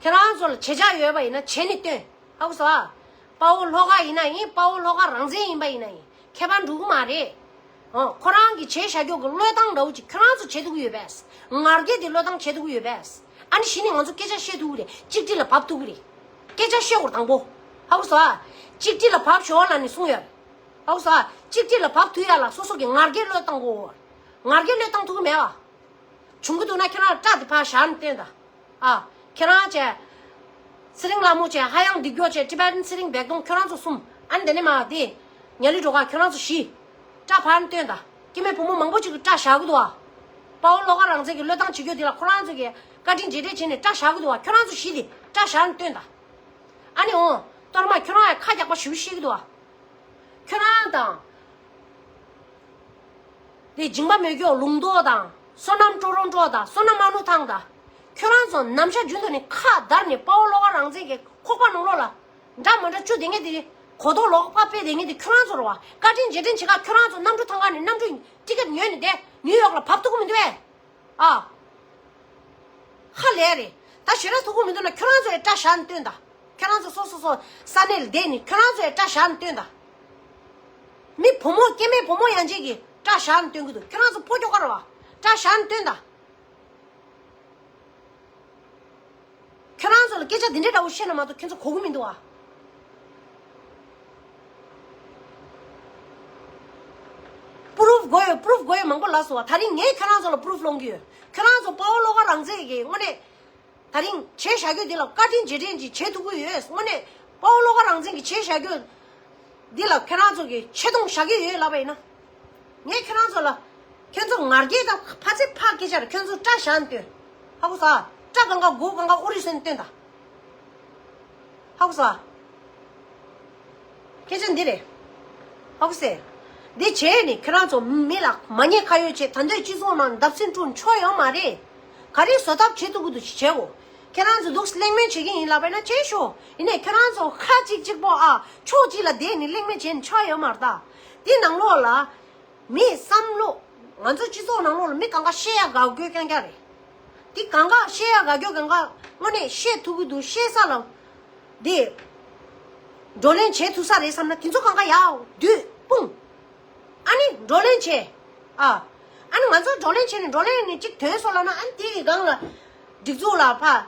ཁྱེད་རང་ཚོ་ལ་བྱེད་འཆར་ཡོད་པ་ཡིན་ན་བྱས་ནས་སྟོན། ཧ་གོ་སོང་ཨ། དཔའ་བོ་ལྷོ་ཁ་ཡིན་ན་ཡིན། དཔའ་བོ་ལྷོ་ཁ་རང་བཙན་ཡིན་པ་ཡིན་ན་ཡིན། ཁྱད་པར་འགྲོ་གི་མ་རེད། ཨོ། ཁོ་རང་གིས་བྱས་བཞག་རྒྱུ་གི་བློས་བཏང་འདྲ་བོ་ཅིག་ཁྱོད་རང་ཚོ་བྱེད་ཐུབ་ཀྱི་ཡོད་པས། ང་རྒྱལ་དེ་བློས་བཏང་བྱེད་ཐུབ་ཀྱི་ཡོད་པས། ཨ་ནི་གཞི་ནས་ང་ཚོ་སྐད་ཆ་བཤད་ཐུབ་ཀྱི་རེད། གཅིག་སྒྲིལ་ལ་བབས་ཐུབ་ཀྱི་རེད། སྐད་ཆ་བཤད་དགོས་རེད་དང་པོ། ཧ་གོ་སོང་ཨ། གཅིག་སྒྲིལ་ལ་བབས་ཤོག་ལབ་ནས་གསུངས་ཡོད་རེད། ཧ་གོ་སོང་ཨ། གཅིག་སྒྲིལ་ལ་བབས་ཐུབ་ཡ་ལ་སོ་སོ་གི་ང་རྒྱལ་བློས་བཏང་དགོས། ང་རྒྱལ་བློས་བཏང་ཐུབ་ཀྱི་མེད་པ། བྱུང་གི་འདུག་ན་ཁྱེད་རང་སྐྲ་དེ་ཕར་བཞར་ནས་སྟོན་དང་། ཨ། ཁྱེད་རང་བྱས། ཚེ་རིང་ལྷ་མོ་བྱས། ཧ་ཡང་འདི་མགྱོགས་བྱས། ཊི་བེ་ཊན་ཚེ་རིང་སྦལ་ཏོང་། ཁྱོད་རང་ཚོ་གསུམ། ཨ་ནི་དེ་ནས་མ་དེ། ཉ་ལི་སྒྲོལ་དཀར། ཁྱོད་རང་ཚོ་བཞི། སྐྲ་ཕར་ནས་སྟོན་དང་། སྐྱེ་དམན་བུ་མོ་མང་པོ་ཅིག་གིས་སྐྲ་བཞར་གི་འདུག་ཨ། དཔའ་བོ་བློ་དགའ་རང་བཙན་གྱི་བློས་བཏང་བྱེད་རྒྱུ་དེ་ལ་ཁོ་རང་ཚོ་གིས་བཀའ་དྲིན་རྗེས་དྲན་བྱས་ནས་སྐྲ་བཞར་གི་འདུག་ཨ། ཁྱོད་རང་ཚོ་བཞི་དེ་སྐྲ་བཞར་ནས་སྟོན་དང་། ཨ་ནི་འོང་། གཏོར་མ་ཁྱོད་རང་ཡང་ཁ་རྒྱག་པ་ཞེ་པོ་བཤད་ཀྱི་འདུག་ཨ། ཁྱོད་རང་དང་། དེ་སྦྱིན་པ་མེད་སྐྱོ་ལུང་རྟོགས་དང་། བསོད་ནམས་སྤྲོ་རོང་སྤྲོ་དང་། བསོད་ནམས་མ་ནུ་ཐང་དང་། ཁྱོད་རང་ཚོ་ནམ་ཞག་རྒྱུན་དུ་ནི་ཁ་བརྡར་ནས་དཔའ་བོ་བློ་དགའ་རང་བཙན་གྱི་ཁོག་པ་ནང་ལོགས་ལ་འདྲ་མ་འདྲ་བཅུ་དེ་ངས་དེ་གོ་རྟོགས་ལོག་པ་དཔེ་དེ་ངས་དེ་ཁྱོད་རང་ཚོ་རེད་བ། བཀའ་དྲིན་རྗེས་དྲན་བྱེད་ག་ཁྱོད་རང་ཚོ་གནམ་གྲུ་ཐང་ག་ནས་གནམ་གྲུ་ཊི་ཀེ་ཊི་ཉོས་ནས་བསྡད། ནིའུ་ཡོག་ལ་བབས་ཐུབ་ཀྱི་མི་འདུག་བས། ཨ། ཧ་ལས་རེད། ད་ཞེ་དྲག་ཐུགས་ཁུར་མི་འདུག་ན་ཁྱོད་རང་ཚོ་ཡི་སྐྲ་བཞར་ནས་སྟོན་དང་། ཁྱེད་རང་ཚོ་སོ་སོ་སོ་ས་གནས་ལ་བསྡད་ནས་ཁྱེད་རང་ཚོས་སྐྲ་བཞར་ནས་སྟོན་དང་། མི་བུ་མོ་སྐྱེ་དམན་བུ་མོ་ཡན་ཆད་ཀྱིས་སྐྲ་བཞར་ནས་སྟོན་གྱི་འདུག་ཁྱེད་རང་ཚོ་ཕོ་ཁྱོ་ག་རེད་བ། སྐྲ་བཞར་ནས་སྟོན་དང་། ཁྱོད་རང་ཚོ་ལ་སྐད་ཆ་འདི་འདྲའི་འདྲ་བོ་བཤད་ན་མ་གཏོགས་ཁྱོད་ཚོ་གོ་གི་མི་འདུག་ཨ། པུ་རུབ་དགོས་ཡོད། པུ་རུབ་དགོས་ཡོད་མང་པོ་ལབ་སོང་བ། ད་རིང་ངས་ཁྱོད་རང་ཚོ་ལ་པུ་རུབ་སློང་གི་ཡོད། ཁྱོད་རང་ཚོ་དཔའ་བོ་བློ་དགའ་རང་བཙན་གྱི་དངོས་གནས་ད་རིང་བྱས་བཞག་རྒྱུ་འདི་ལ་བཀའ་དྲིན་རྗེས་དྲན་ཅིག་བྱེད་ཐུབ་ཀྱི་ཡོད། དངོས་གནས་དཔའ་བོ་བློ་དགའ་རང་བཙན་གྱི་བྱས་བཞག་རྒྱུ་འདི་ལ་ཁྱོད་རང་ཚོ་གི་ཆེ་མཐོང་བཞག་གི་ཡོད་ལབ་པ་ཡིན་ན། ངས་ཁྱོད་རང་ཚོ་ལ། ཁྱོད་ཚོ་ང་རྒྱལ་དང་ཕ་ཚེ་ཕ་སྐད་ཆ་རེད། ཁྱོད་ཚོ་སྐྲ་བཞར་ནས་སྟོན། ཧ་གོ་སོང་ཨ། སྐྲ་གང་ག་མགོ་གང་ག་ཨོ་རི་སོན་སྟོན་དང་། ཧ་གོ་སོང་ཨ། སྐད་ཆ་འདི་རེད། ཧ་གོ་སོང་། འདི་བྱས་ནས་ཁྱོད་རང་ཚོ་མི་ལ་མ་ཉེས་ཁ་གཡོག་བྱས། ད་འདོད་སྤྱི་ཚོགས་ནང་བརྡབ་གསིག་འཁྲུག་ཆོ་ཡོང་མ་རེད། ག་རེ་བཟོ་ཐབས་བྱེད་ཐུབ་ཀྱི་འདུག་བྱེད་དགོས། ཁྱེད་རང་ཚོ་འདུག་གླེང་མོལ་བྱེད་ཀྱི་ཡིན་ལབ་པ་ཡིན་ན་བྱེད་ཤོག་ཡིན་ནའི་ཁྱེད་རང་ཚོ་ཁ་གཅིག་གཅིག་པོ་ཨ་ཕྱོགས་གཅིག་ལ་བསྡད་ནས་གླེང་མོལ་བྱས་ནས་ཆོ་ཡོང་མ་རེད་ད། འདི་ནང་ལོགས་ལ། མིའི་བསམ་བློ། ང་ཚོ་སྤྱི་ཚོགས་ནང་ལོགས་ལ་མི་གང་ག་བཤད་ཡ་དགའ་སྐྱོ་རྐྱང་རྐྱང་རེད། འདི་གང་ག་བཤད་ཡ་དགའ་སྐྱོ་གང་ག་དངོས་གནས་བཤད་ཐུབ་ཀྱི་འདུག་བཤད་ས་ལ། འདི། བགྲོ་གླེང་བྱེད་ཐུབ་ས་རེད་བསམ་ན་དེ་ཚོ་གང་ག་ཡ་བདུད་དཔུང་། ཨ་ནི་བགྲོ་གླེང་བྱེད། ཨ། ཨ་ནི་ང་ཚོ་བགྲོ་གླེང་བྱས་ནས་བགྲོ་གླེང་ནས་གཅིག་ཐོན་སོང་ལབ་ན་ཨ་ནི་དེ་གི་སྒང་ལ། སྒྲིག་འཛུགས་ལ་ཕར།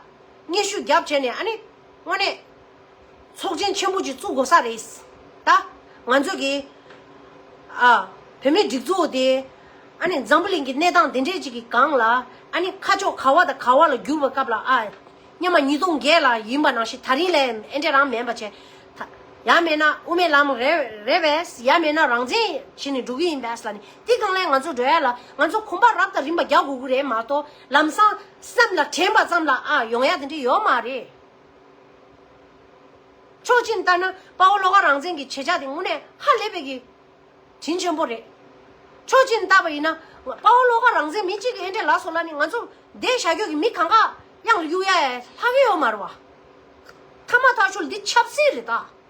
སྙན་ཞུ་རྒྱབ་བྱས་ནས་ཨ་ནི། དངོས་གནས། ཚོགས་ཆེན་ཆེན་པོ་ཅིག་བཙུགས་དགོས་ས་རེད། ད། ང་ཚོ་གི། ཨ། བོད་མིའི་སྒྲིག་འཛུགས་དེ། ཨ་ནི་འཛམ་བུ་གླིང་གི་གནས་སྟངས་དེ་འདྲས་ཅིག་གི་སྒང་ལ། ཨ་ནི་ཁ་ཕྱོགས་ག་བ་དང་ག་བ་ལ་བསྒྱུར་བའི་སྐབས་ལ་ཨ། སྔོན་མ་ཉིས་སྟོང་བརྒྱད་ལ་ཡིན་པ་ནང་བཞིན་ད་རིང་ལས་ཨེ་འདྲས་རང་མིན་པ་བྱས། ད། ཡང་མིན་ན་དབུ་མའི་ལམ་རེད་རེད་པས། ཡང་མིན་ན་རང་བཙན་བྱས་ནས་འགྲོ་གི་ཡིན་པས་ལབ་ནས་དེ་སྒང་ལ་ང་ཚོ་འགྲོ་ཡ་ལ་ང་ཚོ་གོམ་པ་རབ་དང་རིམ་པ་རྒྱག་དགོས་ཀྱི་རེད་མ་གཏོགས་ལམ་སང་སེམས་ལ་དྲན་པ་ཙམ་ལ་ཨ་ཡོང་ཡ་དེ་འདྲས་ཡོད་མ་རེད། ཕྱོགས་གཅིག་ནས་ལྟ་ན་དཔའ་བོ་བློ་དགའ་རང་བཙན་གྱི་བྱེད་བྱ་དེ་དངོས་གནས་ཧ་ལས་པའི་གི་དྲིན་ཆེན་པོ་རེད། ཕྱོགས་གཅིག་ནས་ལྟ་བ་ཡིན་ན་དཔའ་བོ་བློ་དགའ་རང་བཙན་མི་གཅིག་གིས་ཨེ་འདྲས་ལབ་སོང་ལབ་ནས་ང་ཚོ་འདས་བཞག་རྒྱུ་གི་མི་གང་ག་གཡང་ལ་གཡུག་ཡ་ལྷག་གི་ཡོད་མ་རེད་བ། ཐ་མ་ཐག་ཆོད་ལ་འདི་ཆབ་སྲིད་རེད་ད།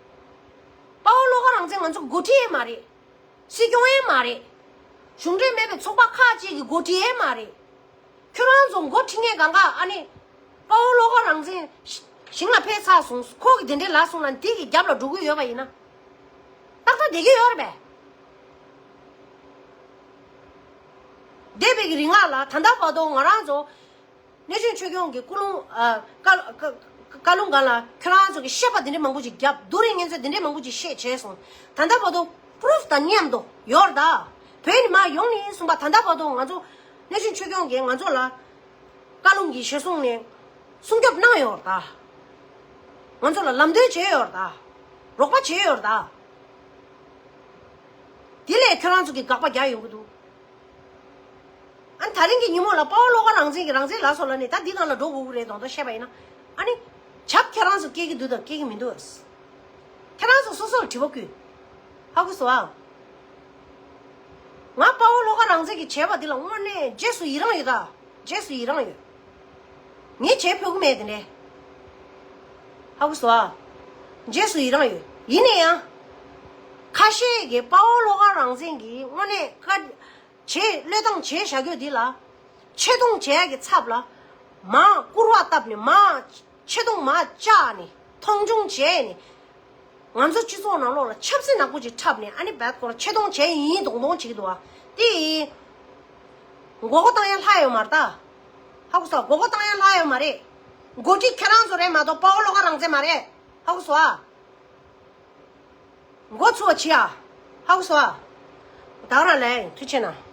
དཔའ་བོ་བློ་དགའ་རང་བཙན་ང་ཚོ་འགོ་ཁྲིད་ཡས་མ་རེད། སྲིད་སྐྱོང་ཡས་མ་རེད། གཞུང་འབྲེལ་མེད་པའི་ཚོགས་པ་ཁག་ཅིག་གི་འགོ་ཁྲིད་ཡས་མ་རེད། ཁྱོད་རང་ཚོ་འགོ་ཁྲིད་མཁན་གང་ག་ཨ་ནི། དཔའ་བོ་བློ་དགའ་རང་བཙན་ཞིང་ལ་ཕེབས་ཚར་སོང་ཁོ་གི་དེ་འདྲའི་ལབ་སོང་ན་འདི་གི་རྒྱབ་ལ་འགྲོ་གི་ཡོད་པ་ཡིན་ན། ཏག་ཏག་བསྡད་ཀྱི་ཡོད་རེད་པས། འདས་པའི་གི་རིང་ལ་ད་ལྟ་བར་དུ་ང་རང་ཚོ། གནས་ཆེན་ཆོས་སྐྱོང་གི་སྐུ་རླུང་ཨ། བཀའ་བཀའ་བཀའ་ལུང་སྒང་ལ་ཁྱོད་རང་ཚོ་གི་བཤད་པ་འདི་འདྲའི་མང་པོ་ཅིག་བརྒྱབ། རྡོ་རིང་ངན་ཚོས་འདི་འདྲའི་མང་པོ་ཅིག་བཤད་བྱས་སོང་། ད་ལྟ་བར་དུ་པུ་རུབ་དང་མཉམ་དུ་ཡོད་རེད་ད། བོད་ནས་མར་ཡོང་ནས་གསུངས་པ་ད་ལྟ་བར་དུ་ང་ཚོ་གནས་ཆེན་ཆོས་སྐྱོང་གིས་ང་ཚོ་ལ་བཀའ་ལུང་གི་ཞལ་གསུང་ནས་སྲུང་སྐྱོབ་གནང་ཡོད་རེད་ད། ང་ཚོ་ལ་ལམ་སྟོན་བྱས་ཡོད་རེད་ད། རོགས་པ་བྱས་ཡོད་རེད་ད། དེ་ལས་ཁྱོད་རང་ཚོ་གི་དགག་པ་རྒྱག་ཡོང་གི་འདུག་ཨ་ནི་ད་རིང་གི་ཉིན་མོ་ལ་དཔའ་བོ་བློ་དགའ་རང་བཙན་གྱི་རང་བཙན་ལབ་སོང་ལབ་ནས་ད་འདི་ནང་ལ་འགྲོ་དགོས་ཀྱི་རེད་མདོག་མདོག་བཤད་པ་ཡིན་ན། ཨ་ནི། བྱབ་ཁྱེད་རང་ཚོ་སྐྱེ་གི་འདུག་དང་སྐྱེ་གི་མི་འདུག་ཁྱེད་རང་ཚོ་སོ་སོར་དྲི་བ་བཀོད། ཧ་གོ་སོང་ཨ། ང་དཔའ་བོ་བློ་དགའ་རང་བཙན་གྱི་བྱས་པ་འདི་ལ་དངོས་གནས་རྗེས་སུ་ཡི་རང་ཡོད་ད། རྗེས་སུ་ཡི་རང་ཡོད། ངས་བྱས་ཕོད་ཀྱི་མེད་དེ་འདྲས། ཧ་གོ་སོང་ཨ། རྗེས་སུ་ཡི་རང་ཡོད། ཡིན་ན་ཡང་། ཁ་ཤས་ཀྱིས་དཔའ་བོ་བློ་དགའ་རང་བཙན་གྱིས་དངོས་གནས་བཀའ། བྱས་བློས་བཏང་བྱས་བཞག་རྒྱུ་འདི་ལ། ཆེ་མཐོང་བྱས་ཀྱི་ཚབ་ལ། མར་སྐུར་བ་བཏབ་ནས་མར་ཆེ་མཐོང་མར་བཅག་ནས་མཐོང་ཆུང་བྱས་ནས། ང་ཚོ་སྤྱི་ཚོགས་ནང་ལོགས་ལ་ཆབ་སྲིད་ནག་པོ་ཅིག་འཁྲབ་ནས་ཨ་ནི་བད་ཁོ་རང་ཆེ་མཐོང་བྱས་ཡིན་མདོག་མདོག་བྱེད་ཀྱི་འདུག་བ། དེ་ཡིན། མགོ་སྐོར་བཏང་ཡ་ལྷག་ཡོད་མ་རེད་ད། ཧ་གོ་སོང་། མགོ་སྐོར་བཏང་ཡ་ལྷག་ཡོད་མ་རེད། འགོ་ཁྲིད་ཁྱེད་རང་ཚོ་རེད་མ་གཏོགས་དཔའ་བོ་བློ་དགའ་རང་བཙན་མ་རེད། ཧ་གོ་སོང་ཨ། མགོ་ཚོས་བྱེད་ཨ། ཧ་གོ་སོང་ཨ། ད་ག་རང་ལས་ཐུགས་ཆེ་གནང་།